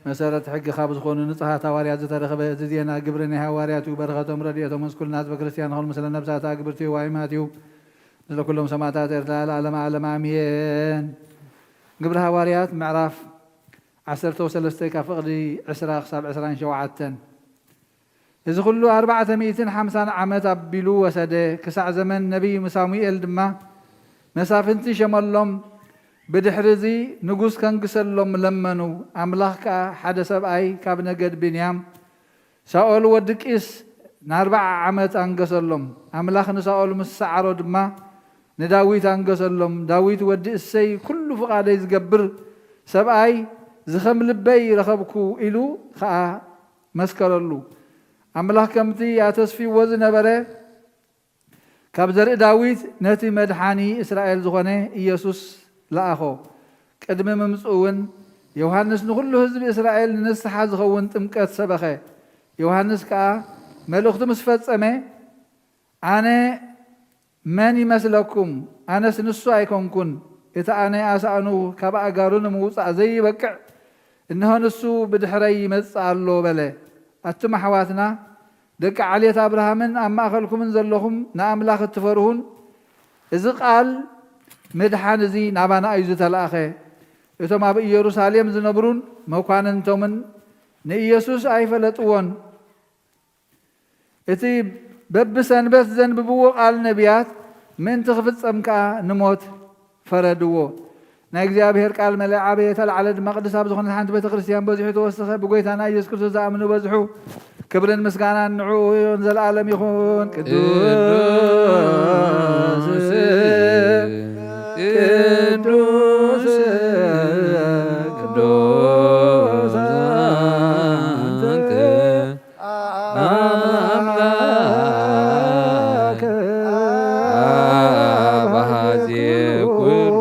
መሰረት ሕጊ ካብ ዝኾኑ ንጹሃት ሃዋርያት ዝተረኽበ እዚ ዜና ግብሪ ናይ ሃዋርያት እዩ። በረኸቶም ረድኤቶም ምስ ኩልና ህዝበ ክርስቲያን ይኹን፣ ምስለ ነብሳት ኣግብርቲ ዋይማት እዩ። ምስለ ኩሎም ሰማዕታት ኤርትራ ለዓለመ ዓለም ኣሜን። ግብሪ ሃዋርያት ምዕራፍ ዓሰርተ ወሰለስተ ካብ ፍቕዲ ዕስራ ክሳብ ዕስራን ሸውዓተን። እዚ ኹሉ ኣርባዕተ ሚእትን ሓምሳን ዓመት ኣቢሉ ወሰደ። ክሳዕ ዘመን ነቢይ ሳሙኤል ድማ መሳፍንቲ ሸመሎም ብድሕሪ እዚ ንጉስ ከንግሰሎም ለመኑ። ኣምላኽ ከኣ ሓደ ሰብኣይ ካብ ነገድ ብንያም፣ ሳኦል ወዲ ቂስ፣ ንኣርብዓ ዓመት ኣንገሰሎም። ኣምላኽ ንሳኦል ምስ ሰዓሮ ድማ ንዳዊት ኣንገሰሎም። ዳዊት ወዲ እሰይ፣ ኩሉ ፍቓደይ ዝገብር ሰብኣይ፣ ዝኸም ልበይ ረኸብኩ ኢሉ ኸኣ መስከረሉ። ኣምላኽ ከምቲ ኣተስፊዎ ዝነበረ፣ ካብ ዘርኢ ዳዊት ነቲ መድሓኒ እስራኤል ዝኾነ ኢየሱስ ለኣኾ። ቅድሚ ምምጽኡ እውን ዮሃንስ ንኹሉ ህዝቢ እስራኤል ንንስሓ ዝኸውን ጥምቀት ሰበኸ። ዮሃንስ ከኣ መልእኽቱ ምስ ፈጸመ፣ ኣነ መን ይመስለኩም? ኣነስ ንሱ ኣይኮንኩን። እቲ ኣነ ኣሳእኑ ካብ ኣእጋሩ ንምውጻእ ዘይበቅዕ፣ እንሆ ንሱ ብድሕረይ ይመጽእ ኣሎ በለ። ኣቱም ኣሕዋትና፣ ደቂ ዓሌት ኣብርሃምን ኣብ ማእከልኩምን ዘለኹም ንኣምላኽ እትፈርሁን፣ እዚ ቃል ምድሓን እዚ ናባና እዩ ዝተላእኸ። እቶም ኣብ ኢየሩሳሌም ዝነብሩን መኳንንቶምን ንኢየሱስ ኣይፈለጥዎን። እቲ በብሰንበት ዘንብብዎ ቃል ነቢያት ምእንቲ ክፍጸም ከኣ ንሞት ፈረድዎ። ናይ እግዚኣብሔር ቃል መለ ዓበየ፣ ተላዕለ ድማ ቅድስት ኣብ ዝኾነት ሓንቲ ቤተ ክርስቲያን በዚሑ ተወሰኸ። ብጎይታና ኢየሱስ ክርስቶስ ዝኣምኑ በዝሑ። ክብርን ምስጋናን ንዕኡ ይኹን፣ ዘለዓለም ይኹን። ቅዱስ፣ ቅዱስ፣ ቅዱስ፣ ቅዱስ ኣንተ ኣምላክ፣ ኣባዜ ኩሉ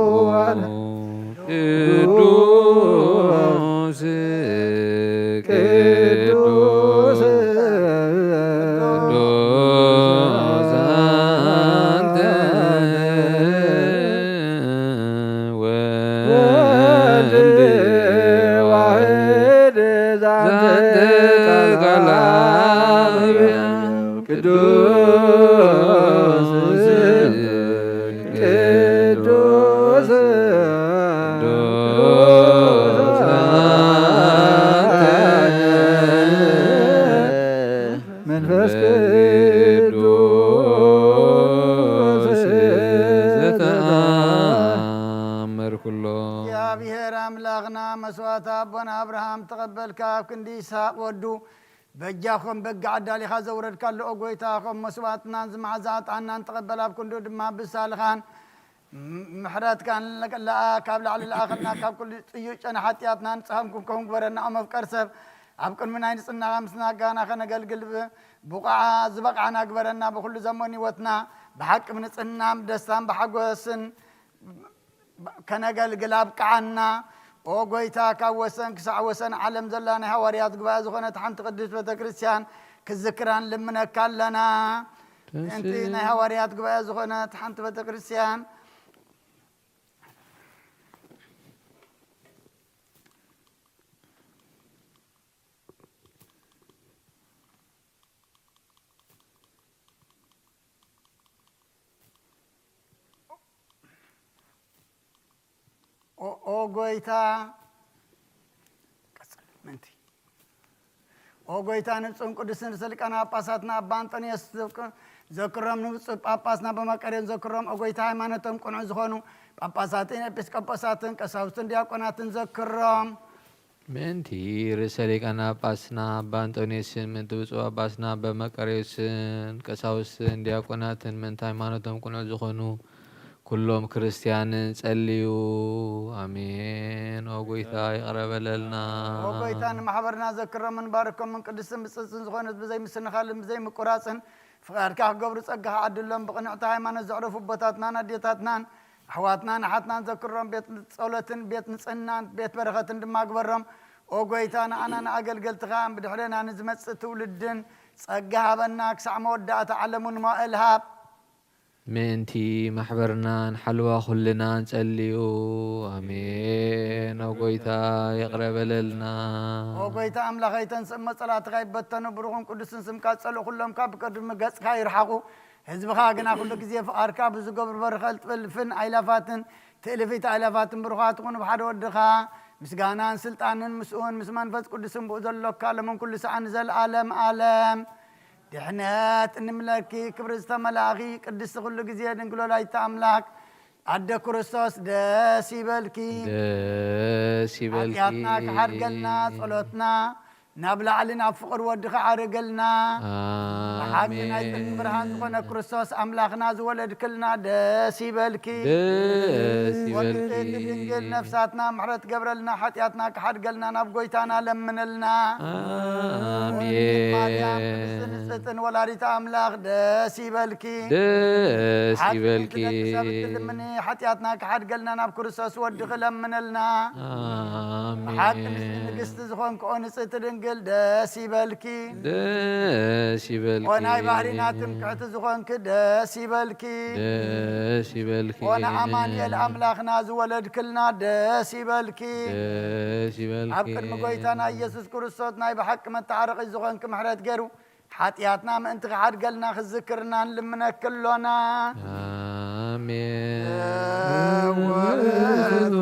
ቅዱስ፣ ቅዱስ፣ ቅዱስ ኣንተ ወልድ ዋሕድ ዛንተ ቃል ቅዱስ፣ ቅዱስ፣ ቅዱስ መንፈስ ቅዱስ ዘተኣምር ኩሎ። እግዚኣብሔር ኣምላኽና መስዋዕቲ ኣቦና ኣብርሃም ተቐበልካ፣ ኣብ ክንዲ ይስሐቅ ወዱ በጃ ኾም በጊዕ ኣዳሊኻ ዘውረድካሉ፣ ኦ ጐይታ፣ ኸም መስዋዕትናን ዝመዓዛ ዕጣንናን ተቐበል፣ ኣብ ክንዱ ድማ ብሳልኻን ምሕረትካን ለኣ ካብ ላዕሊ ለኣኸልና፣ ካብ ኩሉ ጽዩይ ጨና ሓጢኣትና ንጽሃም ክንከውን ግበረና። ኦ መፍቀር ሰብ፣ ኣብ ቅድሚ ናይ ንጽህናኻ ምስናጋና ከነገልግል ብ-፣ ብቑዓ ዝበቕዓና ግበረና። ብኹሉ ዘመን ህይወትና ብሓቂ ብንጽህናን ብደስታን ብሓጎስን ከነገልግል ኣብቅዓና። ኦ ጐይታ፣ ካብ ወሰን ክሳዕ ወሰን ዓለም ዘላ ናይ ሃዋርያት ጉባኤ ዝኾነት ሓንቲ ቅድስት ቤተ ክርስቲያን ክዝክራን ልምነካ ኣለና። ምእንቲ ናይ ሃዋርያት ጉባኤ ዝኾነት ሓንቲ ቤተ ክርስቲያን ኦ፣ ኦ ጐይታ፣ ቀጽል፣ ምእንቲ። ኦ ጐይታ፣ ንብፁዕን ቅዱስን ርእሰ ሊቃነ ጳጳሳትና ኣባ እንጦንዮስ ዘክ-፣ ዘክሮም፣ ንብፁዕ ጳጳስና በመቀሬን ዘክሮም። ኦ ጐይታ፣ ሃይማኖቶም ቅኑዕ ዝኾኑ ጳጳሳትን ኤጲስቆጶሳትን ቀሳውስትን ዲያቆናትን ዘክሮም። ምእንቲ ርእሰ ሊቃነ ጳጳስና ኣባ እንጦንዮስን ምእንቲ ብፁዕ ጳጳስና ኣባ መቃርዮስን ቀሳውስትን ዲያቆናትን ምእንቲ ሃይማኖቶም ቅኑዕ ዝኾኑ ኩሎም ክርስትያንን ጸልዩ። ኣሜን። ኦ ጐይታ ይቕረ በለልና። ኦ ጐይታ ንማሕበርና ዘክሮምን ባርኮምን ቅድስትን ብጽጽን ዝኾነት ብዘይ ምስንኻልን ብዘይ ምቁራጽን ፍቓድካ ክገብሩ ጸጋኻ ዓድሎም። ብቕንዕቲ ሃይማኖት ዘዕረፉ ኣቦታትናን ኣዴታትናን ኣሕዋትናን ኣሓትናን ዘክሮም። ቤት ጸሎትን ቤት ንጽህናን ቤት በረኸትን ድማ ግበሮም። ኦ ጐይታ፣ ንኣና ንኣገልገልትኻን ብድሕሬና ንዝመጽእ ትውልድን ጸጋ ሃበና። ክሳዕ መወዳእታ ዓለም እውን መዋእል ሃብ። ምእንቲ ማሕበርናን ሓልዋ ኩልና ንጸልዩ። ኣሜን። ኦ ጐይታ፣ ይቕረ በለልና። ኦ ጐይታ ኣምላኸይ፣ ተንስእ እሞ ጸላእትኻ ይበተኑ። ብሩኽን ቅዱስን ስምካ ዝጸልኡ ኩሎም ካብ ቅድሚ ገጽካ ይርሓቑ። ህዝብኻ ግና ኩሉ ግዜ ፍቓድካ ብዝገብሩ በረኸት እልፍን ኣእላፋትን ትእልፊት ኣእላፋትን ብሩኻት ይኹኑ። ብሓደ ወድኻ ምስጋናን ስልጣንን ምስኡን ምስ መንፈስ ቅዱስን ብኡ ዘሎካ ሎምን ኩሉ ሰዓን ንዘለኣለም ኣለም ድሕነት እንምለኪ። ክብሪ ዝተመላእኺ ቅድስቲ ኩሉ ግዜ ድንግል ወላዲተ ኣምላክ ኣደ ክርስቶስ ደስ ይበልኪ። ደስ ይበልኪ። ሓጢኣትና ክሓድገልና ጸሎትና ናብ ላዕሊ ናብ ፍቕር ወዲ ክዓርገልና። ብሓቂ ናይ ጽድቂ ኣሜን። ብርሃን ዝኾነ ክርስቶስ ኣምላኽና ዝወለድክልና ደስ ይበልኪ። ደስ ወዲ ይበልኪ። ጽድቂ ድንግል ነፍሳትና ምሕረት ገብረልና፣ ሓጢኣትና ክሓድገልና ናብ ጎይታና ለምንልና። ኣሜን። ወዲ ማርያም ቅድስትን ንጽሕትን ወላዲተ ኣምላኽ ደስ ይበልኪ። ደስ ሓጢኣት ይበልኪ። ትደቂ ሰብ እትልምኒ፣ ሓጢኣትና ክሓድገልና ናብ ክርስቶስ ወዲ ክለምንልና። ኣሜን። ብሓቂ ንግስቲ ዝኾንክ ኦ ንጽሕቲ ድንግል ደስ ይበልኪ። ደስ ይበልኪ። ኦ ናይ ባህሪና ትምክሕቲ ዝኾንክ ደስ ይበልኪ። ደስ ይበልኪ። ኦ ንኣማኑኤል ኣምላኽና ዝወለድክልና ደስ ይበልኪ። ደስ ይበልኪ። ኣብ ቅድሚ ጎይታና ኢየሱስ ክርስቶስ ናይ ብሓቂ መተዓረቒ ዝኾንክ ምሕረት ገይሩ ሓጢኣትና ምእንቲ ክሓድገልና ክዝክርና ንልምነኪ ኣሎና። ኣሜን። ውእቱ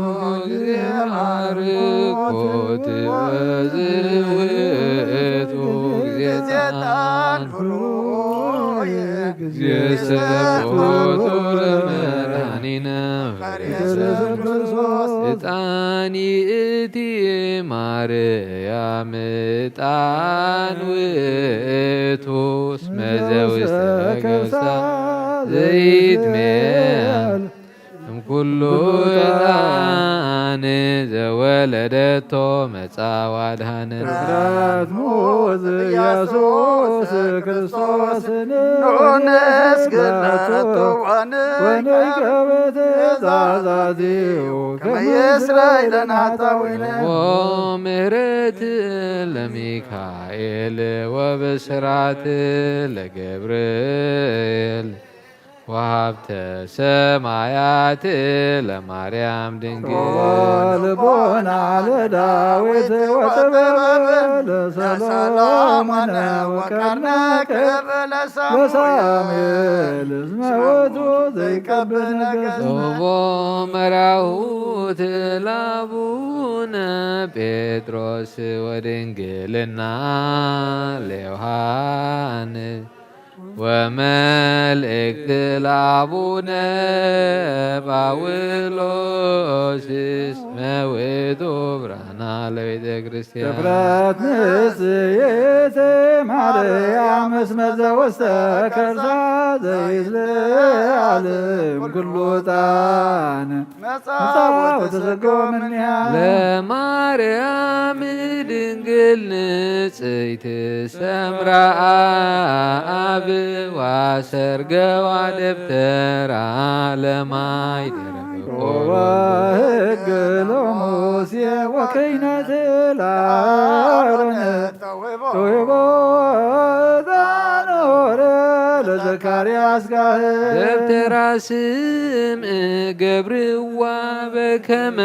ጊዜ ባርኮት ወዝውእቱ ጊዜ ጊዜ ጣንብሮ ጊዜ ሰቦቱ ለመድኃኒነ ኢየሱስ ክርስቶስ። ዕጣን ይእቲ ማርያም ዕጣን ውእቱ እስመ ዘውስተ ከርሳ ዘይትሜል እምኩሉ ዕጣን ዘወለደቶ መጻ ዋድሃነን። ክብረት ሙዝ ኢየሱስ ክርስቶስ ንዑ ነመስግነቶ ወንቀብእ ትእዛዛቲሁ ከመ ይስረይ ለነ ኃጣውኢነ። ወምህረት ለሚካኤል ወብስራት ለገብርኤል ወሀብተ ሰማያት ለማርያም ድንግል። ልቦና ለዳዊት ወጥበብ ለሰሎሞን ወቀርነ ክብ ለሳሙኤል እስመ ውእቱ ዘይቀብ ነገሥት። ኦቦ መራሁት ለአቡነ ጴጥሮስ ወድንግልና ለዮሐንስ ወመልእክት ለአቡነ ጳውሎስ እስመ ውእቱ ብርሃና ለቤተ ክርስቲያን። ክብረት ንጽሕት ማርያም እስመ ዘውስተ ከርሳ ዘይትለዓል እምኩሉ ዕጣን መጻ ወተሰገወ እምኔሃ። ለማርያም ድንግል ንጽሕት ሰምራ አብ ዋሰርገዋ ደብተራ ለማይ ደረቆ። ወሕግ ለሙሴ ወክህነት ለአሮን ተውቦ ዘኖረ ለዘካርያስ ካህን። ደብተራ ስም እገብርዋ በከመ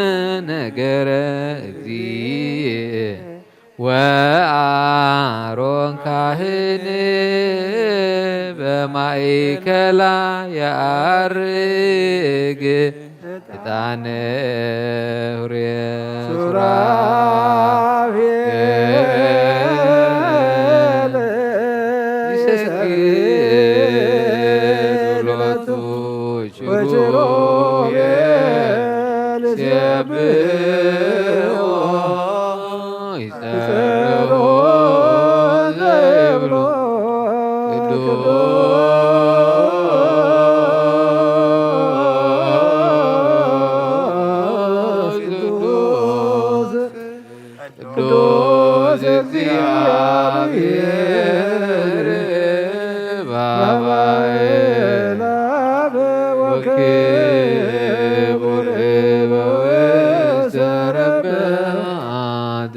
ነገረ እግዚእ ወአሮን ካህን በማእከላ የዐርግ። ዕጣነ ሑርየ ሱራፌል ይሰግድ ሎቱ ወኪሩቤል ሲያብዎ ይጸርዎ ዘይብሎ ቅዱስ ቅዱስ ቅዱስ እግዚአብሔር በአባይ ለአብ ወክቡር በውስተ ረብአት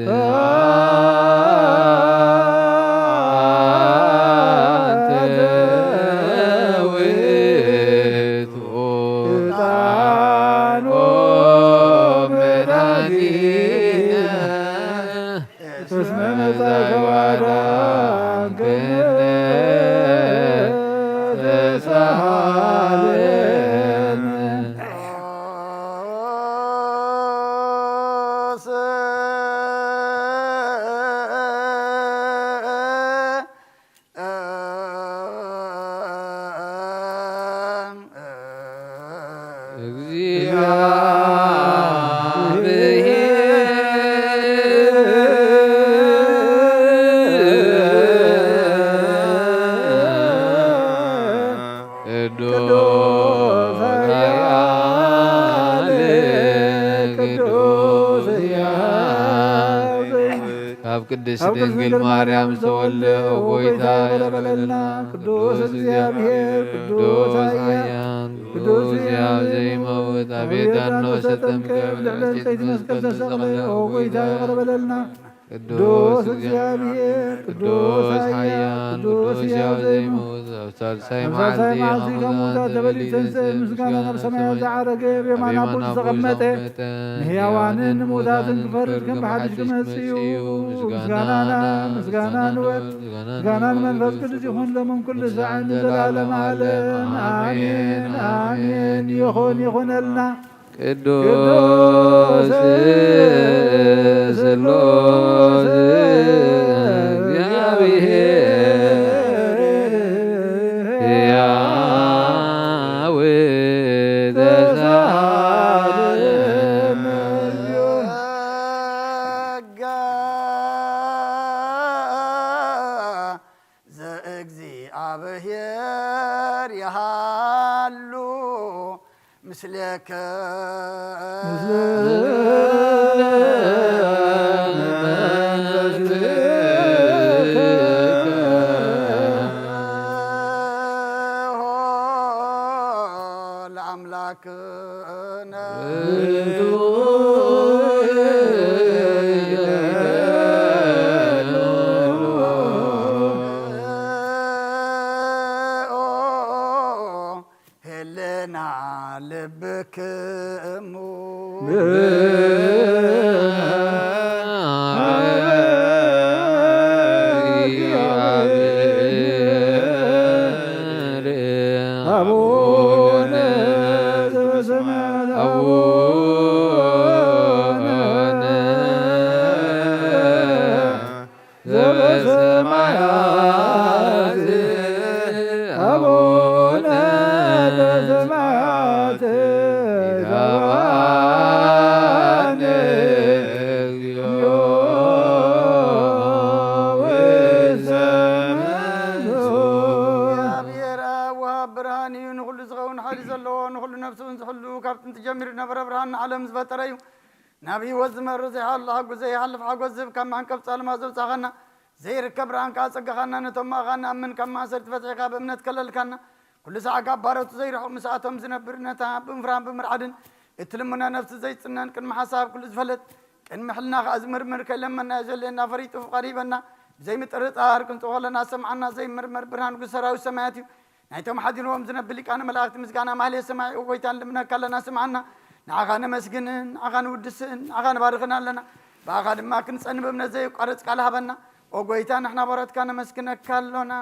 አንተ ውእቱ ዕጣን መድኃኒነ እስመ መጻእከ ወአዳንከነ ተሳሃለነ። ቅዱስ ኃያል ቅዱስ ሕያው ዘይመውት ካብ ቅድስት ድንግል ማርያም ዝተወልደ ኦ ጎይታ ይቕረ በለልና። ቅዱስ እግዚኣብሔር ቅዱስ ኃያል ቅዱስ ሕያው ዘይመውት ኣቤት ኣኖ ሰጠምከ ብልዕለ ዕንፀይቲ መስቀል ተሰቕለ ኦ ጎይታ ይቕረ በለልና። ቅዱስ እግዚኣብሔር ቅዱስ ኃያል ቅዱስ ሕያው ዘይመውት ኣብ ሳልሳይ መዓልቲ ካብ ሙታት ተበሊጹ ተንሥእ ምስጋና ናብ ሰማያት ዝዓረገ ብየማን ኣቦ ዝተቐመጠ ንሕያዋንን ንሙታትን ክፈርድ ከም ብሓድሽ ክመጽእ እዩ። ምስጋናና ምስጋና ንወድ ምስጋና ንመንፈስ ቅዱስ ይኹን ሎምን ኩሉ ሳዕን ንዘለዓለመ ዓለም ኣሜን ኣሜን። ይኹን ይኹነልና። ቅዱስ ስሉስ እግዚኣብሔር ሕያው ተሳለነ። ጸጋ ዘእግዚኣብሔር ይሃሉ ምስሌከ። ለአምላክነ ህልና ልብክሙ አቡነ ዘበሰማያት አቡነ ዘበሰማያት አቡነ ዘበሰማያት ይትባረክ ስምከ። እግዚኦ ውስተ ምድር። እግዚኣብሔር አብ ወሃብ ብርሃን እዩ። ንኹሉ ዝኸውን ሓይሊ ዘለዎ፣ ንኹሉ ነፍሲ እውን ዝሕሉ፣ ካብ ጥንቲ ጀሚሩ ዝነበረ ብርሃን ንዓለም ዝፈጠረ እዩ። ናብ ህይወት ዝመርህ ዘይሓሉ ሓጎስ፣ ዘይሓልፍ ሓጎስ ዝህብ፣ ካብ መዓንቀፍ ጻልማ ዘውጻኻና፣ ዘይርከብ ብርሃን ከኣ ጸጋኻና፣ ነቶም ብኣኻ ንኣምን ካብ ማእሰርቲ ፈቲሕካ ብእምነት ከለልካና፣ ኩሉ ሳዕ ካብ ባሮቱ ዘይርሕቕ ምስኣቶም ዝነብር፣ ነታ ብምፍራን ብምርዓድን እትልምኖ ነፍሲ ዘይጽነን ቅድሚ ሓሳብ ኩሉ ዝፈለጥ ቅድሚ ሕልና ከኣ ዝምርምር ከይለመናዮ ዘድልየና ፈሪጡ ፍቓድ ሂበና፣ ብዘይምጥርጣር ክንጽሆ ኣለና። ሰምዓና ዘይምርመር ብርሃን ንጉስ ሰራዊት ሰማያት እዩ። ናይቶም ሓዲርዎም ዝነብር ሊቃነ መላእኽቲ ምስጋና ማህሌት ሰማይ፣ ኦ ጎይታ፣ ንልምነካ ኣለና፣ ስምዓና። ንዓኻ ነመስግንን ንዓኻ ንውድስን ንዓኻ ንባርኽን ኣለና። ብኣኻ ድማ ክንጸን ብእምነት ዘየቋርጽ ቃል ሃበና። ኦ ጎይታ፣ ንሕና ባሮትካ ነመስግነካ ኣሎና።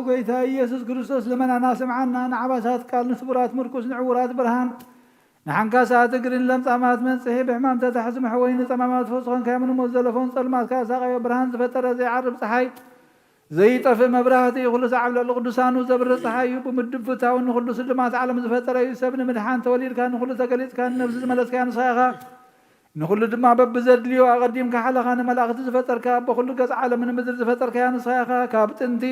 ጎይታ ኢየሱስ ክርስቶስ ልመናና ስምዓና። ንዓባሳት ቃል፣ ንስቡራት ምርኩስ፣ ንዕውራት ብርሃን፣ ንሓንካሳት እግርን ለምጻማት መንጽሒ፣ ብሕማም ተታሕዙ መሕወይ፣ ንጸማማት ፈውሲ ኾንካዮም፣ ንሞት ዘለፎን ጸልማት ከኣ ሳቐዮ። ብርሃን ዝፈጠረ ዘይዓርብ ጸሓይ፣ ዘይጠፍእ መብራህቲ፣ ኩሉ ሳዕ ኣብ ልዕሊ ቅዱሳኑ ዘብርህ ጸሓይ እዩ። ብምድብ ፍታውን ንኹሉ ስልማት ዓለም ዝፈጠረ እዩ። ሰብ ንምድሓን ተወሊድካ፣ ንኹሉ ተገሊጽካ፣ ንነብሲ ዝመለስካያ ንስኻ ኢኻ። ንኹሉ ድማ በብዘድልዮ ኣቐዲምካ ሓለኻ፣ ንመላእኽቲ ዝፈጠርካ፣ ኣቦ ኩሉ ገጽ ዓለም ንምድሪ ዝፈጠርካያ ንስኻ ኢኻ። ካብ ጥንቲ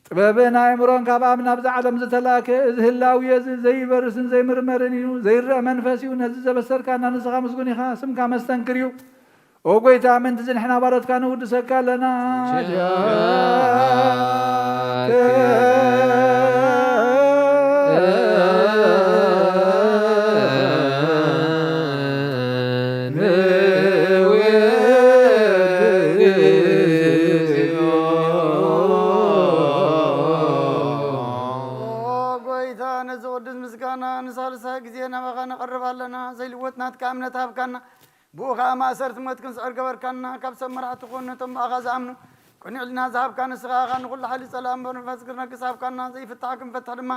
ጥበብን ኣእምሮን ካብ ኣብ ናብዚ ዓለም ዝተላእከ፣ እዚ ህላዌ እዚ ዘይበርስን ዘይምርመርን እዩ፣ ዘይረአ መንፈስ እዩ። ነዚ ዘበሰርካና ንስኻ ምስጉን ኢኻ፣ ስምካ መስተንክር እዩ። ኦ ጎይታ፣ ምእንቲ እዚ ንሕና ባሮትካ ነውድሰካ ኣለና። ጃከ ንውድ እግዚኦ። ኦ ጎይታ፣ ነዚ ቅዱስ ምስጋና ንሳልሳይ ግዜ ናባኻ ነቐርብ ኣለና። ዘይልወጥ ናትካ እምነት ሃብካና። ብኡ ኸኣ ማእሰርቲ ሞት ክንስዕር ገበርካና። ካብ ሰብ መራሕቲ ኹን፣ ነቶም ብኣኻ ዝኣምኑ ቅኑዕ ሕልና ዝሃብካ ንስኻ ኢኻ። ንኹሉ ሓይሊ ጸላእን መንፈስ ክነግስ ሃብካና። ዘይፍታሕ ክንፈትሕ ድማ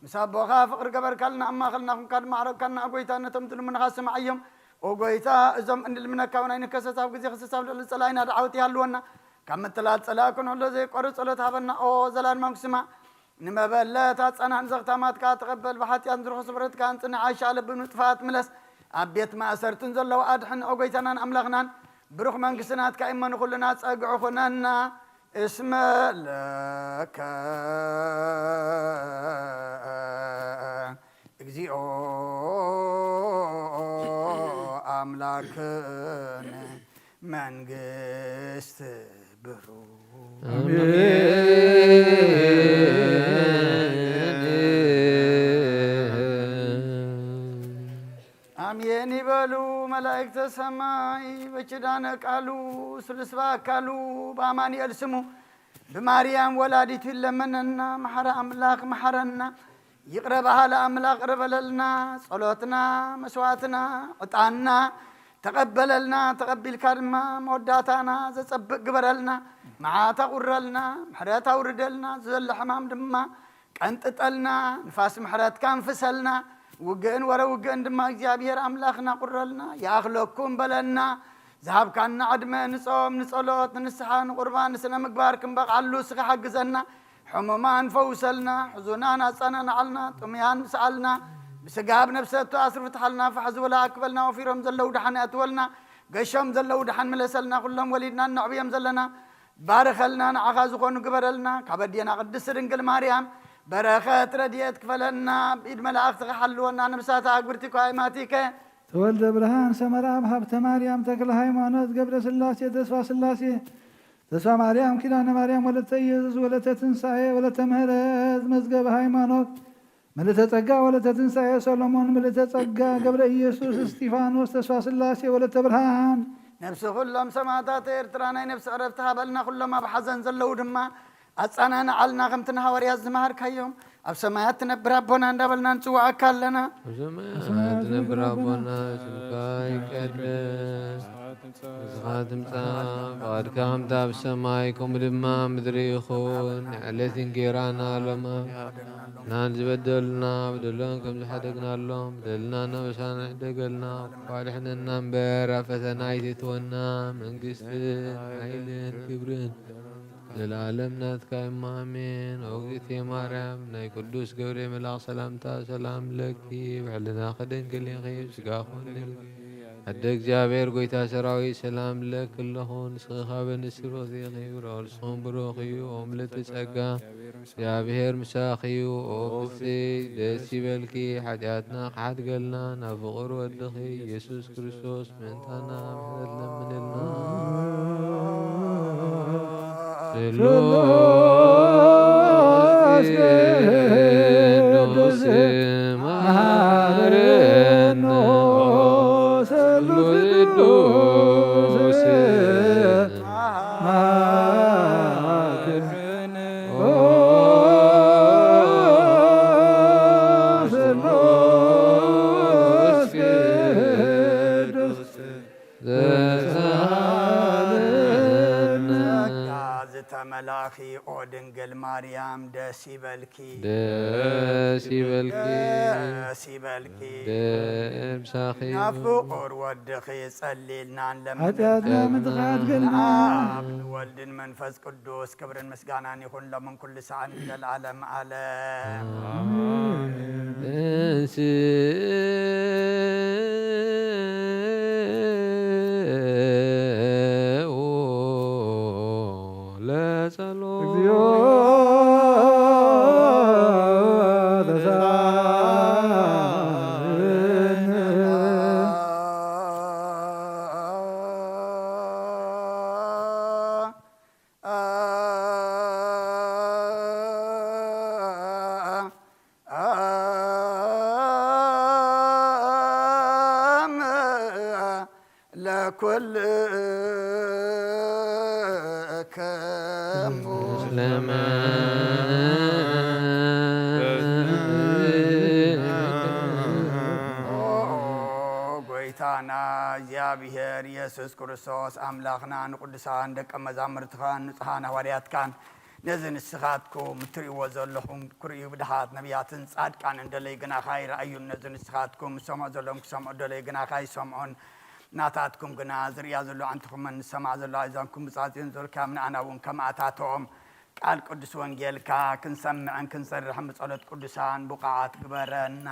ምስ ኣቦኻ ፍቕሪ ገበርካልና። ኣብ ማእኸልና ኹንካ ድማ ኣዕረቕካና። ኦ ጐይታ፣ ነቶም ዝልምኑኻ ስምዓዮም። ኦ ጐይታ፣ እዞም እንልምነካ እውን ኣይንከሰስ። ኣብ ግዜ ክሰስ ኣብ ልዕሊ ጸላኢና ደዓወት ይሃልወና። ካብ ምትላል ጸላእ ክንሕሎ ዘይቆርጽ ጸሎት ሃበና። ኦ ዘላን መንግስማ ንመበለት ኣጻናን ዘኽታማትካ ተቐበል። ብሓጢኣን ዝርኹስ ብረትካ ንጽንዕ ኣይሻለብን ጥፋት ምለስ። ኣብ ቤት ማእሰርትን ዘለዉ ኣድሕን። ኦ ጎይታናን ኣምላኽናን ብሩኽ መንግስቲ ናትካ እሞ ንኹልና ጸግዒ ኩነና። እስመ ለከ እግዚኦ ኣምላክነ መንግስት ብሩ። ኣሜን ይበሉ መላእክተ ሰማይ። በኪዳነ ቃሉ ስሉስ በአካሉ በአማኑኤል ስሙ ብማርያም ወላዲቱ ይለመነና። መሐረ ኣምላኽ መሐረና። ይቕረ በሃሊ ኣምላኽ ይቕረ በለልና። ጸሎትና መስዋዕትና ዕጣንና ተቐበለልና። ተቐቢልካ ድማ መወዳእታና ዘጸብቕ ግበረልና። መዓት ኣቑረልና። ምሕረት ኣውርደልና። ዘሎ ሕማም ድማ ቀንጥጠልና። ንፋስ ምሕረትካ ኣንፍሰልና። ውግእን ወረ ውግእን ድማ እግዚኣብሔር ኣምላኽና ቁረልና። ይኣኽለኩም በለና። ዝሃብካና ዕድመ ንጾም ንጸሎት ንንስሓ ንቁርባን ንስነ ምግባር ክንበቕዓሉ እስኻ ሓግዘና። ሕሙማን ፈውሰልና። ሕዙናን ኣጸናንዓልና። ጥሙያን ምስኣልና። ብስጋ ብነፍሰ እተኣስሩ ፍትሓልና። ፋሕ ዝበሉ ኣክበልና። ወፊሮም ዘለዉ ደሓን ኣእትወልና። ገሾም ዘለዉ ደሓን ምለሰልና። ኩሎም ወሊድና እነዕብዮም ዘለና ባርኸልና። ንዓኻ ዝኾኑ ግበረልና። ካብ ኣዴና ቅድስቲ ድንግል ማርያም በረኸት ረድኤት ክፈለና። ብኢድ መላእኽትኻ ሓልወና። ነብሳታ ኣጉርቲ ኳይማቲከ ተወልደ ብርሃን ሰመረኣብ ሃብተ ማርያም ተክለ ሃይማኖት ገብረ ስላሴ ተስፋ ስላሴ ተስፋ ማርያም ኪዳነ ማርያም ወለተ ኢየሱስ ወለተ ትንሳኤ ወለተ ምህረት መዝገበ ሃይማኖት ምልእተ ጸጋ ወለተ ትንሳኤ ሰሎሞን ምልእተ ጸጋ ገብረ ኢየሱስ እስጢፋኖስ ተስፋ ስላሴ ወለተ ብርሃን ነብሲ ኩሎም ሰማዕታት ኤርትራ ናይ ነብሲ ዕረፍቲ ሃበልና። ኩሎም ኣብ ሓዘን ዘለዉ ድማ ኣጸናንዓልና። ከምቲ ንሃዋርያት ዝመሃርካዮም ኣብ ሰማያት ትነብር ኣቦና እንዳበልና ንጽውዓካ ኣለና። ኣብ ሰማያት ትነብር ኣቦና ስምካ ይቀደስ። ንስኻ ትምጻእ፣ ፍቓድካ ከምቲ ኣብ ሰማይ ከምኡ ድማ ኣብ ምድሪ ይኹን። ንዕለት እንጌራና ሎማ ናን ዝበደሉና በደሎም ከም ዝሓደግናሎም በደልና እናበሳና ይሕደገልና። እኳ ድሕነና እምበር ኣብ ፈተና ኣይተእትወና። መንግስትን ሓይልን ክብርን ዘለኣለም ናትካ እሞ ኣሜን። ኦ እግዝእትየ ማርያም ናይ ቅዱስ ገብርኤል መልኣኽ ሰላምታ ሰላም ለኪ፣ ብሕልናኺ ድንግል ኢኺ፣ ብስጋኺ እውን ድንግል። ኣደ እግዚኣብሔር ጐይታ ሰራዊት ሰላም እብለኪ ኣለኹ፣ ንስኺ ካብ ኣንስቲ ብርኽቲ ኢኺ፣ ፍረ ከርስኺ እውን ብሩኽ እዩ። ኦ ምልእቲ ጸጋ እግዚኣብሔር ምሳኺ እዩ። ኦ ብጽሕቲ ደስ ይበልኪ፣ ሓጢኣትና ክሓድገልና ናብ ፍቑር ወድኺ ኢየሱስ ክርስቶስ ምእንታና ምሕረት ለምንልና። ስሉስ ቅዱስ መሃረነ። ስሉስ ቅዱስ መሃረነ። ስሉስ ቅዱስ ዘሳለነ። ጸጋ ዝተመላኺ ኦ ድንግል ማርያም ደስ ይበልኪ። ደስ ይበልኪ። ደስ ይበልኪ። ደምሳኺ። ናብ ፍቑር ወድኺ ጸሊልና ንለምን። ሓጢኣትና ምጥፋእ ሓድገልና። ኣብ ወልድን መንፈስ ቅዱስ ክብርን ምስጋናን ይኹን ሎምን ኩሉ ሰዓን ንዘለዓለም ዓለም። ኣሜን። ተንሥኡ ለጸሎት። እግዚኦ ተሳለነ። ለኩልክሙ። ስለምን። ኦ ጎይታና እግዚኣብሔር ኢየሱስ ክርስቶስ ኣምላኽና ንቅዱሳን ደቀ መዛሙርትኻን ንጹሓን ሃዋርያትካን ነዚ ንስኻትኩም እትርእይዎ ዘለኹም ክርእዩ ብድሃት ነቢያትን ጻድቃንን ደለይ ግናኻ ይረኣዩን ነዚ ንስኻትኩም ዝሰምዑ ዘለኹም ክሰምዑ ደለይ ግናኻ ይሰምዑን። ናታትኩም ግና ዝርእያ ዘሎ ኣዕንትኹምን ዝሰምዓ ዘሎ ኣእዛንኩም ብጻጽዮን ዞርካዮም ንኣና እውን ከም ኣታቶም ቃል ቅዱስ ወንጌልካ ክንሰምዕን ክንሰርሕን ብጸሎት ቅዱሳን ብቑዓት ግበረና።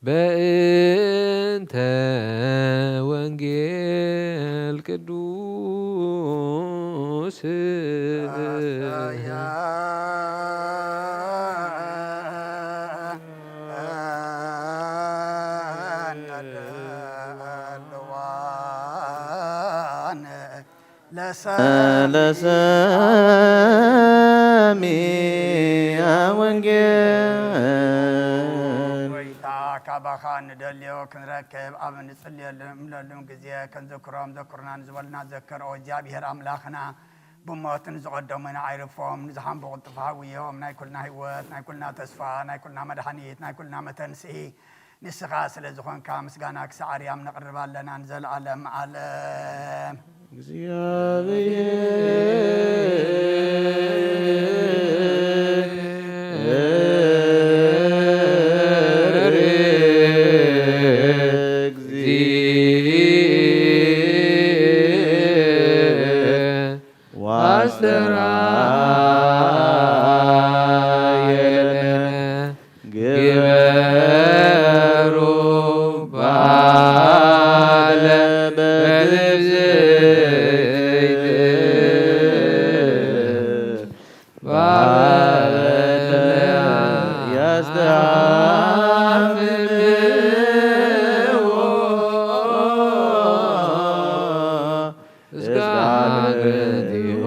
በእንተ ወንጌል ቅዱስ ለሰሚዐ ወንጌል። ጎይታ፣ ካባኻ እንደልዮ ክንረክብ ኣብ እንጽልየሉን እምለሉን ግዜ ክንዝክሮም ዘክሩና ንዝበሉና ዘክር። ኦ እግዚኣብሔር ኣምላኽና፣ ብሞት ንዝቐደሙ ንዓይርፎም፣ ንዝሓንቡ ቅልጡፍ ሃውዮም፣ ናይ ኩልና ህይወት፣ ናይ ኩልና ተስፋ፣ ናይ ኩልና መድሓኒት፣ ናይ ኩልና መተንስኢ፣ ንስኻ ስለ ዝኾንካ ምስጋና ክሳዕ ኣርያም ነቕርብ ኣለና ንዘለኣለም ዓለም። ግበሩ ባለ በትብስይት ባበለ ያስተዓምምዎ እስከ አቅርንቲሁ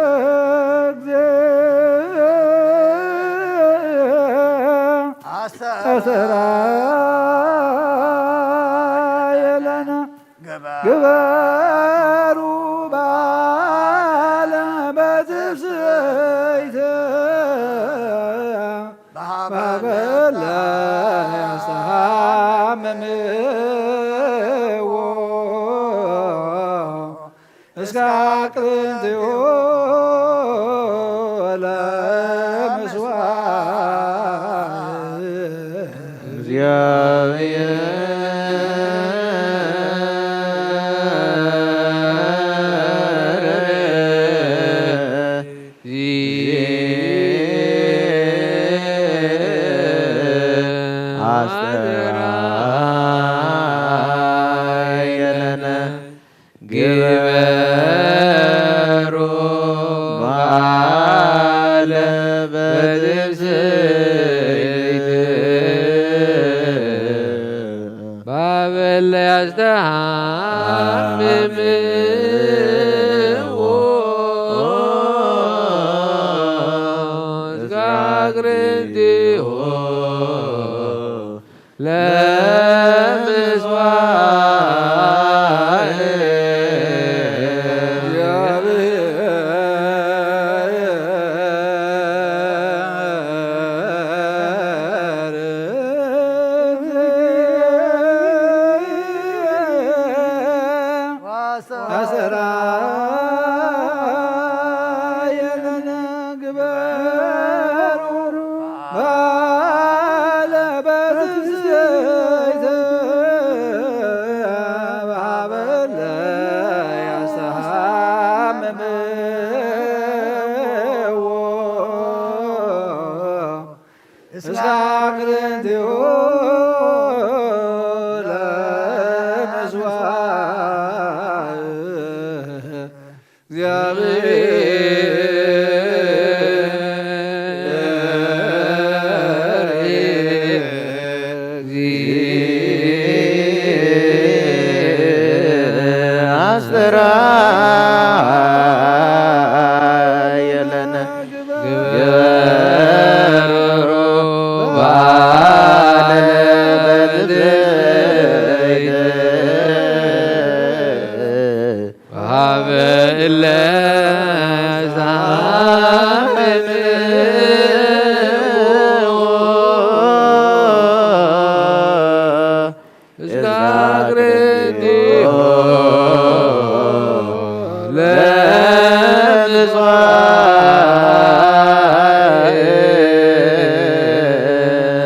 ለመሥዋዕት አሰራ የለነ ግበሩ ባለ በትፍስሕት በሀበለ ያስተሐምምዎ እስከ አቅርንትዮ ለምስዋዕ አስተራየለነ ግበሩ ባለ በትብስይት ባበለ ያስተሐምምዎ እስከ አቅርንቲሁ ለምስዋዕ አሰራ የለነ ግበሩ ባለ በትስብእት በሀበለ ያስተሐምምዎ እስከ አቅርንቲሁ ለምስዋዕ እግዚአብሔር አስተራየለነ ግበሩ ባለ በትስብእት እስከ አክርትዮ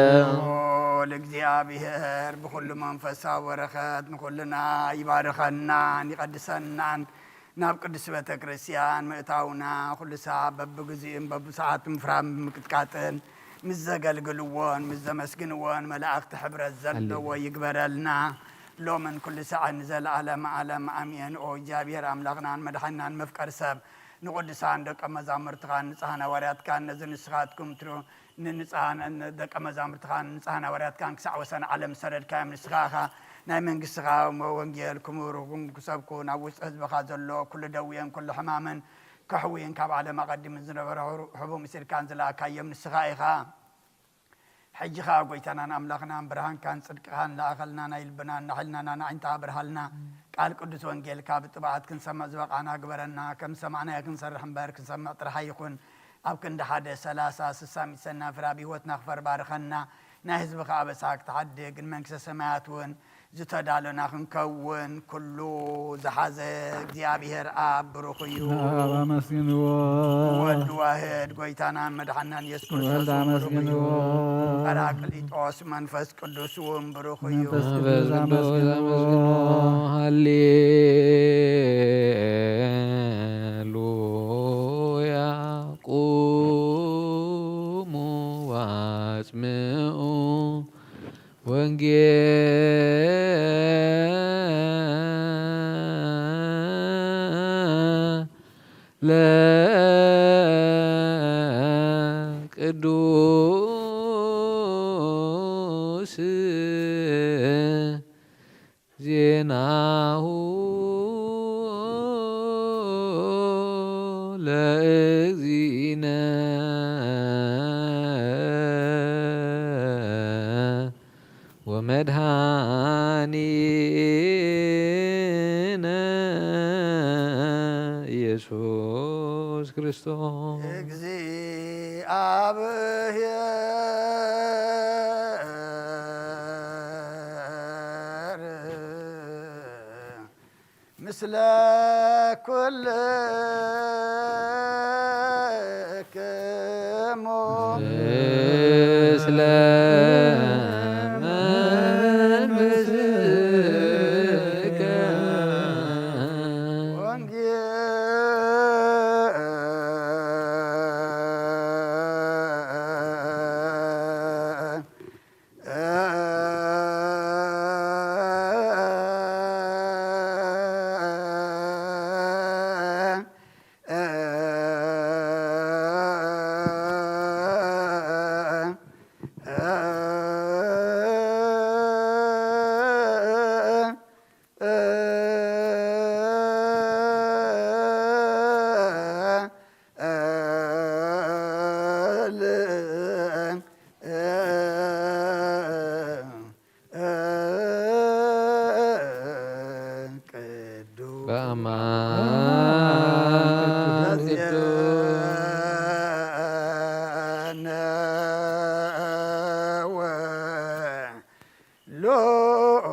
ለምጽዋዕ። ልእግዚኣብሔር ብኹሉ መንፈሳዊ በረኸት ንኹልና ይባርኸናን ይቐድሰናን። ናብ ቅድስት ቤተ ክርስቲያን ምእታውና ኩሉ ሳዕ በብግዚኡን በብሰዓቱን ፍራም ብምቅጥቃጥን ምስ ዘገልግልዎን ምስ ዘመስግንዎን መላእኽቲ ሕብረት ዘለዎ ይግበረልና። ሎምን ኩሉ ሳዕን ንዘለዓለም ዓለም ኣሜን። ኦ እግዚኣብሔር ኣምላኽናን መድሓኒናን መፍቀር ሰብ ንቅዱሳን ደቀ መዛሙርትኻን ንጽሓን ሃዋርያትካን ነዚ ንስኻትኩም ትሩ ንንጽሃን ደቀ መዛሙርትኻን ንጽሃን ሃዋርያትካን ክሳዕ ወሰን ዓለም ዝሰደድካዮም ንስኻ ኢኻ። ናይ መንግስትኻ ወንጌል ክምሩኹን ክሰብኩ ናብ ውሽጢ ህዝብኻ ዘሎ ኩሉ ደውየን ኩሉ ሕማምን ከሕውየን ካብ ዓለም ኣቐዲሙ ዝነበረ ሕቡ- ሕቡም እሲርካን ዝለኣካዮም ንስኻ ኢኻ። ሕጂ ኸኣ ጎይታናን ኣምላኽናን ብርሃንካን ጽድቅኻን ለኣኸልና፣ ናይ ልብናን ናይ ሕልናናን ኣዒንታ ኣብርሃልና። ቃል ቅዱስ ወንጌልካ ብጥብዓት ክንሰምዕ ዝበቓዕና ግበረና። ከም ዝሰማዕናዮ ክንሰርሕ እምበር ክንሰምዕ ጥራሕ ኣይኹን። ኣብ ክንዲ ሓደ ሰላሳ ስሳ ሚእቲ ሰናፍር ኣብ ህይወትና ክፈር ባርኸና። ናይ ህዝብኻ ኣበሳ ክትሓድግ ንመንግስተ ሰማያት እውን ዝተዳለና ክንከውን ኩሉ ዝሓዘ እግዚኣብሔር ኣብ ብሩኽ እዩ። ኣብ ኣመስግንዎ። ወልድ ዋህድ ጎይታናን መድሓናን የሱስ ክርስቶስ ወልድ እውን ብሩኽ እዩ። ኣመስግንዎ። ጳራቅሊጦስ መንፈስ ቅዱስ እውን ብሩኽ እዩ። መንፈስ ቅዱስ መንፈስ ቅዱስ ኣመስግንዎ። ኣመስግንዎ። ሃሌሉያ። ቁሙ ወአጽምዑ ወንጌለ ቅዱስ ዜናሁ ለእግዚእነ ወመድኃኒነ ኢየሱስ ክርስቶስ። እግዚአብሔር ምስለ ኩልክሙ። ምስለ መንፈስከ። ወንጌል ቅዱስ በአማን ቅዱስ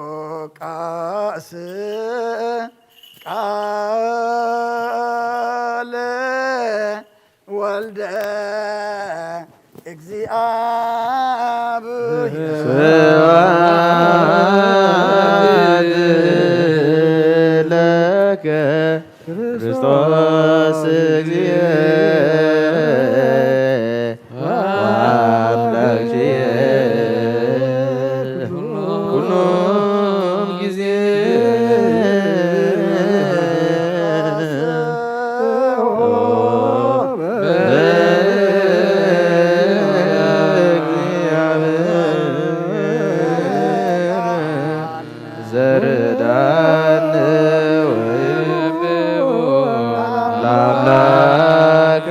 ሉቃስ ቃለ ወልደ እግዚአብሔር። ስብሐት ለከ ክርስቶስ እግዚእ ወአምላክየ። ኩሎም ጊዜ ዘርዳን ለአምላክ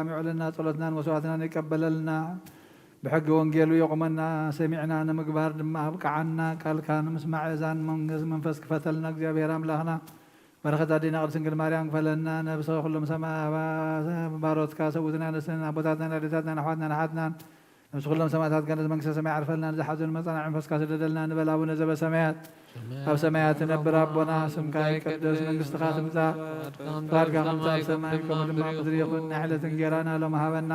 ሰሚዑልና፣ ጸሎትናን መስዋዕትናን ይቀበለልና። ብሕጊ ወንጌሉ የቑመና፣ ሰሚዕና ንምግባር ድማ ኣብቅዓና። ቃልካ ንምስማዕ እዛን መንገስ መንፈስ ክፈተልና እግዚኣብሔር ኣምላኽና። በረኸት ኣዴና ቅድስት ድንግል ማርያም ክፈለና። ነብሰ ኩሎም ሰማ-፣ ባሮትካ ሰውትና ነስን ኣቦታትናን ኣዴታትናን ኣሕዋትናን ኣሓትናን ነብሲ ኩሎም ሰማእታት ገነት መንግስተ ሰማይ ዓርፈልና። ንዝሓዘኑ መጸናንዒ መንፈስካ ስደደልና ንበል። ኣቡነ ዘበሰማያት፣ ኣብ ሰማያት ትነብር ኣቦና፣ ስምካ ይቀደስ፣ መንግስትኻ ትምጻእ፣ ፍቃድካ ከምቲ ኣብ ሰማይ ከምኡ ድማ ኣብ ምድሪ ይኹን። ናይ ዕለት እንጌራና ሎም ሃበና።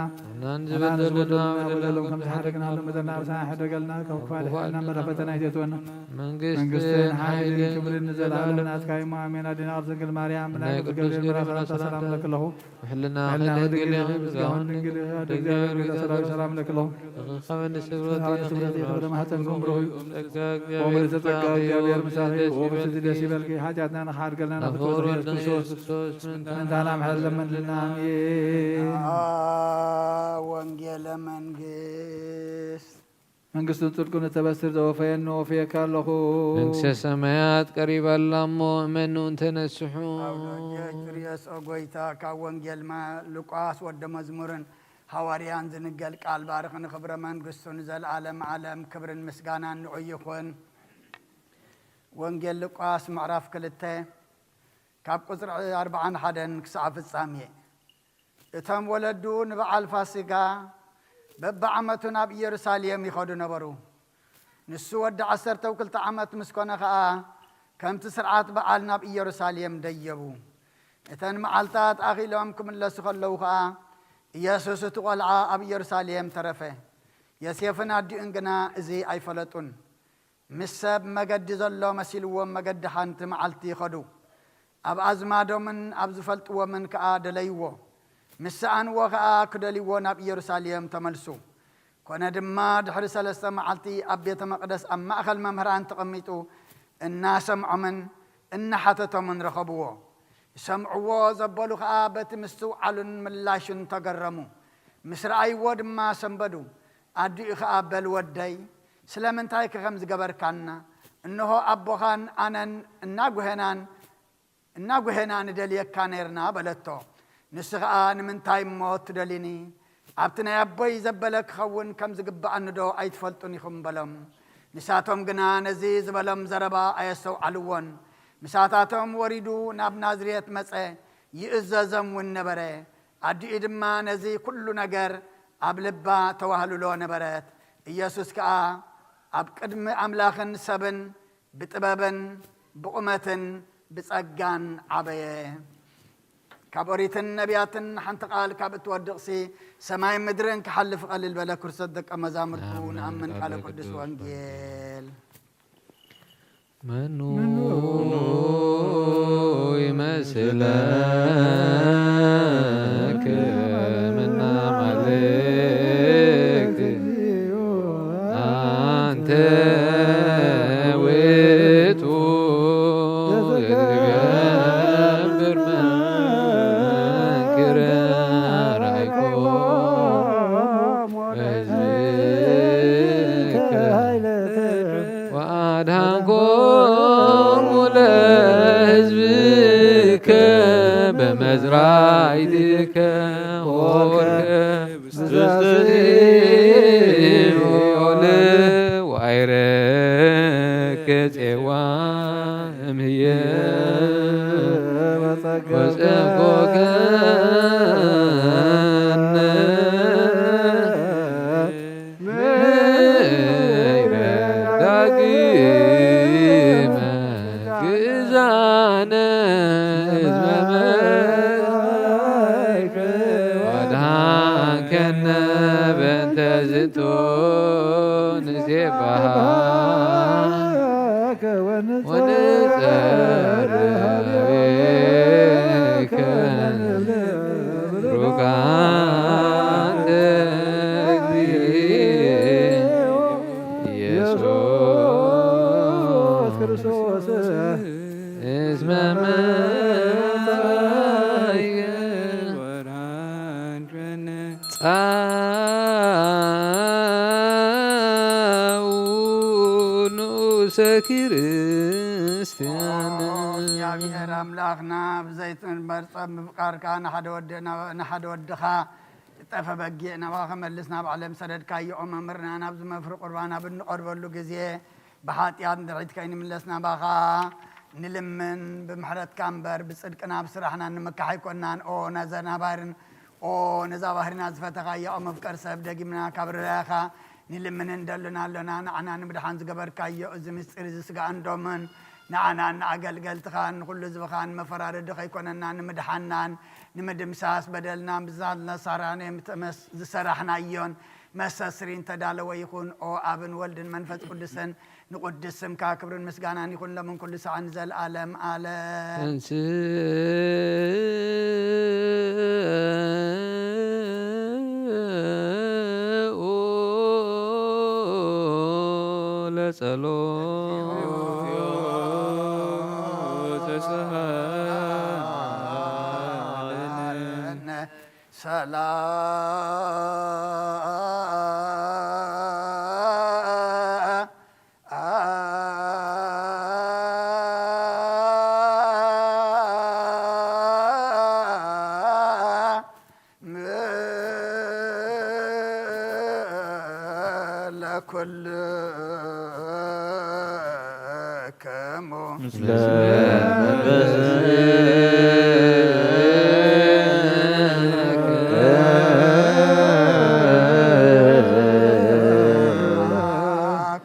ንሕናን ዝበደሉና በደሎም ከም ዝሓደግናሎም መጠን ኣብ ሰማይ ሕደገልና፣ ካብ ክፉ ኣድሕነና፣ እምበር ፈተና ኣይተእትወና። መንግስትን መንግስትን ሓይልን ሓይልን ክብርን ንዘለኣለም ናትካ እዩ። ኣሜን። ኣዴና ቅድስት ድንግል ማርያም፣ ብናይ ናይ ቅዱስ ቅዱስ ገብርኤል ገብርኤል ሰላምታ ሰላም ሰላምታ ለክለኹ። ውሕልና ውሕልና ድንግል ድንግል ኢኺ፣ ኢኺ፣ ስጋውን ድንግል ኢኺ፣ ድንግል ኢኺ፣ ኣደ እግዚኣብሔር ጌታ ሰላም ሰላም ለክለኹ። ተኸበኒ ስብረት ሰላም ኢየሱስ ስብረት ኢየሱስ ይኹን። ማሕፀንኩም ብሩኽ እዩ። ጸጋ ወምልእተ ጸጋ እግዚኣብሔር ምሳኺ፣ ብሩኽቲ ደስ ይበልኪ። ሓጢኣትና ንኽሓድገልና ናብ ፍቁር ወልድና ኢየሱስ ክርስቶስ ምእንታና ምሕረት ለመንልና። ኣሜን። ወንጌለ መንግስት። መንግስትን ጽድቅን እተበስር ዘወፈየኒ ወፍየካ ኣለኹ። መንግስተ ሰማያት ቀሪባ ኣላ እሞ እመኑ እንተነስሑ። ኣውሎጀ ኪርዮስ ኦ ጎይታ፣ ካብ ወንጌል ማ-፣ ሉቃስ ወደ መዝሙርን ሃዋርያን ዝንገል ቃል ባርኽ፣ ንኽብረ መንግስቱ ንዘለዓለም ዓለም ክብርን ምስጋናን ንዑ ይኹን። ወንጌል ሉቃስ ምዕራፍ ክልተ ካብ ቁጽሪ ኣርብዓን ሓደን ክሳዕ ፍጻሜ። እቶም ወለዱ ንበዓል ፋሲጋ በብዓመቱ ናብ ኢየሩሳሌም ይኸዱ ነበሩ። ንሱ ወዲ ዓሰርተው ክልተ ዓመት ምስ ኮነ ኸኣ፣ ከምቲ ስርዓት በዓል ናብ ኢየሩሳሌም ደየቡ። እተን መዓልታት ኣኺሎም ክምለሱ ኸለዉ ኸኣ፣ ኢየሱስ እቲ ቖልዓ ኣብ ኢየሩሳሌም ተረፈ። ዮሴፍን ኣዲኡን ግና እዚ ኣይፈለጡን። ምስ ሰብ መገዲ ዘሎ መሲልዎም መገዲ ሓንቲ መዓልቲ ኸዱ። ኣብ ኣዝማዶምን ኣብ ዝፈልጥዎምን ከኣ ደለይዎ። ምስ ሰኣንዎ ከኣ ክደልይዎ ናብ ኢየሩሳሌም ተመልሱ። ኮነ ድማ ድሕሪ ሰለስተ መዓልቲ ኣብ ቤተ መቕደስ ኣብ ማእከል መምህራን ተቐሚጡ እናሰምዖምን እናሓተቶምን ረኸብዎ። ዝሰምዕዎ ዘበሉ ኸኣ በቲ ምስትውዓሉን ምላሹን ተገረሙ። ምስ ረኣይዎ ድማ ሰንበዱ። ኣዲኡ ኸኣ በል ወደይ፣ ስለምንታይከ ከምዚ ገበርካና? እንሆ ኣቦኻን ኣነን እናጉሄናን እናጉሄና ንደልየካ ነይርና በለቶ። ንሱ ኸኣ ንምንታይ እሞ ትደልዩኒ? ኣብቲ ናይ ኣቦይ ዘበለ ክኸውን ከም ዝግብኣኒ ዶ ኣይትፈልጡን ኢኹም በሎም። ንሳቶም ግና ነዚ ዝበሎም ዘረባ ኣየስተውዓልዎን። ምሳታቶም ወሪዱ ናብ ናዝሬት መጸ፣ ይእዘዞም እውን ነበረ። ኣዲኡ ድማ ነዚ ኩሉ ነገር ኣብ ልባ ተዋህልሎ ነበረት። ኢየሱስ ከኣ ኣብ ቅድሚ ኣምላኽን ሰብን ብጥበብን ብቑመትን ብጸጋን ዓበየ። ካብ ኦሪትን ነቢያትን ሓንቲ ቃል ካብ እትወድቕሲ፣ ሰማይን ምድርን ክሓልፍ ቀልል በለ። ክርስቶስ ደቀ መዛሙርቱ ንኣምን ቃለ ቅዱስ ወንጌል። መኑ ይመስለክ ምና ማልክት ኣንተ ውእቱ ዘትገብር መንክር ራይኮ በዝከ ወአድኃንኮሙ ለሕዝብከ በመዝራይትከ ወወልከ ውስተ ሲኦል ወአይረከ ጼዋ እምህየ ወጸብኮከነ ምሕረ ዳግመ ግዛነ ህዝበ መ-፣ ወድኃንከነ በእንተ ዝንቱ ንሴብሐከ ወንጸርየከ ሩካንተ እግዚእ ኢየሱስ ክርስቶስ እስመ መጻእከ ጻኡ ንኡሰ ክርስቲያን። ኦ እግዚኣብሔር ኣምላኽና፣ ብዘይትንበር ጸም ምፍቃርካ ንሓደ ወድና-፣ ንሓደ ወድኻ ጠፈ በጊዕ ናባኻ መልስ ናብ ዓለም ሰደድካዮ። ኦ መምህርና፣ ናብዚ መፍሪ ቁርባን ኣብ እንቐርበሉ ግዜ ብሓጢኣት ንድሕሪት ከይንምለስ ናባኻ ንልምን። ብምሕረትካ እምበር ብጽድቅና ብስራሕና ንምካሕ ኣይኮንናን። ኦ ነዘና ባህርን ኦ ነዛ ባህርና ዝፈተኻያ፣ ኦ መፍቀር ሰብ፣ ደጊምና ካብ ርራያኻ ንልምንን ደሉና ኣሎና። ንዓና ንምድሓን ዝገበርካዮ እዚ ምስጢር እዚ ስጋእን ደሙን ንዓናን ንኣገልገልትኻን ንኹሉ ህዝብኻን መፈራረዲ ከይኮነና ንምድሓናን ንምድምሳስ በደልና ብዛት ነሳራን የምትመስ ዝሰራሕናዮን መሰስሪ እንተዳለወ ይኹን። ኦ ኣብን ወልድን መንፈስ ቅዱስን ንቕዱስ ስምካ ክብርን ምስጋናን ይኹን ሎምን ኩሉ ሰዓን ንዘለኣለም ኣለም። ተንስኡ ለጸሎት ተስሃለነ። ሰላም ለኩልክሙ። ምስለ መንፈስከ።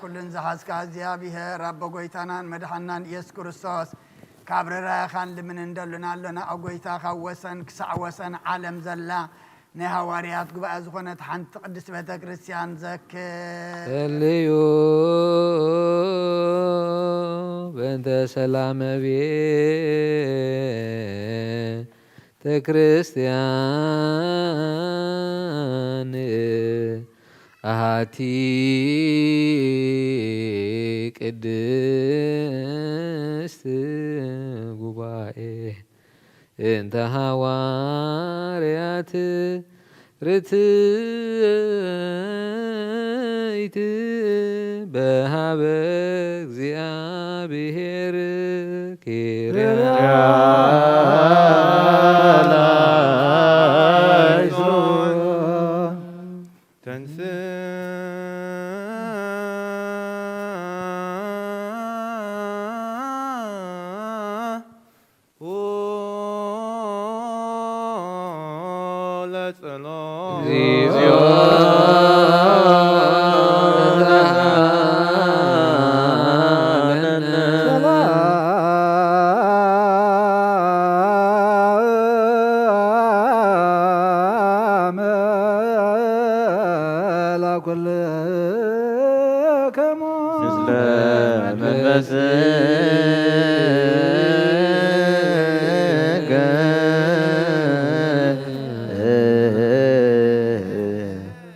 ኩልን ዝሓዝካ እግዚኣብሔር ኣቦ ጎይታናን መድሓናን ኢየሱስ ክርስቶስ፣ ካብ ርራይኻን ልምን እንደሉና ኣሎና። ኦ ጎይታ፣ ካብ ወሰን ክሳዕ ወሰን ዓለም ዘላ ናይ ሃዋርያት ጉባኤ ዝኾነት ሓንቲ ቅድስት ቤተ ክርስቲያን ዘክር። ጸልዩ በእንተ ሰላመ ቤተ ክርስቲያን ኣሃቲ ቅድስት ጉባኤ እንተ ሃዋርያት ርትዕት በሃበ እግዚኣብሔር ኪርያ። ተንስ ለጸሎት። እግዚኦ ተሳሃለነ። ሰላም ለኩልክሙ። ምስለ መንፈስከ።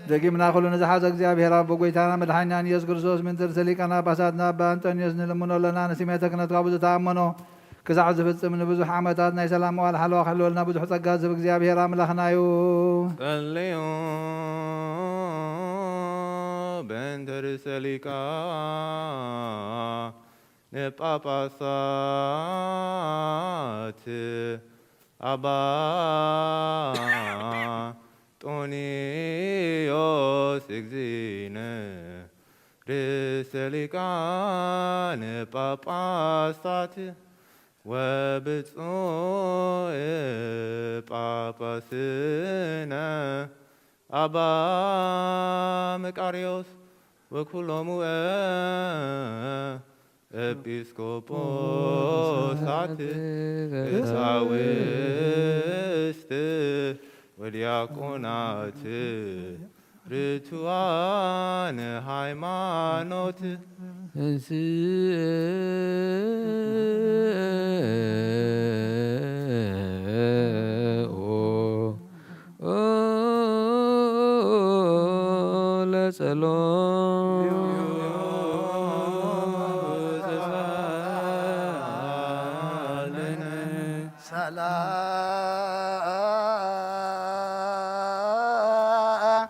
ደጊምና ኩሉ ንዝሓዘ እግዚኣብሔር ኣቦ ጎይታና መድሓኒናን ኢየሱስ ክርስቶስ ምንትር ርእሰ ሊቃነ ጳጳሳትና ኣባ ኣንጠንዮስ ንልምኖ ኣለና። ንስሜተ ክህነቱ ካብኡ ዝተኣመኖ ክሳዕ ዝፍጽም ንብዙሕ ዓመታት ናይ ሰላም መዋል ሓለዋ ክሕልወልና ብዙሕ ጸጋ ዝህብ እግዚኣብሔር ኣምላኽና እዩ። ጸልዩ በእንተ ርእሰ ሊቃነ ጳጳሳት ኣባ ጦንዮስ እግዚእነ ርእሰ ሊቃነ ጳጳሳት ወብፁዕ ጳጳስነ ኣባ መቃርዮስ ወኩሎሙ ኤጲስቆጶሳት ቀሳውስት ወዲያቆናት ርቱዓነ ሃይማኖት። እንስኡ ለጸሎት። ሰላም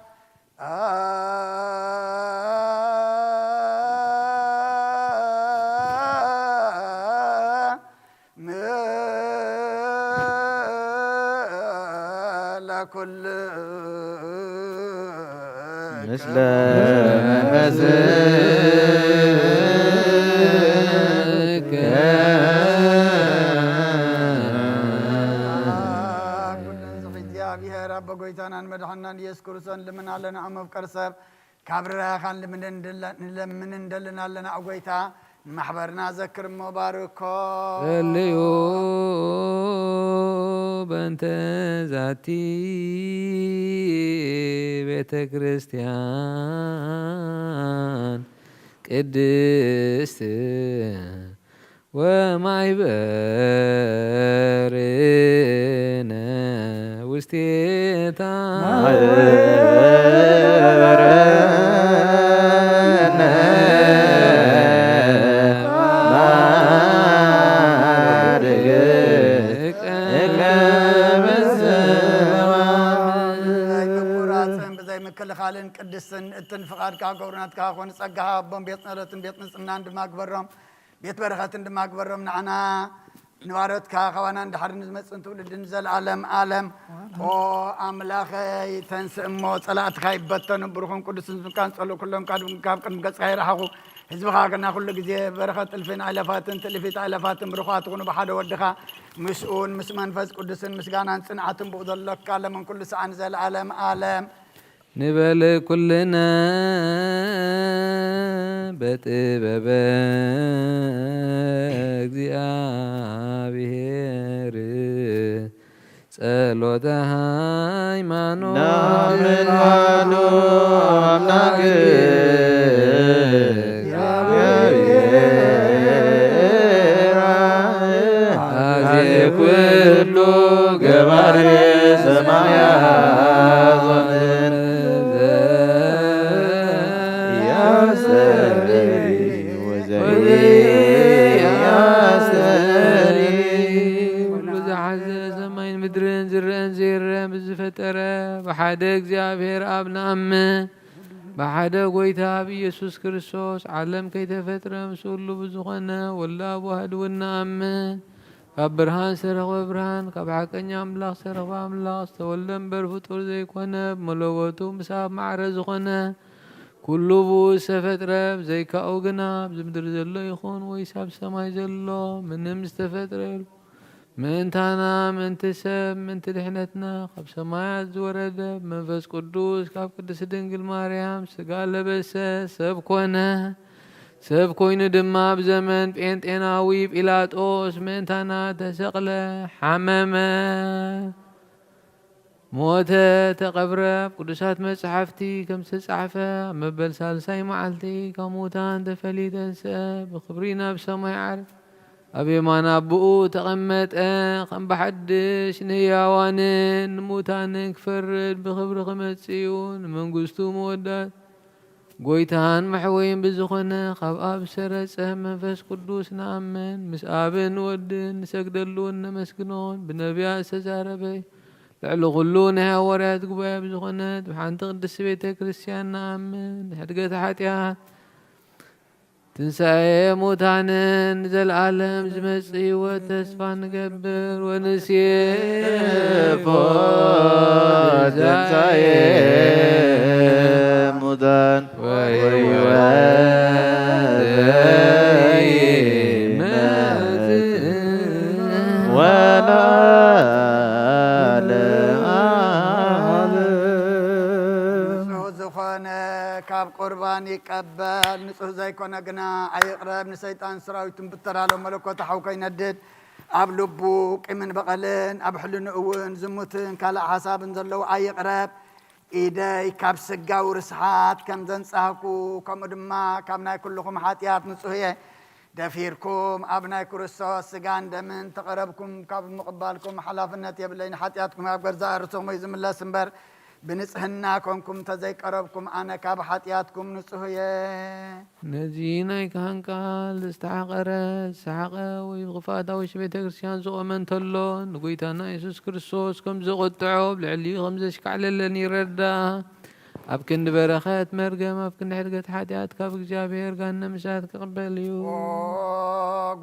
ለኩል ምስለ መንፈስከ። ኩሉ ዝኽእል እግዚኣብሔር ኣቦ ጎይታናን መድሓናን ኢየሱስ ክርስቶስ ንልምን ኣለና፣ ኣብ መፍቀር ሰብ ካብ ርራኻን ልምን እንደለ-፣ ንለምን እንደልን ኣለና። ኣብ ጎይታ ንማሕበርና ዘክር እሞ ባርኮ። ጸልዩ በእንተ ዛቲ ቤተ ክርስቲያን ቅድስት ወማይበርነ ውስቴታ። ማይበርነ ማድግ እቀ በሰማይ። ብዘይ ምቁራጽን ብዘይ ምክልኻልን ቅድስትን እትን ፍቓድካ ገብሩ ናትካ ኮኑ። ጸጋኻ ኣቦን ቤት ጸሎትን ቤት ንጽህናን ድማ ግበሮም። ቤት በረኸትን ድማ ግበሮም። ንዓና ንባሮትካ ካባና ንድሓር ንዝመጽእ ትውልዲ ንዘለኣለም ኣለም። ኦ ኣምላኸይ፣ ተንስእ እሞ ጸላእትካ ይበተኑ። ብሩኹን ቅዱስን ስምካ ንጸሉ፣ ኩሎም ካብ ቅድሚ ገጽካ ይርሓቑ። ህዝብኻ ግና ኩሉ ግዜ በረኸት እልፍን ኣእለፋትን ትእልፊት ኣእለፋትን ብሩኻት ትኹኑ ብሓደ ወድኻ ምስኡን ምስ መንፈስ ቅዱስን ምስጋናን ጽንዓትን ብኡ ዘሎካ ለምን ኩሉ ሰዓን ዘለኣለም ኣለም። ንበል ኩልነ በጥበበ እግዚኣብሔር ጸሎተ ሃይማኖት። ናምን ኣሐዱ ኣምላክ እግዚኣብሔር ኣዜ ኩሉ ገባሬ ሰማያት ወምድር ያስተሪ ወዘያስተሪ። ኩሉ ዝሓዘ ሰማይን ምድርን ዝረአን ዘይረአን ብዝፈጠረ ብሓደ እግዚኣብሔር ኣብ ንኣምን። ብሓደ ጎይታ ብኢየሱስ ክርስቶስ ዓለም ከይተፈጥረ ምስ ኩሉ ብዝኾነ ወልድ ኣብ ዋህድ እውን ንኣምን። ካብ ብርሃን ዝተረኽበ ብርሃን፣ ካብ ሓቀኛ ኣምላኽ ዝተረኽበ ኣምላኽ፣ ዝተወልደ እምበር ፍጡር ዘይኮነ፣ ብመለኮቱ ምስ ኣብ ማዕረ ዝኾነ፣ ኩሉ ብኡ ዝተፈጥረ፣ ብዘይካኡ ግና ኣብዚ ምድሪ ዘሎ ይኹን ወይስ ኣብ ሰማይ ዘሎ ምንም ዝተፈጥረ የልቦ። ምእንታና፣ ምእንቲ ሰብ፣ ምእንቲ ድሕነትና፣ ካብ ሰማያት ዝወረደ፣ ብመንፈስ ቅዱስ ካብ ቅድስቲ ድንግል ማርያም ስጋ ለበሰ፣ ሰብ ኮነ። ሰብ ኮይኑ ድማ ኣብ ዘመን ጴንጤናዊ ጲላጦስ ምእንታና ተሰቕለ፣ ሓመመ፣ ሞተ፣ ተቐብረ። ኣብ ቅዱሳት መጻሕፍቲ ከም ዝተጻሕፈ፣ ኣብ መበል ሳልሳይ መዓልቲ ካብ ሙታን ተፈልዩ ተንስአ፣ ብኽብሪ ናብ ሰማይ ዓረገ፣ ኣብ የማን ኣቦኡ ተቐመጠ። ከም ብሓድሽ ንህያዋንን ንሙታንን ክፈርድ ብኽብሪ ክመጽእ እዩ። ንመንግስቱ መወዳእታ ጎይታን መሕወይን ብዝኾነ ካብ ኣብ ሰረጸ መንፈስ ቅዱስ ንኣምን። ምስ ኣብን ወድን ንሰግደሉን ነመስግኖን። ብነቢያት ዝተዛረበ ልዕሊ ኩሉ ናይ ሃዋርያት ጉባኤ ብዝኾነት ብሓንቲ ቅድስቲ ቤተ ክርስቲያን ንኣምን። ንሕድገት ሓጢኣት ትንሳኤ ሙታንን ንዘለኣለም ዝመጽእ ህይወት ተስፋ ንገብር። ወንሴፎ ትንሳኤ ሙታን ወሕይወት ዘይመጽእ ወለዓለመ ዓለም። ንጹህ ዝኾነ ካብ ቁርባን ይቀበል፣ ንጹህ ዘይኮነ ግና ኣይቕረብ። ንሰይጣን ሰራዊቱን ብተራሎ መለኮት ሓው ከይነድድ፣ ኣብ ልቡ ቂምን በቐልን፣ ኣብ ሕልንኡ እውን ዝሙትን ካልእ ሓሳብን ዘለዉ ኣይቕረብ። ኢደይ ካብ ስጋዊ ርስሓት ከም ዘንጻህኩ፣ ከምኡ ድማ ካብ ናይ ኩልኹም ሓጢኣት ንጹህ እየ። ደፊርኩም ኣብ ናይ ክርስቶስ ስጋን ደምን ተቐረብኩም ካብ ምቕባልኩም ሓላፍነት የብለይ። ንሓጢኣትኩም ኣብ ገዛእ ርእስኹም እዩ ዝምለስ እምበር፣ ብንጽህና ኮንኩም እንተዘይቀረብኩም፣ ኣነ ካብ ሓጢኣትኩም ንጹህ እየ። ነዚ ናይ ካህን ቃል ዝተሓቐረ፣ ዝሰሓቐ ወይ ብኽፍኣት ኣብ ውሽጢ ቤተ ክርስቲያን ዝቖመ እንተሎ፣ ንጎይታና የሱስ ክርስቶስ ከም ዘቖጥዖ፣ ኣብ ልዕሊኡ ከም ዘሽካዕለለን ይረዳእ። ኣብ ክንዲ በረኸት መርገም፣ ኣብ ክንዲ ሕድገት ሓጢኣት፣ ካብ እግዚኣብሔር ገሃነመ እሳት ክቕበል እዩ። ኦ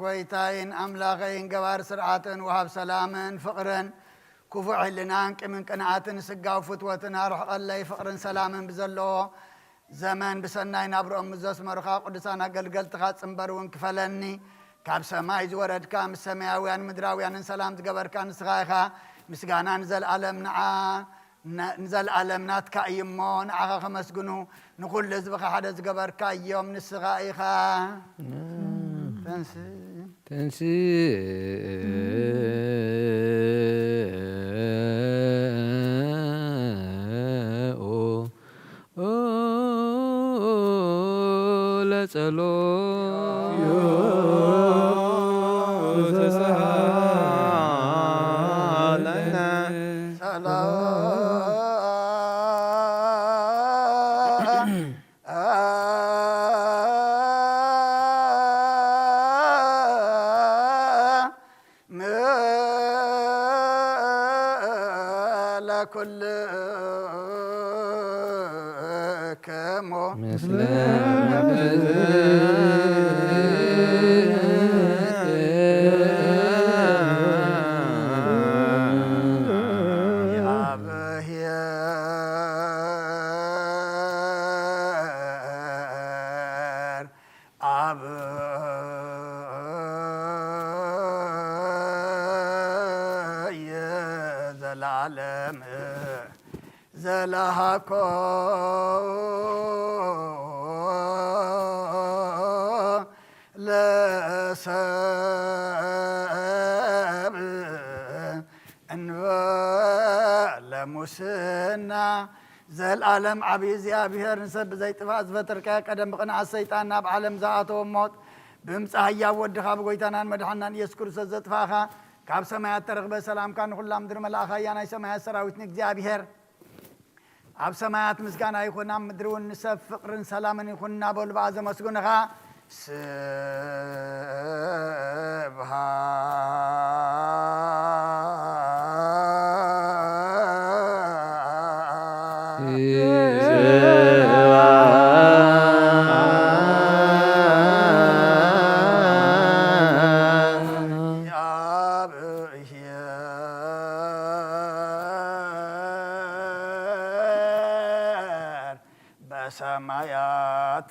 ጎይታይን ኣምላኸይን፣ ገባር ስርዓትን ወሃብ ሰላምን ፍቕርን፣ ክፉእ ሕልናን ቂምን ቅንኣትን ስጋዊ ፍትወትን ኣርሕቐለይ። ፍቕርን ሰላምን ብዘለዎ ዘመን ብሰናይ ናብርኦም ምስ ዘስመሩኻ ቅዱሳን ኣገልገልትኻ ጽንበር እውን ክፈለኒ። ካብ ሰማይ ዝወረድካ ምስ ሰማያውያን ምድራውያንን ሰላም ዝገበርካ ንስኻ ኢኻ። ምስጋና ንዘለኣለም ንዓ-፣ ነ-፣ ንዘለኣለም ናትካ እዩ እሞ ንዓኻ ከመስግኑ ንኹሉ ህዝብኻ ሓደ ዝገበርካ እዮም ንስኻ ኢኻ። ተንስ ተንስኡ ለጸሎት ተሳሃለነ። ለኩልክሙ ምስለ ዘላለም ዘለሃኮ ለሰብ እንበለ ሙስና። ዘልኣለም ዓብዪ እግዚኣብሔር ንሰብ ብዘይጥፋእ ዝፈጠርካዮ ቀደም ብቕንዓት ሰይጣን ናብ ዓለም ዝኣተወ ሞት ብምጻእ ህያብ ወድኻ ብጎይታናን መድሓናን ኢየሱስ ክርስቶስ ዘጥፋእኻ ካብ ሰማያት ተረኽበ ሰላምካ ንኹላ ምድሪ መልኣኻ እያ ናይ ሰማያት ሰራዊት ንእግዚኣብሔር ኣብ ሰማያት ምስጋና ይኹን፣ ኣብ ምድሪ እውን ንሰብ ፍቕርን ሰላምን ይኹን እናበሉ ብኣ ዘመስግኑኻ። ስብሐት ስብሐት በሰማያት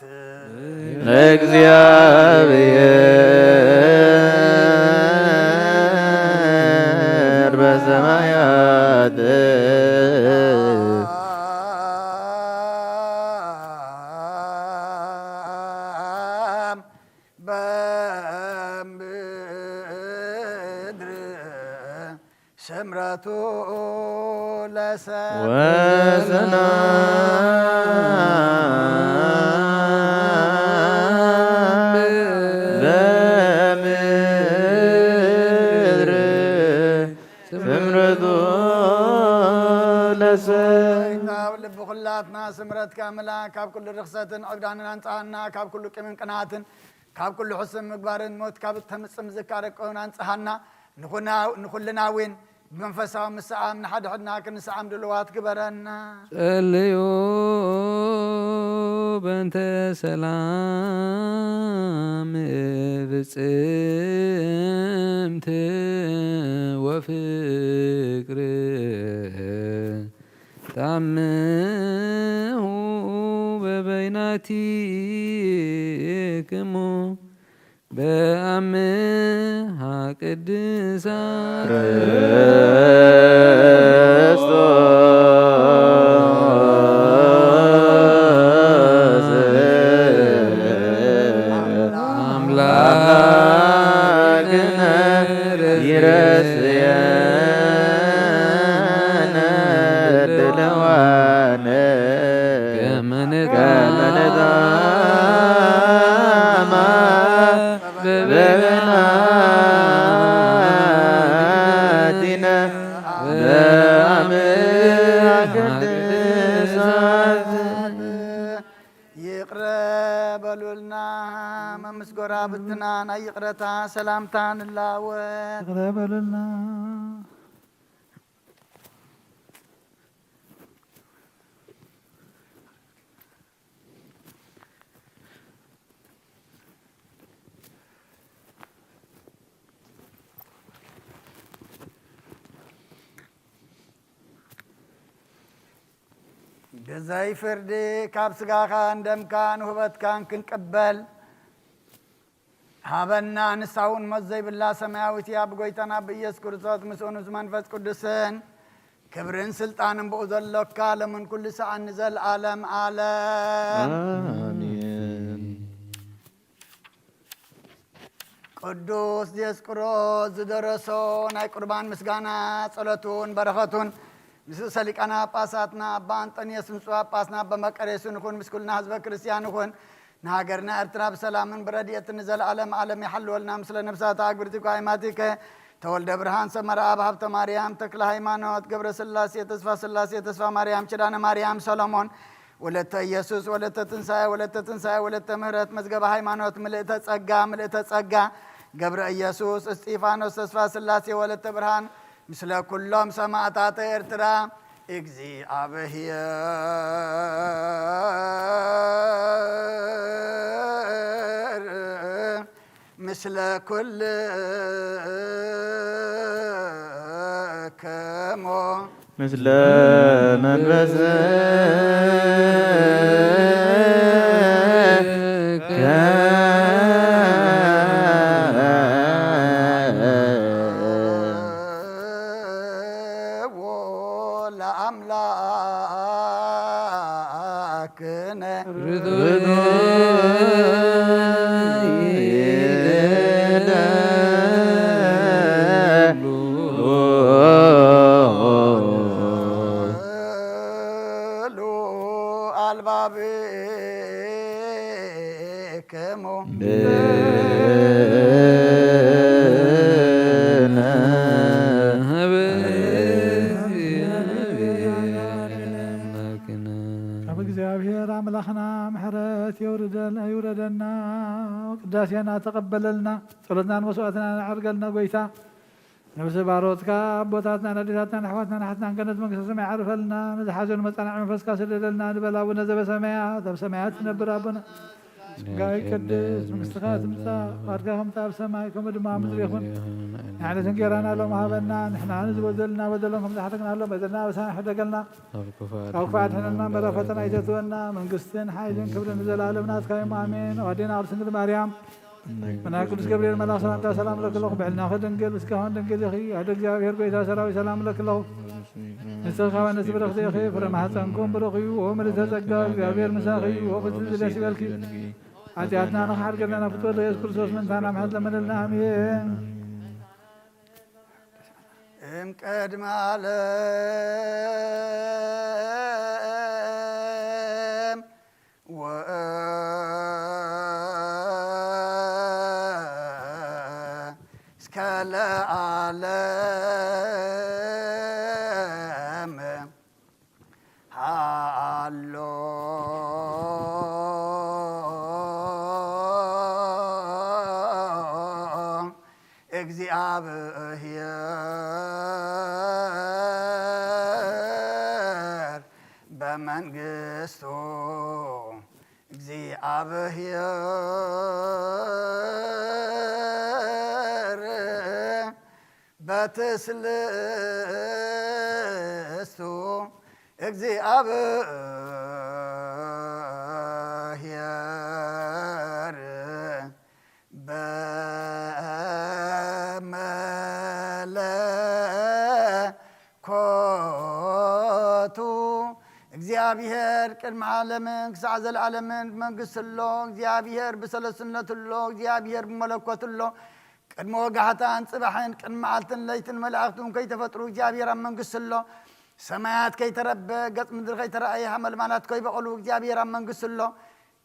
ለእግዚኣብሔር በሰማያት በምድር ስምረቱ ለሰብ ወሰላም በምድር ስምረቱ ለሰብ። ካብ ልቢ ኩላትና ስምረትካ ምላ ካብ ኩሉ ርኽሰትን ዕብዳንን ኣንጻሃና ካብ ኩሉ ቂምን ቅናትን ካብ ኩሉ ሕስም ምግባርን ሞት ካብ እተምጽእ ምዝካር ደቅን ኣንጽሃና። ንኹና-፣ ንኹልና እውን ብመንፈሳዊ ምስዓም ንሓድሕድና ክንስዓም ድልዋት ግበረና። ጸልዩ በእንተ ሰላም ፍጽምት ወፍቅር ታምሁ በበይናቲክሙ በአምሃ ቅድሳት ክርስቶስ አምላክነ ይረስየነ ድለዋነ ከመ ንጣማ በበይናቲነ በአምሃ ቅድሳት። ይቕረ በሉልና። መምስ ጎራብትና ናይ ይቕረታ ሰላምታ ንላወ። ይቕረ በሉልና። ብዘይ ፍርዲ ካብ ስጋኻን ደምካን ውህበትካን ክንቅበል ሃበና። ንሳ እውን ሞት ዘይብላ ሰማያዊት እያ። ብጎይታና ብኢየሱስ ክርስቶስ ምስኡን ምስ መንፈስ ቅዱስን ክብርን ስልጣንን ብኡ ዘሎካ ሎምን ኩሉ ሰዓት ንዘለዓለም ዓለም። ኣሜን። ቅዱስ ዲዮስቆሮስ ዝደረሶ ናይ ቁርባን ምስጋና ጸሎቱን በረኸቱን ምስ ርእሰ ሊቃነ ጳጳሳትና ኣባ ኣንጦንዮስ ብፁዕ ጳጳስና ኣባ መቃርዮስን ይኹን፣ ምስ ኩልና ህዝበ ክርስቲያን ይኹን። ንሃገርና ኤርትራ ብሰላምን ብረድኤትን ንዘለዓለም ዓለም ይሓልወልና። ምስለ ነፍሳት ኣግብርቲ ኳይማቲከ ተወልደ ብርሃን ሰመረ ኣብ ሃብተ ማርያም ተክለ ሃይማኖት ገብረ ስላሴ ተስፋ ስላሴ ተስፋ ማርያም ኪዳነ ማርያም ሰሎሞን ወለተ ኢየሱስ ወለተ ትንሳኤ ወለተ ትንሳኤ ወለተ ምህረት መዝገበ ሃይማኖት ምልእተ ጸጋ ምልእተ ጸጋ ገብረ ኢየሱስ እስጢፋኖስ ተስፋ ስላሴ ወለተ ብርሃን ምስለ ኩሎም ሰማዕታተ ኤርትራ እግዚኣብሔር ምስለ ኩልክሙ ምስለ መንፈስከ ለአምላክነ ርቱዕ ሉዓል ባብክሙ ብነ ካብ እግዚኣብሔር ኣምላኽና ምሕረት የውርደል-፣ ይውረደና። ቅዳሴና ተቐበለልና፣ ጸሎትናን መስዋዕትናን ኣዕርገልና ጎይታ። ነብሲ ባሮትካ ኣቦታትናን ኣዴታትናን ኣሕዋትናን ኣሓትናን ገነት መንግስተ ሰማይ ዓርፈልና። ንዝሓዘኑ መጻንዒ መንፈስካ ስደደልና ንበል ኣቡነ ዘበሰማያት። ኣብ ሰማያት ትነብር ኣቦና ስምካ ይቀደስ፣ መንግስትኻ ትምጻእ፣ ፍቓድካ ከምቲ ኣብ ሰማይ ከምኡ ድማ ኣብ ምድሪ ይኹን። ንዕለት እንጌራና ሎም ሃበና፣ ንሕና ንዝበደሉና በደሎም ከም ዝሓተግናሎም በደልና ኣበሳና ይሕደገልና። ካብ ክፉኣት ሕነና እምበር ኣብ ፈተና ኣይተእትወና። መንግስትን ሓይልን ክብርን ንዘለኣለም ናትካ እዮም። ኣሜን። ኣዴና ቅድስት ድንግል ማርያም፣ ብናይ ቅዱስ ገብርኤል መልኣኽ ሰላምታ ሰላም እለኪ ኣለኹ። ብዕልናኺ ድንግል፣ ብስጋኺ ድንግል ኢኺ። ኣደ እግዚኣብሔር፣ ጎይታ ሰራዊት፣ ሰላም እለኪ ኣለኹ። ንስኺ ካብ ኣንስቲ ብርኽቲ ኢኺ፣ ፍረ ማህፀንኩም ብሩኽ እዩ። ኦ ምልዕተ ጸጋ፣ እግዚኣብሔር ምሳኺ እዩ። ኦ ፍትሕቲ ደስ ይበልኪ። ሓጢኣትና ንኽሓድገልና ፍትወ ኢየሱስ ክርስቶስ ምእንታና ምሕረት ለመነልና። ኣሜን። እም ቅድመ ዓለም ወእስከ ለዓለም ሃሎ እግዚኣብሔር በመንግስቱ። እግዚኣብሔር በትስልስቱ። እግዚኣብሔር በመለኮቱ። እግዚኣብሔር ቅድሚ ዓለምን ክሳዕ ዘለዓለምን ብመንግስቲ ኣሎ። እግዚኣብሔር ብሰለስነቱ ኣሎ። እግዚኣብሔር ብመለኮቱ ኣሎ። ቅድሚ ወጋሕታን ጽባሕን፣ ቅድሚ መዓልትን ለይትን መላእኽቱን ከይተፈጥሩ እግዚኣብሔር ኣብ መንግስቲ ኣሎ። ሰማያት ከይተረበ፣ ገጽ ምድሪ ከይተረኣየ፣ ሃመልማላት ከይበቐሉ እግዚኣብሔር ኣብ መንግስቲ ኣሎ።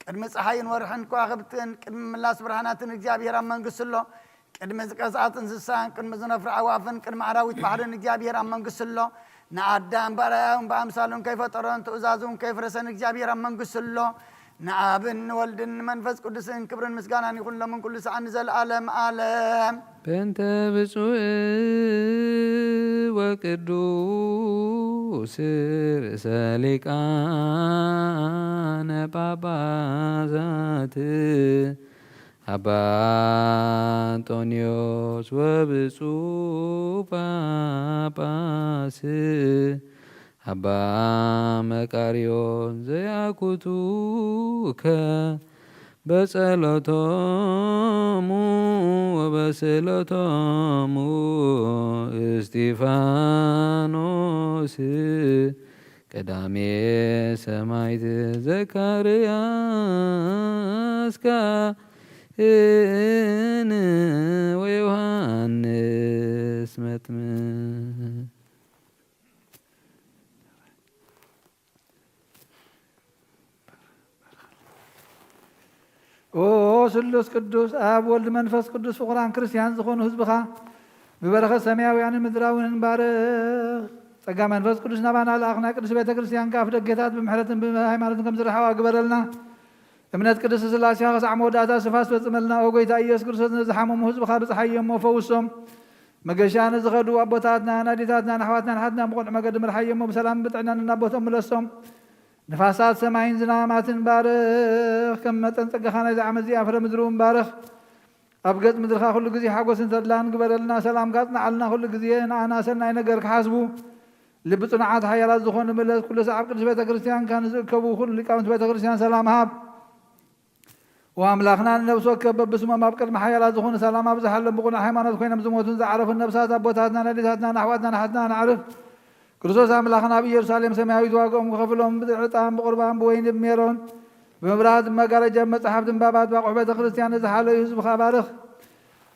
ቅድሚ ጸሓይን ወርሕን ከዋኽብትን፣ ቅድሚ ምላስ ብርሃናትን እግዚኣብሔር ኣብ መንግስቲ ኣሎ። ቅድሚ ዝቀዝኣት እንስሳን፣ ቅድሚ ዝነፍሩ ኣዕዋፍን፣ ቅድሚ ኣራዊት ባሕርን እግዚኣብሔር ኣብ መንግስቲ ኣሎ። ንኣዳም ብኣርኣያኡን ብኣምሳሉን ከይፈጠሮን ትእዛዙን ከይፍረሰን እግዚኣብሔር ኣብ መንግስቲ ኣሎ። ንኣብን ንወልድን ንመንፈስ ቅዱስን ክብርን ምስጋናን ይኹን ሎምን ኩሉ ሰዓት ንዘለዓለም ዓለም። በእንተ ብፁዕ ወቅዱስ ርእሰ ሊቃነ ጳጳሳት ኣባ እንጦንዮስ ወብፁዕ ጳጳስ ኣባ መቃርዮን ዘያኩቱከ በጸሎቶሙ ወበስእለቶሙ እስጢፋኖስ ቀዳሜ ሰማዕት ዘካርያስ ካህን ወዮሃንስ መጥምቅ። ኦ ስሉስ ቅዱስ ኣብ ወልድ መንፈስ ቅዱስ ፍቑራን ክርስቲያን ዝኾኑ ህዝብኻ ብበረኸት ሰማያውያንን ምድራውያንን ባርኽ። ጸጋ መንፈስ ቅዱስ ናባና ልኣኽ። ናይ ቅዱስ ቤተ ክርስቲያን ከኣፍ ደገታት ብምሕረትን ብሃይማኖትን ከም ዝረሓዋ ግበረልና። እምነት ቅድስት ስላሴኻ ክሳዕ መወዳእታ ስፋስ ፈጽመልና። ኦ ጎይታ ኢየሱስ ክርስቶስ፣ ነዝሓመሙ ህዝብኻ ብጽሓዮ እሞ ፈውሶም። መገሻ ንዝኸዱ ኣቦታትና፣ ናዲታትና፣ ንኣሕዋትና፣ ንሓትና ብቕኑዕ መገዲ ምርሓዮሞ ብሰላም ብጥዕናን እናቦቶም ምለሶም። ንፋሳት ሰማይን ዝናማትን ባርኽ። ከም መጠን ጸጋኻ ናይዚ ዓመት እዚኣ ፍረ ምድሪ እውን ባርኽ። ኣብ ገጽ ምድርኻ ኩሉ ግዜ ሓጎስን ተድላን ግበረልና። ሰላምካ ኣጽንዓልና። ኩሉ ግዜ ንኣና ሰናይ ነገር ክሓስቡ ልቢ ጽኑዓት ሓያላት ዝኾኑ ምለስ። ኩሉ ሰዓብ ቅዱስ ቤተ ክርስቲያንካ ንዝእከቡ ኩሉ ሊቃውንቲ ቤተ ክርስቲያን ሰላም ሃብ። ወኣምላኽና ንነፍሲ ወከፍ በብስሞም ኣብ ቅድሚ ሓያላት ዝኾኑ ሰላም ኣብዝሓሎም። ብቕኑዕ ሃይማኖት ኮይኖም ዝሞቱን ዝዓረፉን ነፍሳት ኣቦታትና፣ ነዴታትና፣ ንኣሕዋትና፣ ንሓትና፣ ንዓርፍ ክርስቶስ ኣምላኽና ኣብ ኢየሩሳሌም ሰማያዊት ዋጋኦም ክኸፍሎም ብዕጣን፣ ብቑርባን፣ ብወይኒ፣ ብሜሮን፣ ብመብራህት፣ ብመጋረጃ፣ ብመጽሓፍ፣ ብንባባት፣ ባቑሕ ቤተ ክርስቲያን ንዝሓለዩ ህዝብኻ ባርኽ።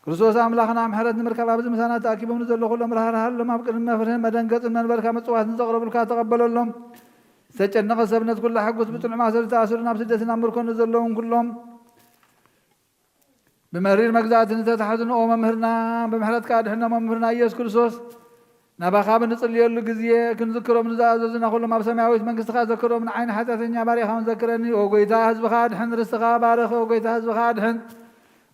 ክርስቶስ ኣምላኽና ምሕረት ንምርካብ ኣብዚ ምሳና ተኣኪቦም ንዘለዉ ኩሎም ራህራሃሎም። ኣብ ቅድሚ መፍርህን መደንገጽን መንበርካ ምጽዋት ንዘቕረቡልካ ተቐበለሎም። ዝተጨነቐ ሰብነት ኩሉ ኣሕጉስ። ብጽኑዕ ማእሰርቲ ዝተኣስሩ፣ ናብ ስደትን ኣብ ምርኮን ንዘለዉን ኩሎም ብመሪር መግዛእቲ ንተታሕዙ ንኦ መምህርና ብምሕረትካ ኣድሕኖም። መምህርና ኢየሱስ ክርስቶስ ናባኻ ብንጽልየሉ ግዜ ክንዝክሮም ንዝኣዘዙና ኩሎም ኣብ ሰማያዊት መንግስትኻ ዘክሮም። ንዓይ ንሓጢኣተኛ ባርያኻ እውን ዘክረኒ። ኦ ጎይታ ህዝብኻ ኣድሕን፣ ርስትኻ ባርኽ። ኦ ጎይታ ህዝብኻ ኣድሕን፣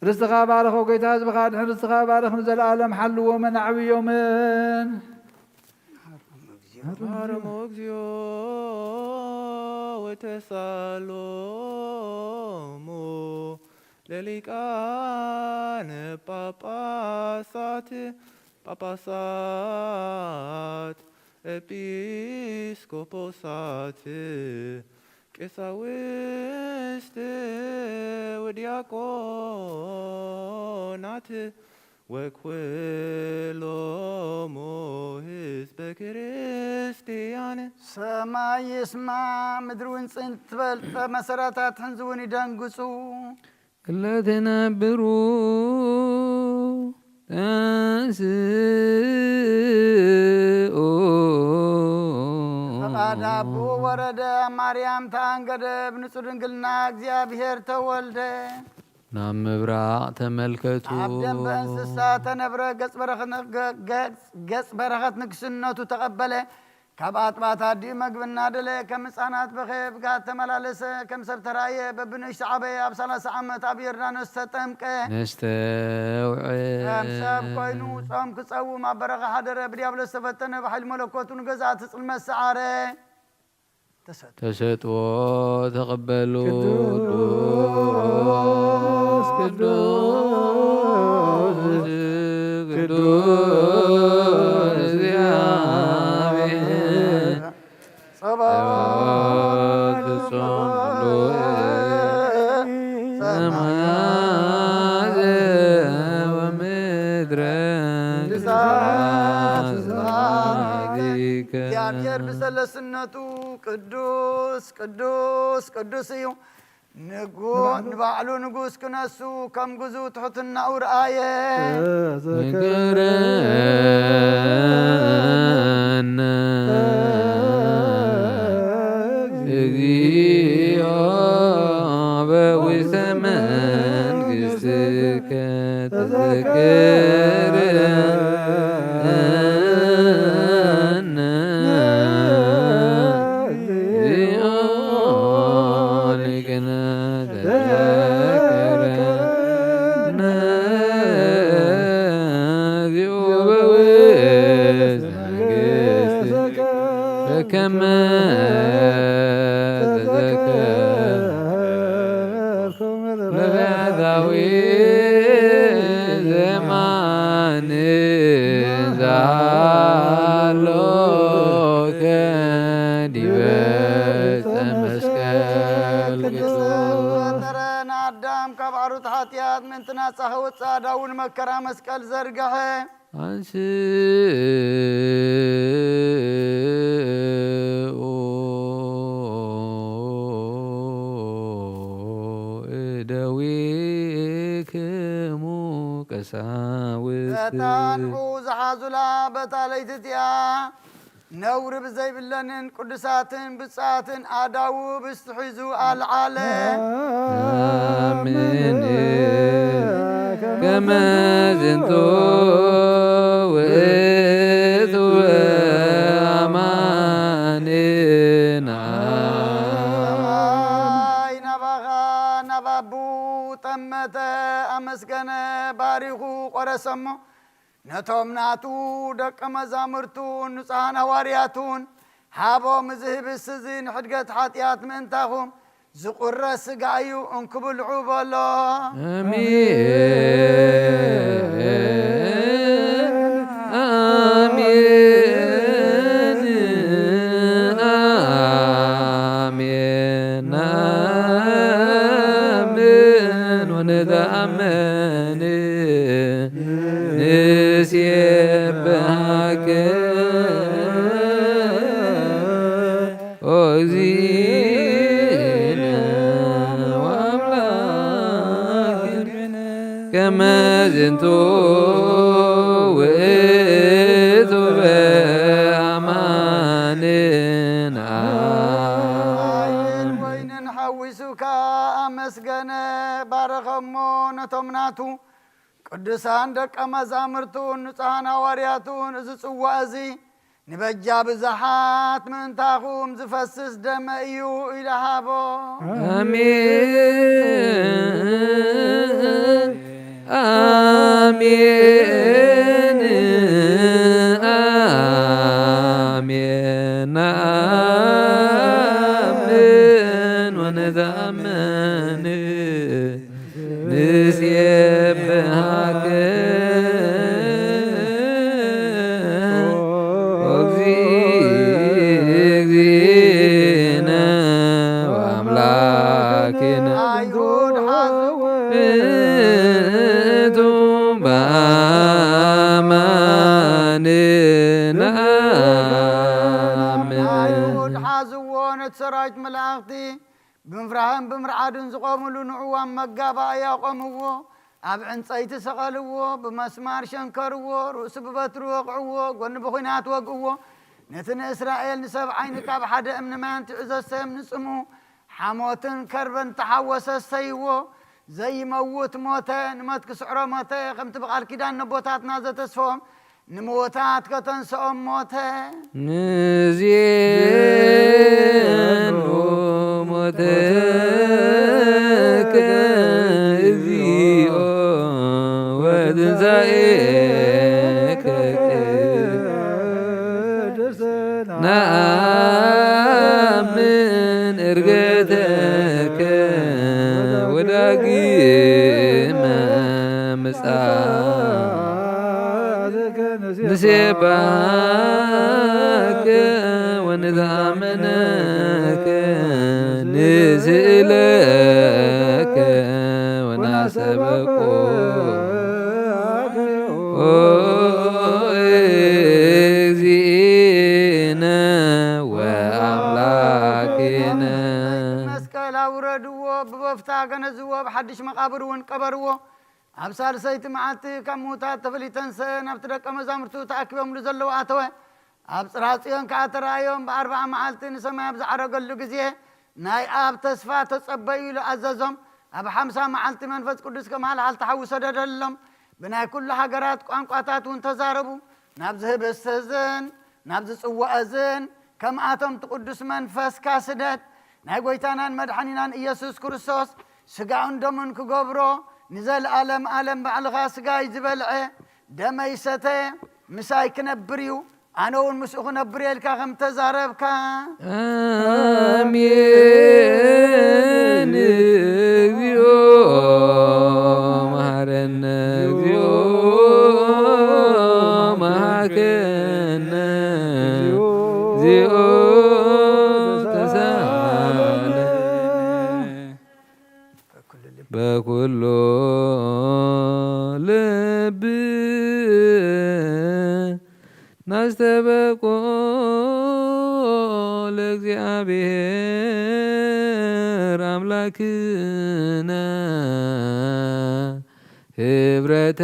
ርስትኻ ባርኽ። ኦ ጎይታ ህዝብኻ ኣድሕን፣ ርስትኻ ባርኽ። ንዘለኣለም ሓልዎምን ኣዕብዮምን። ማረሞ እግዚኦ ወተሳሎሙ ለሊቃነ ጳጳሳት፣ ጳጳሳት፣ ኤጲስቆጶሳት፣ ቀሳውስት ወዲያቆናት ወኩሎሙ ህዝበ ክርስቲያን። ሰማይ ይስማ፣ ምድሪ እውን ጽን ትበል፣ መሰረታት ሕንዚ እውን ይደንግጹ። እለ ትነብሩ ተንስኡ። ፈቃድ ኣቦ ወረደ፣ ማርያም ተኣንገደ፣ ብንጹህ ድንግልና እግዚኣብሔር ተወልደ። ናብ ምብራቕ ተመልከቱ። ኣብ ደንበ እንስሳ ተነብረ፣ ገጽ በረኸት ነ-፣ ገ-፣ ገጽ፣ ገጽ በረኸት ንግስነቱ ተቐበለ። ካብ ኣጥባት ኣዲኡ መግቢ እናደለየ፣ ከም ህፃናት በኸየ፣ ብጋት ተመላለሰ፣ ከም ሰብ ተራእየ፣ በብንእሽቶ ዓበየ፣ ኣብ ሰላሳ ዓመት ኣብ ዮርዳኖስ ተጠምቀ። ነስተውዕል። ከም ሰብ ኮይኑ ጾም ክጸውም ኣብ በረኻ ሓደረ፣ ብዲያብሎስ ተፈተነ፣ ብሓይሊ መለኮቱ ንገዛእቲ ጽልመት ሰዓረ። ተሰጥኦ። ተሰጥኦ ተቐበሉ። ቅዱስ ቅዱስ ቅዱስ ቅዱስ እግዚአብሔር ጸባኦት ፍጹም ምሉእ ሰማያት ወምድረ ግሳት ስብሐት ስብሐት ለእግዚእከ። እግዚኣብሔር ብሰለስነቱ ቅዱስ ቅዱስ ቅዱስ እዩ። ንጉ-፣ ንባዕሉ ንጉስ ክነሱ ከም ግዙ ትሕትናኡ ረኣየ። ንገረነ እግዚኦ በውስተ መንግሥትከ ተዘከረነ እግዚኦ ሊቅነ ተዘከረነ እግዚኦ በውስተ መንግሥትከ በከመ ተዘከርኩ በዳዊት ዘማን ዛሎከ። ፈጠረ ንኣዳም ካብ ዓሩት ሓጢኣት ምእንቲ ናጻ ከወጽእ ኣዳውን መከራ መስቀል ዘርግሐ። አንስኡ እደዊክሙ ቀሳውስት። በታ ንዑ ዝሓዙላ በታ ለይቲ እቲኣ ነውሪ ብዘይብለንን ቅዱሳትን ብፅዓትን ኣዳውብ እስቲ ሒዙ ኣልዓለ። ኣሜን። ከመ ዝንቱ ውእቱ ኣማኔና። ሰማይ ናባኻ ናብ ኣቡ ጠመተ፣ ኣመስገነ፣ ባሪኹ ቆረሰሞ። ነቶም ናቱ ደቀ መዛሙርቱን ንጹሓን ሃዋርያቱን ሃቦም። እዚ ህብስት እዚ ንሕድገት ሓጢኣት ምእንታኹም ዝቑረስ ሥጋ እዩ፣ እንኩ ብልዑ በሎ። ኣሜን፣ ኣሜን፣ ኣሜን። ነኣምን ወንተኣመን ንሴብሐከ ኦ እግዚእነ ወአምላክነ ከመ ዝንቱ ውእቱ በአማንና። ወይንን ሓዊሱ ከኣ ኣመስገነ፣ ባረኸሞ፣ ነቶም ናቱ ቅዱሳን ደቀ መዛሙርቱን ንጹሓን ሃዋርያቱን፣ እዚ ጽዋእ እዚ ንበጃ ብዙሓት ምእንታኹም ዝፈስስ ደመ እዩ ኢሉ ሃቦ። ኣሜን፣ ኣሜን፣ ኣሜን። ነኣምን ወነተኣምን ንሴብሐከ ኦ እግዚእነ ወአምላክነ። ኣይሁድ ሓዝዎ። እቱ በአማን ነአምን። ኣይሁድ ሓዝዎ፣ ነቲ ሰራዊት መላእኽቲ ብምፍራህን ብምርዓድን ዝቖምሉ ንዕኡ ኣብ መጋባእያ ኣቖምዎ። ኣብ ዕንጸይቲ ሰቐልዎ፣ ብመስማር ሸንከርዎ፣ ርእሱ ብበትሪ ወቕዕዎ፣ ጎኑ ብኲናት ወግእዎ። ነቲ ንእስራኤል ንሰብዓይ ንካብ ሓደ እምኒ ማንቲዑ ዘሰም ንጽሙ ሓሞትን ከርበን ተሓወሰ ሰይዎ። ዘይመውት ሞተ፣ ንሞት ክስዕሮ ሞተ፣ ከምቲ ብቓል ኪዳን ነቦታትና ዘተስፈዎም ንምዉታት ከተንስኦም ሞተ። ንዜኑ ሞተከ እግዚኦ ወትንሳኤከ። ነአምን እርገተከ ወዳግመ ምጽኣትከ። ንሴባከ ወንተኣመነከ ንስእለከ ወናሰበቆ። ኦ እግዚእነ ወአምላክነ። መስቀል ኣውረድዎ፣ ብበፍታ ገነዝዎ፣ ኣብ ሓድሽ መቓብር እውን ቀበርዎ። ኣብ ሳልሰይቲ መዓልቲ ካብ ምዉታት ተፈሊተንሰ ናብቲ ደቀ መዛሙርቱ ተኣኪቦምሉ ዘለዉ ኣተወ። ኣብ ጽርሐ ጽዮን ከኣ ተራእዮም። ብኣርብዓ መዓልቲ ንሰማይ ኣብ ዝዓረገሉ ግዜ ናይ ኣብ ተስፋ ተጸበዩ ኢሉ ኣዘዞም። ኣብ ሓምሳ መዓልቲ መንፈስ ቅዱስ ከም ሃልሃል ተሓዊ ሰደደሎም። ብናይ ኩሉ ሃገራት ቋንቋታት እውን ተዛረቡ። ናብዚ ህብስት እዝን ናብዚ ጽዋእ እዝን ከምኣቶም እቲ ቅዱስ መንፈስካ ስደድ። ናይ ጐይታናን መድሓኒናን ኢየሱስ ክርስቶስ ስጋኡን ደሙን ክገብሮ፣ ንዘለኣለም ኣለም ባዕልኻ ስጋይ ዝበልዐ ደመይ ዝሰተየ ምሳይ ክነብር እዩ፣ ኣነ እውን ምስኡ ክነብር እየ ኢልካ ከም ተዛረብካ። ኣሜን። እግዚኦ መሐረነ፣ እግዚኦ መሐከነ፣ እግዚኦ ተሳለ። በኩሉ ልብ ናስተበቆ ለእግዚኣብሔር ኣምላክነ ህብረተ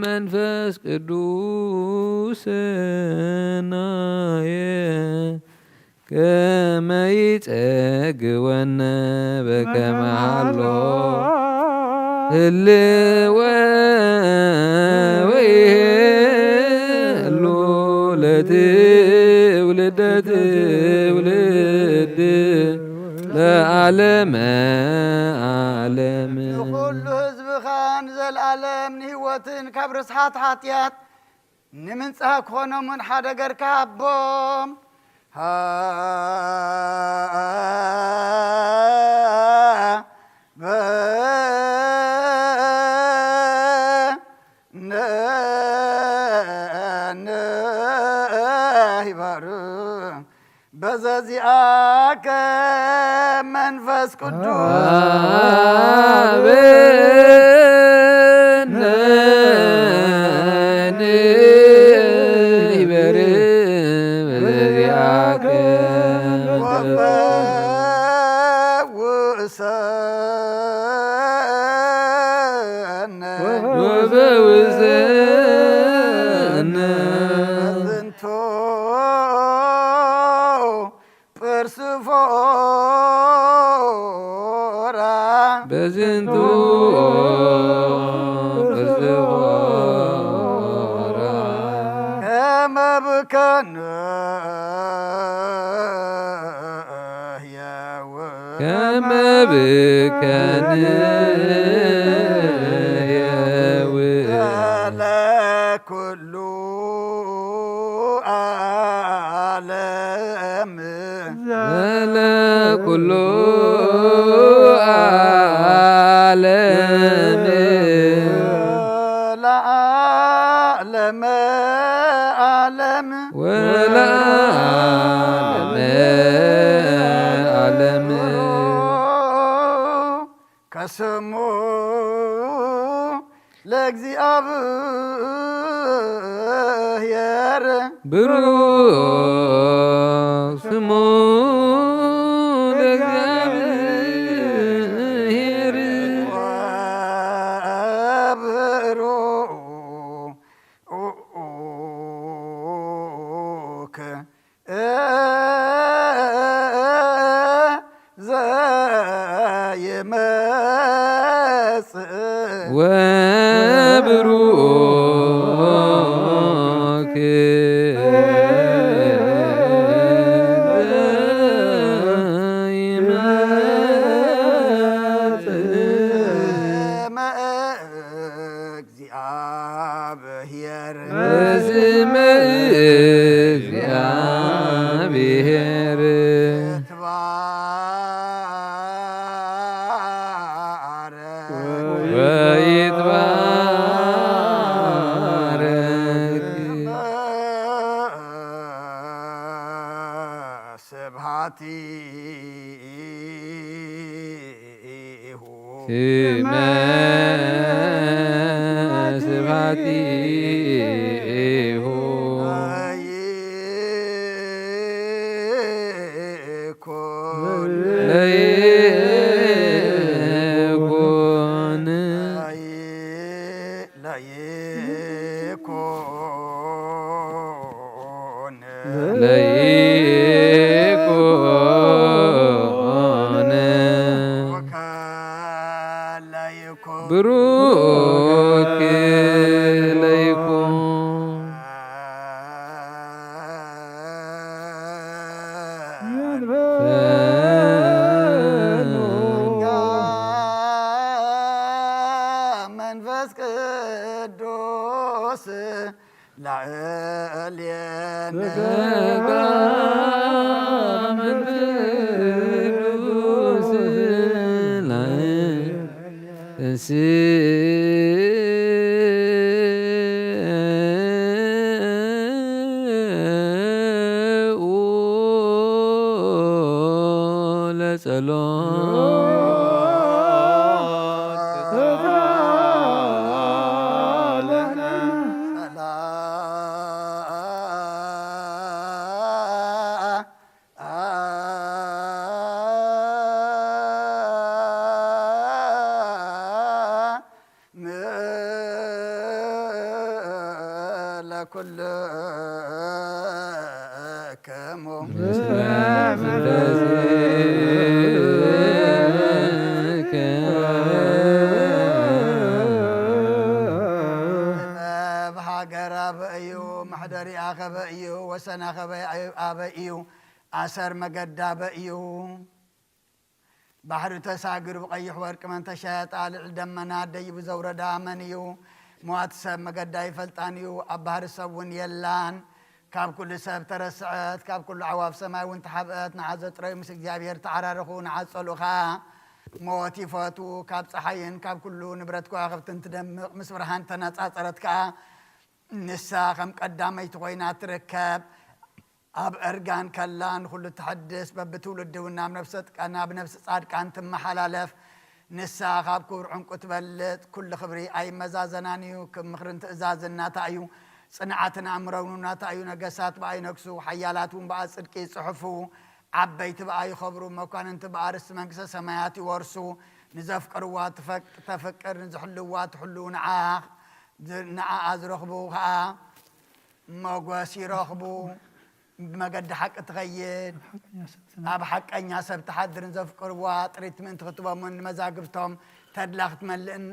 መንፈስ ቅዱስ ሰናየ ከመ ይጸግወነ በከመ ሃሎ ህልወ ወይሄሉ ለትውልደ ትውልድ ለዓለመ ዓለም። ንኹሉ ህዝብኻ ንዘለዓለም ንህይወትን ካብ ርስሓት ሓጢኣት ንምንጻህ ክኾኖም እውን ሓደ ገርካ ሃቦም። ሃበነ ነሂባሩ በዘዚኣከ መንፈስ ቅዱስ ሃበነ ንበሪ በዘዚኣከ መንፈስ ወፈውሰነ ወፈውሰነ በዝንቱ ጵርስፎራ በዝንቱ ጵርስፎራ ከመ ብከነ ህያው ከመ ብከነ ህያው ለኩሉ ዓለም ለኩሉ ዓለም ለዓለመ ዓለም ወለዓለመ ዓለም ከስሙ ለእግዚኣብሔር ብሩክ ስሙ ለእግዚኣብሔር ወብሩክ ዘይመጽእ ወብሩክ ዘይመጽእ እግዚአብሔር በስመ እግዚአብሔር ይትባረክ ወይትባረክ ስብሐቲ ስመ ስብሐቲሁ ለይኩን ለይኩን ለይኩን ለይኩን ብሩክ ለይኩን መንፈስ ቅዱስ ላዕሌነ ተንሥኡ ለጸሎት ኩልክሙ ምስለ መንፈስከ ጥበብ ሃገር ኣበይ እዩ? መሕደሪኣ ከበይ እዩ? ወሰና ከበይ ኣበይ እዩ? ኣሰር መገዳ ኣበይ እዩ? ባሕሪ ተሳግር ብቐይሕ ወርቂ መን ተሻየጣ? ልዕሊ ደመና ደይቡ ዘውረዳ መን እዩ? ሟት ሰብ መገዳ ይፈልጣን እዩ፣ ኣብ ባህሪ ሰብ እውን የላን። ካብ ኩሉ ሰብ ተረስዐት፣ ካብ ኩሉ ኣዕዋፍ ሰማይ እውን ተሓብአት። ንዓ ዘጥረዩ ምስ እግዚኣብሔር ተዓራረኹ፣ ንዓ ዝጸልኡ ኸኣ ሞት ይፈትዉ። ካብ ጸሓይን ካብ ኩሉ ንብረት ከዋኽብትን ትደምቕ፣ ምስ ብርሃን ተነጻጸረት ከኣ ንሳ ከም ቀዳመይቲ ኮይና ትርከብ። ኣብ እርጋን ከላ ንኹሉ ተሐድስ፣ በብትውልዲ እውን ናብ ነፍሰ ጻድቃን ትመሓላለፍ። ንሳ ካብ ክቡር ዕንቁ ትበልጽ፣ ኩሉ ክብሪ ኣይመዛዘናን እዩ። ክብ ምኽርን ትእዛዝን ናታ እዩ። ጽንዓትን ኣእምሮን እውን ናታ እዩ። ነገሳት ብኣ ይነግሱ፣ ሓያላት እውን ብኣ ጽድቂ ይጽሕፉ። ዓበይቲ ብኣ ይኸብሩ፣ መኳንንቲ ብኣ ርስቲ መንግስተ ሰማያት ይወርሱ። ንዘፍቅርዋ ትፈቅ-፣ ተፍቅር፣ ንዝሕልዋ ትሕሉ፣ ንዓ፣ ንዓኣ ዝረኽቡ ኸኣ ሞገስ ይረኽቡ። ብመገዲ ሓቂ ትኸይድ፣ ኣብ ሓቀኛ ሰብ ትሓድርን ዘፍቅርዋ ጥሪት ምእንቲ ክትቦምን ንመዛግብቶም ተድላ ክትመልእን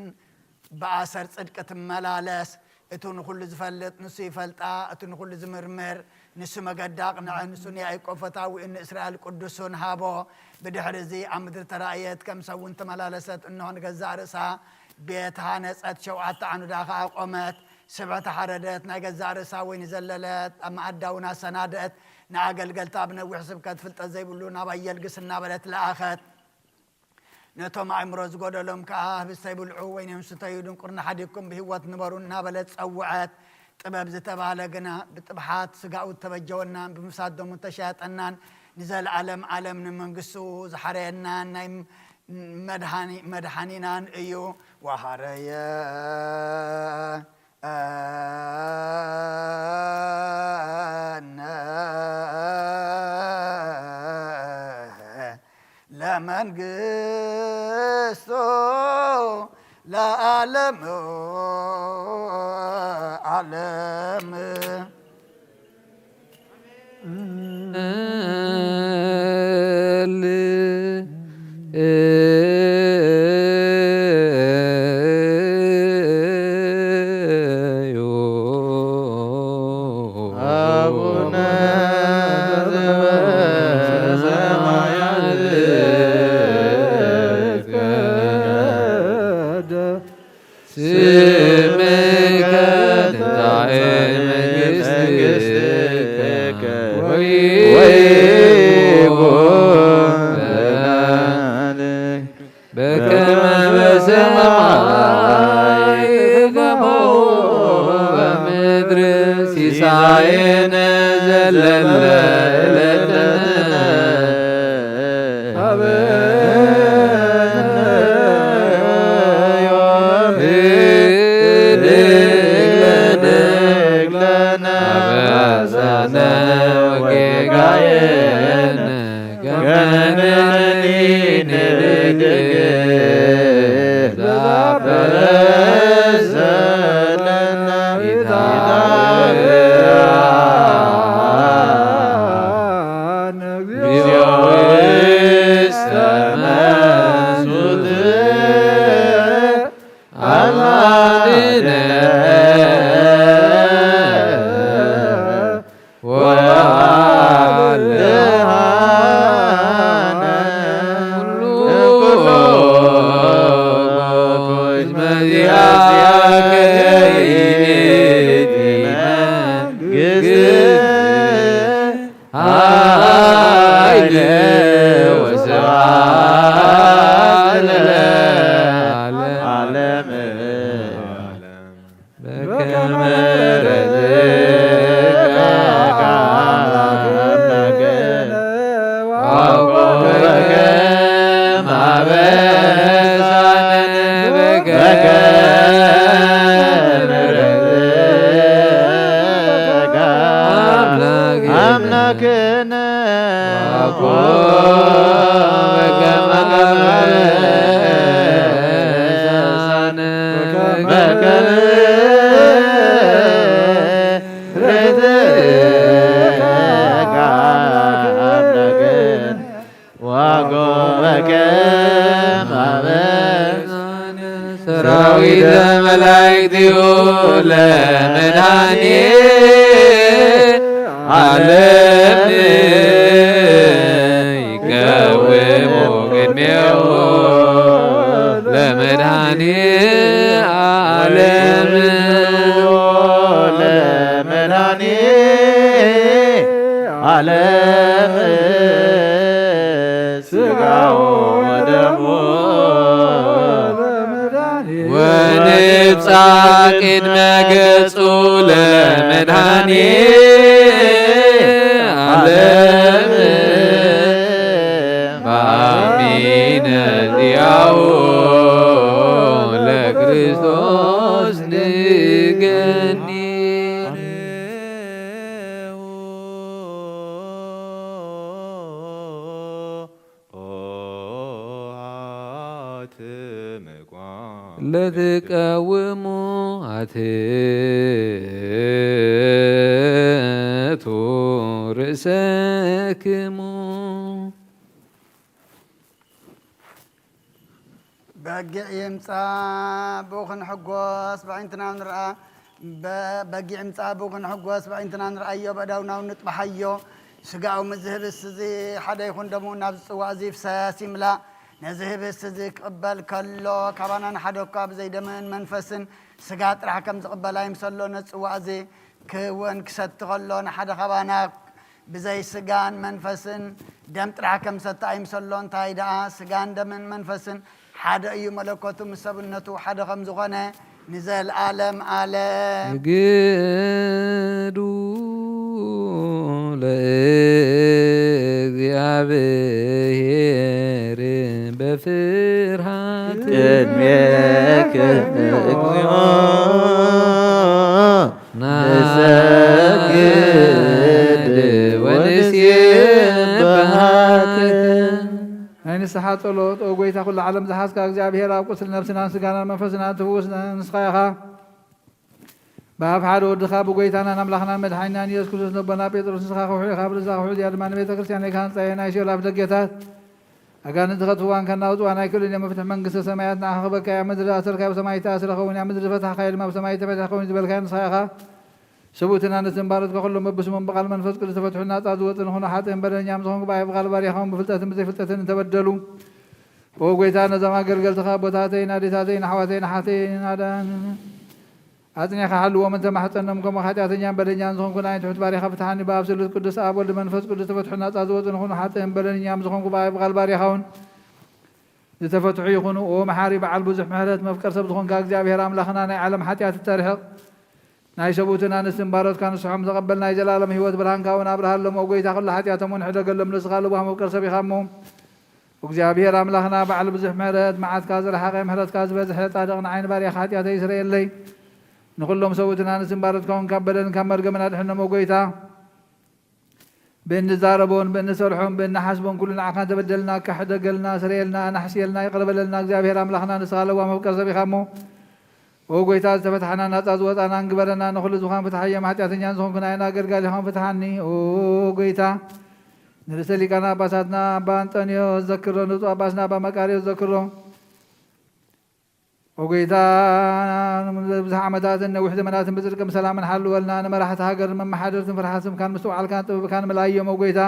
ብኣሰር ጽድቂ ትመላለስ። እቲ ንኹሉ ዝፈልጥ ንሱ ይፈልጣ፣ እቲ ንኹሉ ዝምርምር ንሱ መገዲ ኣቕንዐ። ንሱ ንያዕቆብ ፈታዊኡን ንእስራኤል ቅዱሱን ሃቦ። ብድሕሪ እዚ ኣብ ምድሪ ተራእየት፣ ከም ሰብ እውን ተመላለሰት። እንሆ ንገዛእ ርእሳ ቤት ሃነጸት፣ ሸውዓተ ዓኑዳ ኸኣ ቆመት። ስብዕቲ ሓረደት፣ ናይ ገዛእ ርእሳ ወይኒ ዘለለት፣ ኣብ መኣዳ እውን ኣሰናደት። ንኣገልገልታ ብነዊሕ ስብከት ፍልጠት ዘይብሉ ናባይ የልግስ እናበለት ለኣኸት። ነቶም ኣእምሮ ዝጎደሎም ከኣ ህብስተ ይብልዑ፣ ወይኒ ይስተዩ፣ ድንቁርና ሓዲግኩም ብህይወት ንበሩ እናበለት ጸውዐት። ጥበብ ዝተባህለ ግና ብጥብሓት ስጋኡ እተበጀወናን ብምፍሳት ደሙ እተሻየጠናን ንዘለኣለም ዓለም ንመንግስቱ ዝሓረየናን ናይ መድሓኒ-፣ መድሓኒናን እዩ። ወሃረየ ለመንግስቱ ለዓለም ዓለም። አቡነ ዘበሰማያት ይትቀደስ ስምከ ትምጻእ መንግስትከ ወይኩን በከመ በሰማይ ከማሁ በምድር ሲሳየነ ዘለለ ዕለትነ ሀበነ ዮም ህድግ ለነ አበሳነ ወጌጋየነ ከመ ንሕነኒ ንህድግ ለዘአበሰለነ ኢታብአነ እግዚኦ ውስተ መንሱት አማልደነ ወአድኃነ ኩሉ እስመ ዚአከ ይእቲ መንግስት ኃይል ወስብሐት ለዓለመ ዓለም። ሰራዊተ መላእክቲሁ ለመድኃኔ ዓለም ይቀውሙ ቅድሜሁ ለመድኃኔ ዓለም ለመድኃኔ ዓለም ሥጋሁ ወደሙ ወንብጻሕ ቅድመ ገጹ ለመድኃኔ ዓለም በአሚነ ዚአሁ ለክርስቶስ ንገኒ። ለትቀውሙ አትቱ ርእሰክሙ። በጊዕ ይምጻእ ብኡ ክንሕጎስ ብኣዒንትና ንርኣ። በ-፣ በጊዕ ይምጻእ ብኡ ክንሕጎስ ብኣዒንትና ንርኣዮ፣ በእዳውና እውን ንጥባሓዮ። ስጋኡ ምስ ዝህብስ እዚ ሓደ ይኹን ደሙ ናብዚ ጽዋእ እዚ ይፍሰስ ይምላእ። ነዚ ህብስት እዚ ክቕበል ከሎ ካባና ንሓደ እኳ ብዘይ ደምን መንፈስን ስጋ ጥራሕ ከም ዝቕበል ኣይምሰሎ። ነዚ ጽዋእ እዚ ክወን ክሰቲ ከሎ ንሓደ ካባና ብዘይ ስጋን መንፈስን ደም ጥራሕ ከም ሰተ ኣይምሰሎ። እንታይ ደኣ ስጋን ደምን መንፈስን ሓደ እዩ። መለኮቱ ምስ ሰብነቱ ሓደ ከም ዝኾነ ንዘልኣለም ኣለም። ስግዱ ለእግዚኣብሔር በፍርሃት ቅድሜከ እግዚኦ ንሰግድ ወንሴብሐከ። ናይ ንስሓ ጸሎት። ኦ ጐይታ፣ ኵሉ ዓለም ዝሓዝካ እግዚኣብሔር፣ ኣብ ቁስል ነፍስናን ስጋናን መንፈስናን ትፍውስ ንስኻ ኢኻ። ብኣፍ ሓደ ወድኻ ብጐይታናን ኣምላኽናን መድሓኒናን ኢየሱስ ክርስቶስ ነቦና ጴጥሮስ ንስኻ ክውሕል ኢኻ፣ ብርዛ ክውሕል እያ ድማ ንቤተ ክርስቲያን ኢኻ ህንጻ እየ። ናይ ሲኦል ኣፍ ደገታት ኣጋንንቲ ከጥፍዋን ከናውጽዋን ኣይክእሉን እዮም። መፍትሕ መንግስተ ሰማያት ንዓኻ ክበካ እያ። ምድሪ ኣሰርካዮ ኣብ ሰማይ ይተኣስረ ክኸውን እያ፣ ምድሪ ዝፈታሕካዮ ድማ ኣብ ሰማይ ይተፈትሐ ክኸውን እዩ ዝበልካዮ ንስኻ ኢኻ። ሰብኡትን ኣንስትን ባሮትካ ኩሎም በብስሞም ብቓል መንፈስ ቅዱስ ተፈትሑ ናጻ ዝወጽእ ንኹኑ ሓጥእን በደለኛም ዝኾንኩ ብኣይ ብቓል ባሪኻውን ብፍልጠትን ብዘይፍልጠትን እንተበደሉ። ኦ ጐይታ፣ ነዞም ኣገልገልትኻ ኣቦታተይን ኣዴታተይን ኣሕዋተይን ኣሓተይን ኣዳን ኣጽኒዕካ ሓልዎም እንተ ማሕጸኖም፣ ከምኡ ሓጢኣተኛን በደለኛን ዝኾንኩ ንኣይን ትሑት ባሪኻ ፍትሓኒ። ብኣብ ስሉስ ቅዱስ ኣብ ወልድ መንፈስ ቅዱስ ተፈትሑ ናጻ ዝወጽእ ንኹኑ ሓጥእን በደለኛም ዝኾንኩ ብኣይ ብቓል ባሪኻውን ዝተፈትሑ ይኹኑ። ኦ መሓሪ በዓል ብዙሕ ምሕረት መፍቀር ሰብ ዝኾንካ እግዚኣብሔር ኣምላኽና ናይ ዓለም ሓጢኣት እተርሕቕ ናይ ሰብኡትን ኣንስትን ባሮትካ ንስሖም ዘቐበል ናይ ዘላለም ህይወት ብርሃንካ እውን ኣብርሃሎም። ኦ ጐይታ ኩሉ ሓጢኣቶም እውን ሕደገሎም። ንስኻ ለዋህ መፍቀር ሰብ ኢኻ እሞ እግዚኣብሔር ኣምላኽና በዓል ብዙሕ ምሕረት መዓትካ ዝረሓቐ ምሕረትካ ዝበዝሐ ጻድቕ ንዓይን ባርያኻ ሓጢኣተይ ይስረየለይ። ንኹሎም ሰብኡትን ኣንስትን ባሮትካ እውን ካብ በደልን ካብ መርገምን ኣድሕኖም። ኦ ጐይታ ብእንዛረቦን ብእንሰርሖን ብእንሓስቦን ኩሉ ንዓኻ እንተበደልና፣ እካ ሕደገልና፣ ስረየልና፣ ኣናሕስየልና፣ ይቕረ በለልና። እግዚኣብሔር ኣምላኽና ንስኻ ለዋህ መፍቀር ሰብ ኢኻ እሞ፣ ኦ ጐይታ፣ ዝተፈትሓና ናጻ ዝወጻና እንግበረና። ንኹሉ ዝዃን ፍትሓዮም፣ ሓጢኣተኛን ዝኾንኩ ናይና ኣገልጋሊኻን ፍትሓኒ። ኦ ጐይታ፣ ንርእሰ ሊቃነ ጳጳሳትና ኣባ ኣንጠንዮስ ዘክሮ፣ ንብፁዕ ጳጳስና ኣባ መቃርዮስ ዘክሮ። ኦ ጐይታ፣ ብዙሕ ዓመታትን ነዊሕ ዘመናትን ብጽድቅን ብሰላምን ሓልወልና። ንመራሕቲ ሃገርን መመሓደርትን ፍርሃት ስምካን ምስትውዓልካን ጥበብካን ምልኣዮም። ኦ ጐይታ፣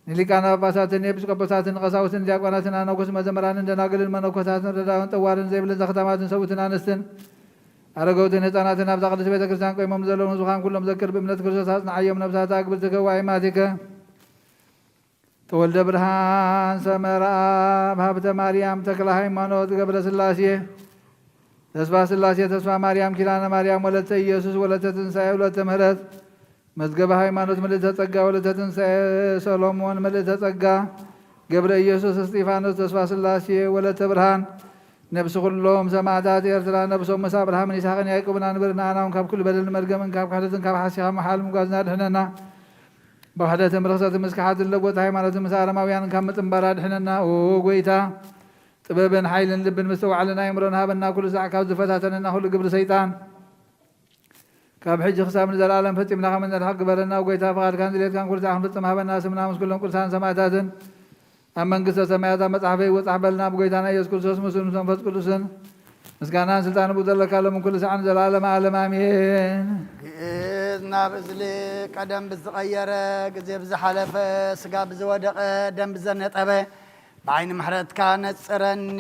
ንሊቃነ ጳጳሳትን ንኤጲስቆጶሳትን ንቐሳውስትን ንዲያቆናትን ኣነኮስ መዘምራንን ደናግልን መነኮሳትን ረዳዮን ጠዋርን ዘይብልን ዘኽታማትን ሰብኡትን ኣንስትን ኣረገውትን ህፃናትን ኣብዛ ቅድስት ቤተ ክርስቲያን ቆይሞም ዘለዉ ንዙኻን ኩሎም ዘክር። ብእምነት ክርስቶስ ኣጽንዓዮም። ነብሳታ ግብር ትከዋ ኣይማቲከ ተወልደ ብርሃን ሰመረኣብ ሃብተ ማርያም ተክለ ሃይማኖት ገብረ ስላሴ ተስፋ ስላሴ ተስፋ ማርያም ኪዳነ ማርያም ወለተ ኢየሱስ ወለተ ትንሳኤ ወለተ ምህረት መዝገበ ሃይማኖት ምልእተ ጸጋ ወለተ ትንሳኤ ሰሎሞን ምልእተ ጸጋ ገብረ ኢየሱስ እስጢፋኖስ ተስፋ ስላሴ ወለተ ብርሃን ነብሲ ኩሎም ሰማዕታት ኤርትራ ነብሶም ምስ ኣብርሃምን ይስሐቅን ያዕቆብን ኣንብርና። ኣናውን ካብ ኩሉ በደልን መርገምን ካብ ክሕደትን ካብ ሓሲኻ መሓል ምጓዝና ድሕነና። ብውሕደትን ብርኽሰትን ምስ ክሓትን ለጎት ሃይማኖትን ምስ ኣረማውያንን ካብ ምጽንባር ኣድሕነና። ኦ ጐይታ፣ ጥበብን ሓይልን ልብን ምስትውዓልን ኣእምሮን ሃበና፣ ኩሉ ሳዕ ካብ ዝፈታተነና ኩሉ ግብሪ ሰይጣን ካብ ሕጂ ክሳብ ንዘለኣለም ፈጺምና ከም እንርሕቕ ግበረና። ኦ ጐይታ፣ ፍቓድካን ድሌትካን ኩሉ ሳዕ ክንፍጽም ሃበና። ስምና ምስ ኩሎም ቅዱሳን ሰማእታትን ኣብ መንግስተ ሰማያት ኣብ መጽሓፈይ ይወጻሕ በልና። ብጎይታና ኢየሱስ ክርስቶስ ምስሉን ምስ መንፈስ ቅዱስን ምስጋናን ስልጣን ብኡ ዘለካ ሎምን ኩሉ ሰዓን ዘላለም ዓለም ኣሜን። ግእዝ ናብ እዝሊ ቀደም ብዝቐየረ፣ ግዜ ብዝሓለፈ፣ ስጋ ብዝወደቐ፣ ደም ብዘነጠበ፣ ብዓይኒ ምሕረትካ ነጽረኒ።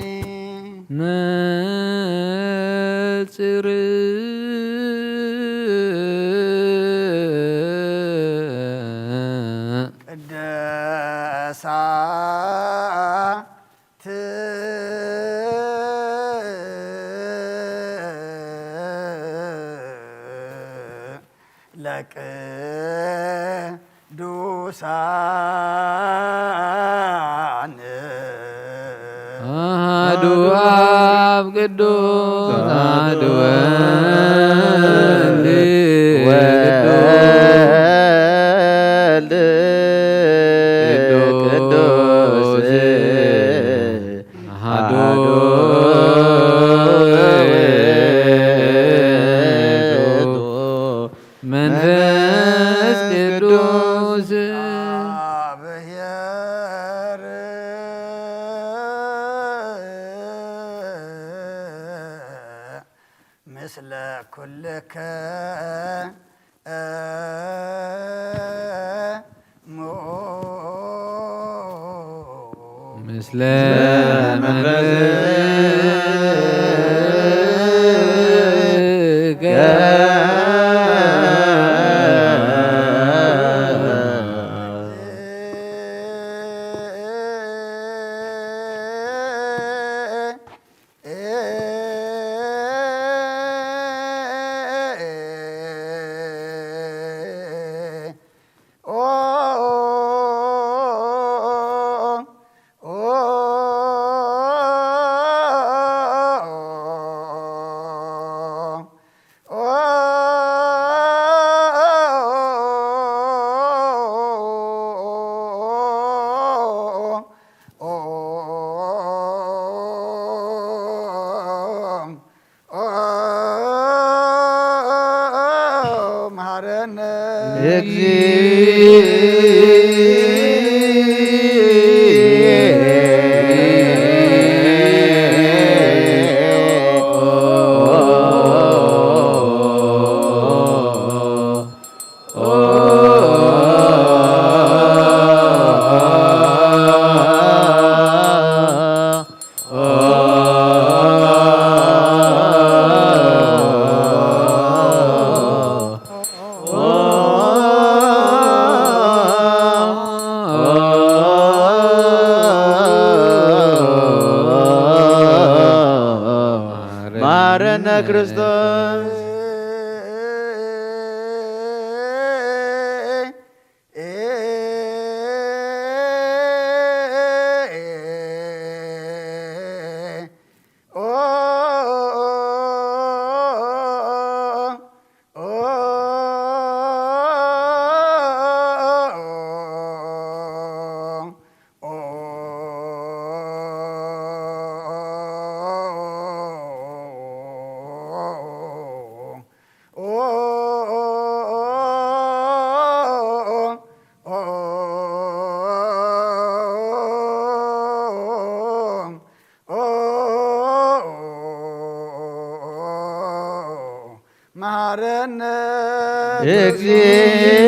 ነጽር ቅደሳ ለቅዱሳን። አሐዱ አብ ቅዱስ አሐዱ ወልድ ወልድ ቅዱስ ቅዱስ አሐዱ አሐዱ ውእቱ ውእቱ መንፈስ ቅዱስ። አብሔር ምስለ ኩልከ እሙ። ምስለ መንፈስከ መሐረነ እግዚእ። መሐረነ ክርስቶስ። መሐረነ እግዚእ።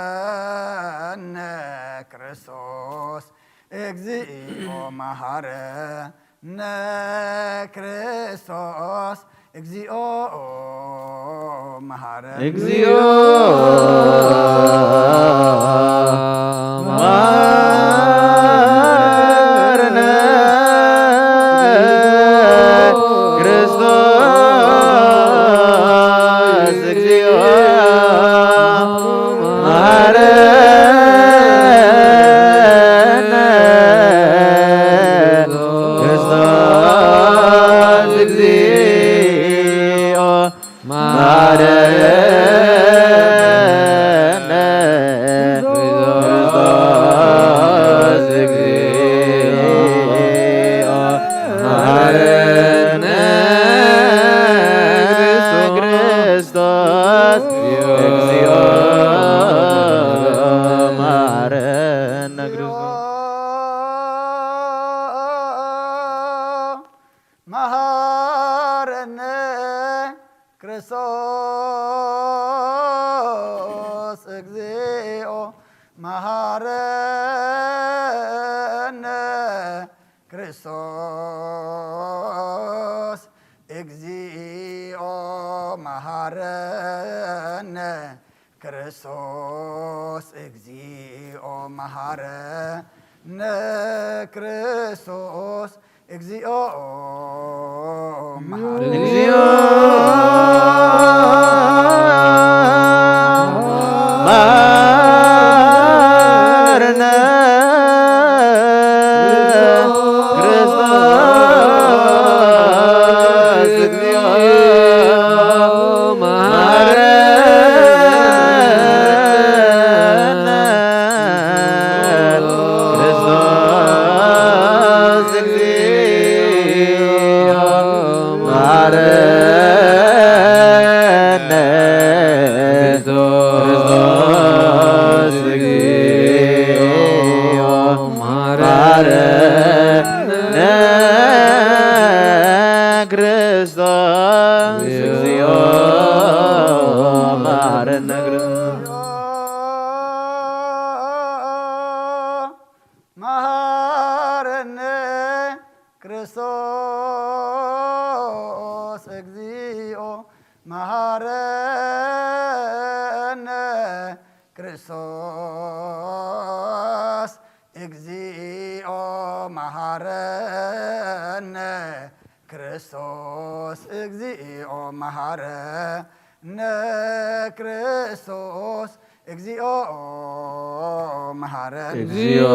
መሃረነ ክርስቶስ እግዚኦ መሃረነ ክርስቶስ እግዚኦ መሃረነ። እግዚኦ መሃረነ ክርስቶስ እግዚኦ መሃረነ ክርስቶስ እግዚኦ መሃረነ ክርስቶስ እግዚኦ መሃረነ ክርስቶስ እግዚኦ መሃረነ ክርስቶስ መሃረነ ክርስቶስ እግዚኦ መሃረነ ክርስቶስ እግዚኦ መሃረነ ክርስቶስ እግዚኦ መሃረነ ክርስቶስ እግዚኦ መሃረነ እግዚኦ መሃረነ ክርስቶስ እግዚኦ መሃረነ ክርስቶስ እግዚኦ መሃረነ ክርስቶስ እግዚኦ መሃረነ ክርስቶስ እግዚኦ መሃረነ ክርስቶስ መሃረነ ክርስቶስ እግዚኦ መሃረነ ክርስቶስ እግዚኦ መሃረነ ክርስቶስ እግዚኦ መሃረነ ክርስቶስ እግዚኦ መሃረነ እግዚኦ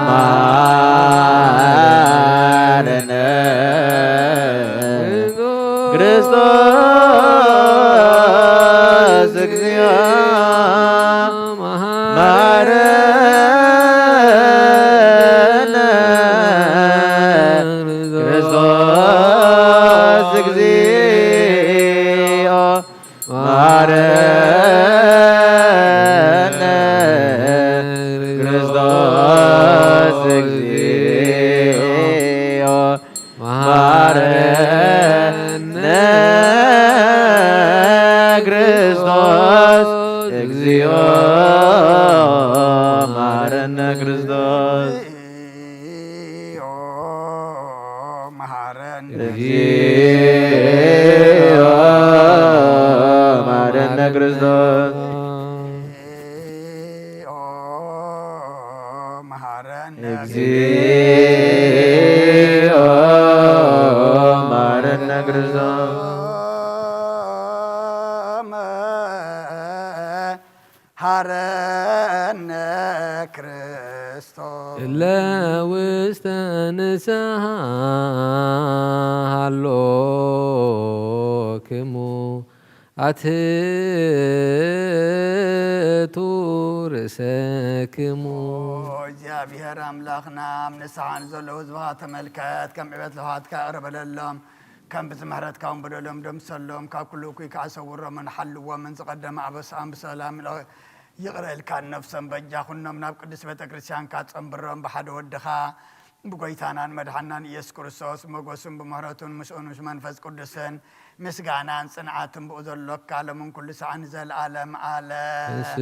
መሃረነ ክርስቶስ እግዚኦ መሃረነ ክርስቶስ እግዚኦ መሃረነ ክርስቶስ እግዚኦ መሃረነ ክርስቶስ እግዚኦ መሃረነ ክርስቶስ እግዚኦ መሃረነ እግዚኦ መሃረነ ክርስቶስ እግዚኦ መሃረነ እግዚኦ መሃረነ ክርስቶስ መሃረነ ክርስቶስ እለ ውስተ ንስሓ ሃሎክሙ ኣትሕቱ ርእሰክሙ። ኦ እግዚኣብሔር ኣምላኽና፣ ኣብ ንስሓ ንዘለዉ ህዝብኻ ተመልከት፣ ከም ዕቤት ለውሃትካ ይቕረ በለሎም፣ ከም ብዝምሕረትካ እውን በደሎም ደምሰሎም፣ ካብ ኩሉ እኩይ ከዓ ሰውሮምን ሓልዎምን፣ ዝቐደመ ኣበስኣም ብሰላም ይቕረ ኢልካ ነፍሶም በጃ ኩኖም፣ ናብ ቅድስት ቤተ ክርስቲያንካ ጸንብሮም፣ ብሓደ ወድኻ ብጎይታናን መድሓናን ኢየሱስ ክርስቶስ መጎስን ብምሕረቱን ምስኡን ምስ መንፈስ ቅዱስን ምስጋናን ጽንዓትን ብኡ ዘሎካ ሎምን ኩሉ ሰዓን ንዘለዓለም ዓለም። ተስኡ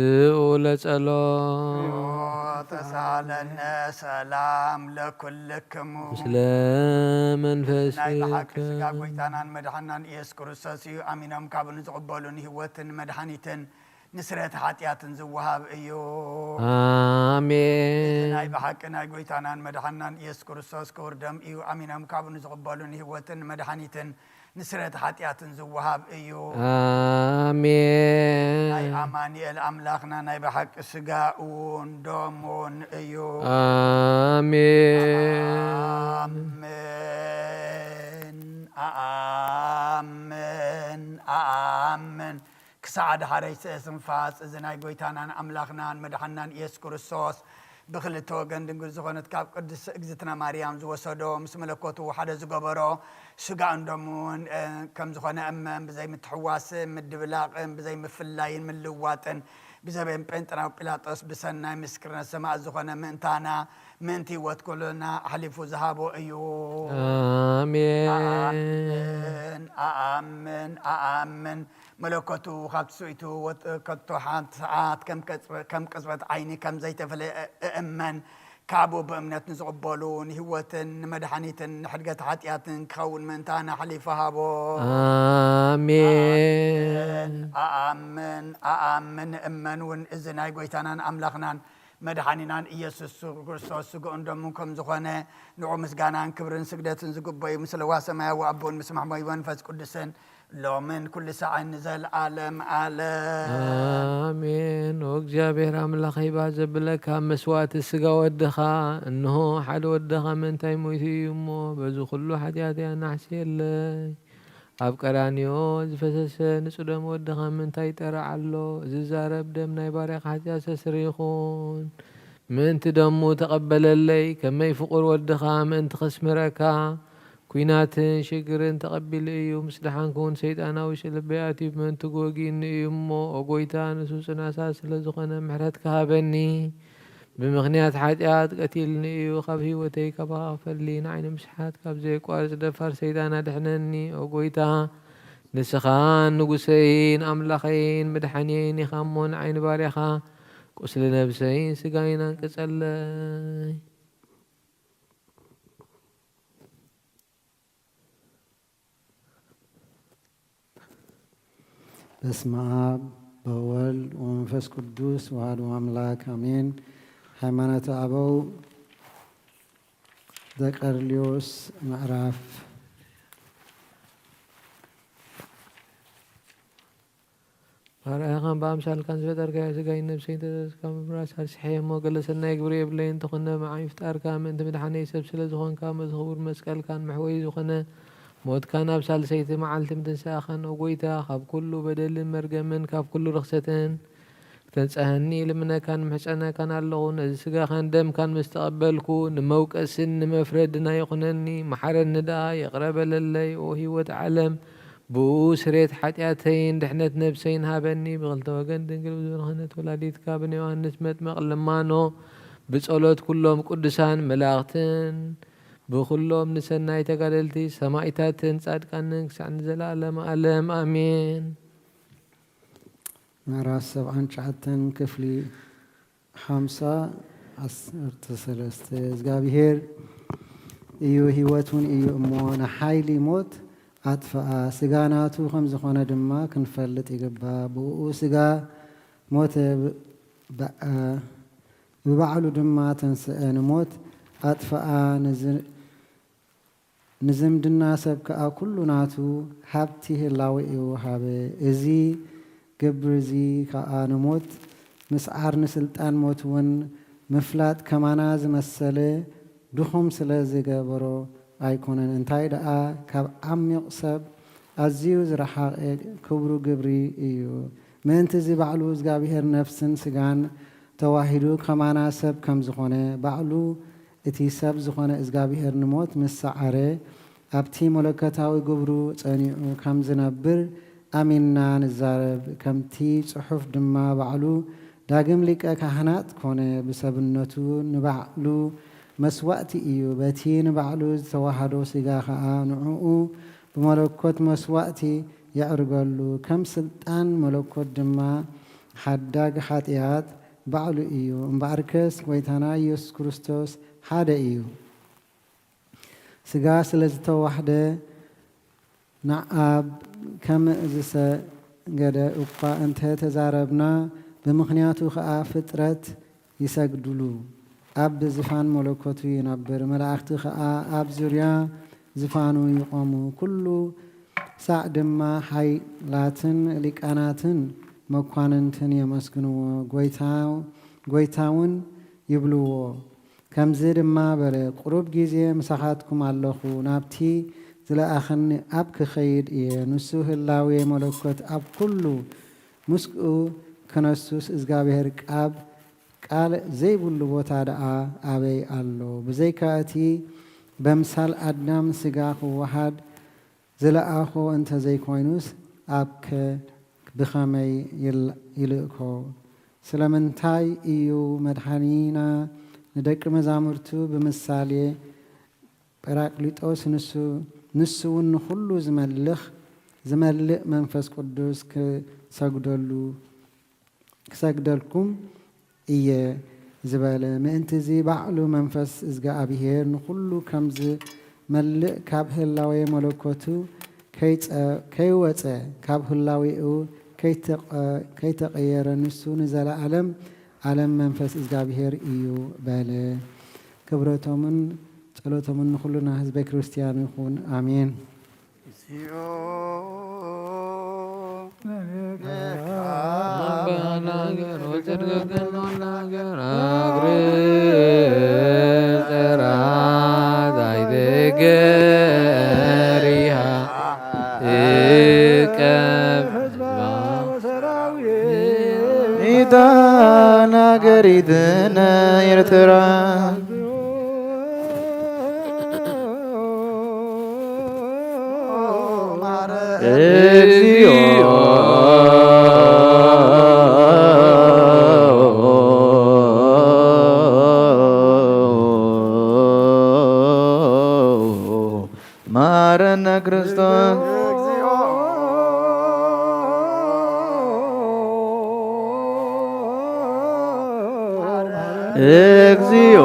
ለጸሎ። ተሳለነ ሰላም ለኩልክሙ። ምስለ መንፈስ ናይ ብሓቂ ስጋ ጎይታናን መድሓናን ኢየሱስ ክርስቶስ እዩ። ኣሚኖም ካብኡ ንዝቕበሉ ንህይወትን መድሓኒትን ንስርየት ሓጢኣትን ዝወሃብ እዩ። ኣሜን። ናይ ብሓቂ ናይ ጎይታናን መድሓናን ኢየሱስ ክርስቶስ ክቡር ደም እዩ። ኣሚኖም ካብኡ ንዝቕበሉ ንህይወትን መድሓኒትን ንስርየት ሓጢኣትን ዝወሃብ እዩ። ኣሜን። ናይ ኣማኑኤል ኣምላኽና ናይ ብሓቂ ስጋኡን ደሙን እዩ። ኣሜን። ኣሜን። ኣሜን። ኣሜን። ክሳዕ ዳሕረይቲ እስትንፋስ እዚ ናይ ጎይታናን ኣምላኽናን መድሓናን ኢየሱስ ክርስቶስ ብክልተ ወገን ድንግል ዝኾነት ካብ ቅድስቲ እግዝእትነ ማርያም ዝወሰዶ ምስ መለኮቱ ሓደ ዝገበሮ ስጋኡን ደሙን፣ እ፣ ከም ዝኾነ እመን ብዘይምትሕዋስን ምድብላቕን ብዘይምፍላይን ምልዋጥን ብዘበን ጴንጠናዊ ጲላጦስ ብሰናይ ምስክርነት ሰማዕት ዝኾነ ምእንታና ምእንቲ ህይወት ኩልና ኣሕሊፉ ዝሃቦ እዩ። ኣሜን። ኣኣምን፣ ኣኣምን፣ ኣኣምን። መለኮቱ ካብ ትስኢቱ ወጥ-፣ ከቶ ሓንቲ ሰዓት ከም ቅጽበ-፣ ከም ቅጽበት ዓይኒ ከም ዘይተፈለየ እ-፣ እእመን። ካብኡ ብእምነት ንዝቕበሉ ንህይወትን ንመድሓኒትን ንሕድገት ሓጢኣትን ክኸውን ምእንታና ኣሕሊፉ ሃቦ። ኣሜን። ኣኣምን፣ ኣኣምን፣ ኣኣምን። እመን እውን እዚ ናይ ጎይታናን ኣምላኽናን መድሓኒናን ኢየሱስ ክርስቶስ ስግኡን ደሙን ከም ዝኾነ ንዑ ምስጋናን ክብርን ስግደትን ዝግበዩ ምስ ለዋ ሰማያዊ ኣቦን ምስ ማሕሞይ መንፈስ ቅዱስን ሎምን ኩሉ ሰዓን ንዘለዓለም ዓለም። ኣሜን። ኦ እግዚኣብሔር ኣምላኸይ፣ ባህ ዘብለካ መስዋዕቲ ስጋ ወድኻ፣ እንሆ ሓደ ወድኻ ምእንታይ ሞይቱ እዩ እሞ፣ በዚ ኩሉ ሓጢኣተይ ኣናሕስየለይ። ኣብ ቀራንዮ ዝፈሰሰ ንጹህ ደም ወድኻ ምእንታይ ይጠርዕ ኣሎ? እዚ ዛረብ ደም ናይ ባርያኻ ሓጢኣት ሰስሪ ይኹን። ምእንቲ ደሙ ተቐበለለይ፣ ከመይ ፍቑር ወድኻ ምእንቲ ከስምረካ፣ ኲናትን ሽግርን ተቐቢሉ እዩ። ምስ ደሓንኩ እውን ሰይጣናዊ ሽልበይ ኣትዩ ምእንቲ ክወግእኒ እዩ እሞ፣ ኦ ጐይታ፣ ንሱ ጽኑዕ እሳት ስለ ዝኾነ፣ ምሕረትካ ሃበኒ። ብምኽንያት ሓጢኣት ቀቲልኒ እዩ፣ ካብ ህይወተይ ካባኻ ክፈሊ፣ ንዓይ ንምስሓት ካብ ዘየቋርጽ ደፋር ሰይጣን ኣድሕነኒ። ኦ ጐይታ፣ ንስኻ ንጉሰይን ኣምላኸይን መድሓኒየይን ኢኻ እሞ፣ ንዓይ ንባርያኻ ቁስሊ ነብሰይን ስጋይን ኣንቅጸለይ። በስመ አብ ወወልድ ወመንፈስ ቅዱስ ወአሐዱ አምላክ አሜን። ሃይማኖተ አበው ዘቀርሊዮስ ምዕራፍ። ኣርኣያኻን ብኣምሳልካን ዝፈጠርካዮ ስጋይን ነብሰይን ተዘዝካ ምብራስ ኣርሲሐዮ እሞ፣ ገለ ሰናይ ግብሪ የብለይን። እንተኾነ፣ ብዓይ ምፍጣርካ፣ ምእንቲ ምድሓነይ ሰብ ስለ ዝኾንካ፣ በዚ ክቡር መስቀልካን መሕወይ ዝኾነ ሞትካን፣ ኣብ ሳልሰይቲ መዓልቲ ምትንሳእኻን፣ ኦ ጐይታ፣ ካብ ኩሉ በደልን መርገምን፣ ካብ ኩሉ ርኽሰትን፣ ክተንጽሃኒ እልምነካን ምሕጸነካን ኣለኹ። ነዚ ስጋኻን ደምካን ምስ ተቐበልኩ፣ ንመውቀስን ንመፍረድን ኣይኹነኒ። መሓረኒ ደኣ፣ ይቕረ በለለይ። ኦ ህይወት ዓለም፣ ብኡ ስሬት ሓጢኣተይን ድሕነት ነብሰይን ሃበኒ። ብኽልተ ወገን ድንግል ብዝበርኸነት ወላዲትካ ብን ዮሃንስ መጥመቕ ልማኖ፣ ብጸሎት ኩሎም ቅዱሳን መላእኽትን፣ ብኹሎም ንሰናይ ተጋደልቲ ሰማኢታትን ጻድቃንን ክሳዕ ንዘለዓለም ዓለም ኣሜን። ምዕራፍ ሰብዓን ትሽዓተን ክፍሊ ሓምሳ ዓሰርተ ሰለስተ። እግዚኣብሔር እዩ፣ ህይወት እውን እዩ እሞ፣ ንሓይሊ ሞት ኣጥፍኣ፣ ስጋ ናቱ ከም ዝኾነ ድማ ክንፈልጥ ይግባእ። ብእኡ ስጋ ሞተ፣ ብ-፣ ብዓ-፣ ብባዕሉ ድማ ተንስአ፣ ንሞት ኣጥፍኣ፣ ንዝ-፣ ንዝምድና ሰብ ከኣ ኩሉ ናቱ ሃብቲ ህላዌኡ ሃበ። እዚ ግብሪ እዚ ከኣ ንሞት ምስዓር፣ ንስልጣን ሞት እውን ምፍላጥ ከማና ዝመሰለ ድኹም ስለ ዝገበሮ ኣይኮነን። እንታይ ደኣ ካብ ዓሚቕ ሰብ ኣዝዩ ዝረሓቐ ክቡር ግብሪ እዩ። ምእንቲ እዚ ባዕሉ እግዚኣብሔር ነፍስን ስጋን ተዋሂዱ ከማና ሰብ ከም ዝኾነ፣ ባዕሉ እቲ ሰብ ዝኾነ እግዚኣብሔር ንሞት ምስ ሰዓረ፣ ኣብቲ መለኮታዊ ግብሩ ጸኒዑ ከም ዝነብር ኣሚንና ንዛረብ። ከምቲ ጽሑፍ ድማ ባዕሉ ዳግም ሊቀ ካህናት ኮነ፣ ብሰብነቱ ንባዕሉ መስዋእቲ እዩ። በቲ ንባዕሉ ዝተዋህዶ ሥጋ ኸኣ ንዕኡ ብመለኮት መስዋእቲ የዕርገሉ። ከም ሥልጣን መለኮት ድማ ሓዳግ ኃጢኣት ባዕሉ እዩ። እምበኣርከስ ጐይታና ኢየሱስ ክርስቶስ ሓደ እዩ። ሥጋ ስለ ዝተዋህደ ንኣብ ከም ዝሰገደ እኳ እንተ ተዛረብና፣ ብምኽንያቱ ኸኣ ፍጥረት ይሰግድሉ። ኣብ ዝፋን መለኮቱ ይነብር፣ መላእኽቲ ኸኣ ኣብ ዙርያ ዝፋኑ ይቖሙ። ኩሉ ሳዕ ድማ ሓይላትን ሊቃናትን መኳንንትን የመስግንዎ፣ ጐይታ፣ ጐይታውን ይብልዎ። ከምዚ ድማ በለ፣ ቁሩብ ግዜ ምሳኻትኩም ኣለኹ፣ ናብቲ ዝለኣኸኒ ኣብ ክኸይድ እየ። ንሱ ህላዌ መለኮት ኣብ ኩሉ ምስኡ ክነሱስ እግዚኣብሔር ቃብ ቃል ዘይብሉ ቦታ ደኣ ኣበይ ኣሎ? ብዘይካ እቲ በምሳል ኣዳም ሥጋ ክወሃድ ዝለኣኾ እንተ ዘይኮይኑስ ኣብከ ብኸመይ ይል-፣ ይልእኮ? ስለምንታይ እዩ መድኃኒና ንደቂ መዛሙርቱ ብምሳሌ ጳራቅሊጦስ ንሱ፣ ንሱ እውን ንኹሉ ዝመልኽ፣ ዝመልእ መንፈስ ቅዱስ ክሰግደሉ ክሰግደልኩም እየ ዝበለ። ምእንትዚ ባዕሉ መንፈስ እዝግኣብሄር ንኹሉ ከም ዝመልእ ካብ ህላዌ መለኮቱ ከይጸ-፣ ከይወጸ፣ ካብ ህላዌኡ ከይተቐ-፣ ከይተቐየረ ንሱ ንዘለዓለም ዓለም መንፈስ እዝግኣብሄር እዩ በለ። ክብረቶምን ጸሎቶምን ንኹልና ህዝበ ክርስቲያን ይኹን። ኣሜን። እግዚኦ። ኢታን ሃገሪትነ ኤርትራ። እግዚኦ። ማረነ ክርስቶስ። እግዚኦ።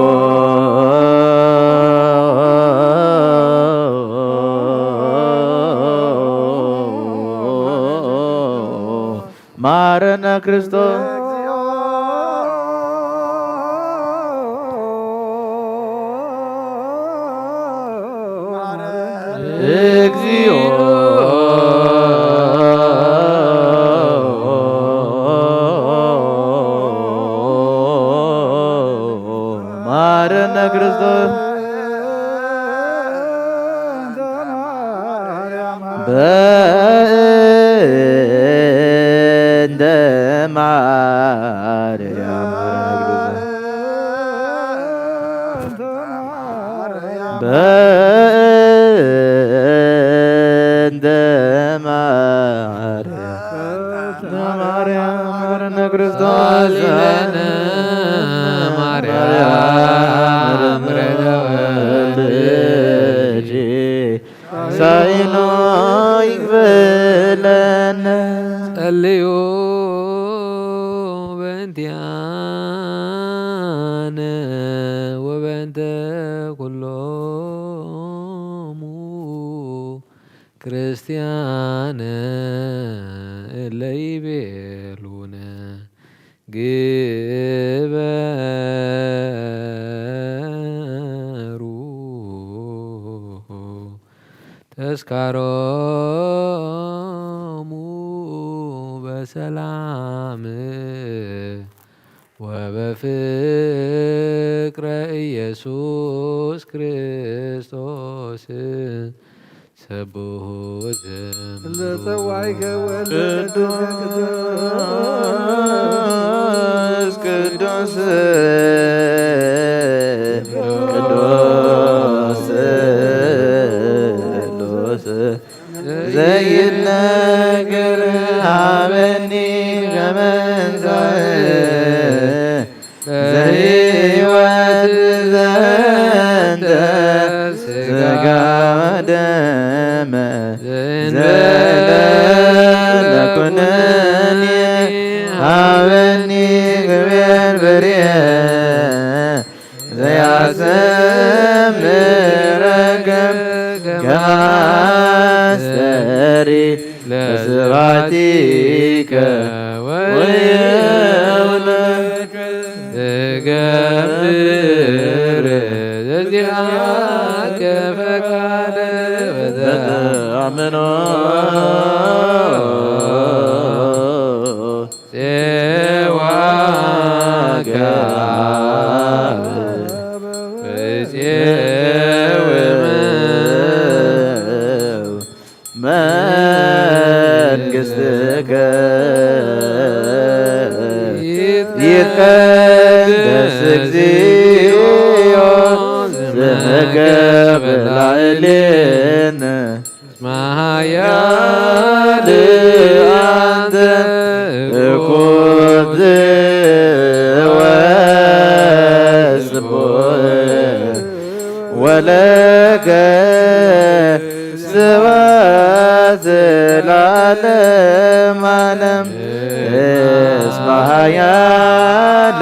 ማረነ ክርስቶስ። እግዚኦ። ማረነ ክርስቶስ። በእንተ ማርያም። በእንተ ማርያም። ማርያም ማረነ ክርስቶስ። ጸልለነ ማርያም ማርያም ማረነ ወልድኪ። ሳይኖ ይክፈለነ። ጸልዩ በእንቲኣነ ወበእንተ ኩሎሙ ክርስቲያን እለ ይቤሉነ ግበሩ ተስካሮሙ በሰላም ወበፍቅረ ኢየሱስ ክርስቶስ ሰብሑ ወዘምሩ። ለጸዋዕከ ወለ ቅዱስ ቅዱስ ቅዱስ ቅዱስ ዘይነገር ሀበኒ ከመንሳእ ዘይወት ዘ ሃበኒ ክብር ብርየ ዘያሰምረከ ከማስተሪ ለስባቲከ ወየውለከ ትገብር ዘዚኣከ ፈቃደ በተኣምኖ ጼዋከ አብ ወጼውም መንግሥትከ ይትቀደስ እግዚኦ ስምከ በላዕሌነ። እስመ ኃያል አንተ እኩት ወስቡሕ ወለከ ስብሐት ለዓለመ ዓለም። እስመ ኃያል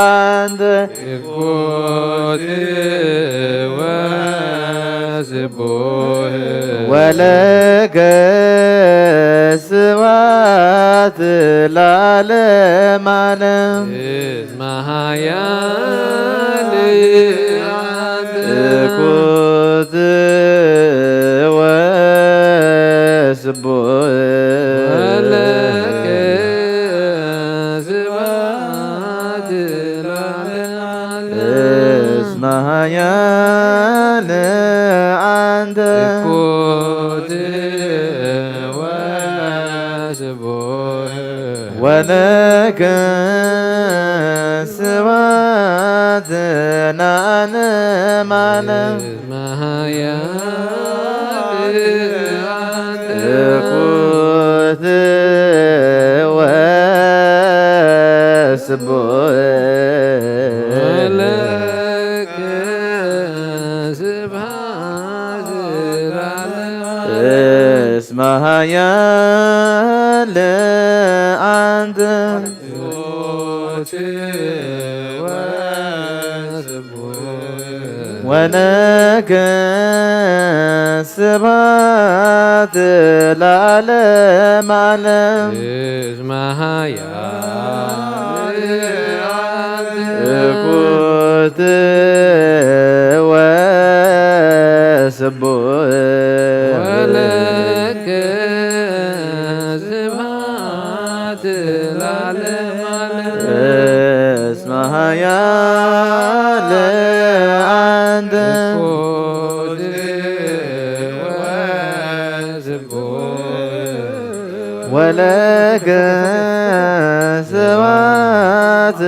አንተ እኩት ወስቡሕ ወለከ ስብሐት ለዓለመ ዓለም። እስመ ኃያል አንተ እኩት ወስቡሕ ወለከ ስብሐት ለዓለመ ዓለም። እስመ ኃያል አንተ እኩት ወስቡሕ ወለከ ስብሐት ለዓለመ ዓለም። እስመ ኃያል አንተ እኩት ወስቡሕ ወለከ ስብሐት ለዓለመ ዓለም። እስመ ኃያል አንተ ወለከ ስብሐት ለዓለመ ዓለም። እስመ ኃያል እኩት ወስቡሕ ወለከ ስብሐት ለዓለመ ዓለም። እስመ ኃያል አንተ እኩት ወስቡሕ ወለከ ስብሐት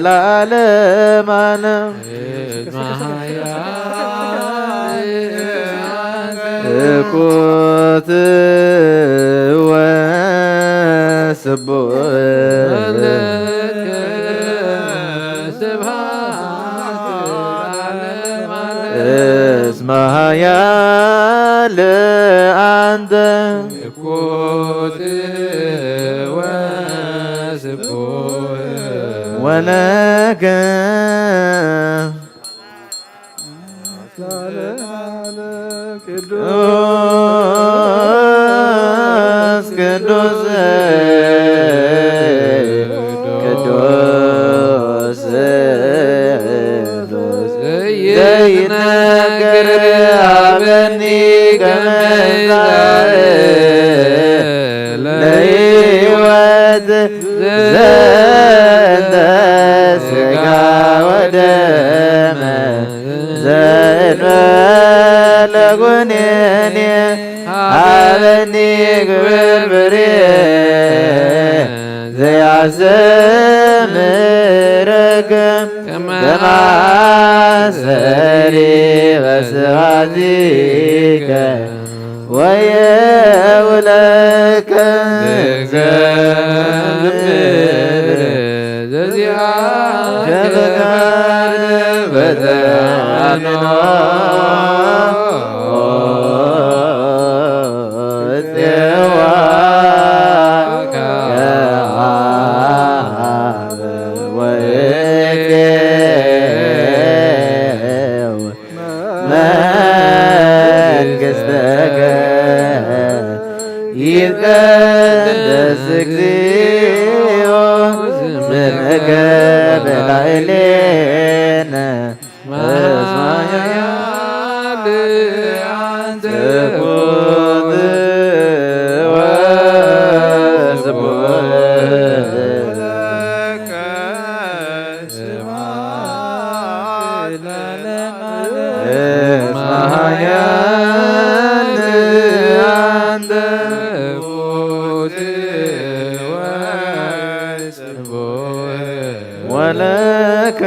ለዓለመ ዓለም። እስመ ኃያል አንተ እኩት ወስቡሕ ወለከ ስብሐት ለዓለመ ዓለም። እስመ ኃያል አንተ እኩት ወስቡሕ ወለከ ቅዱስ ቅዱስ ቅዱስ ዘይትነግር አበኒ ከመ ለሕይወት ዘንተ ሥጋ ወደመ ዘእንበለ ኩነኔ ሀበኒ ክብር ብርየ ዘያስተምረከ ከመ አሰሪ በስብሐቲከ ወየውለከ ዘዘምር ዘዚአከ በተአምኖ ጽዋ ስምከ በላዕሌነ እስመ ኃያል አንተ። ትኩት ወስቡሕ እስመ ኃያል አንተ። ወለከ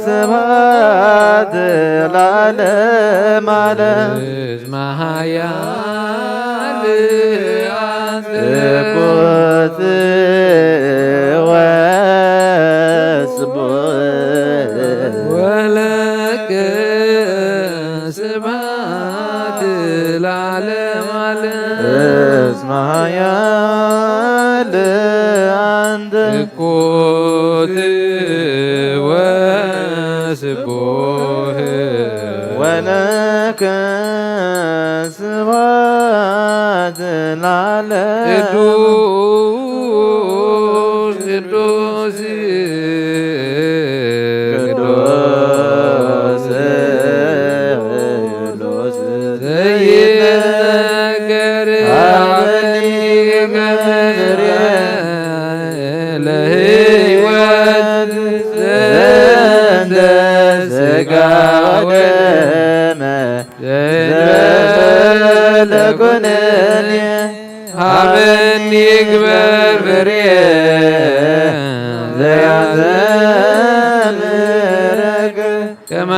ስብሐት ለዓለመ ዓለም። እስመ ኃያል አንተ። ትኩት ወስቡሕ ወለከ ስብሐት ለዓለመ ዓለም። እስመ ኃያል አንተ። ትኩት ወስቡሕ ወለከ ስብሐት ለዓለም። ቅዱስ ቅዱስ ቅዱስ ዘይነገር አበኒ መምህር ለሕይወት ዘንተ ሥጋ ወደመ ዘእንበለ ኩነኔ ሀበኒ ግበር ፍሬ ዘያዘምረከ ከመ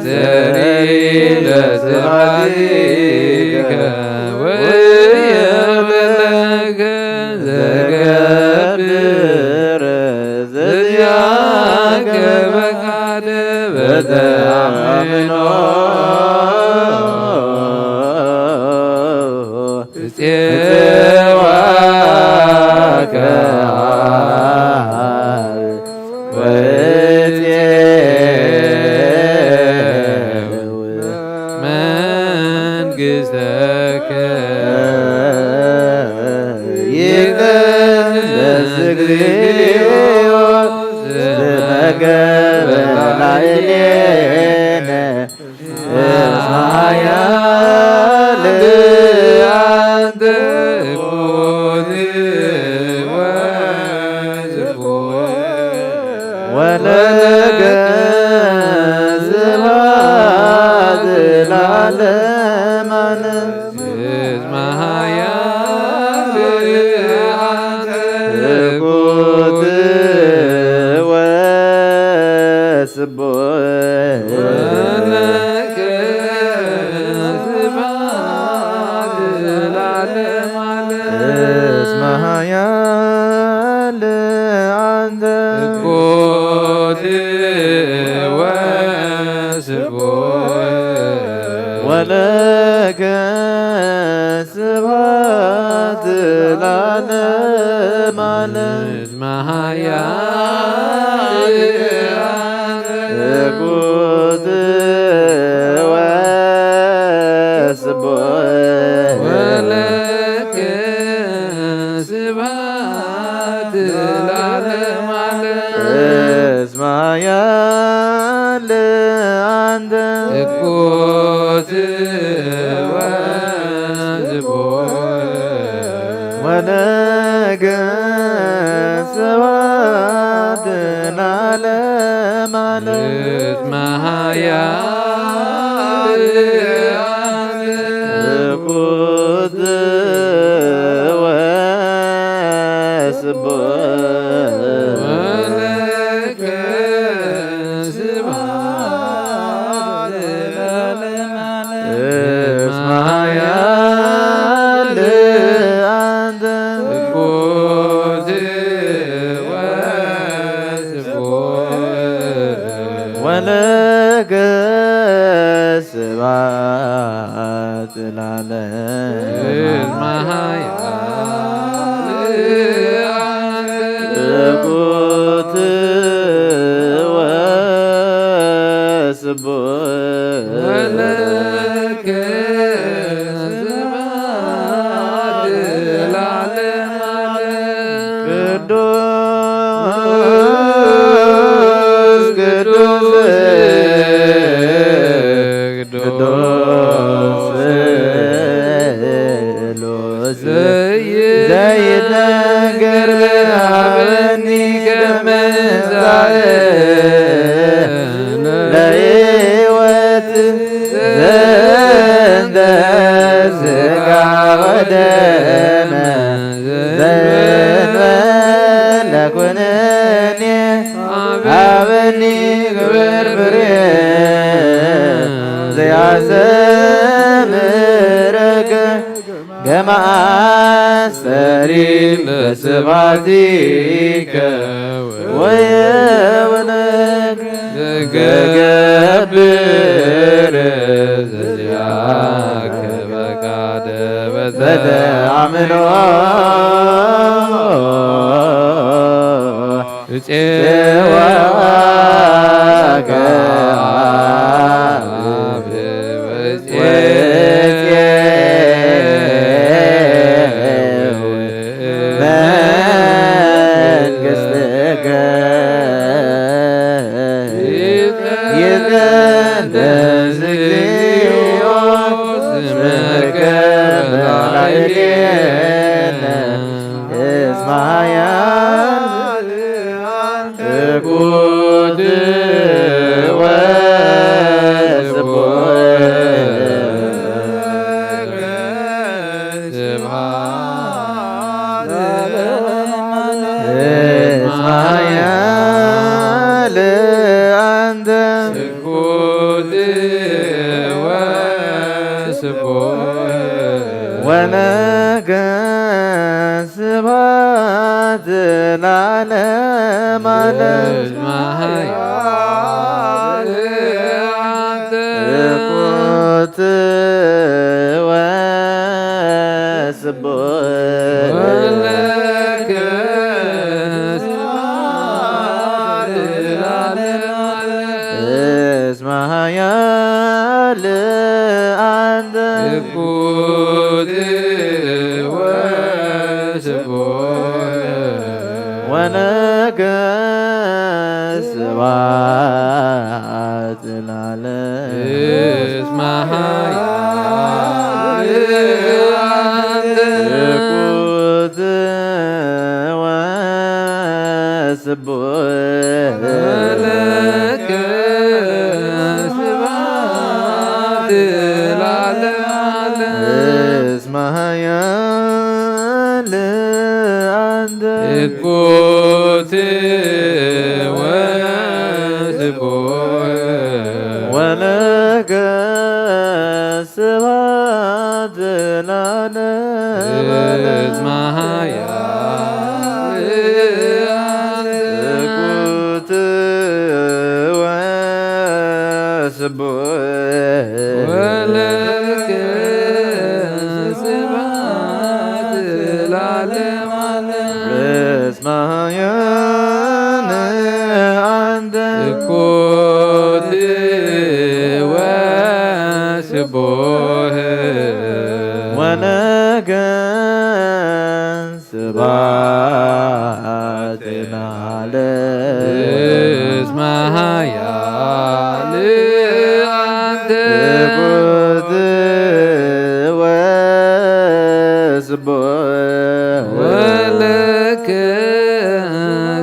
ዘሪ ለስብሐቲከ ወየብለከ ዘገብር ዘዚአከ ፈቃድ በተአምኖ እፄዋከ ወእፄው መንግሥተከ። ይቀደስ እግዚኦ ስመከ በላዕሌነ እስመ ኃያል አንተ። ወለከ ስብሐት ለዓለመ ዓለም። እስመ ኃያል አንተ። ትኩት ወስቡሕ ወለከ ስብሐት ለዓለመ ዓለም። እስመ ኃያል አንተ። ትኩት ወስቡሕ ወለከ ስብሐት ለዓለመ ዓለም። እስመ ኃያል ትኩት ወስቡሕ ወለከ ስብሐት ለዓለመ ዓለም። እስመ ኃያል አንተ። ትኩት ወስቡሕ ወለከ ስብሐት ለዓለመ ዓለም። እስመ ኃያል አንተ። ትኩት ወስቡሕ ወለከ ስብሐት ለዓለመ ዓለም። እስመ ኃያል አንተ። ትኩት ወስቡሕ ወለከ ስብሐት ለዓለመ። እስመ ኃያል ጸሪ ለስብሐቲከ ወየውነክ ትገብር ዘዚአከ ፈቃደ በተአምኖ እጼዋከ አብ ወእጼው መንግሥትከ ይትቀደስ እግዚኦ ስምከ በላዕሌነ እስመ ኃያል ትኩት ወስቡሕ ስብሐት ለአብ እስመ ኃያል አንተ ትኩት ወስቡሕ ወነገ ስብሐት ለዓለመ ዓለም። እስመ ኃያል አንተ ትኩት ወስቡሕ ወለከ ስብሐት ለዓለመ ዓለም። እስመ ኃያል አንተ ትኩት ወስቡሕ ወነገ ስብሐት ለዓለም። እስመ ኃያል አንተ ትኩት ወስቡሕ ወለከ ስብሐት ለዓለመ ዓለም። እስመ ኃያል አንተ ትኩት ወስቡሕ ወለከ ስብሐት ለዓለመ ዓለም። እስመ ኃያል አንተ ትኩት ወስቡሕ ወለከ ስብሐት ለዓለመ ዓለም። እስመ ኃያል አንተ ትኩት ወስቡሕ ወነገ ስብሐት ለዓለም። እስመ ኃያል አንተ ትኩት ወስቡሕ ወለከ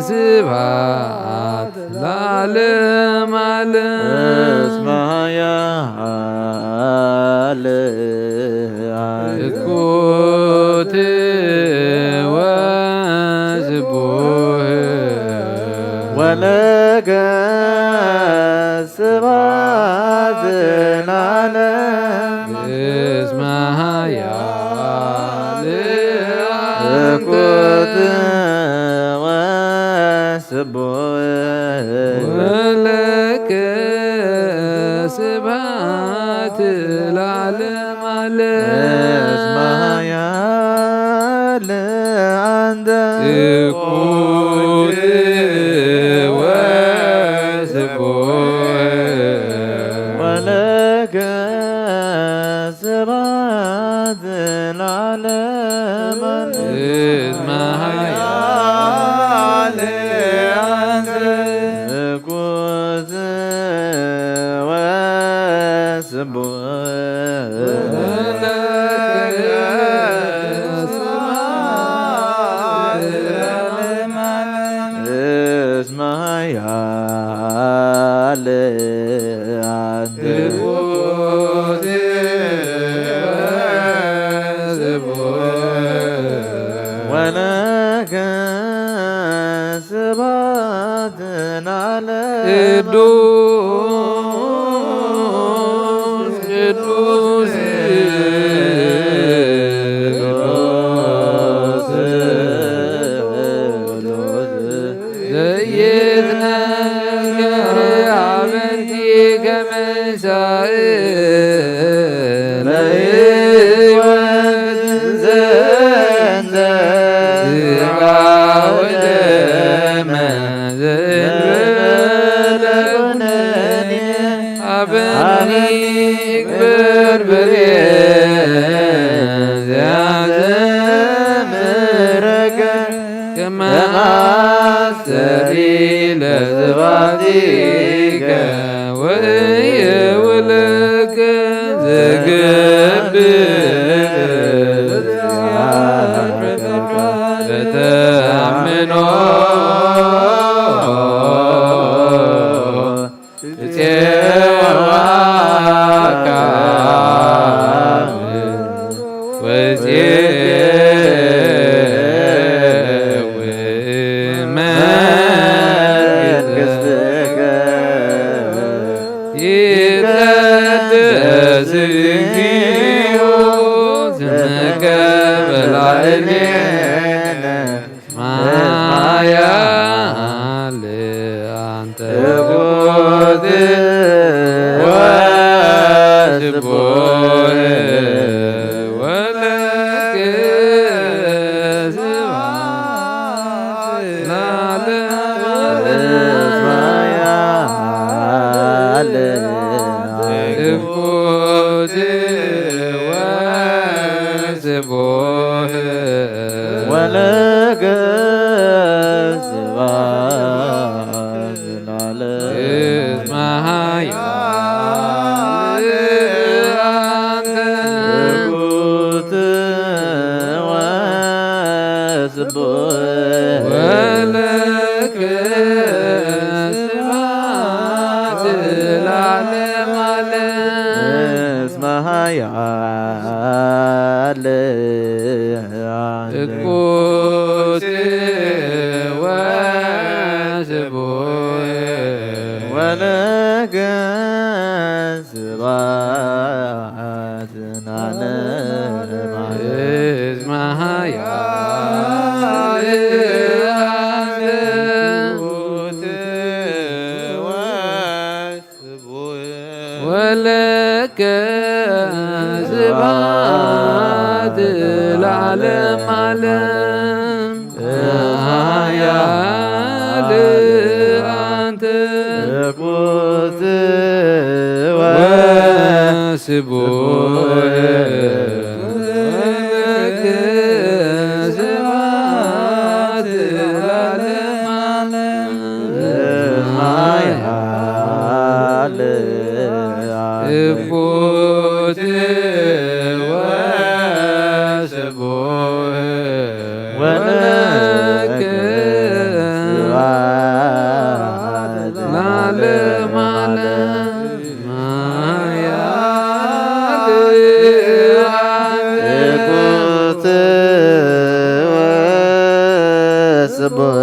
ስብሐት ለዓለመ ዓለም። እስመ ኃያል ትኩት ወስቡሕ ወለከ ስብሐት ለዓለም። እስመ ኃያል ትኩት ወስቡሕ ወለከ ስብሐት ለዓለመ ዓለም። እስመ ኃያል አንተ ትኩት ወስቡሕ ወለከ ስብሐት ለዓለመ ዓለም። እስመ ኃያል አንተ ትኩት ወስቡሕ ወለከ ስብሐት ለዓለመ ዓለም። እስመ ኃያል አንተ ትኩት ወስቡሕ ወለከ ከማስተሪ ለስብሐቲከ ወኢይውልቅ ዝገብር በተአምኖ ትጼዋካ ወትጼው መንግሥትከ ይትቀደስ እግዚኦ ስምከ በላዕሌነ ማያል አንተ ክቡር ወስቡሕ ወለከ ስብሐት ለዓለመ ዓለም። ክቡር ወስቡሕ ወለከ ስብሐት ለዓለመ ዓለም። እስመ ኃያል አንተ። ክቡር ወስቡሕ ወለከ ስብሐት ለዓለመ ዓለም። እስመ ኃያል ክቡር ወስቡሕ ወለከ ስብሐት ለዓለመ ዓለም። እስመ ኃያል አንተ። ወለከ ስብሐት ለዓለመ ዓለም። ኃያል አንተ። ክቡር ወስቡሕ ወለከ ስብሐት ለዓለመ ዓለም። ኃያል ክቡር ወስቡሕ ወለከ ስብሐት ለዓለመ ዓለም። ኃያል ክቡር ወስቡሕ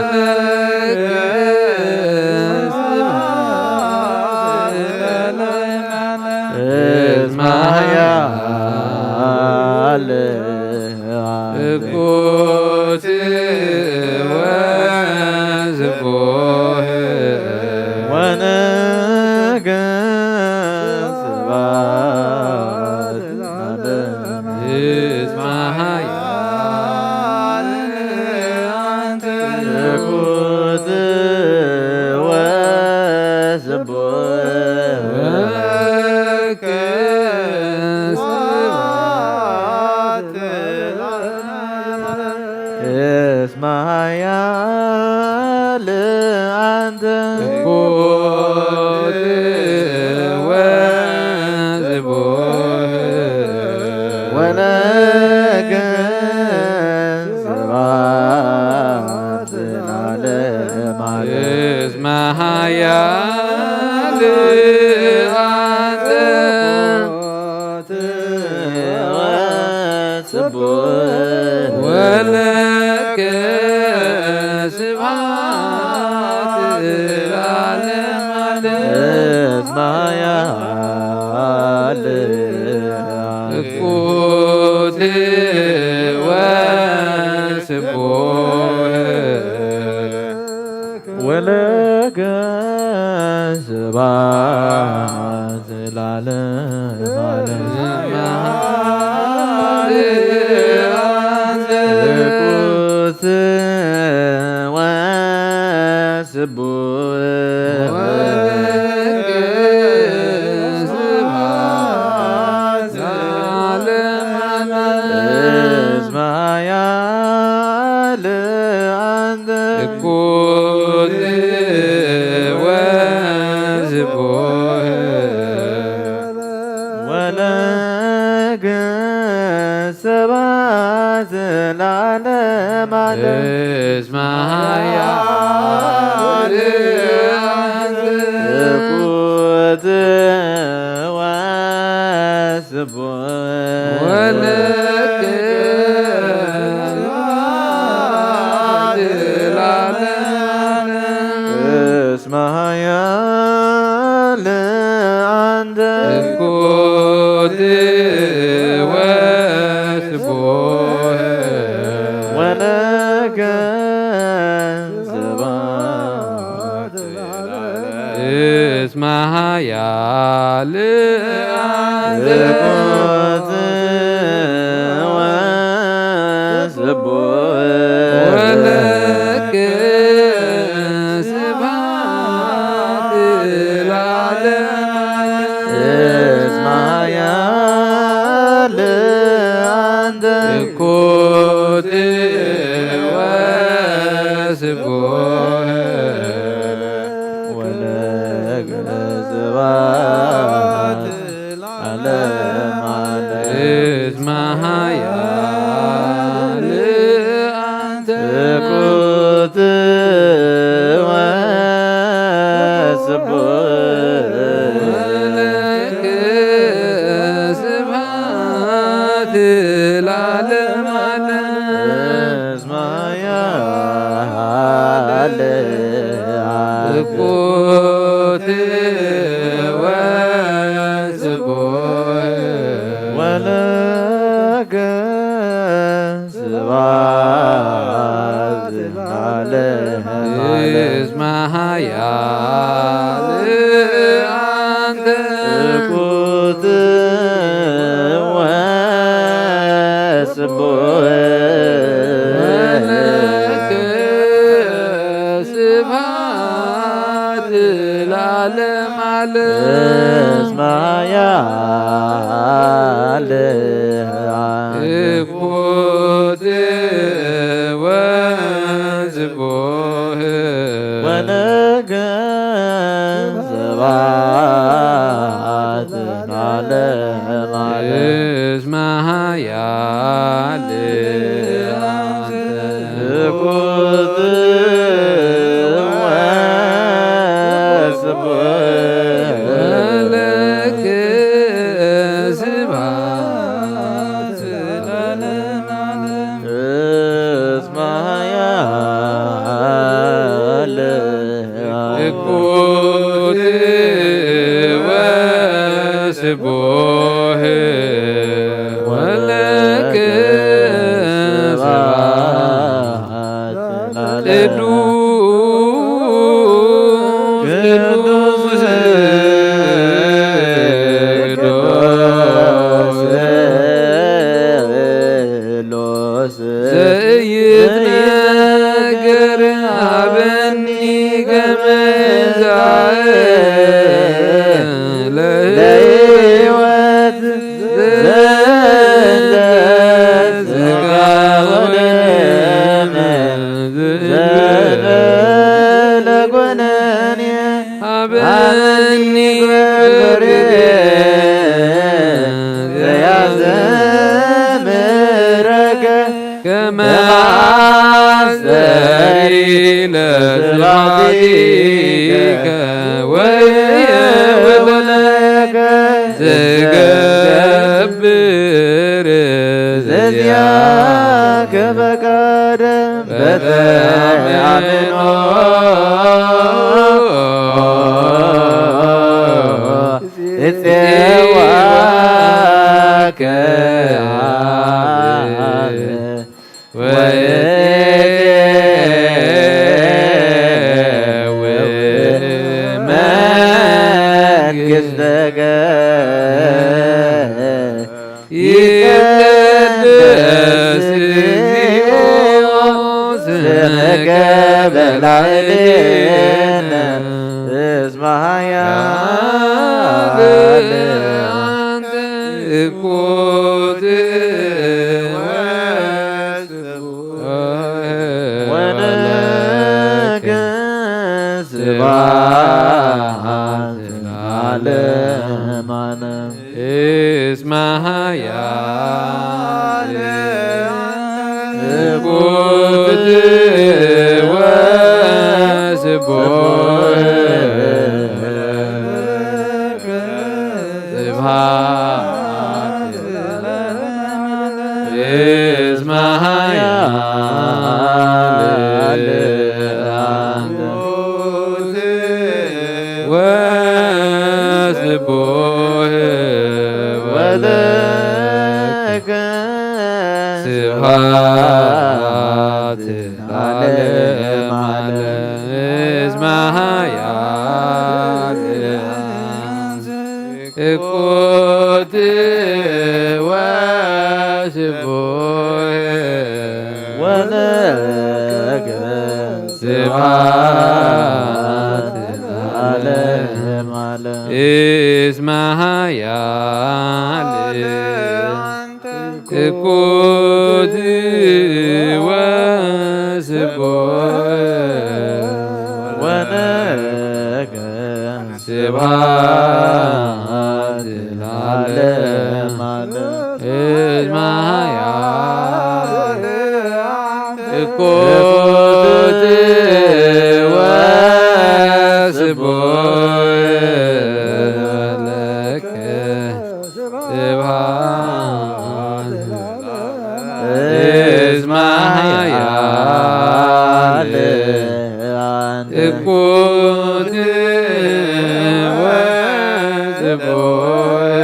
ወለከ ስብሐት ለዓለመ ዓለም። እስመ ኃያል ክቡር ወስቡሕ ወነገ ስብሐት ለዓለም። እስመ ኃያል አንተ። ክቡር ወስቡሕ ወለከ ስብሐት ለዓለመ ዓለም። እስመ ኃያል አንተ። ክቡር ወስቡሕ ወለከ ስብሐት ለዓለመ ዓለም። እስመ ኃያል አንተ። ወስቡሕ ወለከ ስብሐት ለዓለመ ዓለም። እስመ ኃያል ክቡር ወስቡሕ ወለከ ስብሐት ለዓለመ ዓለም። ክቡር ወስቡሕ ወለከ ስብሐት ለዓለመ ዓለም። እስመ ዘላለም ዓለም እስመ ኃያል ትኩት ወስቡሕ ወለከ ዘላለም እስመ ኃያል አንተ ትኩት ወስቡሕ ወለከ ስብሐት እስመ ኃያል አንተ ትኩት ወስቡሕ ወለከ ስብሐት ለዓለመ ዓለም። እስመ ኃያል አንተ ትኩት ወስቡሕ ወለከ ስብሐት ለዓለመ ዓለም። እስመ ኃያል አንተ ትኩት ወስቡሕ ወለከ ስብሐት ለዓለመ ዓለም። እስመ ኃያል ትኩት ወስቡሕ ወለከ ስብሐት ለዓለመ ዓለም። እስመ ኃያል አንተ ትኩት ወስቡሕ ወለከ ስብሐት ለዓለመ ዓለም። እስመ ኃያል ትኩት ወስቡሕ ወለከ ስብሐት ለዓለመ ዓለም። እስመ ኃያል ትኩት ወስቡሕ ወለከ ስብሐት ለዓለመ ዓለም። እስመ ኃያል ትኩት ወስቡሕ ወለከ ስብሐት ቅዱስ ቅዱስ ቅዱስ ዘኢትነገር ሀበኒ ከመ ዛእ ለሕይወት ዘእንተ ሥጋ ወደም ዘእንበለ ጐነኒ ሀበኒ ገብርኤል ዘያዘምረከ ከመ አስተሪ ለስብሐቲከ ወየውለከ ዘገብር ዘዚአከ ፈቃደ በተአምኖ እጼዋከ አብ ወእጼ መንግሥተከ ይትቀደስ እግዚኦ ስምከ በላዕሌነ እስመ ኃያል አንተ ትኩት ወለከ ስብሐት ለዓለመ ዓለም። እስመ ኃያል ስኩት ወስቡሕ ስብሐት እስመ ኃያል ወስቡሕ ወለከ ስብሐት ለዓለመ ዓለም እስመ ኃያል ስኩት ወስቡሕ ወለከ ስብሐት ለዓለመ ዓለም እስመ ኃያል ስኩት ወስቡሕ ወለከ ስብሐት ለዓለመ ዓለም እስመ ኃያል ስኩት ወስቡሕ ወለከ ስብሐት እስመ ኃያል ስኩት ወስቡሕ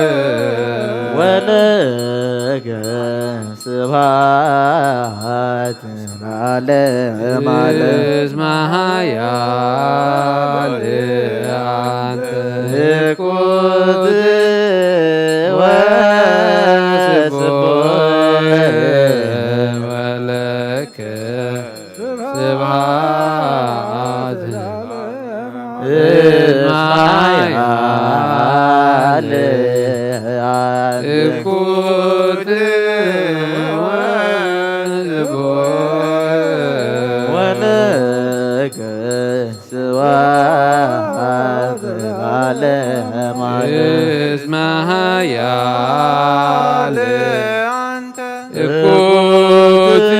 ወለከ ስብሐት ለዓለመ ዓለም እስመ ኃያል አንተ ስኩት ወስቡሕ ወለከ ስብሐት እስመ ኃያል አንተ ስኩት ወስቡሕ ወለከ ስብሐት ለዓለመ ዓለም እስመ ኃያል አንተ ስኩት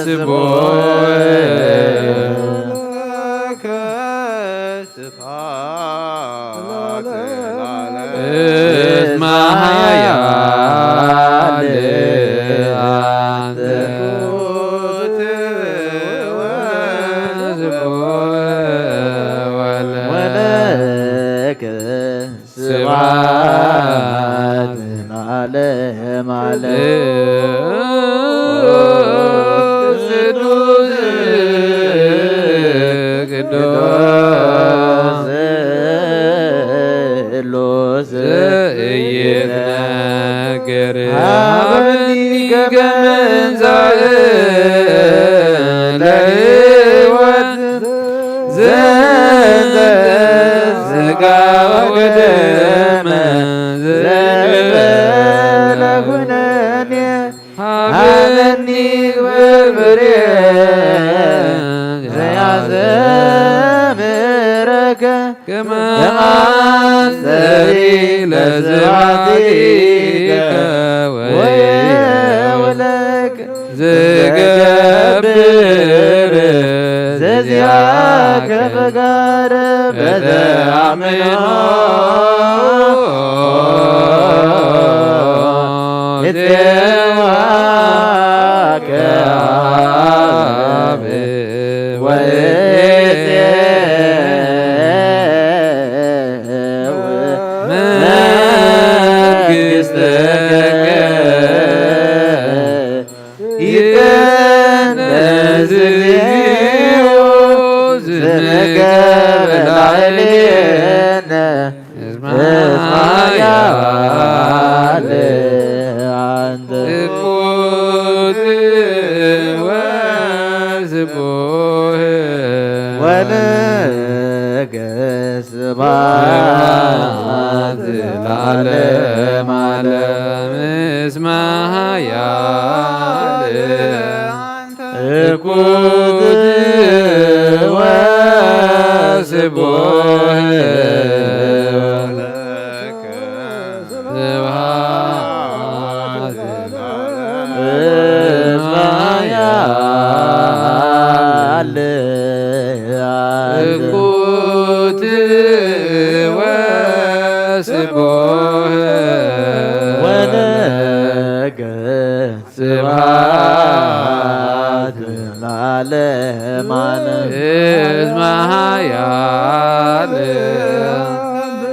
ወስቡሕ ለከ ስብሐት ለዓለም እስመ ኃያል አንተ ስኩት ወስቡሕ ወለከ ስብሐት ለዓለመ ዓለም ቅዱስ ቅዱስ ስሉስ ዘኢይትነገር ሀበኒ ከመ እንዛእ ለሕይወት ዘንተ ስጋ ወደመ ዘእንበለ ኩነኔ ሀበኒ ግበር ፍሬ ዘያዘምረከ ከመ አስተሪ ለስብሐቲከ ወይሁብ ለከ ዘገብር ዘዚአከ ፈቃደ በተአምኖ እፄዋከ አብ ወእፄው መንግሥተከ ይትቀደስ እግዚኦ ዝንገበ ላዕሌነ እስመ ኃያል አንተ ስኩት ወስቡሕ ወለከ ስብሐት ለዓለመ ዓለም እስመ ኃያል ስኩት ወስቡሕ ወለከ ስብሐት ስብሐት ለዓለመ ዓለም። እስመ ኃያል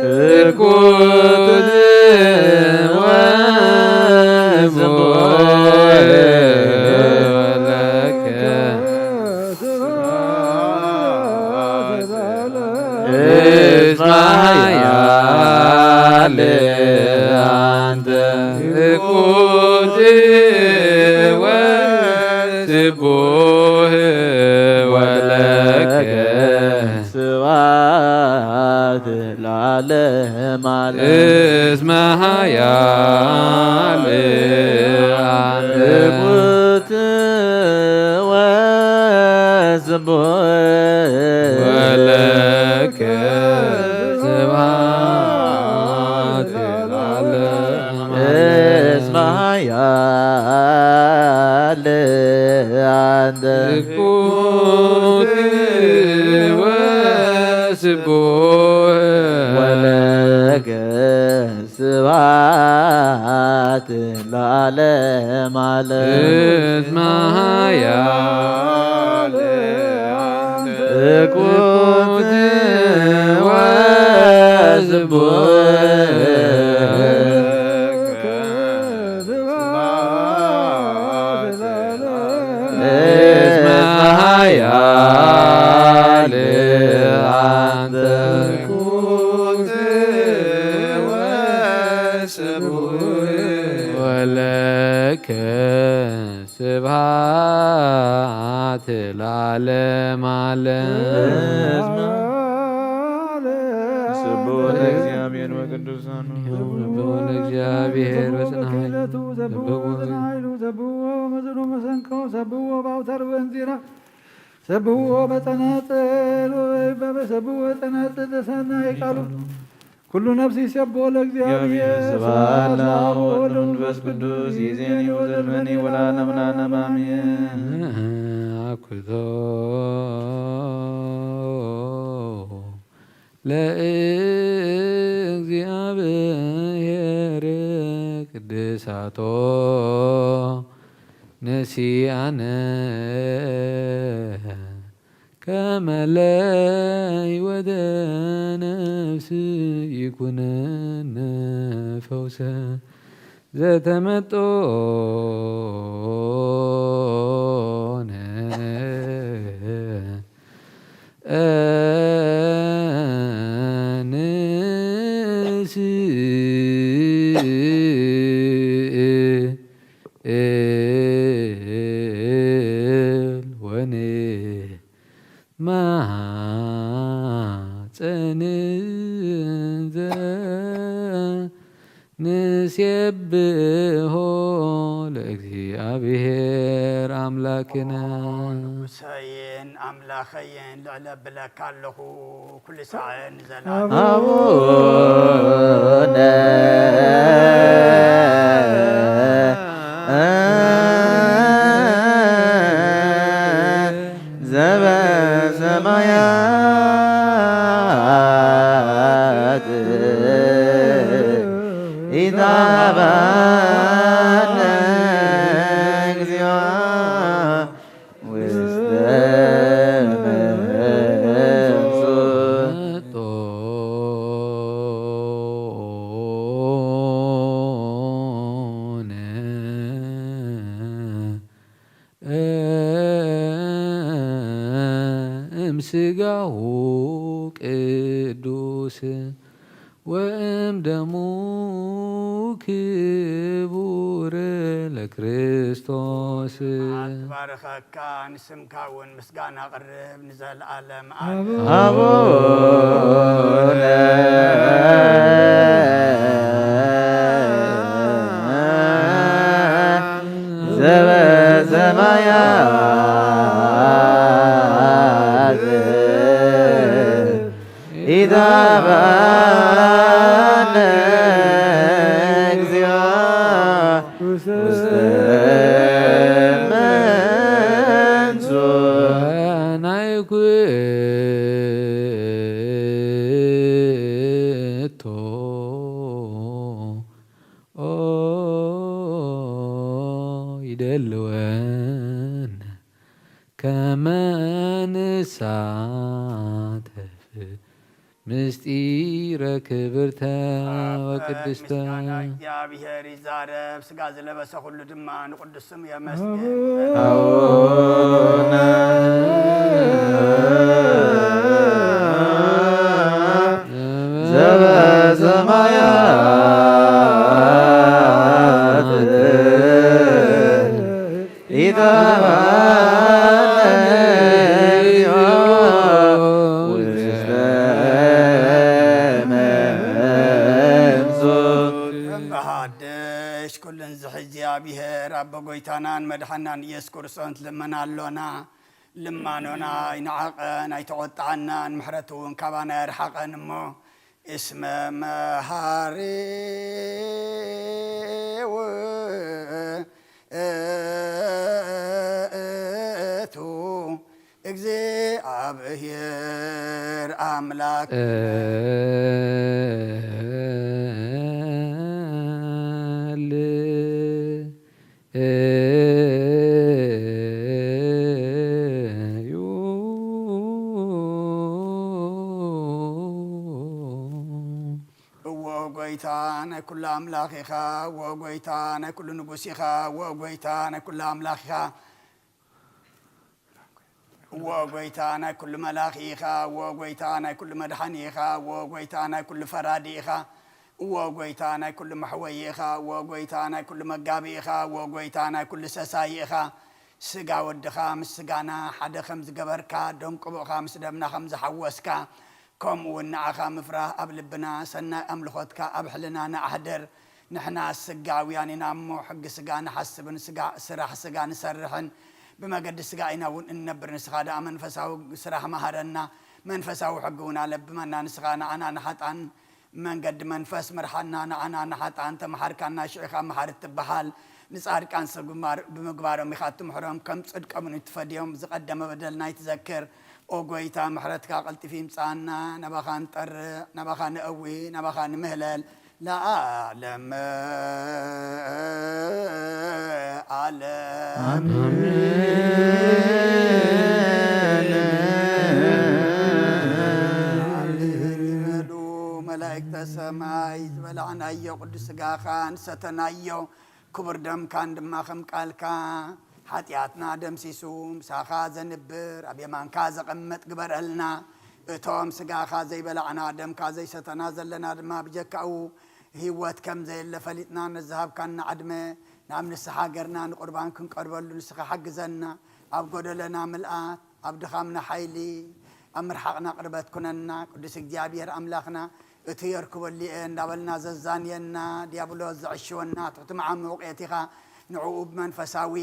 ትኩት ወስቡሕ ወለከ እስመ ኃያል አንተ ትኩት ወስቡሕ ወለከ ስብሐት ለዓለመ ዓለም። እስመ ኃያል አንተ ትኩት ወስቡሕ ወለከ ስብሐት ለዓለመ ዓለም። እስመ ኃያል አንተ ትኩት ወስቡሕ ወለከ ስብሐት ለዓለመ ዓለም። እስመ ኃያል ትኩት ወስቡሕ እስመ ኃያል አንተ ትኩት ወስቡሕ ወለከ ስብሐት ለዓለመ ዓለም። ስብሐት ለእግዚአብሔር ወቅዱሳኑ። ስብሐት ለእግዚአብሔር ወጽንሐ። ሰብዎ በጸናጽል ወበይባበ ሰብዎ በጸናጽል ተሰናይ ቃሉ ኩሉ ነፍስ ይሰብሖ ለእግዚአብሔር። ስብሐት ለአብ ወወልድ ወመንፈስ ቅዱስ ይእዜኒ ወዘልፈኒ ወለዓለመ ለዓለም አሜን። አኩቶ ለእግዚአብሔር ቅድሳቶ ነሲአነ ከመ ለሕይወተ ነፍስ ይኩነነ ፈውሰ ዘተመጦነ ንስእል ወንማጸን ዘንሴብሖ ለእግዚአብሔር አምላክነ። ንጉሰይን ኣምላኸይን ልዕለ ብለካ ኣለኹ። ኩሉ ሳዕ ንዘለዓለም። አቡነ ዘበሰማያት ኢታባነ እግዚኦ ውስተ መንሱ። እምስጋሁ ቅዱስ ወእም ደሙ ክቡር ለክርስቶስ። ኣትባረኸካ፣ ንስምካ እውን ምስጋና ኣቕርብ ንዘለኣለም። ኣቡነ ዘበሰማያት ኢታባነ እግዚኦ ውስተ መንሱ። ናይ ኩቶ ደልወነ ከመ ንሳተፍ ምስጢረ ክብርተ ወቅድስተ። ምስጋና እግዚኣብሔር ይዛረብ፣ ስጋ ዝለበሰ ኩሉ ድማ ንቅዱስ ስሙ የመስግን። ኣቡነ ዘበሰማያት ኢተባረክ ውስተ መንሱት። እምበሃደሽ ኩልን ዝሕዚ ኣብሔር ኣቦ ጎይታናን መድሓናን ኢየሱስ ክርስቶስ ልመና ኣሎና። ልማኖና ኣይንዓቐን፣ ኣይተቖጥዓናን፣ ምሕረቱ እውን ካባና ኣይርሓቐን እሞ፣ እስመ መሃሪ ውእቱ እግዚኣብሔር ኣምላክ። እል እዩ። እዎ ጎይታ ናይ ኩሉ ኣምላኽ ኢኻ፣ እዎ ጎይታ ናይ ኩሉ ንጉስ ኢኻ፣ እዎ ጎይታ ናይ ኩሉ ኣምላኽ ኢኻ። እዎ ጎይታ ናይ ኩሉ መላኺ ኢኻ፣ እዎ ጎይታ ናይ ኩሉ መድሓኒ ኢኻ፣ እዎ ጎይታ ናይ ኩሉ ፈራዲ ኢኻ፣ እዎ ጎይታ ናይ ኩሉ መሕወዪ ኢኻ፣ እዎ ጎይታ ናይ ኩሉ መጋቢ ኢኻ፣ እዎ ጎይታ ናይ ኩሉ ሰሳዪ ኢኻ። ስጋ ወድኻ ምስ ስጋና ሓደ ከም ዝገበርካ፣ ደም ቅቡእኻ ምስ ደምና ከም ዝሓወስካ፣ ከምኡ እውን ንዓኻ ምፍራህ ኣብ ልብና፣ ሰናይ ኣምልኾትካ ኣብ ሕልናና ኣሕድር። ንሕና ስጋውያን ኢና እሞ፣ ሕጊ ስጋ ንሓስብን ስጋ፣ ስራሕ ስጋ ንሰርሕን፣ ብመገዲ ስጋ ኢና እውን እንነብር። ንስኻ ደኣ መንፈሳዊ ስራሕ መሃረና፣ መንፈሳዊ ሕጊ እውን ኣለብመና። ንስኻ ንዓና ንሓጣን መንገዲ መንፈስ ምርሓና፣ ንዓና ንሓጣን ተምሓርካና፣ ሽዑ ኢኻ መሓሪ ትበሃል። ንጻድቃን ሰብ ግንባር ብምግባሮም ኢኻ ትምሕሮም፣ ከም ጽድቆምን እትፈድዮም፣ ዝቐደመ በደልና ይትዘክር። ኦ ጎይታ፣ ምሕረትካ ቀልጢፉ ይምጽኣና፣ ናባኻ ንጠርዕ፣ ናባኻ ንእዊ፣ ናባኻ ንምህለል፣ ለዓለም ዓለም። ኣሜን። በሉ መላእክተ ሰማይ፣ ዝበላዕናዮ ቅዱስ ስጋኻን ዝሰተናዮ ክቡር ደምካን ድማ ከም ቃልካ ሓጢኣትና ደምሲሱ ምሳኻ ዘንብር ኣብ የማንካ ዘቐምጥ ግበረልና። እቶም ስጋኻ ዘይበላዕና ደምካ ዘይሰተና ዘለና ድማ ብጀካኡ ህይወት ከም ዘየለ ፈሊጥና ነዝሃብካና ዕድመ ናብ ንስሓ ገርና ንቁርባን ክንቀርበሉ ንስኻ ሓግዘና። ኣብ ጎደለና ምልኣት፣ ኣብ ድኻምና ሓይሊ፣ ኣብ ምርሓቕና ቅርበት ኩነና። ቅዱስ እግዚኣብሔር ኣምላኽና፣ እቲ የርክበሉ እየ እንዳበልና ዘዛንየና፣ ዲያብሎስ ዘዕሽወና ትሕቲ መዓሙቕ የእቲኻ፣ ንዕኡ ብመንፈሳዊ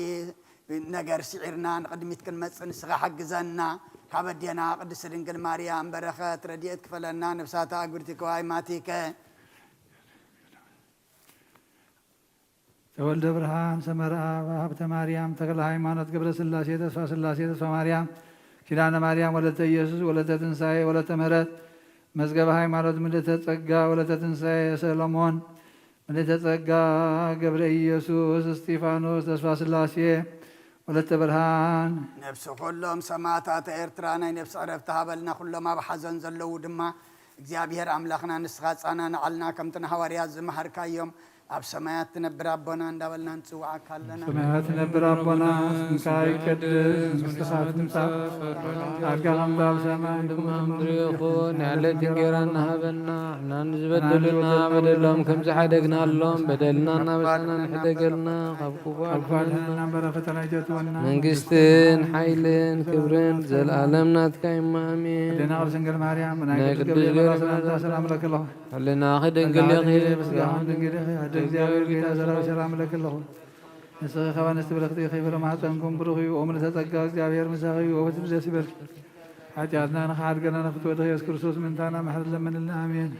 ነገር ስዒርና ንቕድሚት ክንመጽእ ንስኻ ሓግዘና። ካብ ኣዴና ቅድስቲ ድንግል ማርያም በረኸት ረድኤት ክፈለና። ነፍሳታ ኣጉርቲ ከዋይ ማቲከ። ተወልደ ብርሃን፣ ሰመረ ኣብ፣ ሃብተ ማርያም፣ ተክለ ሃይማኖት፣ ገብረ ስላሴ፣ ተስፋ ስላሴ፣ ተስፋ ማርያም፣ ኪዳነ ማርያም፣ ወለተ ኢየሱስ፣ ወለተ ትንሳኤ፣ ወለተ ምህረት፣ መዝገበ ሃይማኖት፣ ምልእተ ጸጋ፣ ወለተ ትንሳኤ፣ ሰሎሞን፣ ምልእተ ጸጋ፣ ገብረ ኢየሱስ፣ እስጢፋኖስ፣ ተስፋ ስላሴ፣ ወለተ ብርሃን። ነፍሲ ኩሎም ሰማዕታት ኤርትራ ናይ ነፍሲ ዕረፍቲ ሃበልና። ኩሎም ኣብ ሓዘን ዘለዉ ድማ እግዚኣብሔር ኣምላኽና ንስኻ ጻናንዓልና፣ ከምቲ ንሃዋርያት ዝመሃርካዮም ኣብ ሰማያት ትነብር ኣቦና እንዳበልና ንጽውዓካ ኣለና። ሰማያት ትነብር ኣቦና፣ ስምካ ይቀደስ፣ መንግስትኻ ትምጻእ፣ ፈቃድካ ከም ኣብ ሰማይ ከምኡ ድማ ኣብ ምድሪ ይኹን። ናይ ዕለት እንጌራና ሃበና፣ ንሕና ንዝበደሉና በደሎም ከም ዝሓደግናሎም በደልና እናበሰና ንሕደገልና፣ ካብ ክፉ ካብ ክፉ ኣድሕነና። ኣድሕነና፣ እምበር ፈተና ኣይተእትወና። መንግስትን ሓይልን ክብርን ዘለኣለም ናትካ እዩ፣ ኣሜን። ኣዴና ቅድስት ድንግል ማርያም፣ ናይ ናይ ቅዱስ ቅዱስ ገብርኤል ገብርኤል መልኣክ ሰላምታ ሰላም እለኪ ኣለኹ። ሕልናኺ ድንግል ኢኺ፣ ስጋኺ ድንግል ኢኺ፣ ኣደ እግዚኣብሔር ጌታ ሰራዊት ሰላም እለኪ ኣለኹ። ንስኺ ካብ ኣንስቲ ብርኽቲ ኢኺ፣ ፍረ ማህፀንኩም ብሩኽ እዩ። ኦ ምልዕተ ጸጋ፣ እግዚኣብሔር ምሳኺ እዩ። ኦ በትሪ ደስ ይበልኪ። ሓጢኣትና ንኽሓድገና ንፍትወትኺ ኢየሱስ ክርስቶስ ምእንታና ምሕረት ለምንልና። ኣሜን።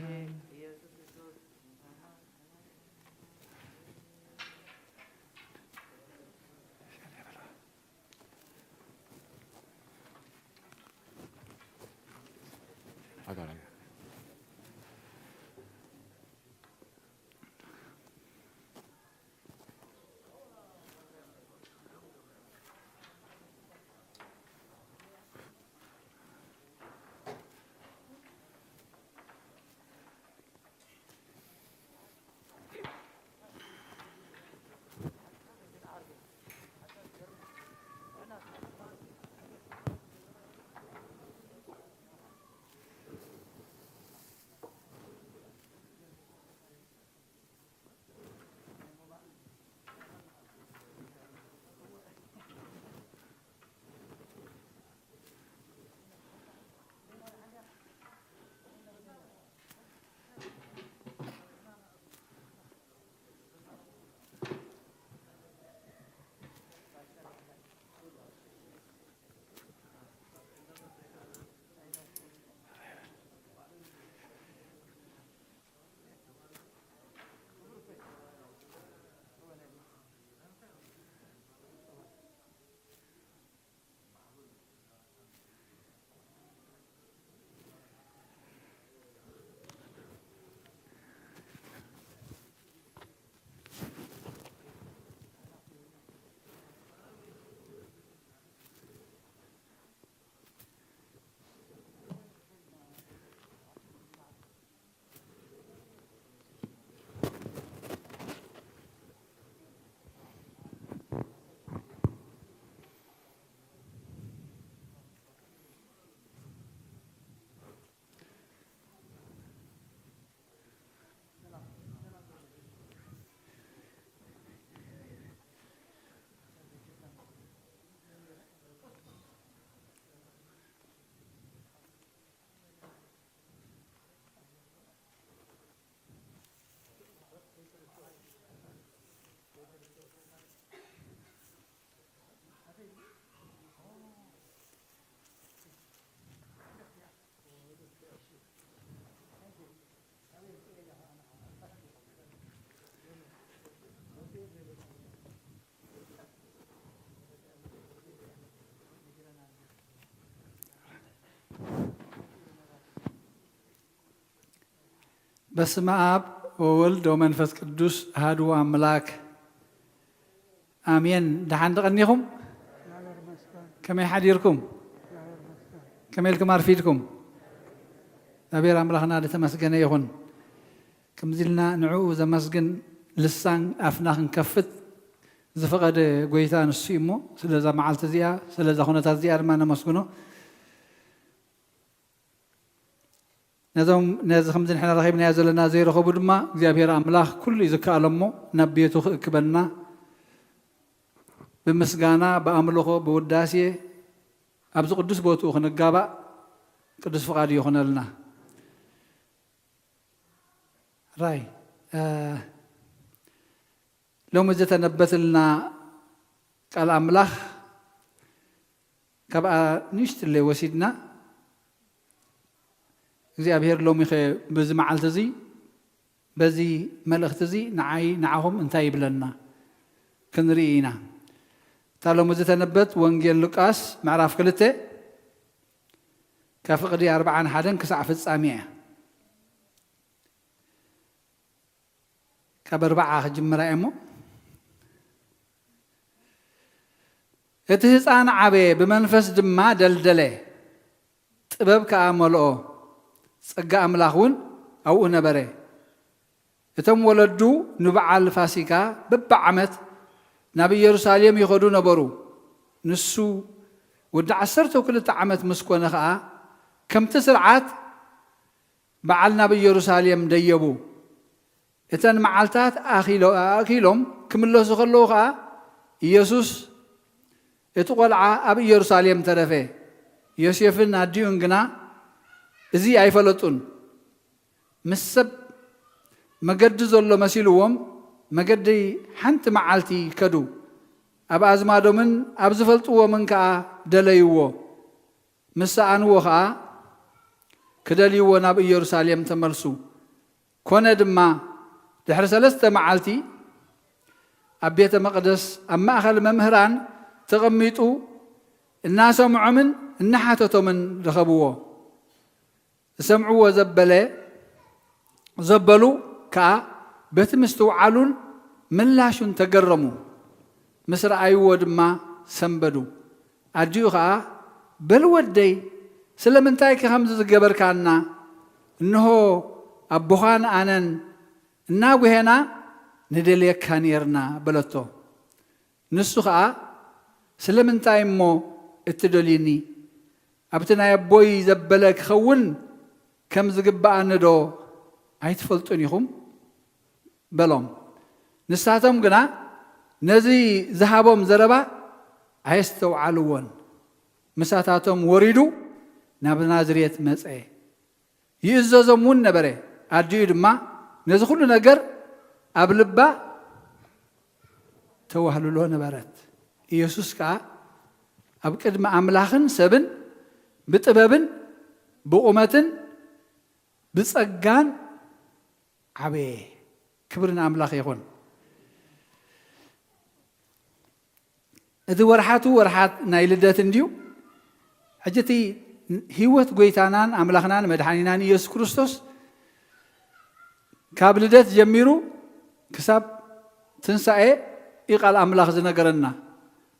በስመ አብ ወወልድ ወመንፈስ ቅዱስ አሐዱ አምላክ አሜን። ደሓን ዶ ቀኒኹም? ከመይ ሓዲርኩም? ከመይ ኢልኩም ኣርፊድኩም? እግዚኣብሔር ኣምላኽና ዝተመስገነ ይኹን። ከምዚ ኢልና ንዕኡ ዘመስግን ልሳን ኣፍና ክንከፍት ዝፈቐደ ጎይታ ንሱ እዩ እሞ፣ ስለዛ መዓልቲ እዚኣ፣ ስለዛ ኩነታት እዚኣ ድማ ነመስግኖ። ነዞም፣ ነዚ ከምዚ ንሕና ረኺብናዮ ዘለና ዘይረኸቡ ድማ እግዚኣብሔር ኣምላኽ ኩሉ እዩ ዝከኣሎ እሞ፣ ናብ ቤቱ ክእክበና ብምስጋና፣ ብኣምልኾ፣ ብውዳሴ ኣብዚ ቅዱስ ቦትኡ ክንጋባእ ቅዱስ ፍቓዱ ይኹነልና። ራይ፣ እ፣ ሎሚ ዝተነበተልና ቃል ኣምላኽ ካብኣ ንእሽትለይ ወሲድና፣ እግዚኣብሔር ሎሚኸ በዚ መዓልቲ እዚ፣ በዚ መልእኽቲ እዚ ንዓይ ንዓኹም እንታይ ይብለና ክንርኢ ኢና። እታ ሎሚ ዝተነበት ወንጌል ሉቃስ ምዕራፍ ክልተ ካብ ፍቕዲ ኣርብዓን ሓደን ክሳዕ ፍጻሜ እያ። ካብ ኣርብዓ ክጅምራ እየ እሞ፣ እቲ ህፃን ዓበየ፣ ብመንፈስ ድማ ደልደለ፣ ጥበብ ከኣ መልኦ፣ ጸጋ ኣምላኽ እውን ኣብኡ ነበረ። እቶም ወለዱ ንበዓል ፋሲካ በብዓመት ናብ ኢየሩሳሌም ይኸዱ ነበሩ። ንሱ ወዲ ዓሰርተ ክልተ ዓመት ምስ ኮነ ኸኣ፣ ከምቲ ስርዓት በዓል ናብ ኢየሩሳሌም ደየቡ። እተን መዓልታት ኣኺሎ-፣ ኣእኪሎም ክምለሱ ከለዉ ኸኣ፣ ኢየሱስ፣ እቲ ቈልዓ ኣብ ኢየሩሳሌም ተረፈ። ዮሴፍን ኣዲኡን ግና እዚ ኣይፈለጡን። ምስ ሰብ መገዲ ዘሎ መሲልዎም፣ መገዲ ሓንቲ መዓልቲ ከዱ። ኣብ ኣዝማዶምን ኣብ ዝፈልጥዎምን ከኣ ደለይዎ። ምስ ሰኣንዎ ኸኣ ክደልይዎ ናብ ኢየሩሳሌም ተመልሱ። ኮነ ድማ፣ ድሕሪ ሰለስተ መዓልቲ ኣብ ቤተ መቕደስ ኣብ ማእከል መምህራን ተቐሚጡ እናሰምዖምን እናሓተቶምን ረኸብዎ። ዝሰምዕዎ ዘበለ፣ ዘበሉ ከኣ በቲ ምስትውዓሉን ምላሹን ተገረሙ። ምስ ረኣይዎ ድማ ሰንበዱ። ኣዲኡ ኸኣ፣ "በል ወደይ፣ ስለምንታይከ ከምዚ ዝገበርካና? እንሆ፣ ኣቦኻን ኣነን እናጒሄና ንደልየካ ኔርና" በለቶ። ንሱ ኸኣ፣ "ስለምንታይ እሞ እትደልዩኒ? ኣብቲ ናይ ኣቦይ ዘበለ ክኸውን ከም ዝግብኣኒ ዶ ኣይትፈልጡን ኢኹም?" በሎም። ንሳቶም ግና ነዚ ዝሃቦም ዘረባ ኣየስተውዓልዎን። ምሳታቶም ወሪዱ ናብ ናዝሬት መጸ። ይእዘዞም እውን ነበረ። ኣዲኡ ድማ ነዚ ኩሉ ነገር ኣብ ልባ ተዋህልሎ ነበረት። ኢየሱስ ከኣ ኣብ ቅድሚ ኣምላኽን ሰብን ብጥበብን ብቑመትን ብጸጋን ዓበየ። ክብሪ ንኣምላኽ ይኹን። እዚ ወርሓቱ ወርሓት ናይ ልደት እንድዩ። ሕጂ እቲ ህይወት ጎይታናን ኣምላኽናን መድሓኒናን ኢየሱስ ክርስቶስ ካብ ልደት ጀሚሩ ክሳብ ትንሳኤ እዩ ቃል ኣምላኽ ዝነገረና።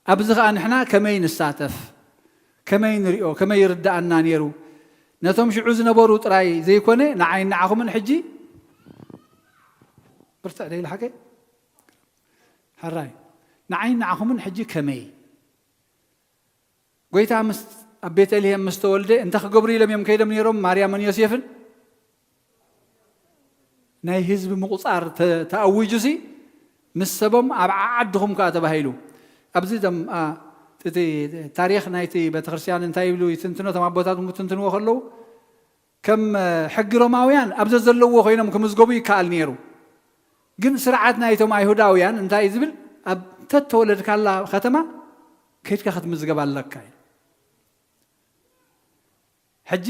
ኣብዚ ኸኣ ንሕና ከመይ ንሳተፍ፣ ከመይ ንሪኦ፣ ከመይ ይርድኣና ነይሩ? ነቶም ሽዑ ዝነበሩ ጥራይ ዘይኮነ፣ ንዓይን ንዓኹምን ሕጂ፣ ብርትዕ ዶ ኢለ ሓቀይ? ሕራይ። ንዓይን ንዓኹምን ሕጂ ከመይ? ጎይታ ምስ፣ ኣብ ቤተልሔም ምስ ተወልደ፣ እንታይ ክገብሩ ኢሎም እዮም ከይዶም ነይሮም ማርያምን ዮሴፍን? ናይ ህዝቢ ምቑጻር ተ-፣ ተኣዊጁሲ፣ ምስ ሰቦም ኣብ ዓዓድኹም ከኣ ተባሂሉ። ኣብዚ እቶም፣ ኣ፣ እቲ ታሪኽ ናይቲ ቤተክርስትያን እንታይ ይብሉ ይትንትኖ፣ እቶም ኣቦታት እውን ክትንትንዎ ከለዉ፣ ከም፣ እ፣ ሕጊ ሮማውያን ኣብ ዘዘለዎ ኮይኖም ክምዝገቡ ይከኣል ነይሩ። ግን ስርዓት ናይቶም ኣይሁዳውያን እንታይ እዩ ዝብል? ኣብ ተተወለድካላ ከተማ ከይድካ ክትምዝገብ ኣለካ እዩ። ሕጂ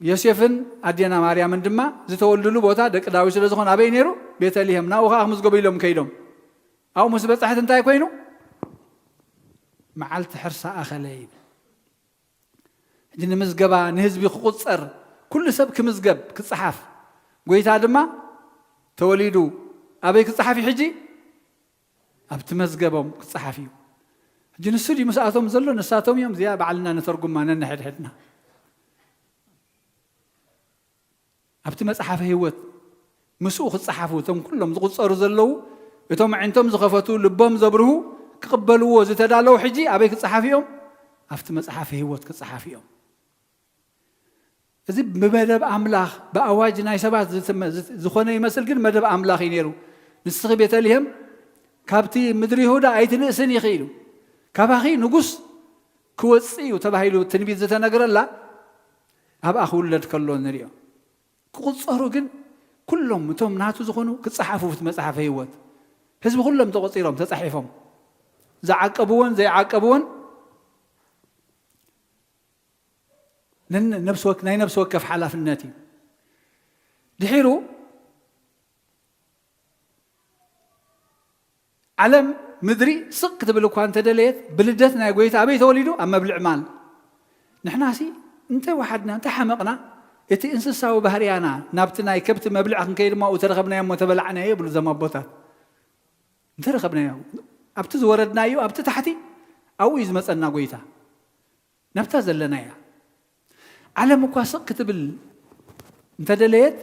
ዮሴፍን ኣዴና ማርያምን ድማ ዝተወልድሉ ቦታ ደቂ ዳዊት ስለ ዝኾነ ኣበይ ነይሩ? ቤተልሔም። ናብኡ ኸዓ ክምዝገቡ ኢሎም ከይዶም። ኣብኡ ምስ በጻሕት እንታይ ኮይኑ? መዓልቲ ሕርሳ ኣኸለ ይብል። ሕጂ ንምዝገባ፣ ንህዝቢ ክቑጸር፣ ኩሉ ሰብ ክምዝገብ፣ ክጸሓፍ። ጎይታ ድማ ተወሊዱ ኣበይ ክጸሓፍ እዩ ሕጂ? ኣብቲ መዝገቦም ክጸሓፍ እዩ። ሕጂ ንሱ ድዩ ምስኣቶም ዘሎ? ንሳቶም እዮም። እዚኣ ባዕልና ንተርጉማ ነንሕድሕድና። ኣብቲ መጽሓፈ ህይወት ምስኡ ክጸሓፉ፣ እቶም ኩሎም ዝቑጸሩ ዘለዉ፣ እቶም ኣዒንቶም ዝኸፈቱ፣ ልቦም ዘብርሁ፣ ክቕበልዎ ዝተዳለዉ ሕጂ ኣበይ ክጸሓፉ እዮም? ኣብቲ መጽሓፈ ህይወት ክጸሓፉ እዮም። እዚ ብመደብ ኣምላኽ፣ ብኣዋጅ ናይ ሰባት ዝተመ-፣ ዝት-፣ ዝኾነ ይመስል፣ ግን መደብ ኣምላኽ እዩ ነይሩ። ንስኺ ቤተልሔም፣ ካብቲ ምድሪ ይሁዳ ኣይትንእስን ኢኺ ኢሉ። ካባኺ ንጉስ ክወጽእ እዩ ተባሂሉ ትንቢት ዝተነግረላ፣ ኣብኣ ክውለድ ከሎ ንሪኦ። ክቑጸሩ ግን ኩሎም እቶም ናቱ ዝኾኑ ክጸሓፉ ኣብቲ መጽሓፈ ህይወት። ህዝቢ ኩሎም ተቖጺሮም፣ ተጻሒፎም። ዝዓቀብዎን ዘይዓቀብዎን ነን-፣ ነብሲ ወክ-፣ ናይ ነብሲ ወከፍ ሓላፍነት እዩ። ድሒሩ ዓለም ምድሪ ስቕ ክትብል እኳ እንተደለየት፣ ብልደት ናይ ጎይታ ኣበይ ተወሊዱ? ኣብ መብልዕ ማል። ንሕናሲ እንተ ወሓድና፣ እንተ ሓመቕና፣ እቲ እንስሳዊ ባህርያና ናብቲ ናይ ከብቲ መብልዕ ክንከይድ እሞ ኣብኡ ተረኸብናዮ እሞ ተበላዕናዮ ይብሉ እዞም ኣቦታት። እንተ ረኸብናዮ፣ ኣብቲ ዝወረድናዮ፣ ኣብቲ ታሕቲ፣ ኣብኡ እዩ ዝመጸና ጎይታ። ናብታ ዘለናያ። ዓለም እኳ ስቕ ክትብል እንተደለየት፣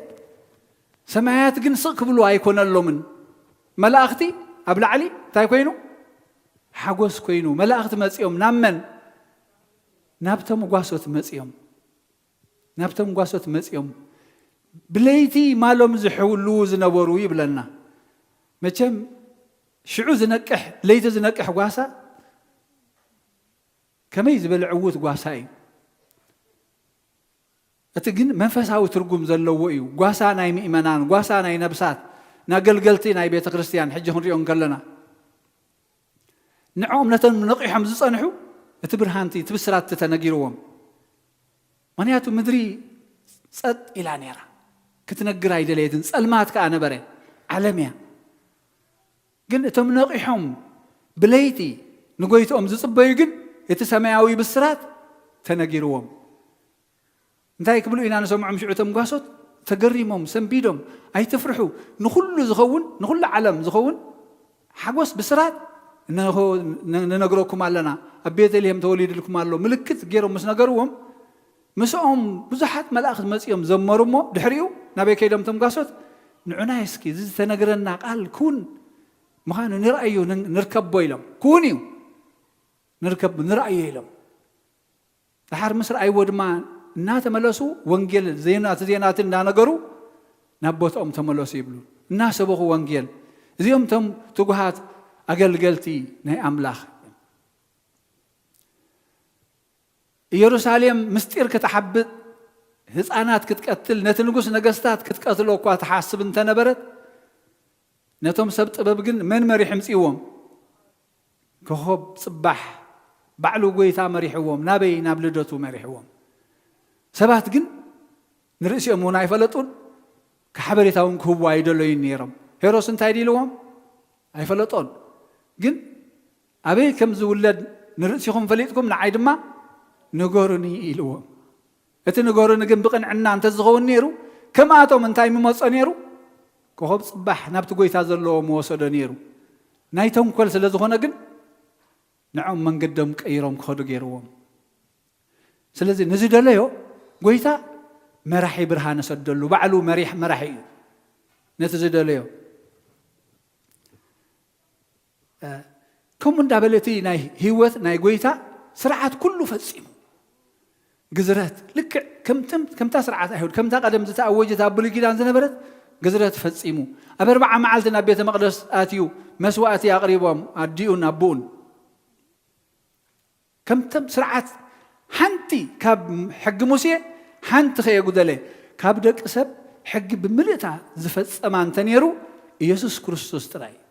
ሰማያት ግን ስቕ ክብሉ ኣይኮነሎምን። መላእኽቲ ኣብ ላዕሊ እንታይ ኮይኑ? ሓጎስ ኮይኑ። መላእኽቲ መጺኦም ናብ መን? ናብቶም ጓሶት መጺኦም። ናብቶም ጓሶት መጺኦም። ብለይቲ ማሎም ዝሕውልዉ ዝነበሩ ይብለና። መቸም ሽዑ ዝነቅሕ፣ ለይቲ ዝነቅሕ ጓሳ ከመይ ዝበለ ዕዉት ጓሳ እዩ። እቲ ግን መንፈሳዊ ትርጉም ዘለዎ እዩ። ጓሳ ናይ ምእመናን፣ ጓሳ ናይ ነብሳት፣ ንኣገልገልቲ ናይ ቤተ ክርስቲያን ሕጂ ክንሪኦ እንከለና፣ ንዕኦም ነቶም ነቒሖም ዝጸንሑ እቲ ብርሃንቲ፣ እቲ ብስራት ተነጊርዎም። ምኽንያቱ ምድሪ ጸጥ ኢላ ነይራ። ክትነግር ኣይደለየትን። ጸልማት ከኣ ነበረ። ዓለም እያ። ግን እቶም ነቒሖም ብለይቲ ንጎይትኦም ዝጽበዩ ግን እቲ ሰማያዊ ብስራት ተነጊርዎም። እንታይ ክብሉ ኢና ንሰምዖም ሽዑ እቶም ጓሶት? ተገሪሞም፣ ሰንቢዶም፣ "ኣይትፍርሑ፣ ንኹሉ ዝኸውን፣ ንኹሉ ዓለም ዝኸውን ሓጎስ ብስራት ንነግረኩም ኣለና፣ ኣብ ቤተልሔም ተወሊድልኩም ኣሎ" ምልክት ገይሮም ምስ ነገርዎም፣ ምስኦም ብዙሓት መላእኽቲ መጺኦም ዘመሩ እሞ፣ ድሕሪኡ ናበይ ከይዶም እቶም ጓሶት? "ንዑናይ እስኪ፣ እዚ ዝተነግረና ቃል ክውን ምዃኑ ንርኣዮ፣ ን-፣ ንርከቦ" ኢሎም። ክውን እዩ፣ ንርከብ፣ ንርኣዮ ኢሎም። ደሓር ምስ ረኣይዎ ድማ እናተመለሱ ወንጌል ዜና፣ እቲ ዜና እቲ እንዳነገሩ ናብ ቦታኦም ተመለሱ ይብሉ። እናሰበኹ ወንጌል። እዚኦም እቶም ትጉሃት ኣገልገልቲ ናይ ኣምላኽ። ኢየሩሳሌም ምስጢር ክትሓብጥ፣ ህፃናት ክትቀትል፣ ነቲ ንጉስ ነገስታት ክትቀትሎ እኳ ትሓስብ እንተነበረት፣ ነቶም ሰብ ጥበብ ግን መን መሪሑ ምጽእዎም? ኮኸብ ጽባሕ ባዕሉ ጎይታ መሪሕዎም። ናበይ? ናብ ልደቱ መሪሕዎም። ሰባት ግን ንርእሲኦም እውን ኣይፈለጡን፣ ሓበሬታ እውን ክህቡ ኣይደለዩን ነይሮም። ሄሮስ እንታይ ኢልዎም? ኣይፈለጦን። ግን ኣበይ ከም ዝውለድ ንርእሲኹም ፈሊጥኩም ንዓይ ድማ ንገሩኒ ኢልዎም። እቲ ንገሩኒ ግን ብቕንዕና እንተዝኸውን ነይሩ፣ ከምኣቶም እንታይ ምመጾ ነይሩ? ኮኸብ ጽባሕ ናብቲ ጎይታ ዘለዎ ምወሰዶ ነይሩ። ናይ ተንኮል ስለ ዝኾነ ግን ንዖም መንገዶም ቀይሮም ክኸዱ ገይርዎም። ስለዚ ንዝደለዮ ጎይታ መራሒ ብርሃን ሰደሉ፣ ባዕሉ መሪሕ መራሒ እዩ። ነቲ ዝደለዮ፣ እ፣ ከምኡ እንዳበለ እቲ ናይ ህይወት ናይ ጎይታ ስርዓት ኩሉ ፈጺሙ። ግዝረት ልክዕ ከምተም-፣ ከምታ ስርዓት ኣይሁድ፣ ከምታ ቀደም ዝተኣወጀት ኣብ ብሉይ ኪዳን ዝነበረት ግዝረት ፈጺሙ። ኣብ ኣርብዓ መዓልቲ ናብ ቤተ መቕደስ ኣትዩ መስዋእቲ ኣቕሪቦም ኣዲኡን ኣቦኡን። ከምተም ስርዓት ሓንቲ ካብ ሕጊ ሙሴ ሓንቲ ከየጉደለ ካብ ደቂ ሰብ ሕጊ ብምልእታ ዝፈጸማ እንተ ነይሩ ኢየሱስ ክርስቶስ ጥራይ እዩ።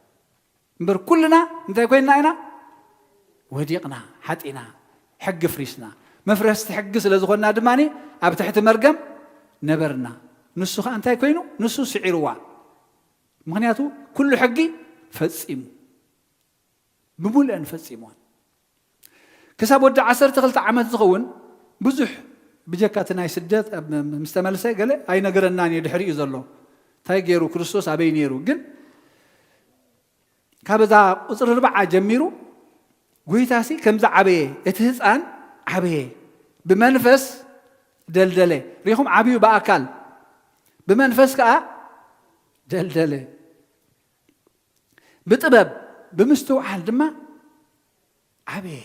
እምበር ኩልና እንታይ ኮይንና ኢና? ወዲቕና፣ ሓጢና፣ ሕጊ ፍሪስና። መፍረስቲ ሕጊ ስለ ዝኾንና ድማ ኣብ ትሕቲ መርገም ነበርና። ንሱ ኸኣ እንታይ ኮይኑ? ንሱ ስዒርዋ። ምኽንያቱ ኩሉ ሕጊ ፈጺሙ፣ ብምሉአን ፈጺምዋን። ክሳብ ወዲ ዓሰርተ ክልተ ዓመት ዝኸውን ብዙሕ ብጀካ እቲ ናይ ስደት ኣብ ም-፣ ምስ ተመልሰ ገለ ኣይነገረናን እዩ ድሕሪኡ ዘሎ። እንታይ ገይሩ? ክርስቶስ ኣበይ ነይሩ? ግን ካብ እዛ ቁፅሪ ኣርባዓ ጀሚሩ ጎይታሲ ከምዚ ዓበየ፣ እቲ ህፃን ዓበየ፣ ብመንፈስ ደልደለ። ሪኹም ዓብዩ ብኣካል፣ ብመንፈስ ከዓ ደልደለ። ብጥበብ ብምስትውዓል ድማ ዓበየ።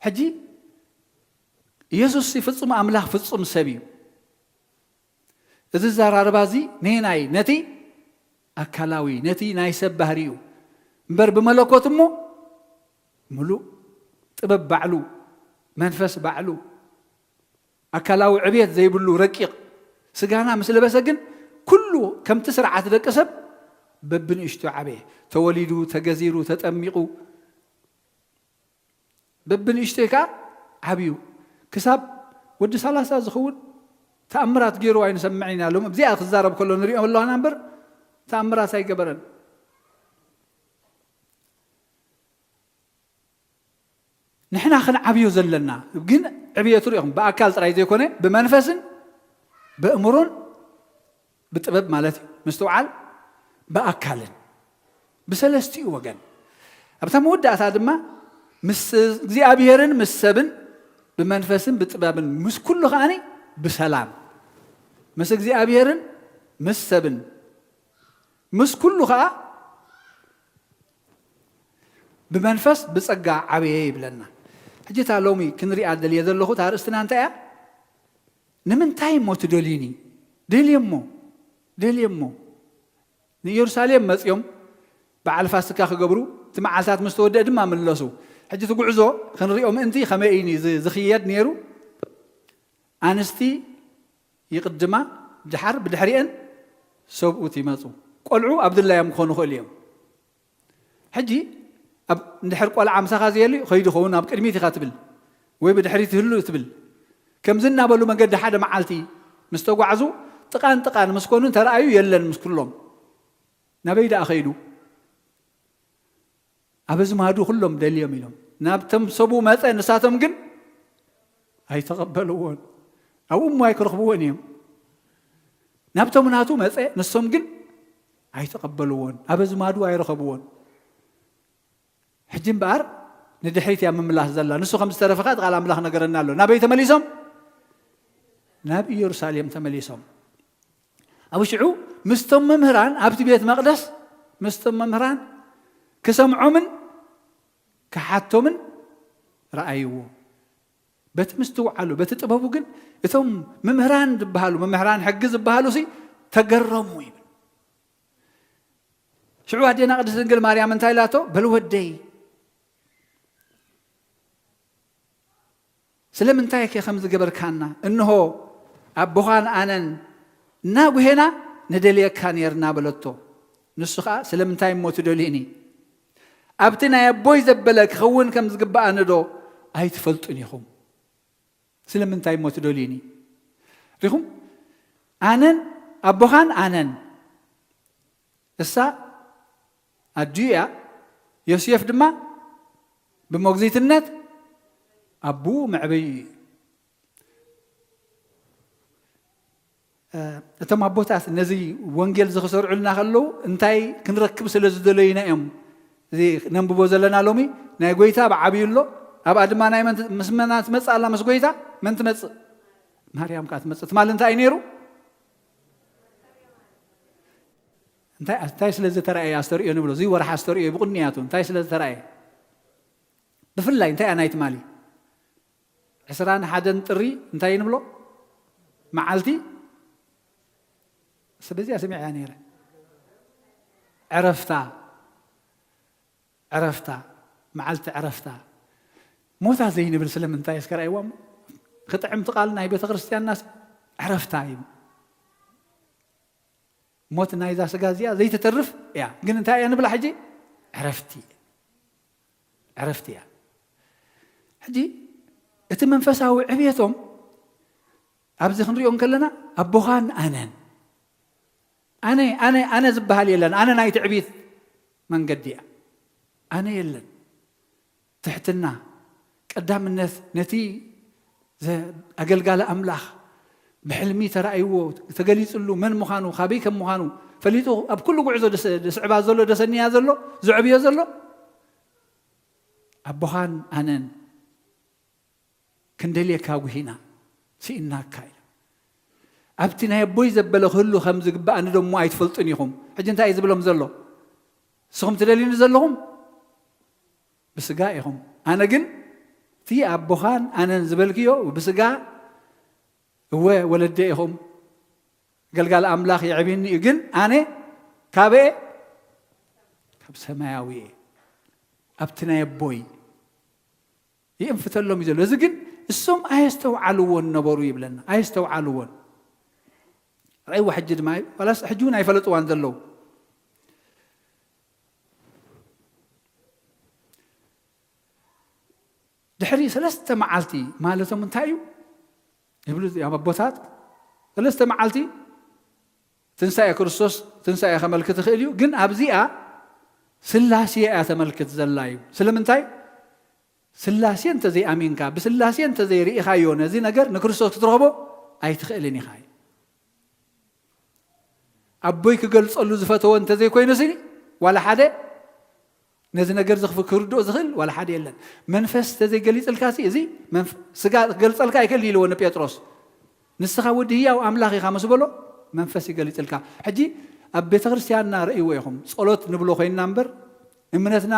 ሕጂ ኢየሱስ ፍጹም ኣምላኽ ፍጹም ሰብ እዩ። እዚ ዘራርባ እዚ ነናይ ነቲ ኣካላዊ ነቲ ናይ ሰብ ባህሪ እዩ እምበር ብመለኮት እሞ ምሉእ ጥበብ ባዕሉ መንፈስ ባዕሉ ኣካላዊ ዕብየት ዘይብሉ ረቂቕ ስጋና ምስ ለበሰ ግን ኩሉ ከምቲ ስርዓት ደቂ ሰብ በብንእሽቱ ዓበየ። ተወሊዱ፣ ተገዚሩ፣ ተጠሚቑ በብንእሽቶይ ከዓ ዓብዩ ክሳብ ወዲ ሰላሳ ዝኸውን ተኣምራት ገይሩ ኣይንሰምዕን ኢና። ሎም እዚኣ ክዛረብ ከሎ ንሪኦ ኣለዋና እምበር ተኣምራት ኣይገበረን። ንሕና ክንዓብዮ ዘለና ግን ዕብየቱ ሪኢኹም ብኣካል ጥራይ ዘይኮነ ብመንፈስን ብእምሮን ብጥበብ ማለት እዩ ምስትውዓል ብኣካልን ብሰለስቲኡ ወገን ኣብታ መወዳእታ ድማ ምስ እግዚኣብሔርን ምስ ሰብን ብመንፈስን ብጥበብን ምስ ኩሉ ከዓኒ ብሰላም ምስ እግዚኣብሔርን ምስ ሰብን ምስ ኩሉ ከዓ ብመንፈስ ብጸጋ ዓበየ ይብለና። ሕጂ እታ ሎሚ ክንሪኣ ደልየ ዘለኹ እታ ኣርእስትና እንታይ እያ? ንምንታይ እሞ ትደልዩኒ? ደልየሞ ደልየሞ ንኢየሩሳሌም መጽዮም በዓል ፋሲካ ክገብሩ እቲ መዓልታት ምስ ተወደአ ድማ ምለሱ። ሕጂ እቲ ጉዕዞ ክንሪኦ ምእንቲ ከመይ እዩ ዝኽየድ ነይሩ? ኣንስቲ ይቕድማ፣ ድሓር ብድሕሪአን ሰብኡት ይመፁ። ቆልዑ ኣብ ድላዮም ክኾኑ ይኽእሉ እዮም። ሕጂ ኣብ እንድሕር ቆልዓ ምሳኻ ዘየሉ ከይዱ ኸውን ኣብ ቅድሚት ኢኻ ትብል ወይ ብድሕሪት ይህሉ ትብል። ከምዚ እናበሉ መገዲ ሓደ መዓልቲ ምስ ተጓዕዙ ጥቓን ጥቓን ምስ ኮኑ እንተረኣዩ የለን ምስ ኩሎም። ናበይ ደኣ ከይዱ? ኣብ ኣዝማዱ ኩሎም ደልዮም ኢሎም ናብቶም ሰቡ መጸ፣ ንሳቶም ግን ኣይተቐበልዎን። ኣብኡ እሞ ኣይክረኽብዎን እዮም። ናብቶም ናቱ መጸ፣ ንሶም ግን ኣይተቐበልዎን። ኣብ ኣዝማዱ ኣይረኸብዎን። ሕጂ እምበኣር ንድሕሪት እያ ምምላስ ዘላ። ንሱ ከም ዝተረፈ ከኣ ቃል ኣምላኽ ነገረና ኣሎ። ናበይ ተመሊሶም? ናብ ኢየሩሳሌም ተመሊሶም። ኣብ ሽዑ ምስቶም መምህራን ኣብቲ ቤት መቕደስ ምስቶም መምህራን ክሰምዖምን ክሓቶምን ረኣይዎ። በቲ ምስትውዓሉ በቲ ጥበቡ ግን እቶም መምህራን ዝበሃሉ መምህራን ሕጊ ዝበሃሉ ሲ ተገረሙ ይብል። ሽዑ ኣዴና ቅድስት ድንግል ማርያም እንታይ ኢላቶ? በል ወደይ ስለምንታይ ከ ከም ዝገበርካና? እንሆ ኣቦኻን ኣነን እናጉሄና ንደልየካ ኔርና በለቶ። ንሱ ኸኣ ስለምንታይ እሞ ትደልዩኒ? ኣብቲ ናይ ኣቦይ ዘበለ ክኸውን ከም ዝግብኣኒ ዶ ኣይትፈልጡን ኢኹም? ስለምንታይ እሞ ትደልዩኒ? ሪኹም ኣነን ኣቦኻን ኣነን እሳ ኣዲኡ እያ። ዮሴፍ ድማ ብሞግዚትነት ኣቦኡ መዕበዩ እዩ። እቶም ኣቦታት ነዚ ወንጌል እዚ ክሰርዑልና ከለዉ እንታይ ክንረክብ ስለ ዝደለዩና እዮም እዚ ነንብቦ ዘለና ሎሚ? ናይ ጎይታ ብዓብዩ ኣሎ። ኣብኣ ድማ ናይ መን ምስ መና ትመጽእ ኣላ? ምስ ጎይታ መን ትመጽእ? ማርያም ከኣ ትመጽእ። ትማሊ እንታይ እዩ ነይሩ? እንታይ እንታይ ስለ ዝተራእየ ኣስተርእዮ ንብሎ? እዚ ወርሒ ኣስተርእዮ ብቕንያቱ እንታይ ስለ ዝተራእየ? ብፍላይ እንታይ እያ ናይ ትማሊ? ዕስራን ሓደን ጥሪ እንታይ ንብሎ? መዓልቲ ስበዚኣ ሰሚዐያ ነይረ። ዕረፍታ፣ ዕረፍታ፣ መዓልቲ ዕረፍታ። ሞታ ዘይንብል ስለምንታይ እስከ ረኣይዋ እሞ? ክጥዕምቲ ቃል ናይ ቤተ ክርስቲያንና ዕረፍታ እዩ። ሞት ናይዛ ስጋ እዚኣ ዘይትተርፍ እያ። ግን እንታይ እያ ንብላ ሕጂ? ዕረፍቲ። ዕረፍቲ እያ። ሕጂ እቲ መንፈሳዊ ዕብየቶም ኣብዚ ክንሪኦ እንከለና ኣቦኻን ኣነን። ኣነ፣ ኣነ፣ ኣነ ዝበሃል የለን። ኣነ ናይ ትዕቢት መንገዲ እያ። ኣነ የለን። ትሕትና፣ ቀዳምነት ነቲ ዘ-፣ ኣገልጋሊ ኣምላኽ ብሕልሚ ተራእይዎ፣ ተገሊጽሉ፣ መን ምዃኑ፣ ካበይ ከም ምዃኑ ፈሊጡ፣ ኣብ ኩሉ ጉዕዞ ደስ-፣ ደስዕባ ዘሎ፣ ደሰንያ ዘሎ፣ ዘዕብዮ ዘሎ፣ ኣቦኻን ኣነን ክንደልየካ ጉሂና፣ ስኢናካ ኢሉ። ኣብቲ ናይ ኣቦይ ዘበለ ክህሉ ከም ዝግባእ ንደሞ ኣይትፈልጡን ኢኹም። ሕጂ እንታይ እዩ ዝብሎም ዘሎ? ንስኹም ትደልዩኒ ዘለኹም ብስጋ ኢኹም። ኣነ ግን እቲ ኣቦኻን ኣነን ዝበልክዮ ብስጋ እወ ወለደ ኢኹም። ገልጋል ኣምላኽ የዕብየኒ እዩ። ግን ኣነ ካበየ? ካብ ሰማያዊ እየ። ኣብቲ ናይ ኣቦይ ይእንፍተሎም እዩ ዘሎ። እዚ ግን እሶም ኣየስተውዓልዎን ነበሩ ይብለና። ኣየስተውዓልዎን። ረእይዋ ሕጂ ድማ እዩ። ዋላስ ሕጂ እውን ኣይፈለጥዋን ዘለዉ። ድሕሪ ሰለስተ መዓልቲ ማለቶም እንታይ እዩ? ይብሉ እዚኦም ኣቦታት። ሰለስተ መዓልቲ ትንሳኤ ክርስቶስ፣ ትንሳኤ ከመልክት ይኽእል እዩ። ግን ኣብዚኣ ስላሴ እያ ተመልክት ዘላ እዩ። ስለምንታይ? ስላሴ እንተዘይኣሚንካ፣ ብስላሴ እንተዘይርኢኻዮ፣ ነዚ ነገር ንክርስቶስ ክትረኽቦ ኣይትኽእልን ኢኻ እዩ። ኣቦይ ክገልጸሉ ዝፈተወ እንተዘይኮይኑ ስኒ፣ ዋላ ሓደ ነዚ ነገር እዚ ክፍ-፣ ክርድኦ ዝኽእል ዋላ ሓደ የለን። መንፈስ እንተዘይገሊጽልካ ሲ፣ እዚ መንፍ-፣ ስጋ ክገልጸልካ ኣይክእል ኢልዎ ንጴጥሮስ። ንስኻ ወዲ ህያው ኣምላኽ ኢኻ ምስ በሎ፣ መንፈስ ይገሊጽልካ። ሕጂ ኣብ ቤተ ክርስቲያንና ርእይዎ ኢኹም። ጸሎት ንብሎ ኮይንና እምበር፣ እምነትና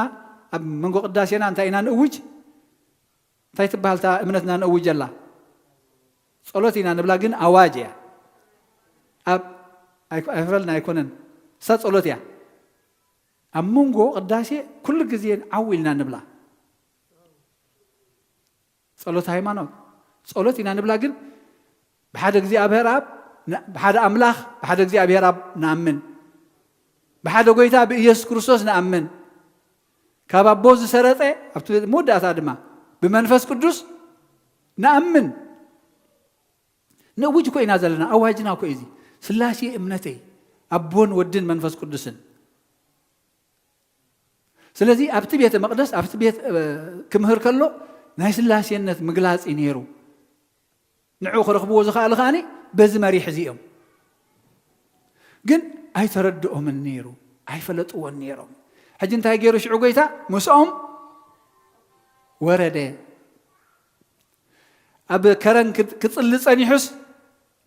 ኣብ መንጎ ቅዳሴና እንታይ ኢና ንእውጅ? እንታይ ትበሃል እታ እምነትና ነእውጀላ? ጸሎት ኢና ንብላ፣ ግን ኣዋጅ እያ። ኣብ ኣይ-፣ ኣይፍረልና ኣይኮነን። እሳ ጸሎት እያ። ኣብ መንጎ ቅዳሴ ኩሉ ግዜ ዓው ኢልና ንብላ። ጸሎት ሃይማኖት፣ ጸሎት ኢና ንብላ፣ ግን ብሓደ እግዚኣብሔር ኣብ፣ ን-፣ ብሓደ ኣምላኽ፣ ብሓደ እግዚኣብሔር ኣብ ንኣምን። ብሓደ ጐይታ ብኢየሱስ ክርስቶስ ንኣምን። ካብ ኣቦ ዝሰረጸ፣ ኣብቲ መወዳእታ ድማ ብመንፈስ ቅዱስ ንኣምን። ነእውጅ እኮ ኢና ዘለና፣ ኣዋጅና እኮ እዩ እዚ። ስላሴ እምነተይ፣ ኣቦን ወድን መንፈስ ቅዱስን። ስለዚ ኣብቲ ቤተ መቕደስ፣ ኣብቲ ቤት፣ እ፣ ክምህር ከሎ ናይ ስላሴነት ምግላጽ እዩ ነይሩ። ንዕኡ ክረኽብዎ ዝኸኣሉ ከኣኒ በዚ መሪሕ እዚ እዮም። ግን ኣይተረድኦምን ነይሩ፣ ኣይፈለጥዎን ነይሮም። ሕጂ እንታይ ገይሩ ሽዑ ጐይታ? ምስኦም ወረደ። ኣብ ከረን ክድ-፣ ክጽሊ ጸኒሑስ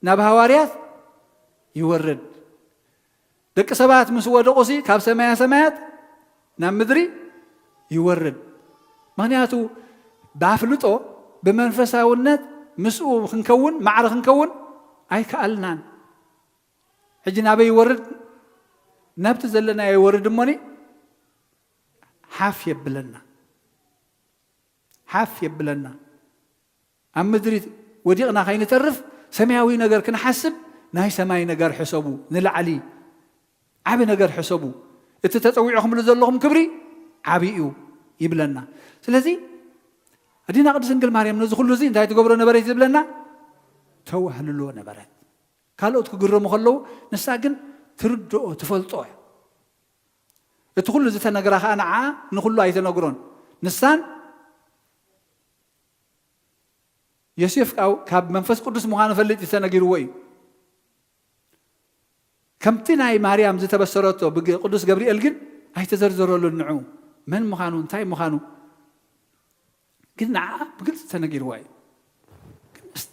ናብ ሃዋርያት ይወርድ። ደቂ ሰባት ምስ ወደቑሲ ካብ ሰማያ ሰማያት ናብ ምድሪ ይወርድ። ምኽንያቱ ብኣፍልጦ፣ ብመንፈሳውነት ምስኡ ክንከውን፣ ማዕረ ክንከውን ኣይከኣልናን። ሕጂ ናበይ ይወርድ? ናብቲ ዘለናዮ ይወርድ እሞኒ ሓፍ የብለና። ሓፍ የብለና። ኣብ ምድሪ ወዲቕና ከይንተርፍ ሰማያዊ ነገር ክንሓስብ ናይ ሰማይ ነገር ሕሰቡ፣ ንላዕሊ ዓቢ ነገር ሕሰቡ። እቲ ተጸዊዕኹምሉ ዘለኹም ክብሪ ዓቢ እዩ ይብለና። ስለዚ ኣዴና ቅድስት ድንግል ማርያም ነዚ ኩሉ እዚ እንታይ ትገብሮ ነበረት ዝብለና? ተዋህልሎ ነበረት። ካልኦት ክግረሙ ከለዉ ንሳ ግን ትርድኦ፣ ትፈልጦ እያ። እቲ ኩሉ ዝተነግራ ኸኣ ንዓ ንኹሉ ኣይተነግሮን። ንሳን ዮሴፍ ካብ፣ ካብ መንፈስ ቅዱስ ምዃኑ ፈልጥ ተነጊርዎ እዩ። ከምቲ ናይ ማርያም ዝተበሰረቶ ብግ-፣ ቅዱስ ገብርኤል ግን ኣይተዘርዘረሉን ንዑ። መን ምዃኑ፣ እንታይ ምዃኑ ግን ንዓ ብግልጺ ተነጊርዎ እዩ። ግን እስ-፣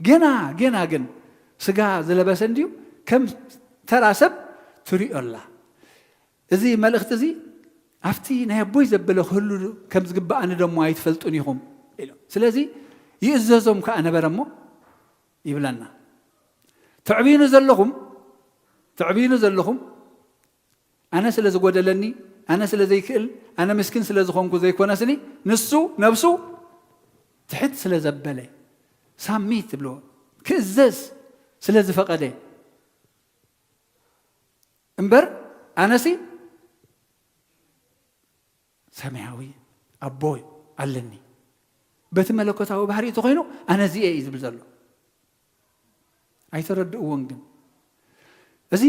ገና፣ ገና ግን ስጋ ዝለበሰ እንድዩ ከም ተራ ሰብ ትሪኦ ኣላ። እዚ መልእኽቲ እዚ ኣብቲ ናይ ኣቦይ ዘበለ ክህሉ ከም ዝግብኣኒ ደሞ ኣይትፈልጡን ኢኹም ኢሎም። ስለዚ ይእዘዞም ከኣ ነበረ እሞ ይብለና። ተዕብዩኒ ዘለኹም፣ ተዕብዩኒ ዘለኹም ኣነ ስለ ዝጎደለኒ፣ ኣነ ስለ ዘይክእል፣ ኣነ ምስኪን ስለ ዝኾንኩ ዘይኮነስኒ፣ ንሱ ነብሱ ትሕት ስለ ዘበለ፣ ሳሚት ትብሎ፣ ክእዘዝ ስለ ዝፈቐደ እምበር፣ ኣነሲ ሰማያዊ ኣቦ ኣለኒ። በቲ መለኮታዊ ባህሪ ተኾይኑ ኣነ እዚኤ እዩ ዝብል ዘሎ። ኣይተረድእዎን ግን። እዚ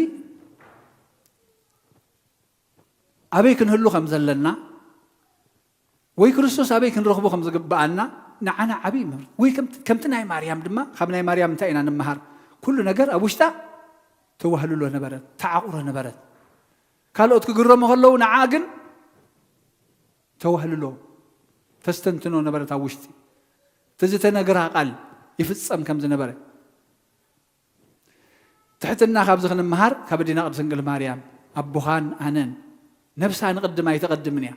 ኣበይ ክንህሉ ከም ዘለና ወይ ክርስቶስ ኣበይ ክንረኽቦ ከም ዝግብኣና ንዓና ዓብዪ ምህርቲ። ወይ ከምቲ፣ ከምቲ ናይ ማርያም ድማ፣ ካብ ናይ ማርያም እንታይ ኢና ንምሃር? ኩሉ ነገር ኣብ ውሽጣ ተዋህልሎ ነበረት፣ ተዓቑሮ ነበረት። ካልኦት ክግረሙ ከለዉ ንዓ ግን ተዋህልሎ ተስተንትኖ ነበረት ኣብ ውሽጢ። እቲ ዝተነግራ ቃል ይፍጸም ከም ዝነበረ። ትሕትና ካብዚ ክንምሃር ካብ ኣዴና ቅድስት ድንግል ማርያም ኣቦኻን ኣነን ነብሳ ንቕድም ኣይተቐድምን እያ።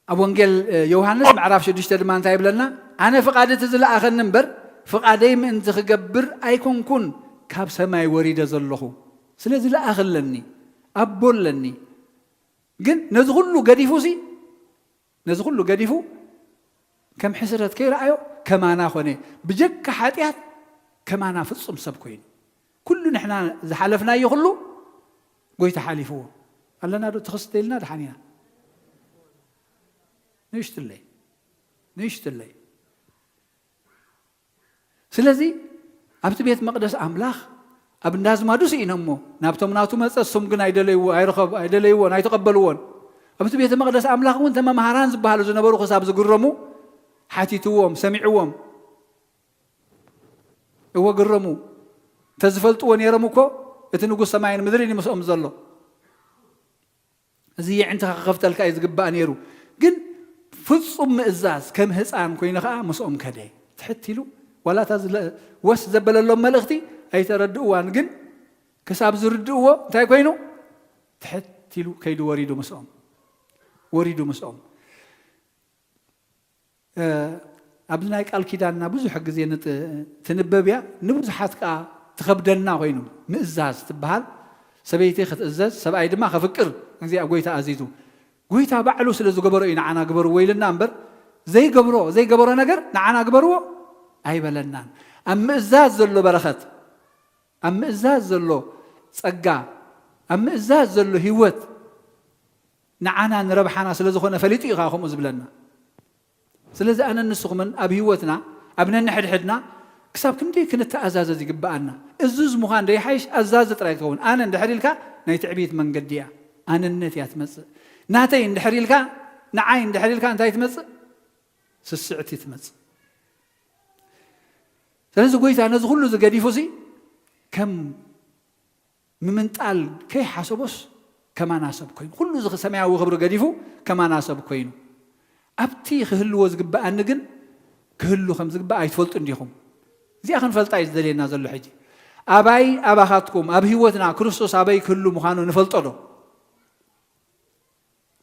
ኣብ ወንጌል ዮሃንስ ምዕራፍ ሽዱሽተ ድማ እንታይ ይብለና? ኣነ ፍቓድ እቲ ዝለኣኸኒ እምበር ፍቓደይ ምእንቲ ክገብር ኣይኮንኩን ካብ ሰማይ ወሪደ ዘለኹ። ስለዚ ለኣኸለኒ፣ ኣቦ ኣለኒ። ግን ነዚ ኩሉ ገዲፉ ሲ ነዚ ኩሉ ገዲፉ ከም ሕስረት ከይረኣዮ ከማና ኮነ። ብጀካ ሓጢኣት ከማና ፍጹም ሰብ ኮይኑ። ኩሉ ንሕና ዝሓለፍናዮ ኩሉ ጎይታ ሓሊፍዎ። ኣለና ዶ? ትኽስተ ኢልና ደሓን ኢና። ንእሽትለይ፣ ንእሽትለይ። ስለዚ ኣብቲ ቤት መቕደስ ኣምላኽ ኣብ እንዳ ኣዝማዱ ስኢኖሞ፣ ናብቶም ናቱ መጸ፣ እሶም ግን ኣይደለይዎ፣ ኣይረኸብ-፣ ኣይደለይዎን፣ ኣይተቐበልዎን። ኣብቲ ቤተ መቕደስ ኣምላኽ እውን እቶም መምሃራን ዝበሃሉ ዝነበሩ ክሳብ ዝግረሙ ሓቲትዎም፣ ሰሚዕዎም። እወ ግረሙ። እንተዝፈልጥዎ ነይሮም እኮ እቲ ንጉስ ሰማይን ምድርን እዩ ምስኦም ዘሎ። እዚ የዕንትኻ ክኸፍተልካ እዩ ዝግባእ ነይሩ። ግን ፍጹም ምእዛዝ ከም ህፃን ኮይኑ ከዓ ምስኦም ከደ። ትሕት ኢሉ ዋላ እታ ዝለ-፣ ወስ ዘበለሎም መልእኽቲ ኣይተረድእዋን። ግን ክሳብ ዝርድእዎ እንታይ ኮይኑ? ትሕት ኢሉ ከይዱ ወሪዱ ምስኦም። ወሪዱ ምስኦም። እ፣ ኣብዚ ናይ ቃል ኪዳንና ብዙሕ ግዜ ንጥ-፣ ትንበብ እያ። ንብዙሓት ከኣ ትኸብደና ኮይኑ። ምእዛዝ ትበሃል፣ ሰበይቲ ክትእዘዝ፣ ሰብኣይ ድማ ከፍቅር፣ እግዚኣብሔር ጎይታ ኣዚዙ። ጎይታ ባዕሉ ስለ ዝገበሮ እዩ ንዓና ግበርዎ ኢልና እምበር፣ ዘይገብሮ፣ ዘይገበሮ ነገር ንዓና ግበርዎ ኣይበለናን። ኣብ ምእዛዝ ዘሎ በረኸት፣ ኣብ ምእዛዝ ዘሎ ጸጋ፣ ኣብ ምእዛዝ ዘሎ ህይወት ንዓና ንረብሓና ስለ ዝኾነ ፈሊጡ እዩ ከኣ ከምኡ ዝብለና። ስለዚ ኣነን ንስኹምን ኣብ ህይወትና፣ ኣብ ነንሕድሕድና ክሳብ ክንደይ ክንተኣዛዘዝ ይግብኣና። እዙዝ ምዃን ደይሓይሽ ኣዛዚ ጥራይ ትኸውን። ኣነ እንድሕር ኢልካ ናይ ትዕቢት መንገዲ እያ፣ ኣነነት እያ ትመጽእ። ናተይ እንድሕር ኢልካ፣ ንዓይ እንድሕር ኢልካ እንታይ ትመጽእ? ስስዕቲ ትመጽእ። ስለዚ ጎይታ ነዚ ኩሉ ዝገዲፉ ሲ ከም ምምንጣል ከይሓሰቦስ ከማና ሰብ ኮይኑ፣ ኩሉ እዚ ሰማያዊ ክብሪ ገዲፉ ከማና ሰብ ኮይኑ። ኣብቲ ክህልዎ ዝግብኣኒ ግን ክህሉ ከም ዝግባእ ኣይትፈልጡን ዲኹም? እዚኣ ክንፈልጣ እዩ ዝደልየና ዘሎ ሕጂ። ኣባይ ኣባኻትኩም፣ ኣብ ህይወትና ክርስቶስ ኣበይ ክህሉ ምዃኑ ንፈልጦ ዶ?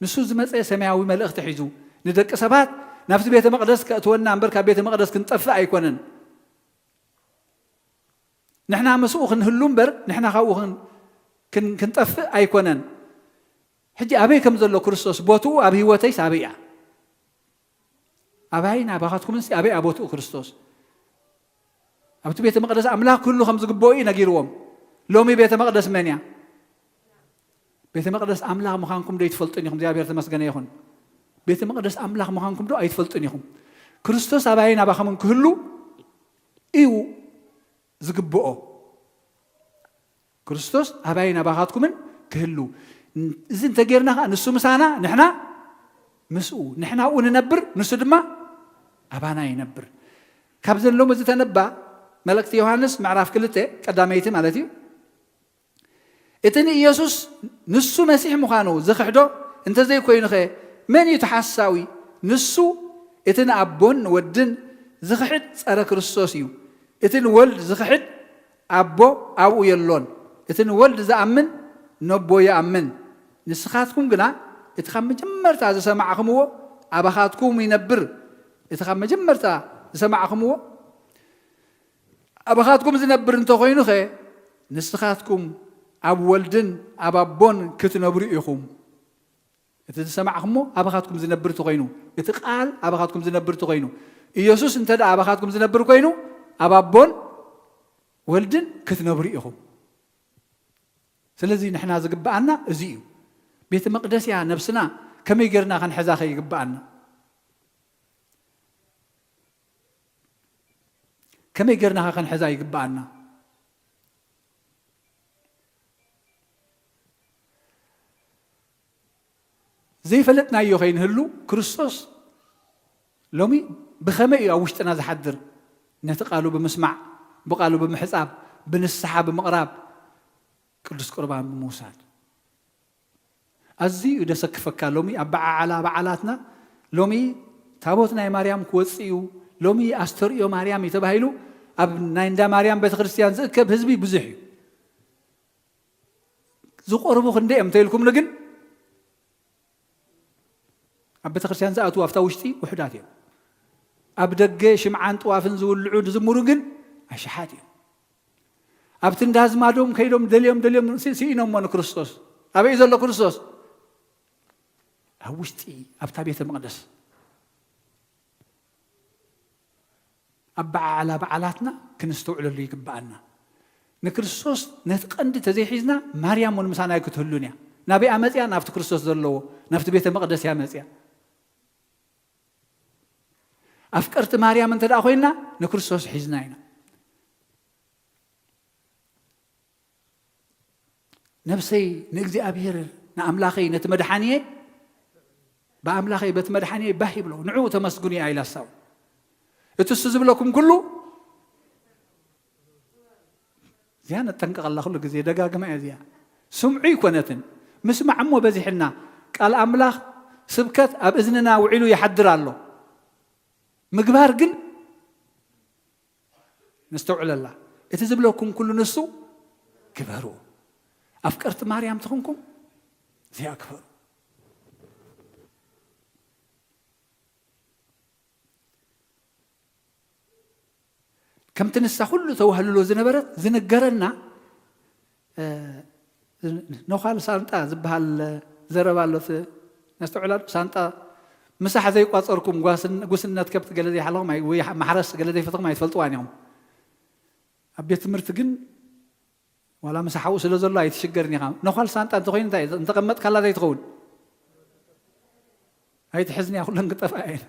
ንሱ ዝመጸ ሰማያዊ መልእኽቲ ሒዙ ንደቂ ሰባት ናብቲ ቤተ መቕደስ ከእትወና እምበር ካብ ቤተ መቕደስ ክንጠፍእ ኣይኮነን። ንሕና ምስኡ ክንህሉ እምበር ንሕና ካብኡ ክን-፣ ክን-፣ ክንጠፍእ ኣይኮነን። ሕጂ ኣበይ ከም ዘሎ ክርስቶስ ቦትኡ ኣብ ህይወተይስ ኣበይ እያ? ኣባይን ኣባኻትኩምንስ ኣበይ እያ ቦትኡ ክርስቶስ? ኣብቲ ቤተ መቕደስ ኣምላኽ ክህሉ ከም ዝግብኦ እዩ ነጊርዎም። ሎሚ ቤተ መቕደስ መን እያ? ቤተ መቕደስ ኣምላኽ ምዃንኩም ዶ ኣይትፈልጡን ኢኹም? እግዚኣብሔር ተመስገነ ይኹን። ቤተ መቕደስ ኣምላኽ ምዃንኩም ዶ ኣይትፈልጡን ኢኹም? ክርስቶስ ኣባይን ኣባኻምን ክህሉ እዩ ዝግብኦ። ክርስቶስ ኣባይን ኣባኻትኩምን ክህሉ። እዚ እንተጌርና ኸዓ ንሱ ምሳና፣ ንሕና ምስኡ። ንሕና ኣብኡ ንነብር፣ ንሱ ድማ ኣባና ይነብር። ካብዘን ሎሚ ዝተነባ መልእክቲ ዮሃንስ ምዕራፍ ክልተ ቀዳመይቲ ማለት እዩ። እቲ ንኢየሱስ ንሱ መሲሕ ምዃኑ ዝኽሕዶ እንተዘይኮይኑኸ መን እዩ እቲ ሓሳዊ? ንሱ እቲ ንኣቦን ንወድን ዝኽሕድ ጸረ ክርስቶስ እዩ። እቲ ንወልድ ዝኽሕድ ኣቦ ኣብኡ የሎን። እቲ ንወልድ ዝኣምን ነቦ ይኣምን። ንስኻትኩም ግና እቲ ካብ መጀመርታ ዝሰማዕኽምዎ ኣባኻትኩም ይነብር። እቲ ካብ መጀመርታ ዝሰማዕኽምዎ ኣባኻትኩም ዝነብር እንተኾይኑኸ ንስኻትኩም ኣብ ወልድን ኣብ ኣቦን ክትነብሩ ኢኹም። እቲ ዝሰማዕኹሞ ኣባኻትኩም ዝነብር እንተኾይኑ፣ እቲ ቃል ኣባኻትኩም ዝነብር እንተኾይኑ፣ ኢየሱስ እንተ ደኣ ኣባኻትኩም ዝነብር ኮይኑ፣ ኣብ ኣቦን ወልድን ክትነብሩ ኢኹም። ስለዚ ንሕና ዝግብኣና እዚ እዩ። ቤተ መቕደስ እያ ነብስና፣ ከመይ ጌርና ክንሕዛ ከ ይግብኣና? ከመይ ጌርና ከ ክንሕዛ ይግብኣና? ዘይፈለጥናዮ ከይንህሉ ክርስቶስ ሎሚ ብኸመይ እዩ ኣብ ውሽጥና ዝሓድር? ነቲ ቃሉ ብምስማዕ፣ ብቃሉ ብምሕጻብ፣ ብንስሓ ብምቕራብ፣ ቅዱስ ቁርባን ብምውሳድ። ኣዝዩ እዩ ደሰክፈካ። ሎሚ ኣብ በዓዓላ በዓላትና፣ ሎሚ ታቦት ናይ ማርያም ክወጽእ እዩ፣ ሎሚ ኣስተርእዮ ማርያም እዩ ተባሂሉ ኣብ ናይ እንዳ ማርያም ቤተክርስትያን ዝእከብ ህዝቢ ብዙሕ እዩ። ዝቆርቡ ክንደይ እዮም እንተኢልኩምኒ ግን፣ ኣብ ቤተክርስትያን ዝኣትዉ ኣብታ ውሽጢ ውሑዳት እዮም። ኣብ ደገ ሽምዓን ጥዋፍን ዝውልዑ ዝዝምሩ ግን ኣሽሓት እዮም። ኣብቲ እንዳ ኣዝማዶም ከይዶም ደልዮም ደልዮም ሲ-፣ ስኢኖሞ ንክርስቶስ። ኣበይ ዘሎ ክርስቶስ? ኣብ ውሽጢ፣ ኣብታ ቤተ መቕደስ። ኣብ በዓላ በዓላትና ክንስተውዕለሉ ይግብኣና። ንክርስቶስ ነቲ ቀንዲ ተዘይሒዝና፣ ማርያም እውን ምሳና ኣይክትህሉን እያ። ናበይ ኣመጽያ? ናብቲ ክርስቶስ ዘለዎ፣ ናብቲ ቤተ መቕደስ እያ መጽያ። ኣፍቀርቲ ማርያም እንተ ደኣ ኮይንና፣ ንክርስቶስ ሒዝና ኢና። ነብሰይ ንእግዚኣብሔር፣ ንኣምላኸይ፣ ነቲ መድሓንየ፣ ብኣምላኸይ፣ በቲ መድሓንየ ባህ ይብሎ፣ ንዕኡ ተመስግኑ እያ ኢላ ሳው። እቲ እሱ ዝብለኩም ኩሉ፣ እዚኣ ነጠንቀቐላ፣ ኩሉ ግዜ ደጋግማ እያ እዚኣ። ስምዑ ይኮነትን፣ ምስማዕ እሞ በዚሕና፣ ቃል ኣምላኽ ስብከት ኣብ እዝንና ውዒሉ ይሓድር ኣሎ። ምግባር ግን ነስተውዕለላ። እቲ ዝብለኩም ኩሉ ንሱ ግበሩ። ኣፍቀርቲ ማርያም ተኾንኩም እዚኣ ግበሩ። ከምቲ ንሳ ኩሉ ተዋህልሎ ዝነበረት ዝንገረና፣ እ፣ ነዃል ሳንጣ ዝበሃል ዘረባ ኣሎ። ት-፣ ነስተውዕላሉ። ሳንጣ ምሳሕ ዘይቋጸርኩም ጓስን-፣ ጉስነት ከብቲ ገለ ዘይሓለኹም ኣይ-፣ ወይ ማሕረስ ገለ ዘይፈተኹም ኣይትፈልጥዋን ኢኹም። ኣብ ቤት ትምህርቲ ግን ዋላ ምሳሕ ኣብኡ ስለ ዘሎ ኣይትሽገርን ኢኻ። ነዃል ሳንጣ እንተኾይኑ እንታይ እዩ? እንተቐመጥካላ ዘይትኸውን? ኣይትሕዝንያ፣ ኩለን ክጠፍኣ እየን።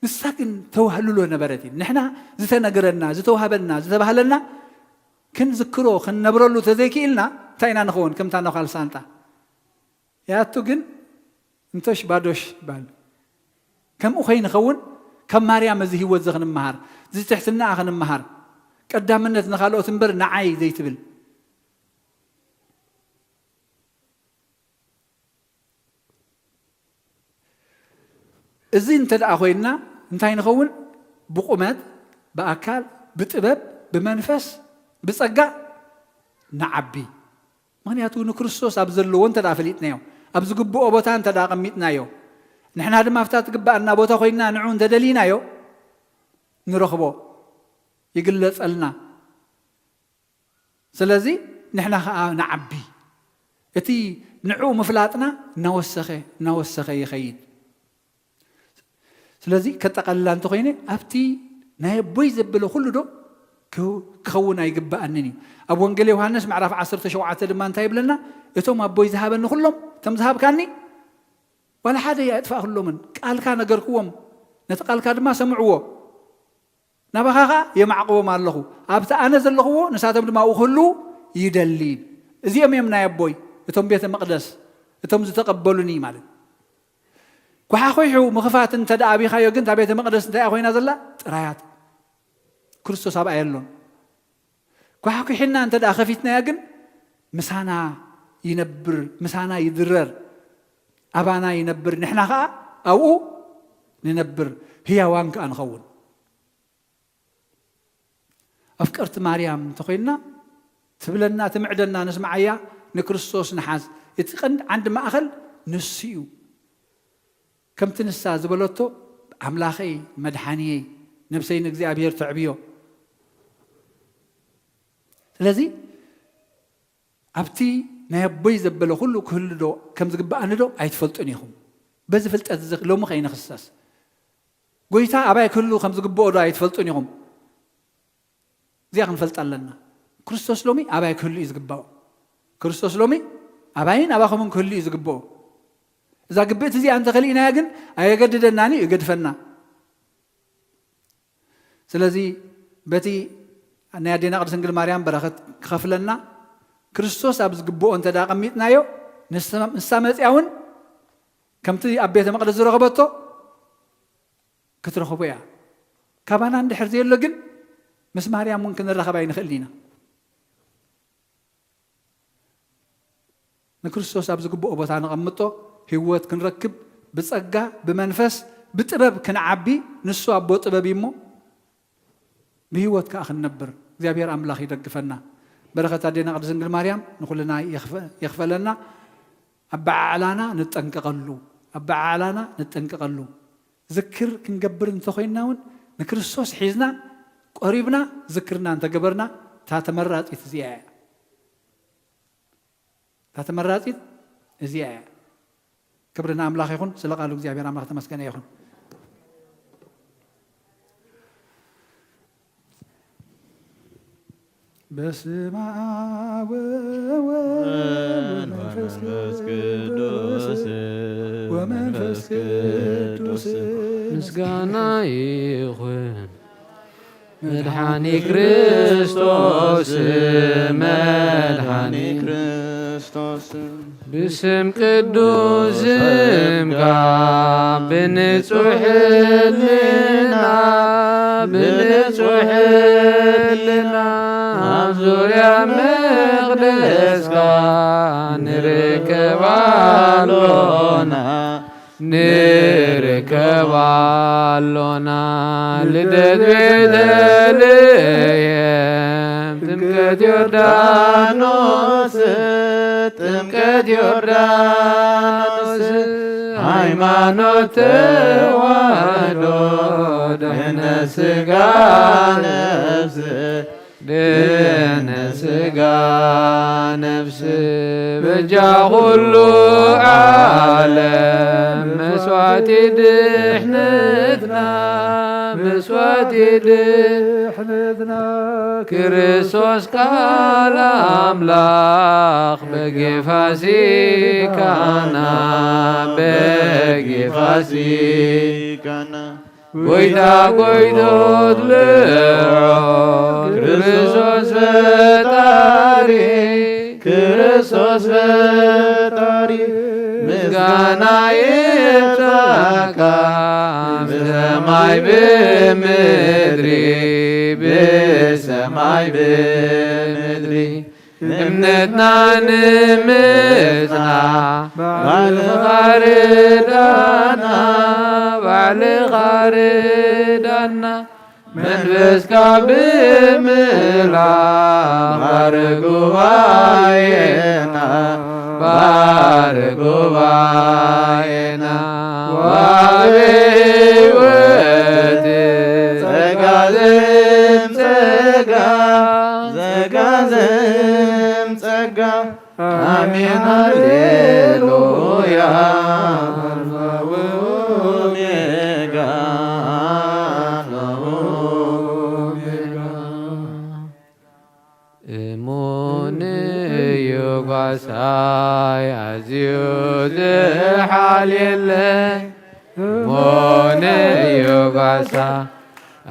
ንሳ ግን ተዋህልሎ ነበረት እዩ። ንሕና ዝተነገረና፣ ዝተዋህበና፣ ዝተባህለና ክንዝክሮ፣ ክንነብረሉ ተዘይክኢልና እንታይ ኢና ንኸውን? ከምታ ነዃል ሳንጣ። ያቱ ግን እንቶሽ ባዶሽ ይበሃል። ከምኡ ከይንኸውን ካብ ማርያም እዚ ህይወት እዚ ክንመሃር፣ እዚ ትሕትና ክንመሃር፣ ቀዳምነት ንኻልኦት እምበር ንዓይ ዘይትብል። እዚ እንተ ደኣ ኮይንና እንታይ ንኸውን? ብቑመት፣ ብኣካል፣ ብጥበብ፣ ብመንፈስ፣ ብጸጋ ንዓቢ። ምኽንያቱ ንክርስቶስ ኣብ ዘለዎ እንተ ደኣ ፈሊጥናዮ፣ ኣብ ዝግብኦ ቦታ እንተ ደኣ ኣቐሚጥናዮ፣ ንሕና ድማ ኣብታ ትግብኣና ቦታ ኮይንና ንዑ እንተ ደሊናዮ፣ ንረኽቦ፣ ይግለጸልና። ስለዚ ንሕና ኸኣ ንዓቢ። እቲ ንዕኡ ምፍላጥና እናወሰኸ፣ እናወሰኸ ይኸይድ። ስለዚ ከጠቓልላ እንተኾይነ፣ ኣብቲ ናይ ኣቦይ ዘበለ ኩሉ ዶ ክው-፣ ክኸውን ኣይግብኣንን እዩ። ኣብ ወንጌል ዮሃንስ ምዕራፍ ዓሰርተ ሸውዓተ ድማ እንታይ ይብለና? "እቶም ኣቦይ ዝሃበኒ ኩሎም፣ እቶም ዝሃብካኒ፣ ዋላ ሓደ ኣይኣጥፋእኩሎምን። ቃልካ ነገርክዎም፣ ነቲ ቃልካ ድማ ሰምዕዎ። ናባኻ ኸኣ የማዕቅቦም ኣለኹ። ኣብቲ ኣነ ዘለኽዎ ንሳቶም ድማ ኣብኡ ክህልዉ ይደሊ። እዚኦም እዮም ናይ ኣቦይ፣ እቶም ቤተ መቕደስ፣ እቶም ዝተቐበሉኒ" ማለት። ጓሓኹሑ ምኽፋት እንተ ደኣ ኣቢኻዮ ግን፣ እታ ቤተ መቕደስ እንታይ እያ ኮይና ዘላ? ጥራያት። ክርስቶስ ኣብኣ የሎን። ጓሕጒሕና እንተ ደኣ ከፊትናያ ግን፣ ምሳና ይነብር፣ ምሳና ይድረር፣ ኣባና ይነብር፣ ንሕና ኸኣ ኣብኡ ንነብር፣ ህያዋን ከኣ ንኸውን። ኣፍቀርቲ ማርያም እንተኾይንና፣ ትብለና፣ ትምዕደና፣ ንስምዓያ፣ ንክርስቶስ ንሓዝ። እቲ ቀንዲ ዓንዲ ማእኸል ንሱ እዩ። ከምቲ ንሳ ዝበለቶ፣ "ኣምላኸይ፣ መድሓንየይ፣ ነብሰይ ንእግዚኣብሔር ተዕብዮ።" ስለዚ፣ ኣብቲ ናይ ኣቦይ ዘበለ ኩሉ ክህሉ ዶ ከም ዝግብኣኒ ዶ ኣይትፈልጡን ኢኹም? በዚ ፍልጠት እዚ ሎሚ ከይንኽሰስ። ጎይታ ኣባይ ክህሉ ከም ዝግብኦ ዶ ኣይትፈልጡን ኢኹም? እዚኣ ክንፈልጥ ኣለና። ክርስቶስ ሎሚ ኣባይ ክህሉ እዩ ዝግባኦ። ክርስቶስ ሎሚ ኣባይን ኣባኹምን ክህሉ እዩ ዝግብኦ። እዛ ግብእቲ እዚኣ እንተኸሊእናያ ግን ኣየገድደናን እዩ፣ ይገድፈና። ስለዚ በቲ ናይ ኣዴና ቅድስት ድንግል ማርያም በረኸት ክኸፍለና፣ ክርስቶስ ኣብ ዝግብኦ እንተ ደኣ ኣቐሚጥናዮ፣ ንስ-፣ ንሳ መጺኣ እውን ከምቲ ኣብ ቤተ መቕደስ ዝረኸበቶ ክትረኽቦ እያ። ካባና እንድሕር ዘየሎ ግን ምስ ማርያም እውን ክንራኸብ ኣይንኽእልን ኢና። ንክርስቶስ ኣብ ዝግብኦ ቦታ ነቐምጦ፣ ህይወት ክንረክብ፣ ብጸጋ፣ ብመንፈስ፣ ብጥበብ ክንዓቢ፣ ንሱ ኣቦ ጥበብ እዩ እሞ፣ ብህይወት ከኣ ክንነብር እግዚኣብሔር ኣምላኽ ይደግፈና። በረኸት ኣዴና ቅድስት ድንግል ማርያም ንኹልና የኽፈ-፣ የኽፈለና። ኣበዓዕላና ንጠንቀቐሉ፣ ኣበዓዕላና ንጠንቀቐሉ። ዝክር ክንገብር እንተኾይንና እውን ንክርስቶስ ሒዝና፣ ቆሪብና፣ ዝክርና እንተገበርና፣ እታ ተመራጺት እዚኣ እያ። እታ ተመራጺት እዚኣ እያ። ክብሪ ንኣምላኽ ይኹን። ስለ ቃሉ እግዚኣብሔር ኣምላኽ ተመስገነ ይኹን። በስመ አብ ወወልድ ወመንፈስ ቅዱስ ወመንፈስ ቅዱስ ምስጋና ይኹን። መድሓኒ ክርስቶስ፣ መድሓኒ ክርስቶስ፣ ብስም ቅዱስ ስምካ፣ ብንጹሕ ሕልና፣ ብንጹሕ ሕልና፣ ኣብ ዙርያ መቕደስካ ንርከብ ኣሎና። ንርከብ ኣሎና። ልደት ቤተልሔም፣ ጥምቀት ዮርዳኖስ፣ ጥምቀት ዮርዳኖስ፣ ሃይማኖት ተዋህዶ፣ ድሕነት ስጋ ነፍስ፣ ድነ ስጋ ነፍስ በጃ ኩሉ ዓለም መስዋዕቲ ድሕነትና፣ መስዋዕቲ ድሕነትና ክርስቶስ ቃል ኣምላኽ በጌ ፋሲካና፣ በጌ ፋሲካና ጎይታ ጎይቶት ልዑል ክርስቶስ ፈጣሪ፣ ክርስቶስ ፈጣሪ ምስጋና ይብዛካ ብሰማይ ብምድሪ፣ ብሰማይ ብምድሪ። እምነትና ንምጽና ባዕልኻ ርዳና፣ ባዕልኻ ርዳና። መንፈስካ ብምላእ ባርክ ጉባኤና፣ ባርክ ጉባኤና። ወሃበ ሕይወት ጸጋ ዘም ጸጋ፣ ጸጋ ዘም ጸጋ። ኣሜን ሃሌሉያ። ኣልፋ ወኦሜጋ፣ ኣልፋ ወኦሜጋ። እሙን እዩ ጓሳይ ኣዝዩ ዝሓልየለይ፣ እሙን እዩ ጓሳ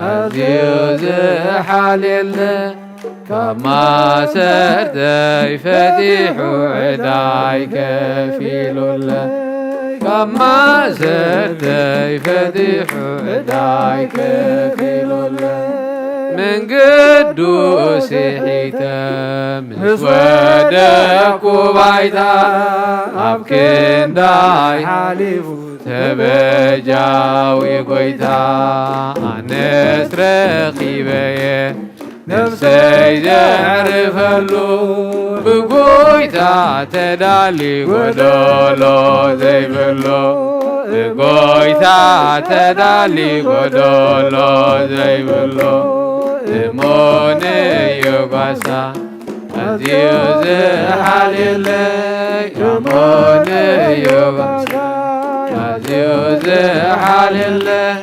ኣዝዩ ዝሓልየለይ፣ ካብ ማሰርተይ ፈቲሑ ዕዳይ ከፊሉለይ፣ ካብ ማሰርተይ ፈቲሑ ዕዳይ ከፊሉለይ። መንገዱ ስሒተ ምስ ወደኩ ባይታ፣ ኣብ ክንዳይ ሓሊፉ ተበጃዊ ጎይታ፣ ኣነስ ረኺበየ ነፍሰይ ዘዕርፈሉ። ብጎይታ ተዳሊ ጎደሎ ዘይብሉ፣ ብጎይታ ተዳሊ ጎደሎ ዘይብሉ፣ እሙን እዩ ጓሳ ኣዝዩ ዝሓልየለይ፣ እሙን እዩ ጓሳ ኣዝዩ ዝሓልየለይ።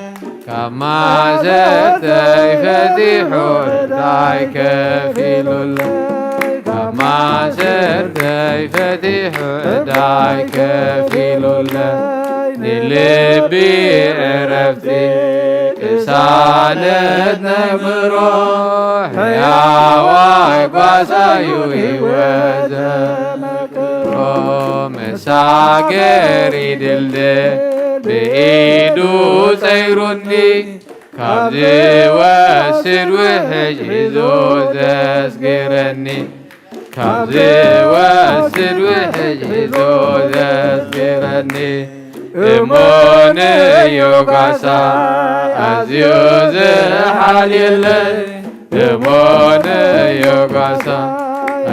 ካብ ማሰርተይ ፈቲሑ ዕዳይ ከፊሉለይ፣ ካብ ማሰርተይ ፈቲሑ ዕዳይ ከፊሉለይ። ንልቢ ዕረፍቲ ቅሳነት ነእምሮ፣ ሕያዋይ ጓሳዩ ህይወት ዘመክሮ። መሳገሪ ድልድል ብኢዱ ጸይሩኒ፣ ካብ ዝወስድ ውሕጅ ሒዙ ዘስግረኒ፣ ካብ ዝወስድ ውሕጅ ሒዙ ዘስግረኒ፣ እሞን እዩ ጓሳ ኣዝዩ ዝሓልየለይ፣ እሞን እዩ ጓሳ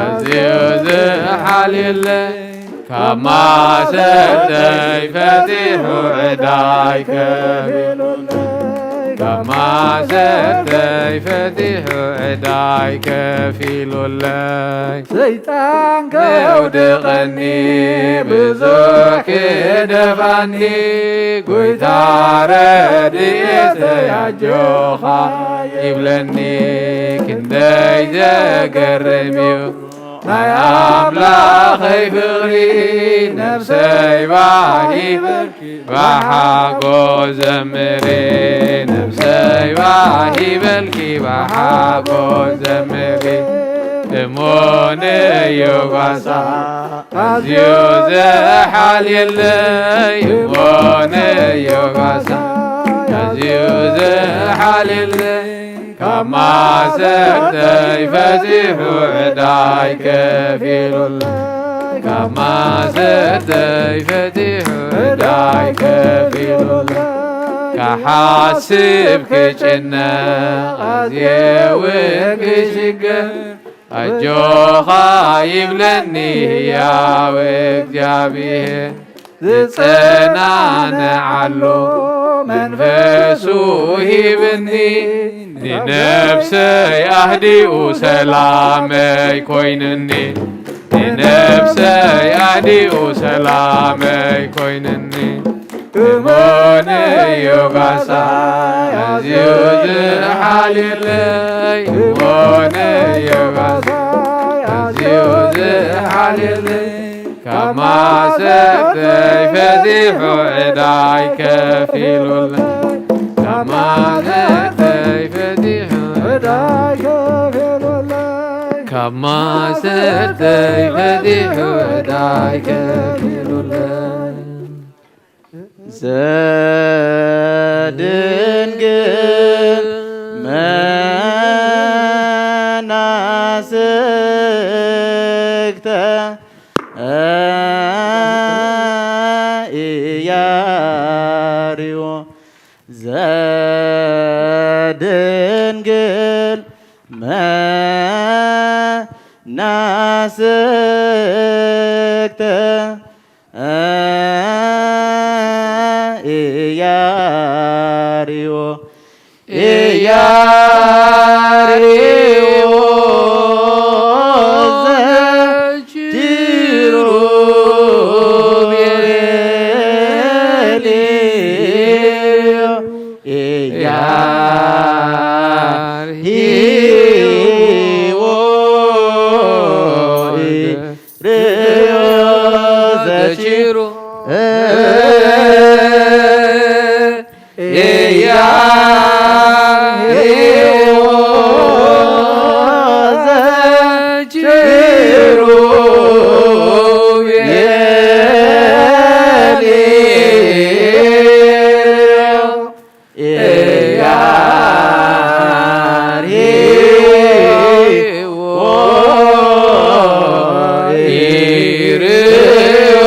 ኣዝዩ ዝሓልየለይ፣ ካብ ማሰተይ ፈቲሑ ዕዳይ ከፊሉለይ፣ ካብ ማሰተይ ፈቲሑ ዕዳይ ከፊሉለይ። ሰይጣን ከውድቐኒ ብዙሕ ክደፋኒ፣ ጎይታ ረድኤተይ ኣጆኻ ይብለኒ። ክንደይ ዘገርም እዩ ናይ ኣምላኸይ ፍቕሪ፣ ነፍሰይ ባሂበኪ ብሓጎስ ዘምሪ፣ ነፍሰይ ባሂበልኪ ብሓጎስ ዘምሪ። እሞን እዩ ጓሳ ኣዝዩ ዝሓልየለይ፣ እሞን እዩ ጓሳ ኣዝዩ ዝሓልየለይ፣ ካብ ማሰተይ ፈቲሑ ዕዳይ ከፊሉለይ፣ ካብ ማሰተይ ፈቲሑ ዕዳይ ከፊሉለይ። ክሓስብ ክጭነቕ ኣዝየ እውን ክሽገር፣ ኣጆኻ ይብለኒ ህያው እግዚኣብሔር። ዝጸናንዓሉ መንፈሱ ሂብኒ፣ ንነፍሰይ ኣህዲኡ ሰላመይ ኮይንኒ፣ ንነፍሰይ ኣህዲኡ ሰላመይ ኮይንኒ። እሞን እዩ ጓሳ ኣዝዩ ዝሓልየለይ፣ እሞን እዩ ጓሳ ኣዝዩ ዝሓልየለይ። ካብ ማሰተይ ፈቲሑ ዕዳይ ከፊሉለይ፣ ካብ ማሰተይ ፈቲሑ ዕዳይ ከፊሉለይ፣ ካብ ማሰተይ ፈቲሑ ዕዳይ ከፊሉለይ። ዘድንግል መናስክተ ኢያሪዎ፣ ዘድንግል መናስክተ ኢያሪዎ፣ ኢያሪዎ ዘኪሩቤል፣ ኢያሪዎ ርእዮ ዘኪሩ ኢያሪዎ ዘኪሩ ቤልዮ ኢያሪዎ ኢርዮ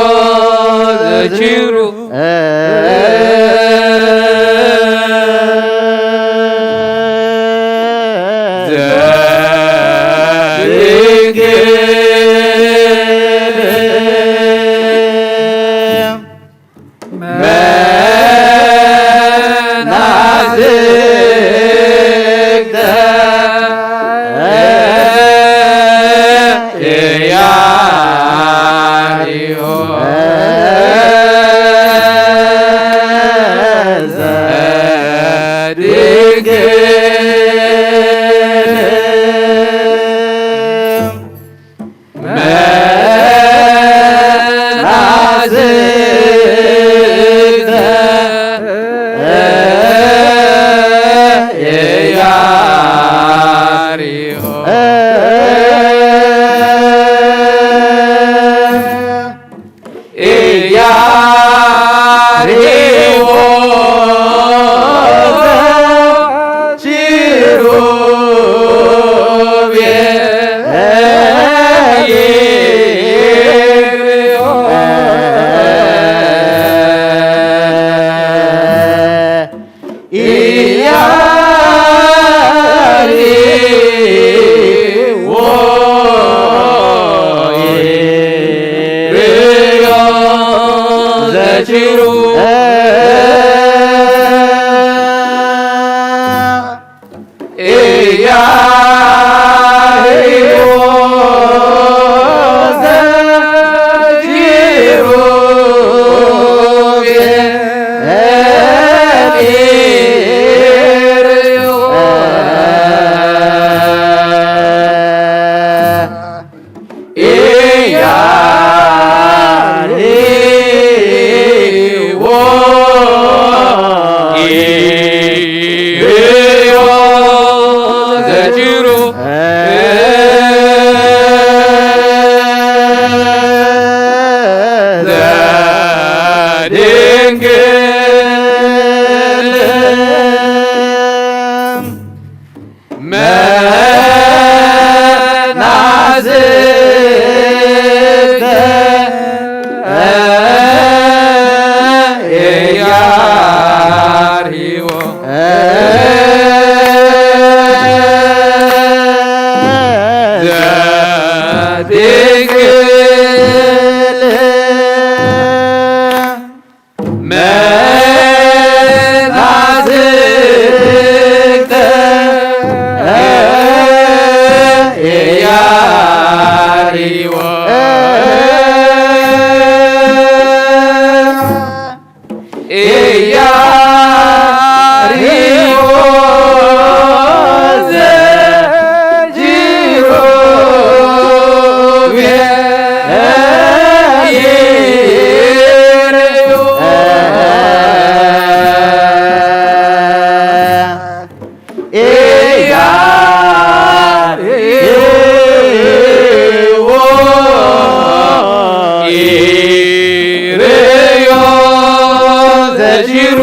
ሩ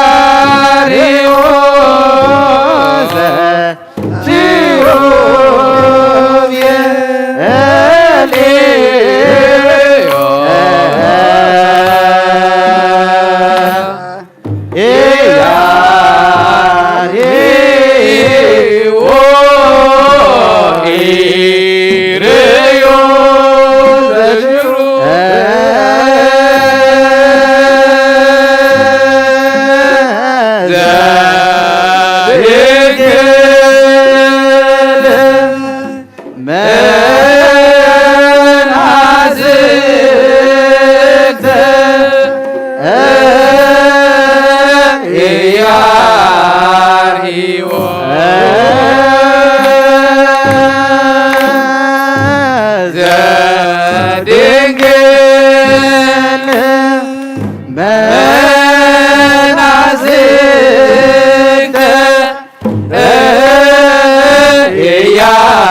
እያሪዎ ዘኪሩቤል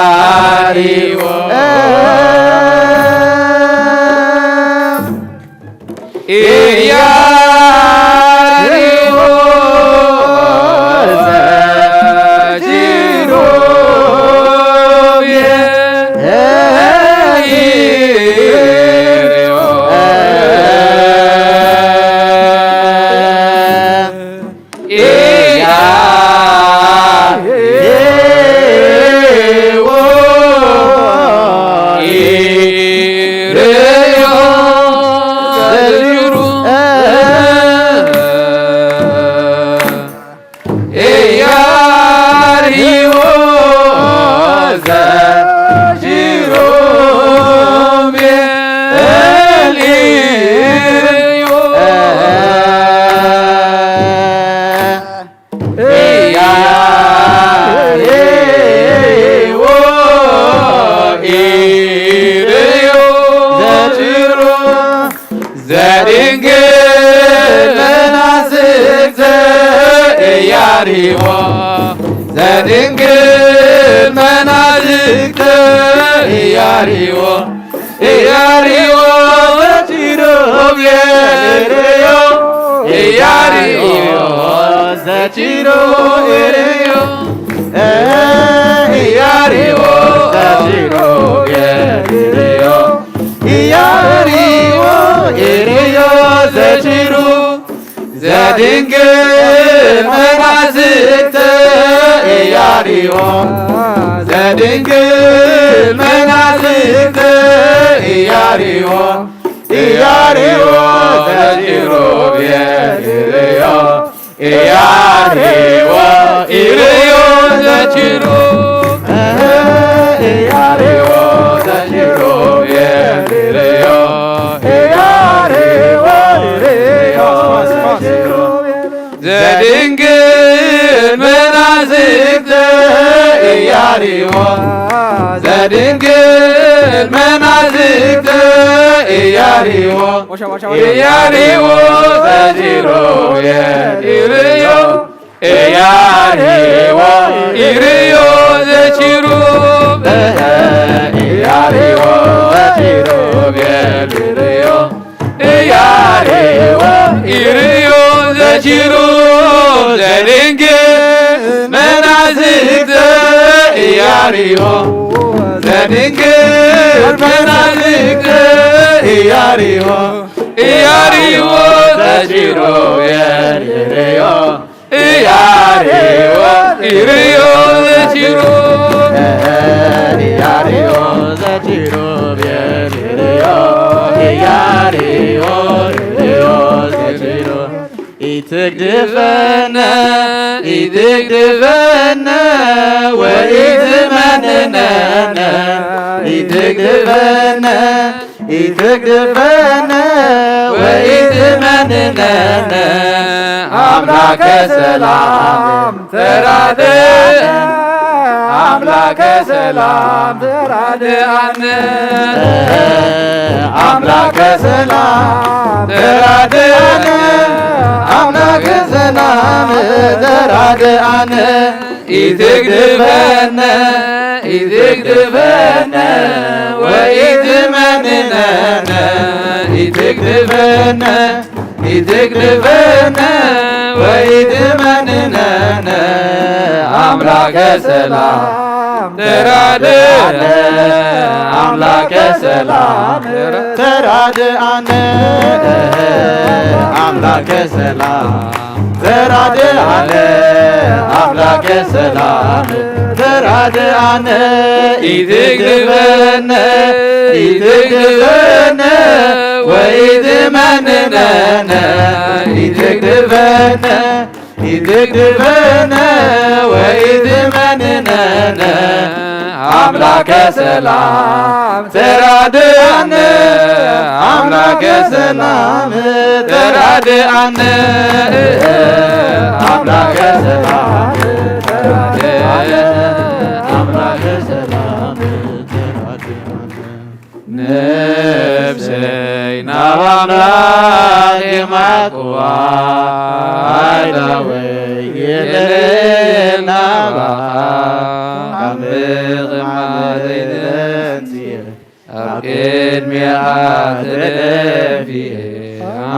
ኢያሪዎ ኢርዮ ዘኪሩ ዘድንግል መናዝግተ ኢያሪዎ ዘድንግል መናዝግተ ኢያሪዎ ኢያሪዎ ዘኪሩቤል ኢርዮ ኢያሪዎ ኢርዮ ዘኪሩ ኢያሪዎ ዘኪሩቤል ኢርዮ ኢያሪዎ ኢርዮ ዘኪሩ ዘድንግል መናዝግተ ኢያሪዎ ዘድንግል መናዝግተ ኢያሪዎ ኢያሪዎ ዘኪሩቤል ኢርዮ ኢያሪዎ ዘኪሩቤል ኢርዮ ኢያሪዎ ዘኪሩቤል ኢርዮ ኢያሪዎ ኢርዮ ዘኪሩ ዘድንግል መናዝግተ ኢያሪዎ ዘድንግል መናዝግተ ኢያሪዎ ኢያሪዎ ዘኪሩቤል ኢርዮ ኢያሪዎ ኢርዮ ዘኪሩ ኢያሪዎ ዘኪሩቤል ኢርዮ ኢያሪዎ ኢርዮ ዘኪሩ ዘድንግል መናዝግተ ኢያሪዎ ዘድንግል መናዝግተ ኢያሪዎ ኢያሪዎ ዘኪሩቤል ኢርዮ ኢያሪዎ ኢርዮ ዘኪሩ ኢያሪዎ ዘኪሩቤል ኢርዮ ኢያሪዎ ኢርዮ ዘኪሩ ዘድንግል መናዝግተ ኢያሪዎ ዘድንግል መናዝግተ ኢያሪዎ ኢያሪዎ ዘኪሩቤል ኢርዮ ኢያሪዎ ኢርዮ ዘኪሩ ኢያሪዎ ዘኪሩቤል ኢርዮ ኢያሪዎ ኢርዮ ዘኪሩ ኢትግድፈነ ኢትግድፈነ ወኢትመንነነ ኢትግድፈነ ኢትግድፈነ ወኢትመንነነ ኣምላከ ሰላም ተራድኣነ ኣምላከ ሰላም ተራድኣነ ኣምላከ ሰላም ተራድኣነ ኣምላከ ሰላም ተራድኣነ ኢትግድፈነ ኢትግድፈነ ወኢትመንነነ ግበነ ኢትግድፈነ ወኢትመንነነ ኣምላከ ሰላም ተራድኣነ ኣምላከ ሰላም ተራድኣነ ኣምላከ ሰላም ተራድኣነ ኣምላከ ሰላም ተራድኣነ ኢትግድፈነ ኢትግድፈነ ወኢትመንነነ ኢትግድፈነ ኢትግድፈነ ወኢትመንነነ ኣምላከ ሰላም ተራድኣነ ኣምላከ ሰላም ተራድኣነ ኣምላከ ሰላም ተራድኣነ ኣምላከ ሰላም ተራድኣነ ነፍሰይ ናብ ኣምላኽ የማክዋ ኣእዳወይ የልዕል ናባኻ ካብ ምቕማጠይ ተንሲኤ ኣብ ቅድሜኻ ተደፊኤ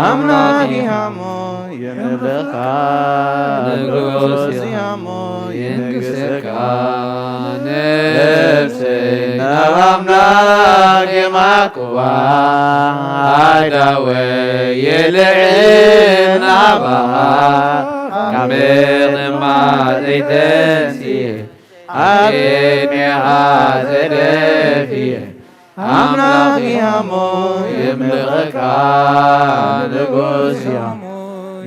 ኣምላኽ ይሃሞ የምልኻ ንጉስ ይሃሞ የንግሰካ ነፍሰይ ናብ ኣምላኽ የማክዋ ኣእዳወይ የልዕል ናባኻ ካብ ምቕማጠይ ተንሲኤ ኣብ ቅድሜኻ ተደፊኤ ኣምላኽ ይሃሞ የምልኸካ ንጉስ ይሃሞ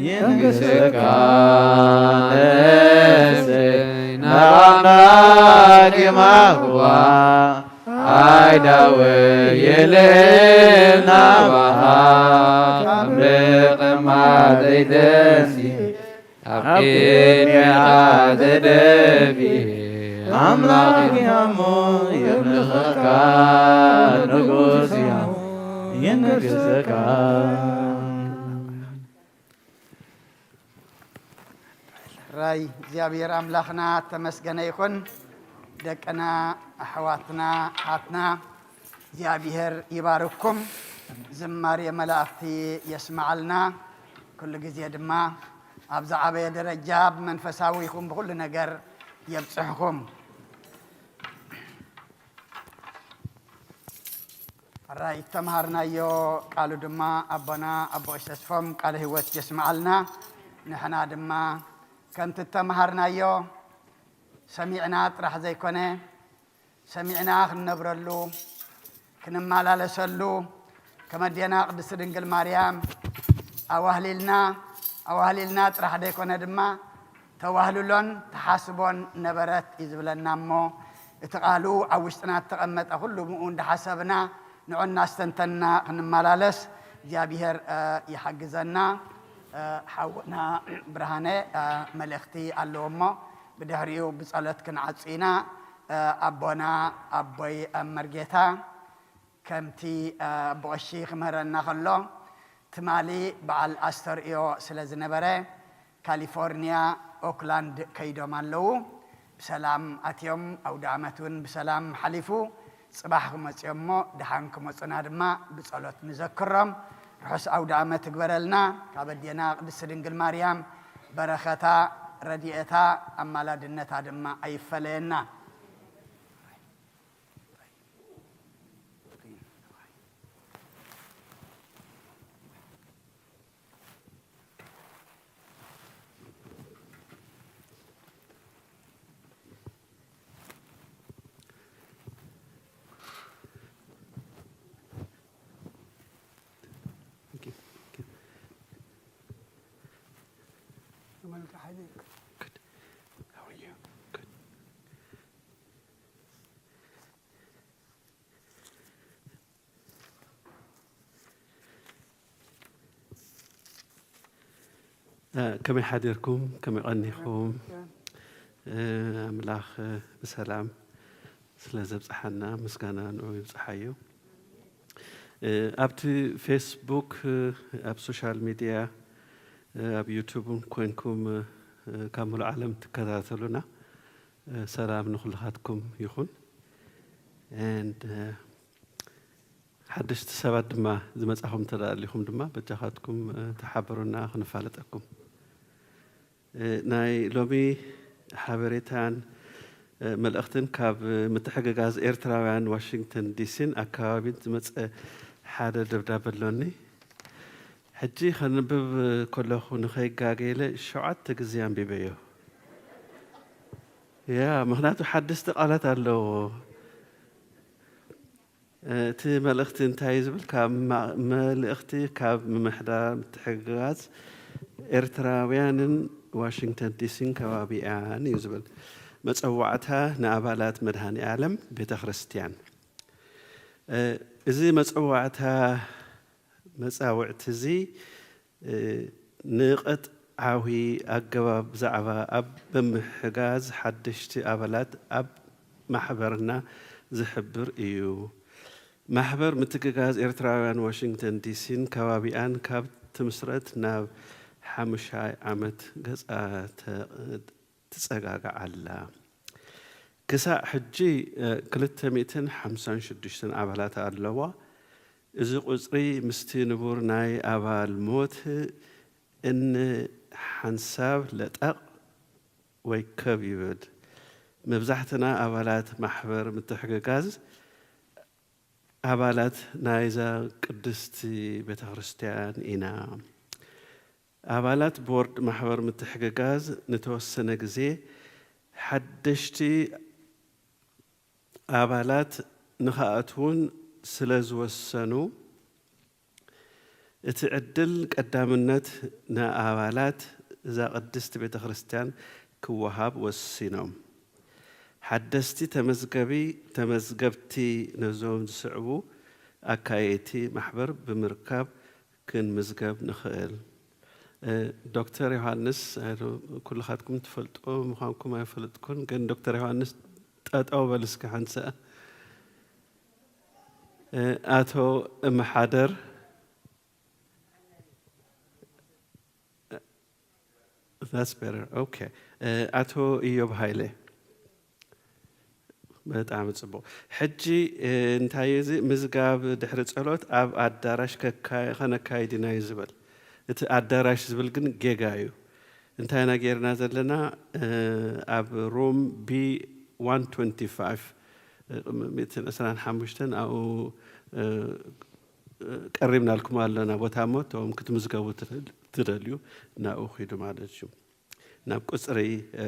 የንግሰካ ነፍሰይ ናብ ኣምላኽ የማኽዋ ኣእዳወይ የልዕል ናባኻ ካብ ምቕማጠይ ተንሲኤ ኣብ ቅድሜኻ ተደፊኤ ኣምላኽ ይሃሞ የምልኸካ ንጉስ ይሃሞ የንግሰካ ራይ እግዚኣብሔር ኣምላኽና ተመስገነ ይኹን። ደቅና ኣሕዋትና ኣሓትና እግዚኣብሔር ይባርኩም። ዝማሬ መላእኽቲ የስምዓልና። ኩሉ ግዜ ድማ ኣብ ዝዓበየ ደረጃ ብመንፈሳዊ ይኹን ብኹሉ ነገር የብጽሕኹም። ሕራይ እተምሃርናዮ ቃሉ ድማ ኣቦና ኣቦ ተስፎም ቃለ ህይወት የስምዓልና። ንሕና ድማ ከምቲ እተምሃርናዮ ሰሚዕና ጥራሕ ዘይኮነ ሰሚዕና ክንነብረሉ ክንመላለሰሉ ከም ኣዴና ቅድስቲ ድንግል ማርያም ኣዋህሊልና ኣዋህሊልና ጥራሕ ዘይኮነ ድማ ተዋህልሎን ተሓስቦን ነበረት እዩ ዝብለና እሞ እቲ ቃሉ ኣብ ውሽጥና እተቐመጠ ኩሉ ምኡ እንዳሓሰብና ንዑ እናስተንተንና ክንመላለስ እግዚኣብሔር ይሓግዘና። ሓውና ብርሃነ መልእኽቲ ኣለዎ እሞ ብድሕሪኡ ብጸሎት ክንዓጹ ኢና። ኣቦና ኣቦይ መርጌታ ከምቲ ኣቦ ቀሺ ክምህረና ከሎ ትማሊ በዓል ኣስተርእዮ ስለ ዝነበረ ካሊፎርኒያ ኦክላንድ ከይዶም ኣለዉ። ብሰላም ኣትዮም ኣውደ ዓመት እውን ብሰላም ሓሊፉ ጽባሕ ክመጽዮ እሞ ደሓን ክመጹና ድማ ብጸሎት ንዘክሮም። ርሑስ ኣውደ ዓመት ትግበረልና። ካብ ኣዴና ቅድስቲ ድንግል ማርያም በረኸታ ረድኤታ ኣማላድነታ ድማ ኣይፈለየና። ከመይ ሓዲርኩም? ከመይ ቀኒኹም? ኣምላኽ ብሰላም ስለ ዘብጽሓና ምስጋና ንዑ ይብጽሓዮ። ኣብቲ ፌስቡክ፣ ኣብ ሶሻል ሚድያ፣ ኣብ ዩቱብ እውን ኮንኩም ካብ ሙሉእ ዓለም ትከታተሉና ሰላም ንኹልኻትኩም ይኹን። And ሓደሽቲ ሰባት ድማ ዝመጻኹም እንተ ደኣ ኣሊኹም ድማ በጃኻትኩም፣ እ፣ ተሓበሩና ክንፋለጠኩም። እ፣ ናይ ሎሚ ሓበሬታን፣ እ፣ መልእኽትን ካብ ምትሕግጋዝ ኤርትራውያን ዋሽንግተን ዲሲን ኣከባቢን ዝመጸ ሓደ ደብዳበ ኣሎኒ። ሕጂ ከንብብ ከለኹ ንኸይጋገ ኢለ ሸውዓተ ግዜ ኣንቢበዮ። ያ፣ ምኽንያቱ ሓደስቲ ቃላት ኣለዎ። እቲ መልእኽቲ እንታይ እዩ ዝብል? ካብ ማ-፣ መልእኽቲ ካብ ምምሕዳር ምትሕግጋዝ ኤርትራውያንን ዋሽንግተን ዲሲን ከባቢኣን እዩ ዝብል። መጸዋዕታ ንኣባላት መድኃኔ ዓለም ቤተ ክርስቲያን። እ፣ እዚ መጸዋዕታ መጻውዕቲ እዚ፣ እ፣ ንቕጥዓዊ ኣገባብ ዛዕባ ኣብ ብምሕጋዝ ሓደሽቲ ኣባላት ኣብ ማሕበርና ዝሕብር እዩ። ማሕበር ምትግጋዝ ኤርትራውያን ዋሽንግተን ዲሲን ከባቢኣን ካብ ትምስረት ናብ ሓሙሻይ ዓመት ገጻ ተ-፣ ትጸጋጋዕ ኣላ። ክሳዕ ሕጂ፣ እ፣ ክልተ ሚእትን ሓምሳን ሽዱሽተን ኣባላት ኣለዋ። እዚ ቁጽሪ ምስቲ ንቡር ናይ ኣባል ሞት እንሓንሳብ ለጠቕ ወይ ከብ ይብል። መብዛሕትና ኣባላት ማሕበር ምትሕግጋዝ ኣባላት ናይዛ ቅድስቲ ቤተ ክርስቲያን ኢና። ኣባላት ቦርድ ማሕበር ምትሕግጋዝ ንተወሰነ ግዜ ሓደሽቲ ኣባላት ንኽኣትዉን ስለ ዝወሰኑ፣ እቲ ዕድል ቀዳምነት ንኣባላት እዛ ቅድስቲ ቤተ ክርስቲያን ክወሃብ ወሲኖም። ሓደስቲ ተመዝገቢ-፣ ተመዝገብቲ ነዞም ዝስዕቡ ኣካየድቲ ማሕበር ብምርካብ ክንምዝገብ ንኽእል። እ፣ ዶክተር ዮሃንስ፣ እ፣ ኩልኻትኩም ትፈልጡ ምዃንኩም ኣይፈልጥኩን፣ ግን ዶክተር ዮሃንስ ጠጠው በል እስኪ ሓንሳእ። እ፣ ኣቶ እምሓደር፣ That's better. Okay. እ፣ ኣቶ ኢዮብ ሃይለ። ብጣዕሚ ጽቡቕ። ሕጂ፣ እ፣ እንታይ እዩ እዚ? ምዝጋብ ድሕሪ ጸሎት ኣብ ኣዳራሽ ከካ-፣ ከነካይድ ኢና እዩ ዝብል። እቲ ኣዳራሽ ዝብል ግን ጌጋ እዩ። እንታይ ኢና ጌርና ዘለና? እ፣ ኣብ ሩም ቢ ዋን ትወንቲ ፋይቭ፣ እ፣ ሚእትን ዕስራን ሓሙሽተን ኣብኡ፣ እ፣ ቀሪብናልኩም ኣለና ቦታ እሞ፣ እቶም ክትምዝገቡ ትደል-፣ ትደልዩ ናብኡ ኺዱ ማለት እዩ። ናብ ቁጽሪ፣ እ፣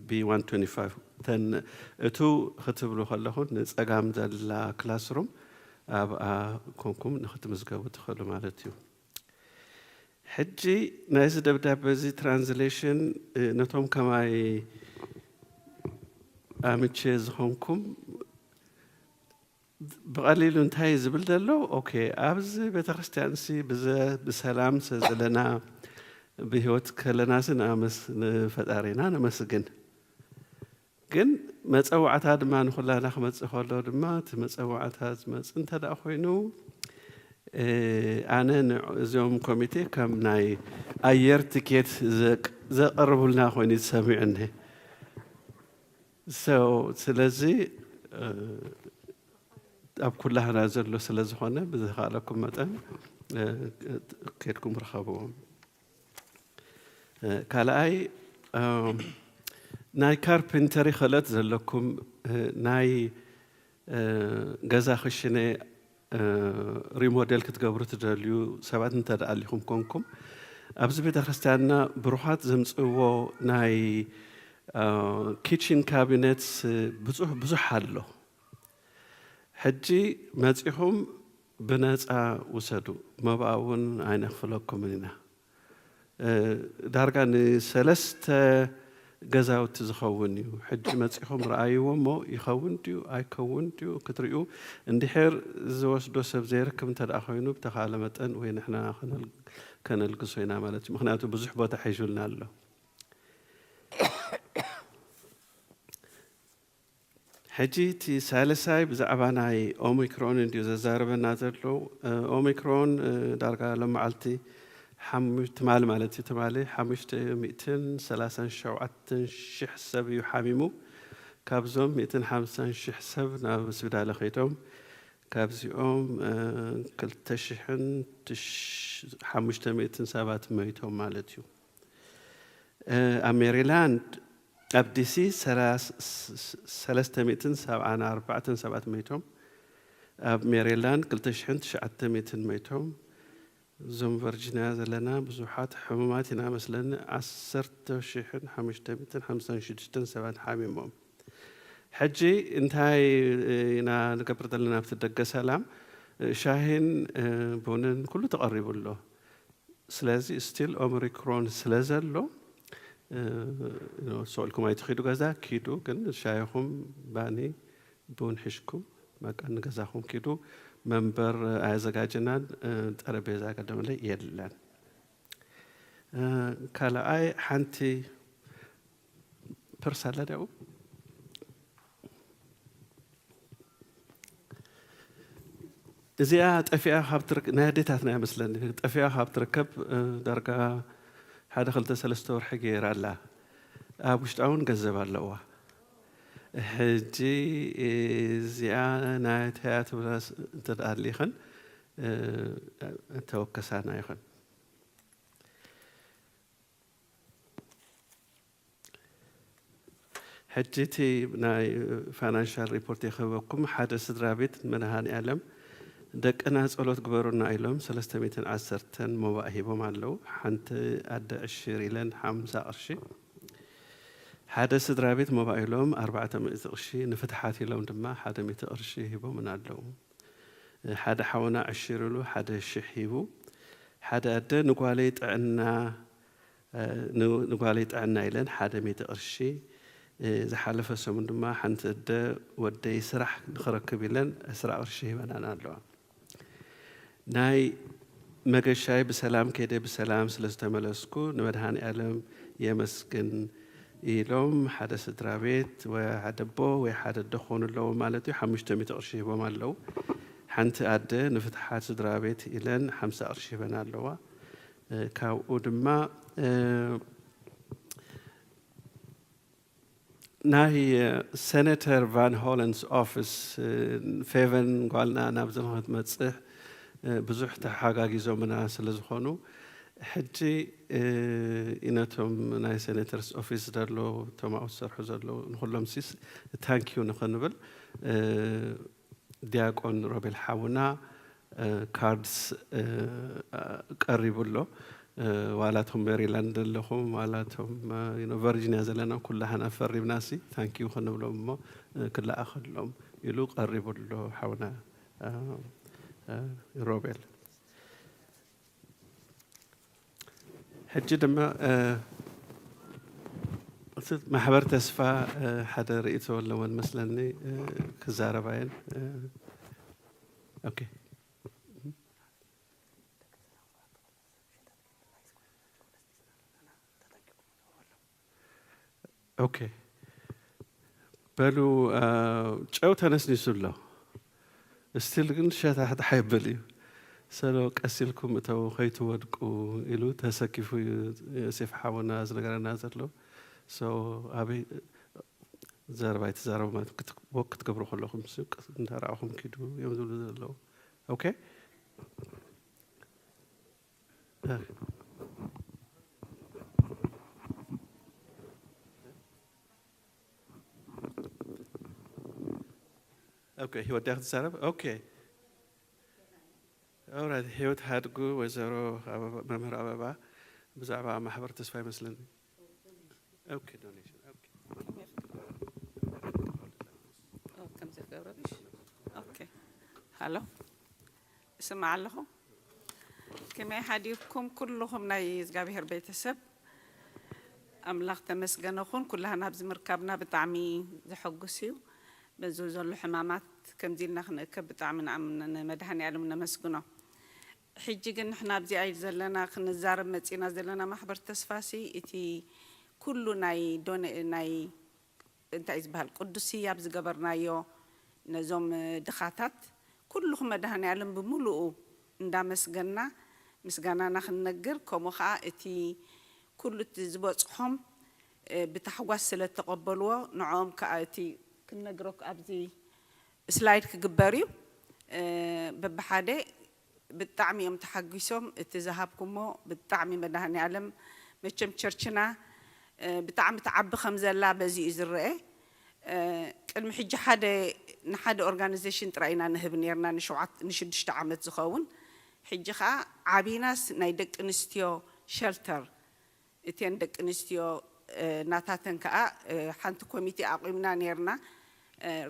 ቢ ዋን ትወንቲ ፋይቭ፣ ተን-፣ እቱ ክትብሉ ከለኹም ንጸጋም ዘላ ክላስሩም ኣብኣ ኮንኩም ንኽትምዝገቡ ትኽእሉ ማለት እዩ። ሕጂ ናይዚ ደብዳበ እዚ ትራንስሌሽን፣ እ፣ ነቶም ከማይ ኣምቼ ዝኾንኩም ብቐሊሉ እንታይ እዩ ዝብል ዘሎ? ኦኬ፣ ኣብዚ ቤተክርስትያንሲ ብዘ-፣ ብሰላም ስለ ዘለና፣ ብህይወት ከለናሲ ንኣመስ-፣ ንፈጣሪና ነመስግን። ግን መጸዋዕታ ድማ ንኹላና ክመጽእ ከሎ ድማ፣ እቲ መጸዋዕታ ዝመጽእ እንተ ደኣ ኮይኑ፣ እ፣ ኣነ ን-፣ እዚኦም ኮሚቴ ከም ናይ ኣየር ትኬት ዘቅ-፣ ዘቐርቡልና ኮይኑ እዩ ተሰሚዑኒ። So፣ ስለዚ፣ እ፣ ኣብ ኩላህና ዘሎ ስለ ዝኾነ፣ ብዝኸኣለኩም መጠን፣ እ፣ ኬድኩም ርኸብዎም። እ፣ ካልኣይ፣ እ፣ ናይ ካርፒንተሪ ክእለት ዘለኩም፣ እ፣ ናይ፣ እ፣ ገዛ ክሽነ፣ እ፣ ሪሞዴል ክትገብሩ ትደልዩ ሰባት እንተ ደኣ ኣሊኹም ኮንኩም፣ ኣብዚ ቤተ ክርስቲያንና ብሩኻት ዘምጽእዎ ናይ፣ እ፣ ኪችን ካቢኔትስ ብዙሕ፣ ብዙሕ ኣሎ። ሕጂ መጺኹም ብነጻ ውሰዱ፣ መባእ እውን ኣይነኽፍለኩምን ኢና። እ፣ ዳርጋ ንሰለስተ ገዛውቲ ዝኸውን እዩ። ሕጂ መጺኹም ረኣይዎ እሞ ይኸውን ድዩ ኣይከውን ድዩ ክትሪኡ፣ እንድሕር ዝወስዶ ሰብ ዘይርክብ እንተ ደኣ ኮይኑ፣ ብተኻእለ መጠን ወይ ንሕና ከነል-፣ ከነልግሶ ኢና ማለት እዩ። ምኽንያቱ ብዙሕ ቦታ ሒዙልና ኣሎ። ሕጂ እቲ ሳልሳይ ብዛዕባ ናይ ኦሚክሮን እንድዩ ዘዛርበና ዘሎ። እ፣ ኦሚክሮን፣ እ፣ ዳርጋ ሎም መዓልቲ ሓሙ-፣ ትማሊ ማለት እዩ፣ ትማሊ ሓሙሽተ ሚእትን ሰላሳን ሸውዓተን ሽሕ ሰብ እዩ ሓሚሙ። ካብዞም ሚእትን ሓምሳን ሽሕ ሰብ ናብ ስብዳለ ከይዶም፣ ካብዚኦም ክልተ ሽሕን ሓሙሽተ ሚእትን ሰባት መይቶም ማለት እዩ። ኣብ ሜሪላንድ፣ ኣብ ዲሲ ሰለስተ ሚእትን ሰብዓን ኣርባዕተን ሰባት መይቶም። ኣብ ሜሪላንድ ክልተ ሽሕን ትሽዓተ ሚእትን መይቶም። እዞም ቨርጂንያ ዘለና ብዙሓት ሕሙማት ኢና መስለኒ፣ ዓሰርተ ሽሕን ሓሙሽተ ሚእትን ሓምሳን ሽዱሽተን ሰባት ሓሚሞም። ሕጂ እንታይ ኢና ንገብር ዘለና ኣብቲ ደገ ሰላም? ሻሂን ቡንን ኩሉ ተቐሪቡ ኣሎ። ስለዚ ስቲል ኦሚክሮን ስለ ዘሎ፣ ሶልኩም ኣይትኺዱ ገዛ፣ ኪዱ ግን ሻይኹም ባኒ ቡን ሒዝኩም በቃ ንገዛኹም ኪዱ። መንበር ኣያዘጋጀናን፣ ጠረጴዛ ቀደምለ የለን። ካልኣይ ሓንቲ ፐርስ ኣላ ዲያው? እዚኣ ጠፊኣ ካብ ትርክ-፣ ናይ ኣዴታትና እያ መስለኒ። ጠፊኣ ካብ ትርከብ፣ ዳርጋ ሓደ ክልተ ሰለስተ ወርሒ ገይራ ኣላ። ኣብ ውሽጣ እውን ገንዘብ ኣለዋ። ሕጂ እዚኣ ናይ ተያ ትብላ ስ-፣ እንተ ደኣ ኣሊኽን፣ ተወከሳና ይኹን። ሕጂ እቲ ናይ ፋይናንሻል ሪፖርት የኽበኩም። ሓደ ስድራ ቤት መድሃኔ ዓለም ደቅና ጸሎት ግበሩና ኢሎም ሰለስተ ሚእትን ዓሰርተን ሞባእ ሂቦም ኣለዉ። ሓንቲ ኣደ ዕሽር ኢለን ሓምሳ ቅርሺ። ሓደ ስድራ ቤት ሞባእ ኢሎም ኣርባዕተ ሚእቲ ቅርሺ፣ ንፍትሓት ኢሎም ድማ ሓደ ሚእቲ ቅርሺ ሂቦምን ኣለዉ። ሓደ ሓውና ዕሽር ኢሉ ሓደ ሽሕ ሂቡ። ሓደ ኣደ ንጓለይ ጥዕና፣ እ፣ ን-፣ ንጓለይ ጥዕና ኢለን ሓደ ሚእቲ ቅርሺ፣ እ፣ ዝሓለፈ ሰሙን ድማ ሓንቲ ኣደ ወደይ ስራሕ ንኽረክብ ኢለን ዕስራ ቅርሺ ሂበናን ኣለዋ። ናይ መገሻይ ብሰላም ከይደ ብሰላም ስለ ዝተመለስኩ ንመድሃኔ ዓለም የመስግን ኢሎም ሓደ ስድራ ቤት ወይ ሓደ ኣቦ ወይ ሓደ ኣደ ክኾኑ ኣለዎም ማለት እዩ። ሓሙሽተ ሚእቲ ቅርሺ ሂቦም ኣለዉ። ሓንቲ ኣደ ንፍትሓት ስድራ ቤት ኢለን ሓምሳ ቅርሺ ሂበን ኣለዋ። እ፣ ካብኡ ድማ፣ እ፣ ናይ፣ እ፣ ሴኔተር ቫን ሆለንስ ኦፊስ፣ እ፣ ፌቨን ጓልና ናብዚ ንክትመጽእ፣ እ፣ ብዙሕ ተሓጋጊዞምና ስለ ዝኾኑ፣ ሕጂ፣ እ፣ ነቶም ናይ ሴኔተርስ ኦፊስ ዘሎ፣ እቶም ኣብኡ ዝሰርሑ ዘለዉ፣ ንኹሎም ሲስ ታንኪዩ ንኽንብል፣ እ፣ ዲያቆን ሮቤል ሓውና፣ እ፣ ካርድስ፣ እ፣ ቀሪቡ ኣሎ። እ፣ ዋላ እቶም ሜሪላንድ ዘለኹም፣ ዋላ እቶም፣ እ፣ ዩ ኖ፣ ቨርጂንያ ዘለና ኩላህና ፈሪምና ሲ ታንኪዩ ክንብሎም እሞ፣ እ፣ ክለኣኸሎም ኢሉ ቀሪቡ ኣሎ ሓውና፣ እ፣ እ፣ ሮቤል። ሕጂ ድማ፣ እ፣ እቲ ማሕበር ተስፋ፣ እ፣ ሓደ ርእይቶ ኣለወን መስለኒ፣ እ፣ ክዛረባ እየን። እ፣ ኦኬ። ኦኬ። በሉ፣ እ፣ ጨው ተነስኒሱ ኣሎ። ስቲል ግን ሸታሕታሕ የብል እዩ። ሰሎ ቀስ ኢልኩም እተው ከይትወድቁ ኢሉ ተሰኪፉ እዩ ዮሴፍ ሓውና ዝነገረና ዘሎ። ሶ ኣበይ ዘረባ ኣይትዛረቡ ማለት ክት-፣ ወክ ክትገብሩ ከለኹም ስ-፣ ቀስ እንዳረኣኹም ኪዱ እዮም ዝብሉ ዘለዉ። ኦኬ። ኦኬ፣ ህይወት ዲያ ክትዛረብ? ኦኬ። ኦራይት፣ ህይወት ሃድጉ፣ ወይዘሮ ኣበባ፣ መምህር ኣበባ፣ ብዛዕባ ማሕበር ተስፋ ይመስለኒ። ኦኬ፣ ዶኔሽን፣ ኦኬ። ኦ፣ ከምዚ ክገብረልሽ። ኦኬ። ሃሎ። እስማዕ ኣለኹ። ከመይ ሓዲርኩም ኩልኹም ናይ እግዚኣብሔር ቤተሰብ? ኣምላኽ ተመስገነ ኹን። ኩላህና ኣብዚ ምርካብና ብጣዕሚ ዘሐጉስ እዩ። በዚ ዘሎ ሕማማት ከምዚ ኢልና ክንእከብ ብጣዕሚ ንኣም-፣ ንመድሃኔ ዓለም ነመስግኖ። ሕጂ ግን ንሕና ኣብዚ ኣይ ዘለና ክንዛረብ መጺና ዘለና ማሕበር ተስፋሲ እቲ ኩሉ ናይ ዶነ-፣ ናይ እንታይ ዝበሃል ቅዱስ ህያብ ዝገበርናዮ ነዞም ድኻታት ኩልኹም መድሃኔ ዓለም ብምሉኡ እንዳመስገና ምስጋናና ክንነግር፣ ከምኡ ኸዓ እቲ ኩሉ እቲ ዝበጽሖም፣ እ፣ ብታሕጓስ ስለ እተቐበልዎ ንዕኦም ከኣ እቲ ክንነግሮ ኣብዚ ስላይድ ክግበር እዩ። በብሓደ ብጣዕሚ እዮም ተሓጒሶም። እቲ ዝሃብኩሞ ብጣዕሚ መድሃኔ ዓለም መቸም ቸርችና ብጣዕሚ ትዓቢ ከም ዘላ በዚ እዩ ዝረአ። ቅድሚ ሕጂ ሓደ ንሓደ ኦርጋናይዜሽን ጥራይ ኢና ንህብ ነርና ንሽዱሽተ ዓመት ዝኸውን። ሕጂ ከዓ ዓቢናስ ናይ ደቂ ኣንስትዮ ሸልተር እተን ደቂ ኣንስትዮ ናታተን ከዓ ሓንቲ ኮሚቴ ኣቑምና ነርና።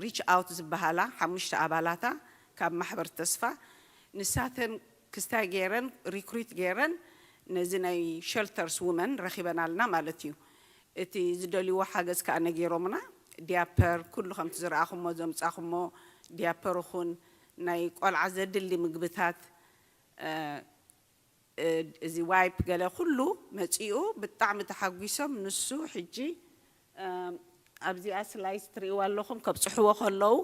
ሪች ኣውት ዝበሃላ ሓሙሽተ ኣባላታ ካብ ማሕበር ተስፋ ንሳተን ክስታይ ገይረን ሪክሪት ገይረን ነዚ ናይ ሸልተርስ ውመን ረኺበናልና ማለት እዩ። እቲ ዝደልይዎ ሓገዝ ከዓ ነጊሮምና። ዲያፐር ኩሉ ከምቲ ዝረኣኹሞ ዘምፃኹሞ ዲያፐር ኹን ናይ ቆልዓ ዘድሊ ምግብታት እዚ ዋይፕ ገለ ኩሉ መፂኡ ብጣዕሚ ተሓጒሶም። ንሱ ሕጂ ኣብዚኣ ስላይስ ትርእይዋ ኣለኹም ከብፅሕዎ ከለዉ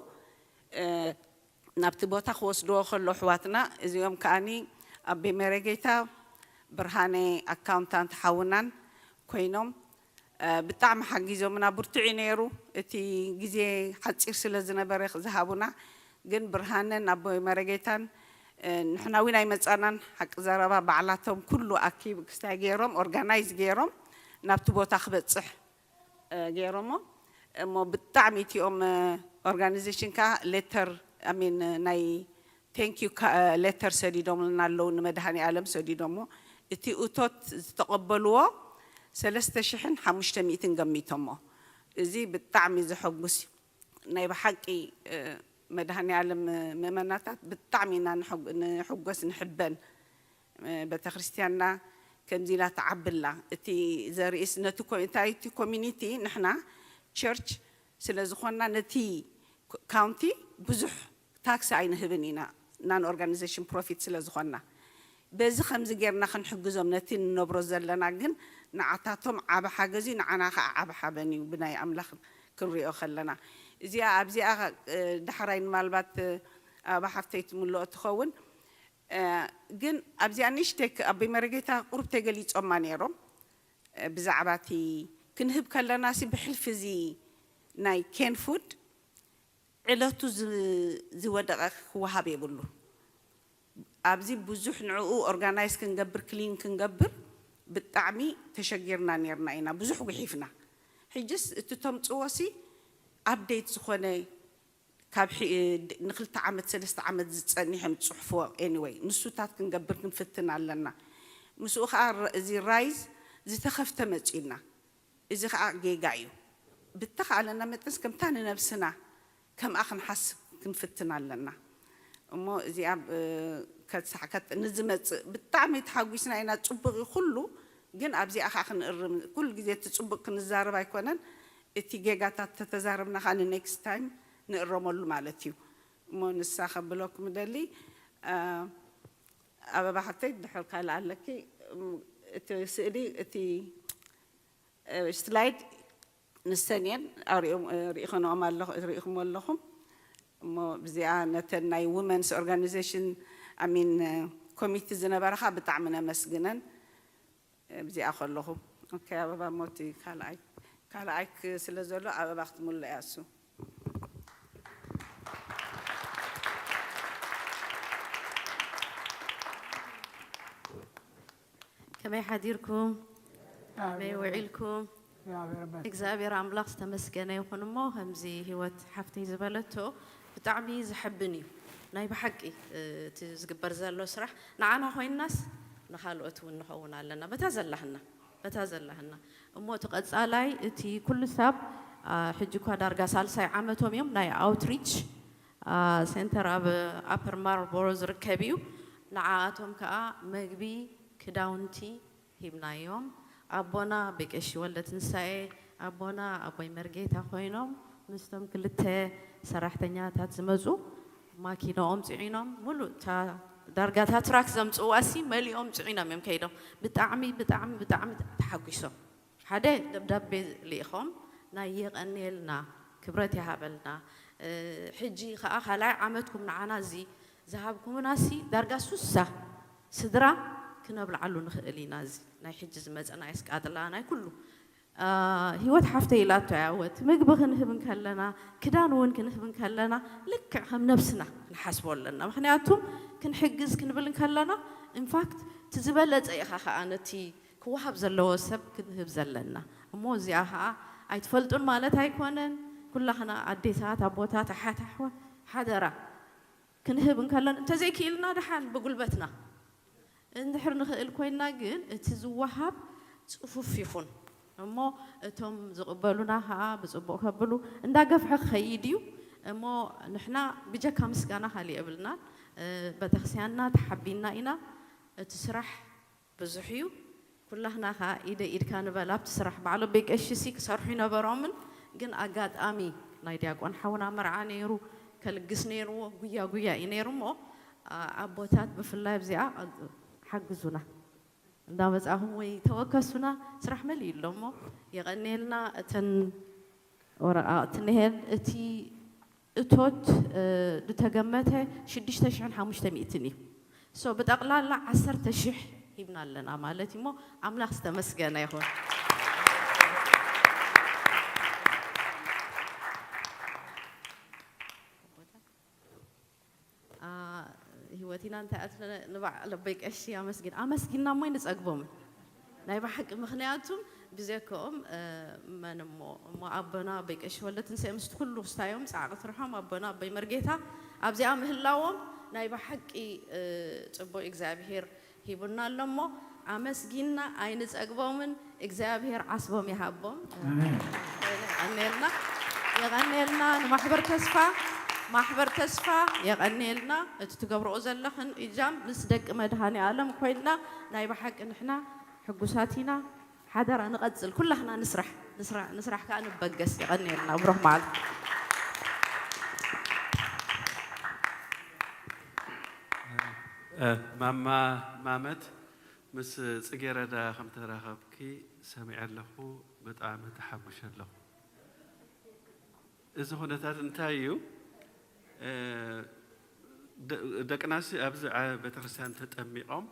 ናብቲ ቦታ ክወስድዎ ከሎ ኣሕዋትና እዚኦም ከኣኒ ኣቤ መረጌታ ብርሃነ ኣካውንታንት ሓውናን ኮይኖም ብጣዕሚ ሓጊዞምና። ብርቱዕ እዩ ነይሩ። እቲ ግዜ ሓፂር ስለ ዝነበረ ዝሃቡና ግን ብርሃነን ኣቦይ መረጌታን ንሕና እውን ኣይመፃናን። ሓቂ ዘረባ ባዕላቶም ኩሉ ኣኪብ ክስታይ ገይሮም ኦርጋናይዝ ገይሮም ናብቲ ቦታ ክበፅሕ ገይሮሞ እሞ ብጣዕሚ እቲኦም ኦርጋናይዜሽን ከዓ ሌተር ኣሚን ናይ ቴንክ ዩ ሌተር ሰዲዶምልና ኣለዉ። ንመድሃኒ ኣለም ሰዲዶሞ እቲ እቶት ዝተቐበልዎ ሰለስተ ሽሕን ሓሙሽተ ሚእትን ገሚቶሞ። እዚ ብጣዕሚ ዘሐጉስ እዩ። ናይ ብሓቂ መድሃኒ ኣለም ምእመናታት ብጣዕሚ ኢና ንሕጎስ ንሕበን። ቤተክርስትያንና ከምዚ ኢላ ትዓብላ እቲ ዘርእስ ነቲ እንታይ እቲ ኮሚኒቲ ንሕና ቸርች ስለ ዝኾንና ነቲ ካውንቲ ብዙሕ ታክሲ ኣይንህብን ኢና ናን ኦርጋናይዜሽን ፕሮፊት ስለ ዝኾንና በዚ ከምዚ ጌርና ክንሕግዞም ነቲ ንነብሮ ዘለና ግን ንዓታቶም ዓቢ ሓገዝ እዩ ንዓና ከዓ ዓቢ ሓበን እዩ ብናይ ኣምላኽ ክንሪኦ ከለና እዚኣ ኣብዚኣ ዳሕራይ ንማልባት ኣባ ሓፍተይ ትምልኦ ትኸውን ግን ኣብዚኣ ንእሽተይ ኣቦይ መረጌታ ቁሩብ ተገሊጾማ ነይሮም ብዛዕባ እቲ ክንህብ ከለና ሲ ብሕልፊ እዚ ናይ ኬን ፉድ ዕለቱ ዝወደቐ ክወሃብ የብሉ ኣብዚ ብዙሕ ንዕኡ ኦርጋናይዝ ክንገብር ክሊን ክንገብር ብጣዕሚ ተሸጊርና ነርና ኢና ብዙሕ ጉሒፍና ሕጅስ እቲ ተምፅዎ ሲ ኣፕዴት ዝኾነ ካብ ንክልተ ዓመት ሰለስተ ዓመት ዝፀኒሖም ዝፅሕፍዎ ኤኒወይ ንሱታት ክንገብር ክንፍትን ኣለና ምስኡ ከዓ እዚ ራይዝ ዝተኸፍተ መፂኡና እዚ ከዓ ጌጋ እዩ ብተኻእለና መጠንስ ከምታ ንነብስና ከምኣ ክንሓስብ ክንፍትን ኣለና እሞ እዚኣ ንዝመፅእ ብጣዕሚ ተሓጒስና ኢና ፅቡቅ እዩ ኩሉ ግን ኣብዚኣ ከዓ ክንእርም ኩሉ ግዜ እቲ ፅቡቅ ክንዛረብ ኣይኮነን እቲ ጌጋታት ተተዛረብና ከዓ ንኔክስት ታይም ንእረመሉ ማለት እዩ እሞ ንሳ ከብለኩም ደሊ ኣበባ ሓፍተይ ድሕር ካልእ ኣለኪ እቲ ስእሊ እቲ ስላይድ ንሰን እየን ሪእኹም ኣለኹም እሞ ብዚኣ ነተን ናይ ውመንስ ኦርጋኒዜሽን ኣሚን ኮሚቲ ዝነበረኻ ብጣዕሚ ነመስግነን ብዚኣ ከለኹ ኣበባ ሞቲ ካልኣይ ካልኣይ ስለ ዘሎ ኣበባ ክትምሎ እያ እሱ ከመይ ሓዲርኩም ከመይ ውዒልኩም እግዚኣብሔር ኣምላኽ ዝተመስገነ ይኹን እሞ ከምዚ ህይወት ሓፍተይ ዝበለቶ ብጣዕሚ ዘሐብን እዩ ናይ ብሓቂ እቲ ዝግበር ዘሎ ስራሕ ንዓና ኮይንናስ ንካልኦት እውን ንኸውን ኣለና በታ ዘላህና በታ ዘላህና እሞ እቲ ቀፃላይ እቲ ኩሉ ሰብ ሕጂ እኳ ዳርጋ ሳልሳይ ዓመቶም እዮም ናይ ኣውትሪች ሴንተር ኣብ ኣፐር ማርቦሮ ዝርከብ እዩ ንዓኣቶም ከዓ መግቢ ክዳውንቲ ሂብናዮም ኣቦና ብቀሺ ወልደ ትንሳኤ ኣቦና ኣቦይ መርጌታ ኮይኖም ምስቶም ክልተ ሰራሕተኛታት ዝመፁ ማኪናኦም ፅዒኖም ሙሉእ እታ ዳርጋታ ትራክ ዘምፅዋሲ መሊኦም ፅዒኖም እዮም ከይዶም ብጣዕሚ ብጣዕሚ ብጣዕሚ ተሓጒሶም ሓደ ደብዳቤ ልኢኾም ናይ የቐንየልና ክብረት ይሃበልና ሕጂ ከዓ ካልኣይ ዓመትኩም ንዓና እዚ ዝሃብኩምና ሲ ዳርጋ ሱሳ ስድራ ክነብልዓሉ ንኽእል ኢና እዚ ናይ ሕጂ ዝመፀና የስቃጥላ ናይ ኩሉ አ፣ ህይወት ሓፍተይ ኢላቶ እያ፣ ወት ምግቢ ክንህብ እንከለና፣ ክዳን እውን ክንህብ እንከለና፣ ልክዕ ከም ነብስና ክንሓስቦ ኣለና። ምኽንያቱም ክንሕግዝ ክንብል እንከለና፣ ኢንፋክት፣ እቲ ዝበለጸ ኢኻ ኸኣ ነቲ ክወሃብ ዘለዎ ሰብ ክንህብ ዘለና። እሞ እዚኣ ኸኣ ኣይትፈልጡን ማለት ኣይኮነን። ኩላኽና ኣዴታት፣ ኣቦታት፣ ኣሓት፣ ኣሕዋት፣ ሓደራ ክንህብ እንከለና፣ እንተዘይክኢልና ደሓን ብጉልበትና፣ እንድሕር ንኽእል ኮይንና ግን እቲ ዝወሃብ ጽፉፍ ይኹን እሞ እቶም ዝቕበሉና ኸኣ ብጽቡቕ ከብሉ እንዳገፍሐ ክኸይድ እዩ። እሞ ንሕና ብጀካ ምስጋና ካሊእ የብልናን። እ፣ ቤተክርስቲያንና ተሓቢንና ኢና። እቲ ስራሕ ብዙሕ እዩ። ኩላህና ኸኣ ኢደ ኢድካ ንበል ኣብቲ ስራሕ። ባዕሎ ቤቀሽሲ ክሰርሑ ይነበሮምን፣ ግን ኣጋጣሚ ናይ ዲያቆን ሓውና መርዓ ነይሩ፣ ከልግስ ነይርዎ፣ ጉያ ጉያ እዩ ነይሩ እሞ፣ ኣ-፣ ኣቦታት ብፍላይ ኣብዚኣ ሓግዙና። እንዳመጻኹም ወይ ተወከሱና፣ ስራሕ መሊኡ ኣሎ እሞ፣ የቐንየልና። እተን ወረቓቕቲ እኒሄን፣ እቲ እቶት፣ እ፣ ዝተገመተ ሽዱሽተ ሽሕን ሓሙሽተ ሚእትን እዩ። ሶ፣ ብጠቕላላ ዓሰርተ ሽሕ ሂብና ኣለና ማለት እዩ እሞ፣ ኣምላኽ ዝተመስገነ ይኹን። አ፣ ህይወቲና እንታይ ኣትነ ንባዕ ለበይ ቀሺ ኣመስጊን። ኣመስጊንና እሞ ኣይንጸግቦምን። ናይ ብሓቂ ምኽንያቱም ብዘከኦም፣ እ፣ መን እሞ፣ እሞ ኣቦና ኣበይ ቀሺ ወልደ ትንሳኤ ምስቲ ኩሉ ክስታዮም ጻዕቂ ስርሖም ኣቦና ኣበይ መርጌታ ኣብዚኣ ምህላዎም ናይ ብሓቂ፣ እ፣ ጽቡቅ እግዚኣብሔር ሂቡና ኣሎ እሞ ኣመስጊንና ኣይንጸግቦምን። እግዚኣብሔር ዓስቦም ይሃቦም። ኣሜን። የቐንየልና፣ የቐንየልና ንማሕበር ተስፋ፣ ማሕበር ተስፋ የቐንየልና። እቲ ትገብርኦ ዘለኽን እጃም ምስ ደቂ መድሃኔ ኣለም ኮይንና ናይ ብሓቂ ንሕና ሕጉሳት ኢና። ሓደራ ንቐጽል፣ ኩላኽና ንስራሕ፣ ንስራ-፣ ንስራሕ ከኣ ንበገስ። የቐንየልና፣ ብሩኽ መዓልቲ። እ፣ ማማ ማመት ምስ ጽጌረዳ ከም ተራኸብኪ ሰሚዐ ኣለኹ፣ ብጣዕሚ ተሓጒሰ ኣለኹ። እዚ ኩነታት እንታይ እዩ? እ፣ ደ-፣ ደቅናሲ ኣብዚ ዓ-፣ ቤተክርስትያን ተጠሚቖም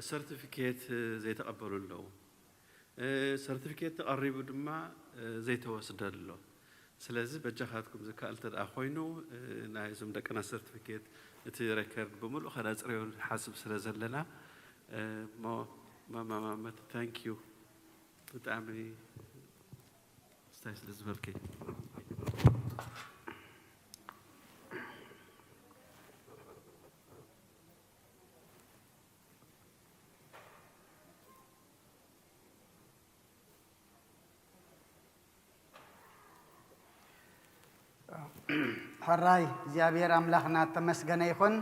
ሰርቲፊኬት ዘይተቐበሉ ኣለዉ። እ፣ ሰርቲፊኬት ተቐሪቡ ድማ፣ እ፣ ዘይተወስደ ኣሎ። ስለዚ በጃኻትኩም ዝከኣል እንተ ደኣ ኮይኑ፣ እ፣ ናይ እዞም ደቅና ሰርቲፊኬት እቲ ሬከርድ ብምሉእ ከነጽርዮ ንሓስብ ስለ ዘለና፣ እ፣ እሞ ማማ ማመት፣ ታንክ ዩ። ብጣዕሚ ስታይ ስለ ዝበልከይ። ሕራይ እግዚኣብሔር ኣምላኽና እተመስገነ ይኹን።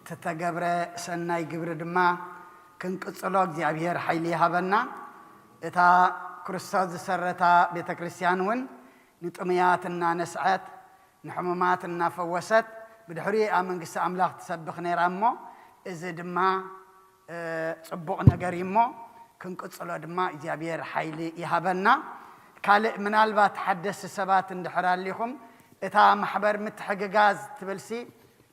እተተገብረ ሰናይ ግብሪ ድማ ክንቅጽሎ እግዚኣብሔር ሓይሊ ይሃበና። እታ ክርስቶስ ዝሰረታ ቤተ ክርስቲያን እውን ንጥሙያት እናነስዐት፣ ንሕሙማት እናፈወሰት፣ ብድሕሪኡ እያ መንግስቲ ኣምላኽ ትሰብኽ ነይራ እሞ፣ እዚ ድማ፣ እ፣ ጽቡቕ ነገር እዩ እሞ፣ ክንቅጽሎ ድማ እግዚኣብሔር ሓይሊ ይሃበና። ካልእ ምናልባት ሓደስቲ ሰባት እንድሕር ኣሊኹም፣ እታ ማሕበር ምትሕግጋዝ ትብልሲ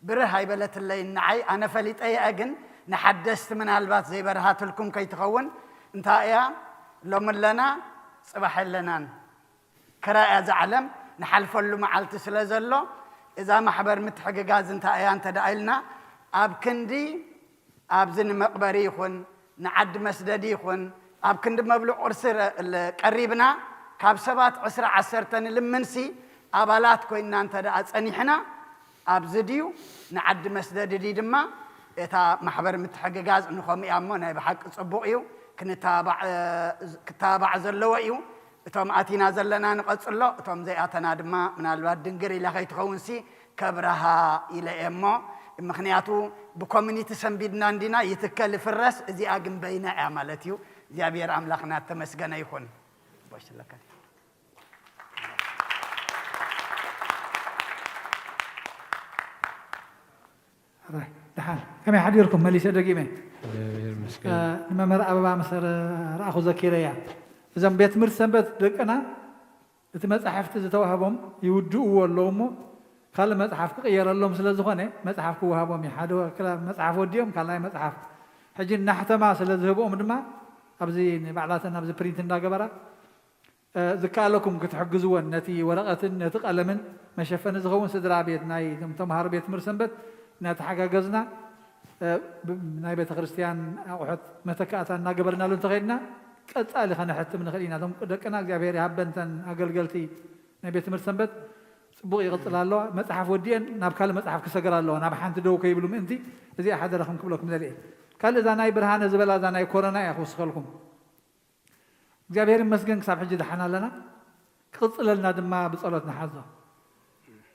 ብርህ ኣይበለትለይን ንዓይ፣ ኣነ ፈሊጠ እየ፣ ግን ንሓደስቲ ምናልባት ዘይበርሃትልኩም ከይትኸውን፣ እንታይ እያ ሎሚ ኣለና ጽባሕ የለናን። ክራይ እያ እዛ ዓለም፣ ንሓልፈሉ መዓልቲ ስለ ዘሎ፣ እዛ ማሕበር ምትሕግጋዝ እንታይ እያ እንተ ደኣ ኢልና፣ ኣብ ክንዲ ኣብዚ ንመቕበሪ ይኹን፣ ንዓዲ መስደዲ ይኹን፣ ኣብ ክንዲ መብልዕ ቁርሲ ረ-፣ ለ-፣ ቀሪብና፣ ካብ ሰባት ዕስራ ዓሰርተ ንልምንሲ፣ ኣባላት ኮይንና እንተ ደኣ ጸኒሕና፣ ኣብዚ ድዩ ንዓዲ መስደዲ ድዩ ድማ፣ እታ ማሕበር ምትሕግጋዝ ንኸምኡ እያ እሞ፣ ናይ ብሓቂ ጽቡቕ እዩ። ክንተባባዕ፣ እ፣ ክተባባዕ ዘለዎ እዩ። እቶም ኣቲና ዘለና ንቐጽሎ፣ እቶም ዘይኣተና ድማ ምናልባት ድንግር ኢላ ከይትኸውንሲ ከብርሃ ኢለ እየ እሞ፣ ምኽንያቱ ብኮሚኒቲ ሰንቢድና እንዲና ይትከል ይፍረስ፣ እዚኣ ግን በይና እያ ማለት እዩ። እግዚኣብሔር ኣምላኽና እተመስገነ ይኹን። ቦሽ ለካ። ሕራይ፣ ደሓን። ከመይ ሓዲርኩም? መሊሰ ደጊመ። እግዚኣብሔር ይመስገን። እ፣ ንመምህር ኣበባ ምስ ረ-፣ ረኣኹ ዘኪረያ። እዞም ቤት ትምህርቲ ሰንበት ደቅና እቲ መጻሕፍቲ ዝተዋህቦም ይውድእዎ ኣለዉ እሞ፣ ካልእ መጽሓፍ ክቕየረሎም ስለ ዝኾነ፣ መጽሓፍ ክወሃቦም እዩ። ሓደ ወ-፣ ክላ-፣ መጽሓፍ ወዲኦም፣ ካልኣይ መጽሓፍ። ሕጂ እናሕተማ ስለ ዝህብኦም ድማ፣ ኣብዚ ንባዕላተን ኣብዚ ፕሪንት እንዳገበራ፣ ዝከኣለኩም ክትሕግዝወን ነቲ ወረቐትን ነቲ ቀለምን መሸፈኒ ዝኸውን ስድራ ቤት ናይ እቶም ተምሃሮ ቤት ትምህርቲ ሰንበት እናተሓጋገዝና፣ ብ-፣ ናይ ቤተ ክርስቲያን ኣቑሑት መተካእታ እናገበርናሉ እንተኸይድና ቀጻሊ ከነሕትም ንኽእል ኢና። እቶም ደቅና እግዚኣብሔር ይሃበን እተን ኣገልገልቲ ናይ ቤት ትምህርቲ ሰንበት ጽቡቕ ይቕጽላ ኣለዋ። መጽሓፍ ወዲኤን ናብ ካልእ መጽሓፍ ክሰገራ ኣለዋ፣ ናብ ሓንቲ ደው ከይብሉ ምእንቲ እዚኣ ሓደራኹም ክብለኩም ደልየ። ካልእ እዛ ናይ ብርሃነ ዝበላ እዛ ናይ ኮሮና እያ ክውስኸልኩም። እግዚኣብሔር ይመስገን ክሳብ ሕጂ ደሓን ኣለና። ክቕጽለልና ድማ ብጸሎት ንሓዞ።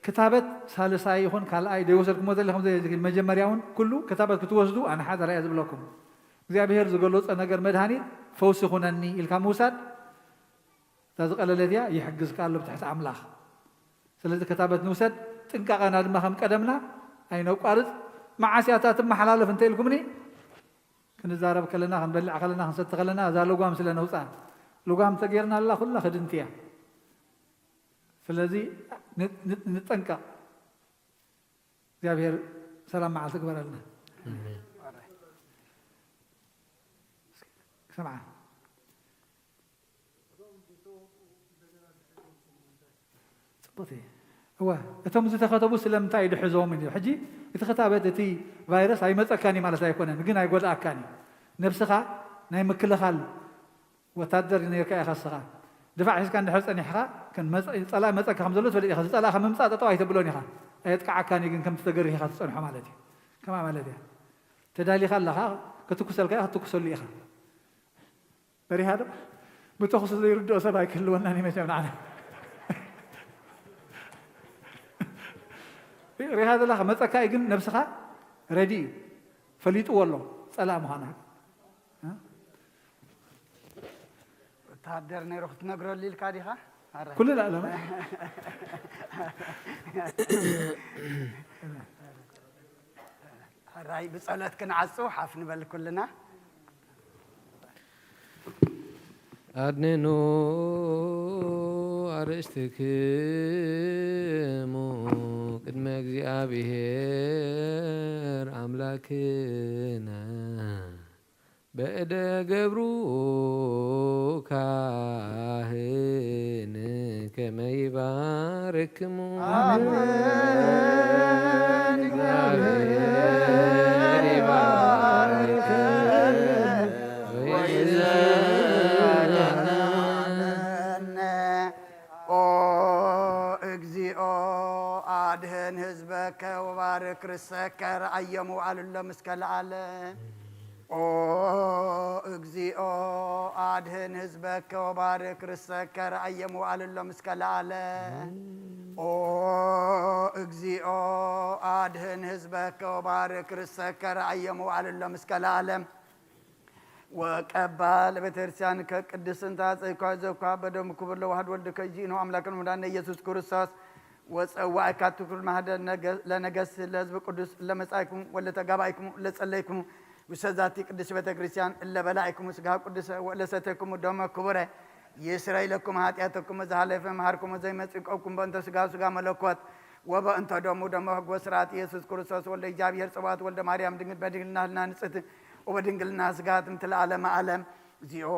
ክታበት ሳልሳይ ይኹን ካልኣይ ዘይወሰድኩሞ ዘለኹም ዘይ-፣ መጀመርያ እውን ኩሉ ክታበት ክትወስዱ ኣነ ሓደራ እየ ዝብለኩም። እግዚኣብሔር ዝገለጾ ነገር መድሃኒት ፈውሲ ይኹነኒ ኢልካ ምውሳድ እታ ዝቐለለት እያ፣ ይሕግዝካ ኣሎ ብትሕቲ ኣምላኽ። ስለዚ ክታበት ንውሰድ፣ ጥንቃቐና ድማ ከም ቀደምና ኣይነቋርጽ። መዓስ እያ እታ ትመሓላለፍ እንተ ኢልኩምኒ፣ ክንዛረብ ከለና፣ ክንበልዕ ከለና፣ ክንሰቲ ከለና እዛ ልጓም ስለ ነውፅኣ፣ ልጓም ተገይርና ኣላ ኩላ ክድንቲ እያ። ስለዚ ን-፣ ን-፣ ንጠንቀቕ። እግዚኣብሔር ሰላም መዓልቲ ግበረልና። ኣሜን። ስምዓ። ጽቡቕ እዩ። እወ፣ እቶም ዝተኸተቡ ስለምንታይ ድሕዞም እዩ? ሕጂ እቲ ክታበት፣ እቲ ቫይረስ ኣይመጸካን እዩ ማለት ኣይኮነን፣ ግን ኣይጎድኣካን እዩ። ነብስኻ ናይ ምክልኻል ወታደር ነርካ ኢኻ። እስኻ ድፋዕ ሒዝካ እንድሕር ጸኒሕካ፣ ከም መጸ-፣ ጸላኢ መጸካ ከም ዘሎ ትፈልጥ ኢኻ። እዚ ጸላኢኻ ምምጻእ ጠጠው ኣይተብሎን ኢኻ። ኣየጥቅዓካን እዩ፣ ግን ከምቲ ተገሪህኻ ትጸንሖ ማለት እዩ። ከማ ማለት እያ። ተዳሊኻ ኣለኻ፣ ክትኩሰልካ እያ፣ ክትኩሰሉ ኢኻ። በሪሃ ዶ? ብተኹሲ ዘይርድኦ ሰብ ኣይክህልወናን እዩ መቸም ንዓና። ሪሃ ዘለኻ መጸካ እዩ፣ ግን ነብስኻ ረዲ እዩ። ፈሊጥዎ ኣሎ ጸላእ ምዃና። ወተሃደር ነይሩ ክትነግረሉ ኢልካ ዲኻ? ኣረ። ኩሉ ለኣለመ። ሕራይ ብጸሎት ክንዓጹ ሓፍ ንበል ኩልና። ኣድንኑ ኣርእስትክሙ ቅድመ እግዚኣብሔር ኣምላክነ በእደ ገብሩ ካህን ከመ ይባርክሙ። ኣሜን። እግዚኣብሔር ይባርክ። ወይዘ-፣ ኦ እግዚኦ አድህን ህዝበከ ወባርክ ርሰከ ረአዮሙ አልሎም እስከ ለዓለም። ኦ እግዚኦ አድህን ህዝበከ ወባርክ ርሰከ ረአየም ወአልሎም እስከ ለዓለም። ኦ እግዚኦ አድህን ህዝበከ ወባርክ ርሰከ ረአየም ወአልሎም እስከ ለዓለም። ወቀባ ለቤተክርስቲያን ከቅድስንታ ጸይኳ ዘኳ በደሙ ክቡር ለዋህድ ወልድ ከይዚኖ አምላክን ሙዳነ ኢየሱስ ክርስቶስ ወጸዋእካ ትኩል ማህደር ነገ-፣ ለነገስ ለህዝብ ቅዱስ ለመጻእኩም ወለተጋባእኩም ለጸለይኩም ውሰት ዛቲ ቅድስት ቤተ ክርስቲያን እለ በላዕኩም ስጋ ቅዱሰ ወእለ ሰተይኩም ደመ ክቡረ ይስረይ ለኩም ኃጢአተኩም ዘሃለፈ መሃርኩም ዘይመጽእ ይቀብኩም በእንተ ስጋ ስጋ መለኮት ወበእንተ ደሙ ደመ ሕጎ ስርዓት ኢየሱስ ክርስቶስ ወልደ እግዚኣብሔር ጽባኦት ወልደ ማርያም ድንግል በድንግልና ህልና ንጽሕት ወበድንግልና ስጋት ምትለ ዓለመ ዓለም። እግዚኦ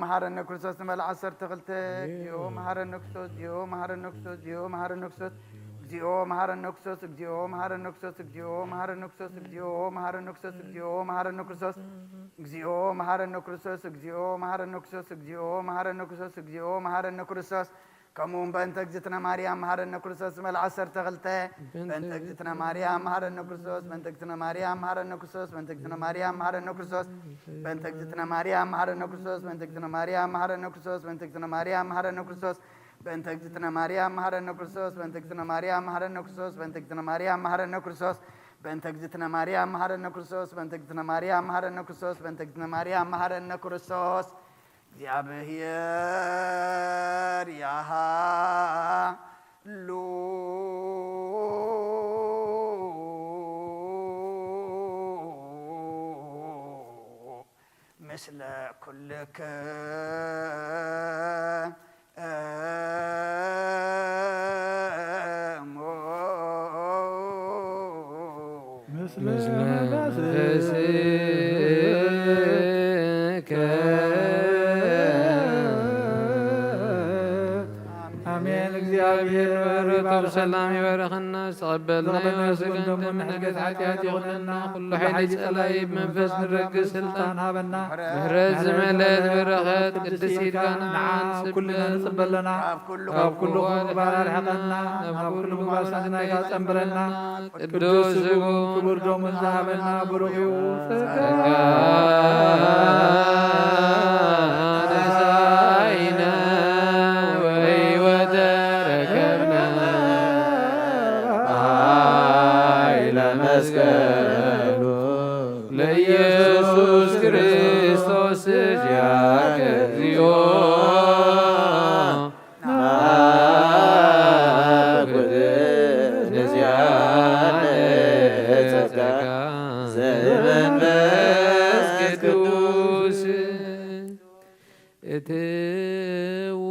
መሐረነ ክርስቶስ ንበል ዓሰርተ ክልተ። እግዚኦ መሐረነ ክርስቶስ፣ እግዚኦ መሐረነ ክርስቶስ፣ እግዚኦ መሐረነ ክርስቶስ፣ እግዚኦ መሐረነ ክርስቶስ፣ እግዚኦ መሐረነ ክርስቶስ፣ እግዚኦ መሐረነ ክርስቶስ፣ እግዚኦ መሐረነ ክርስቶስ፣ እግዚኦ መሐረነ ክርስቶስ፣ እግዚኦ መሐረነ ክርስቶስ፣ እግዚኦ መሐረነ ክርስቶስ፣ እግዚኦ መሐረነ ክርስቶስ፣ እግዚኦ መሐረነ ክርስቶስ። ከምኡ እውን በእንተ እግዝእትነ ማርያም መሐረነ ክርስቶስ ንበል ዓሰርተ ክልተ። በእንተ እግዝእትነ ማርያም መሐረነ ክርስቶስ፣ በእንተ እግዝእትነ ማርያም መሐረነ ክርስቶስ፣ በእንተ እግዝእትነ ማርያም መሐረነ ክርስቶስ፣ በእንተ እግዝእትነ ማርያም መሐረነ ክርስቶስ፣ በእንተ እግዝእትነ ማርያም መሐረነ ክርስቶስ፣ በእንተ እግዝእትነ ማርያም መሐረነ ክርስቶስ፣ በእንተ እግዝእትነ ማርያም መሐረነ ክርስቶስ፣ በእንተ እግዝእትነ ማርያም መሐረነ ክርስቶስ፣ በእንተ እግዝእትነ ማርያም መሐረነ ክርስቶስ፣ በእንተ እግዝእትነ ማርያም መሐረነ ክርስቶስ፣ በእንተ እግዝእትነ ማርያም መሐረነ ክርስቶስ፣ በእንተ እግዝእትነ ማርያም መሐረነ ክርስቶስ። እግዚኣብሔር ያሃሉ ምስለ ኩልክሙ። ምስለ መንፈስከ። ብሰላም ይባርኸና። ዝተቐበልናዮ ስጋን ደሙን ንሕድገት ሓጢኣት ይኹነልና። ኩሉ ሓይሊ ጸላኢ ብመንፈስ ንረግስ ስልጣን ሃበና። ምሕረት ዝመልአት በረኸት ቅድስት ኢድካ ንዓን ኩልና ንጽበለና። ካብ ኩሉ ክፉእ ምግባር ኣርሕቐና። ናብ ኩሉ ምግባር ስንፍና ይጸንብረና። ቅዱስ ስግኡ ክቡር ደሙን ዝሃበና ብሩኽ እዩ። ጸጋ ነሳኢነ ወሕይወተ ረከብነ በኃይለ መስቀሉ ለኢየሱስ ክርስቶስ ዚአከ እግዚኦ። ዘመንፈስ ቅዱስ እትዉ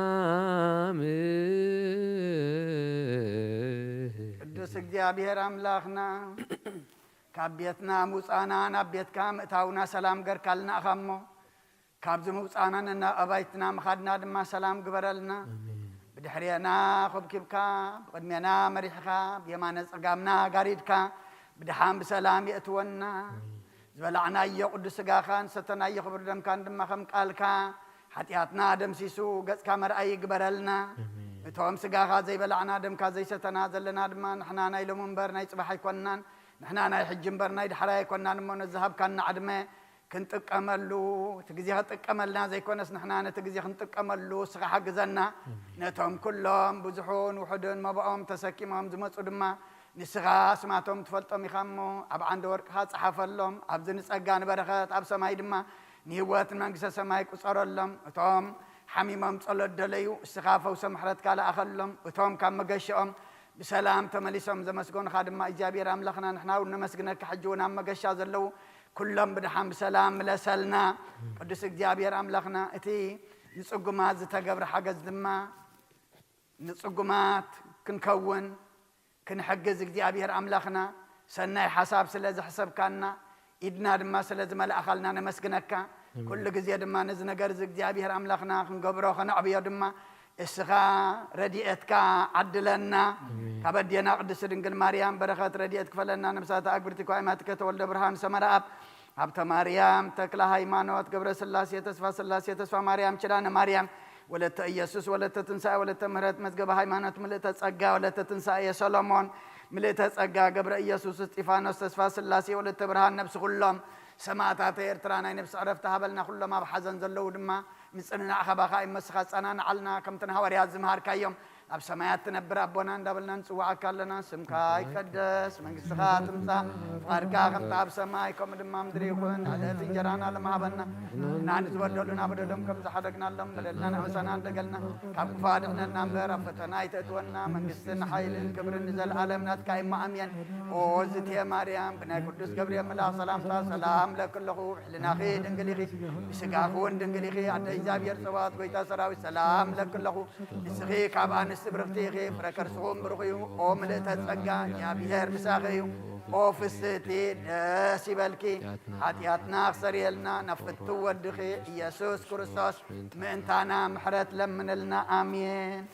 በሰላም። ቅዱስ እግዚኣብሔር ኣምላኽና፣ ካብ ቤትና ምውፃእና ናብ ቤትካ ምእታውና ሰላም ገርካልና ኢኻ እሞ፣ ካብዚ ምውፃእና ነናብ ኣባይትና ምኻድና ድማ ሰላም ግበረልና። ኣሜን። ብድሕሬና ኾብኪብካ፣ ብቕድሜና መሪሕኻ፣ ብየማነ ጸጋምና ጋሪድካ፣ ብድሓን ብሰላም የእትወና። ኣሜን። ዝበላዕናዮ ቅዱስ ስጋኻን ዝሰተናዮ ክቡር ደምካን ድማ ከም ቃልካ ሓጢኣትና ደምሲሱ ገጽካ መርኣይ ይግበረልና። ኣሜን። እቶም ስጋኻ ዘይበላዕና ደምካ ዘይሰተና ዘለና ድማ ንሕና ናይ ሎሚ እምበር ናይ ጽባሕ ኣይኮንናን። ንሕና ናይ ሕጂ እምበር ናይ ዳሕራይ ኣይኮንናን እሞ ነዚ ሃብካና ዕድመ ክንጥቀመሉ፣ እቲ ግዜ ክጥቀመልና ዘይኮነስ ንሕና ነቲ ግዜ ክንጥቀመሉ እስኻ ሓግዘና። ኣሜን። ነቶም ኩሎም ብዙሑን ውሑድን መባኦም ተሰኪሞም ዝመጹ ድማ ንስኻ ስማቶም ትፈልጦም ኢኻ እሞ ኣብ ዓንዲ ወርቅኻ ጸሓፈሎም። ኣብዚ ንጸጋ ንበረኸት ኣብ ሰማይ ድማ ንህይወት ንመንግስተ ሰማይ ቁጸረሎም። እቶም ሓሚሞም ጸሎት ደለዩ እስኻ ፈውሰ ምሕረትካ ለኣኸሎም። እቶም ካብ መገሸኦም ብሰላም ተመሊሶም ዘመስገኑኻ ድማ እግዚኣብሔር ኣምላኽና ንሕና እውን ነመስግነካ። ሕጂ እውን ኣብ መገሻ ዘለዉ ኩሎም ብድሓን ብሰላም ምለሰልና። ቅዱስ እግዚኣብሔር ኣምላኽና እቲ ንጽጉማት ዝተገብረ ሓገዝ ድማ ንጽጉማት ክንከውን ክንሕግዝ እግዚኣብሔር ኣምላኽና ሰናይ ሓሳብ ስለ ዘሕሰብካና ኢድና ድማ ስለ ዝመልኣኻልና ነመስግነካ። ኣሜን። ኩሉ ግዜ ድማ ነዚ ነገር እዚ እግዚኣብሔር ኣምላኽና ክንገብሮ ከነዕብዮ ድማ እስኻ ረድኤትካ ዓድለና። ኣሜን። ካብ ኣዴና ቅድስቲ ድንግል ማርያም በረኸት ረድኤት ክፈለና። ነብሳተ ኣግብርቲ ኳይማትከ ተወልደ ብርሃን ሰመረ ኣብ ሃብተ ማርያም ተክለ ሃይማኖት ገብረ ስላሴ ተስፋ ስላሴ ተስፋ ማርያም ኪዳነ ማርያም ወለተ ኢየሱስ ወለተ ትንሳኤ ወለተ ምህረት መዝገበ ሃይማኖት ምልእተ ጸጋ ወለተ ትንሳኤ ሰሎሞን ምልእተ ጸጋ ገብረ ኢየሱስ እስጢፋኖስ ተስፋ ስላሴ ወለተ ብርሃን ነብሲ ኩሎም ሰማእታት ኤርትራ ናይ ነብሲ ዕረፍቲ ሃበልና። ኩሎም ኣብ ሓዘን ዘለዉ ድማ ምጽንናዕ ካባኻ እዩ። መስኻ ጸናንዓልና። ከምቲ ንሃዋርያት ዝመሃርካዮም ኣብ ሰማያት ትነብር ኣቦና እንዳበልና ንጽውዓካ ኣለና። ስምካ ይቀደስ፣ መንግስትኻ ትምጻእ፣ ፍቓድካ ከምቲ ኣብ ሰማይ ከምኡ ድማ ምድሪ ይኹን። ዕለት እንጀራና ለመሃበና ንሕና ንዝበደሉና በደሎም ከም ዝሓደግናሎም በደልና ንዕሰና እንደገልና ካብ ክፉእ ኣድሕነና እምበር ኣብ ፈተና ኣይተእትወና። መንግስትን ሓይልን ክብርን ንዘለኣለም ናትካ እሞ ኣሜን። ኦ ዝቴ ማርያም ብናይ ቅዱስ ገብርኤል መልኣኽ ሰላምታ ሰላም ለክለኹ። ሕልናኺ ድንግል ኢኺ፣ ብስጋኺ እውን ድንግል ኢኺ። ኣደ እግዚኣብሔር ጸባኦት ጎይታ ሰራዊት ሰላም ለክለኹ። ንስኺ ካብ ኣንስቲ ብርኽቲ ኢኺ፣ ፍረ ከርስኹም ብሩኽ እዩ። ኦ ምልእተ ጸጋ እግዚኣብሔር ምሳኺ እዩ። ኦ ፍስህቲ ደስ ይበልኪ፣ ሓጢኣትና ክሰርየልና ናብ ፍትው ወድኺ ኢየሱስ ክርስቶስ ምእንታና ምሕረት ለምንልና። ኣሜን።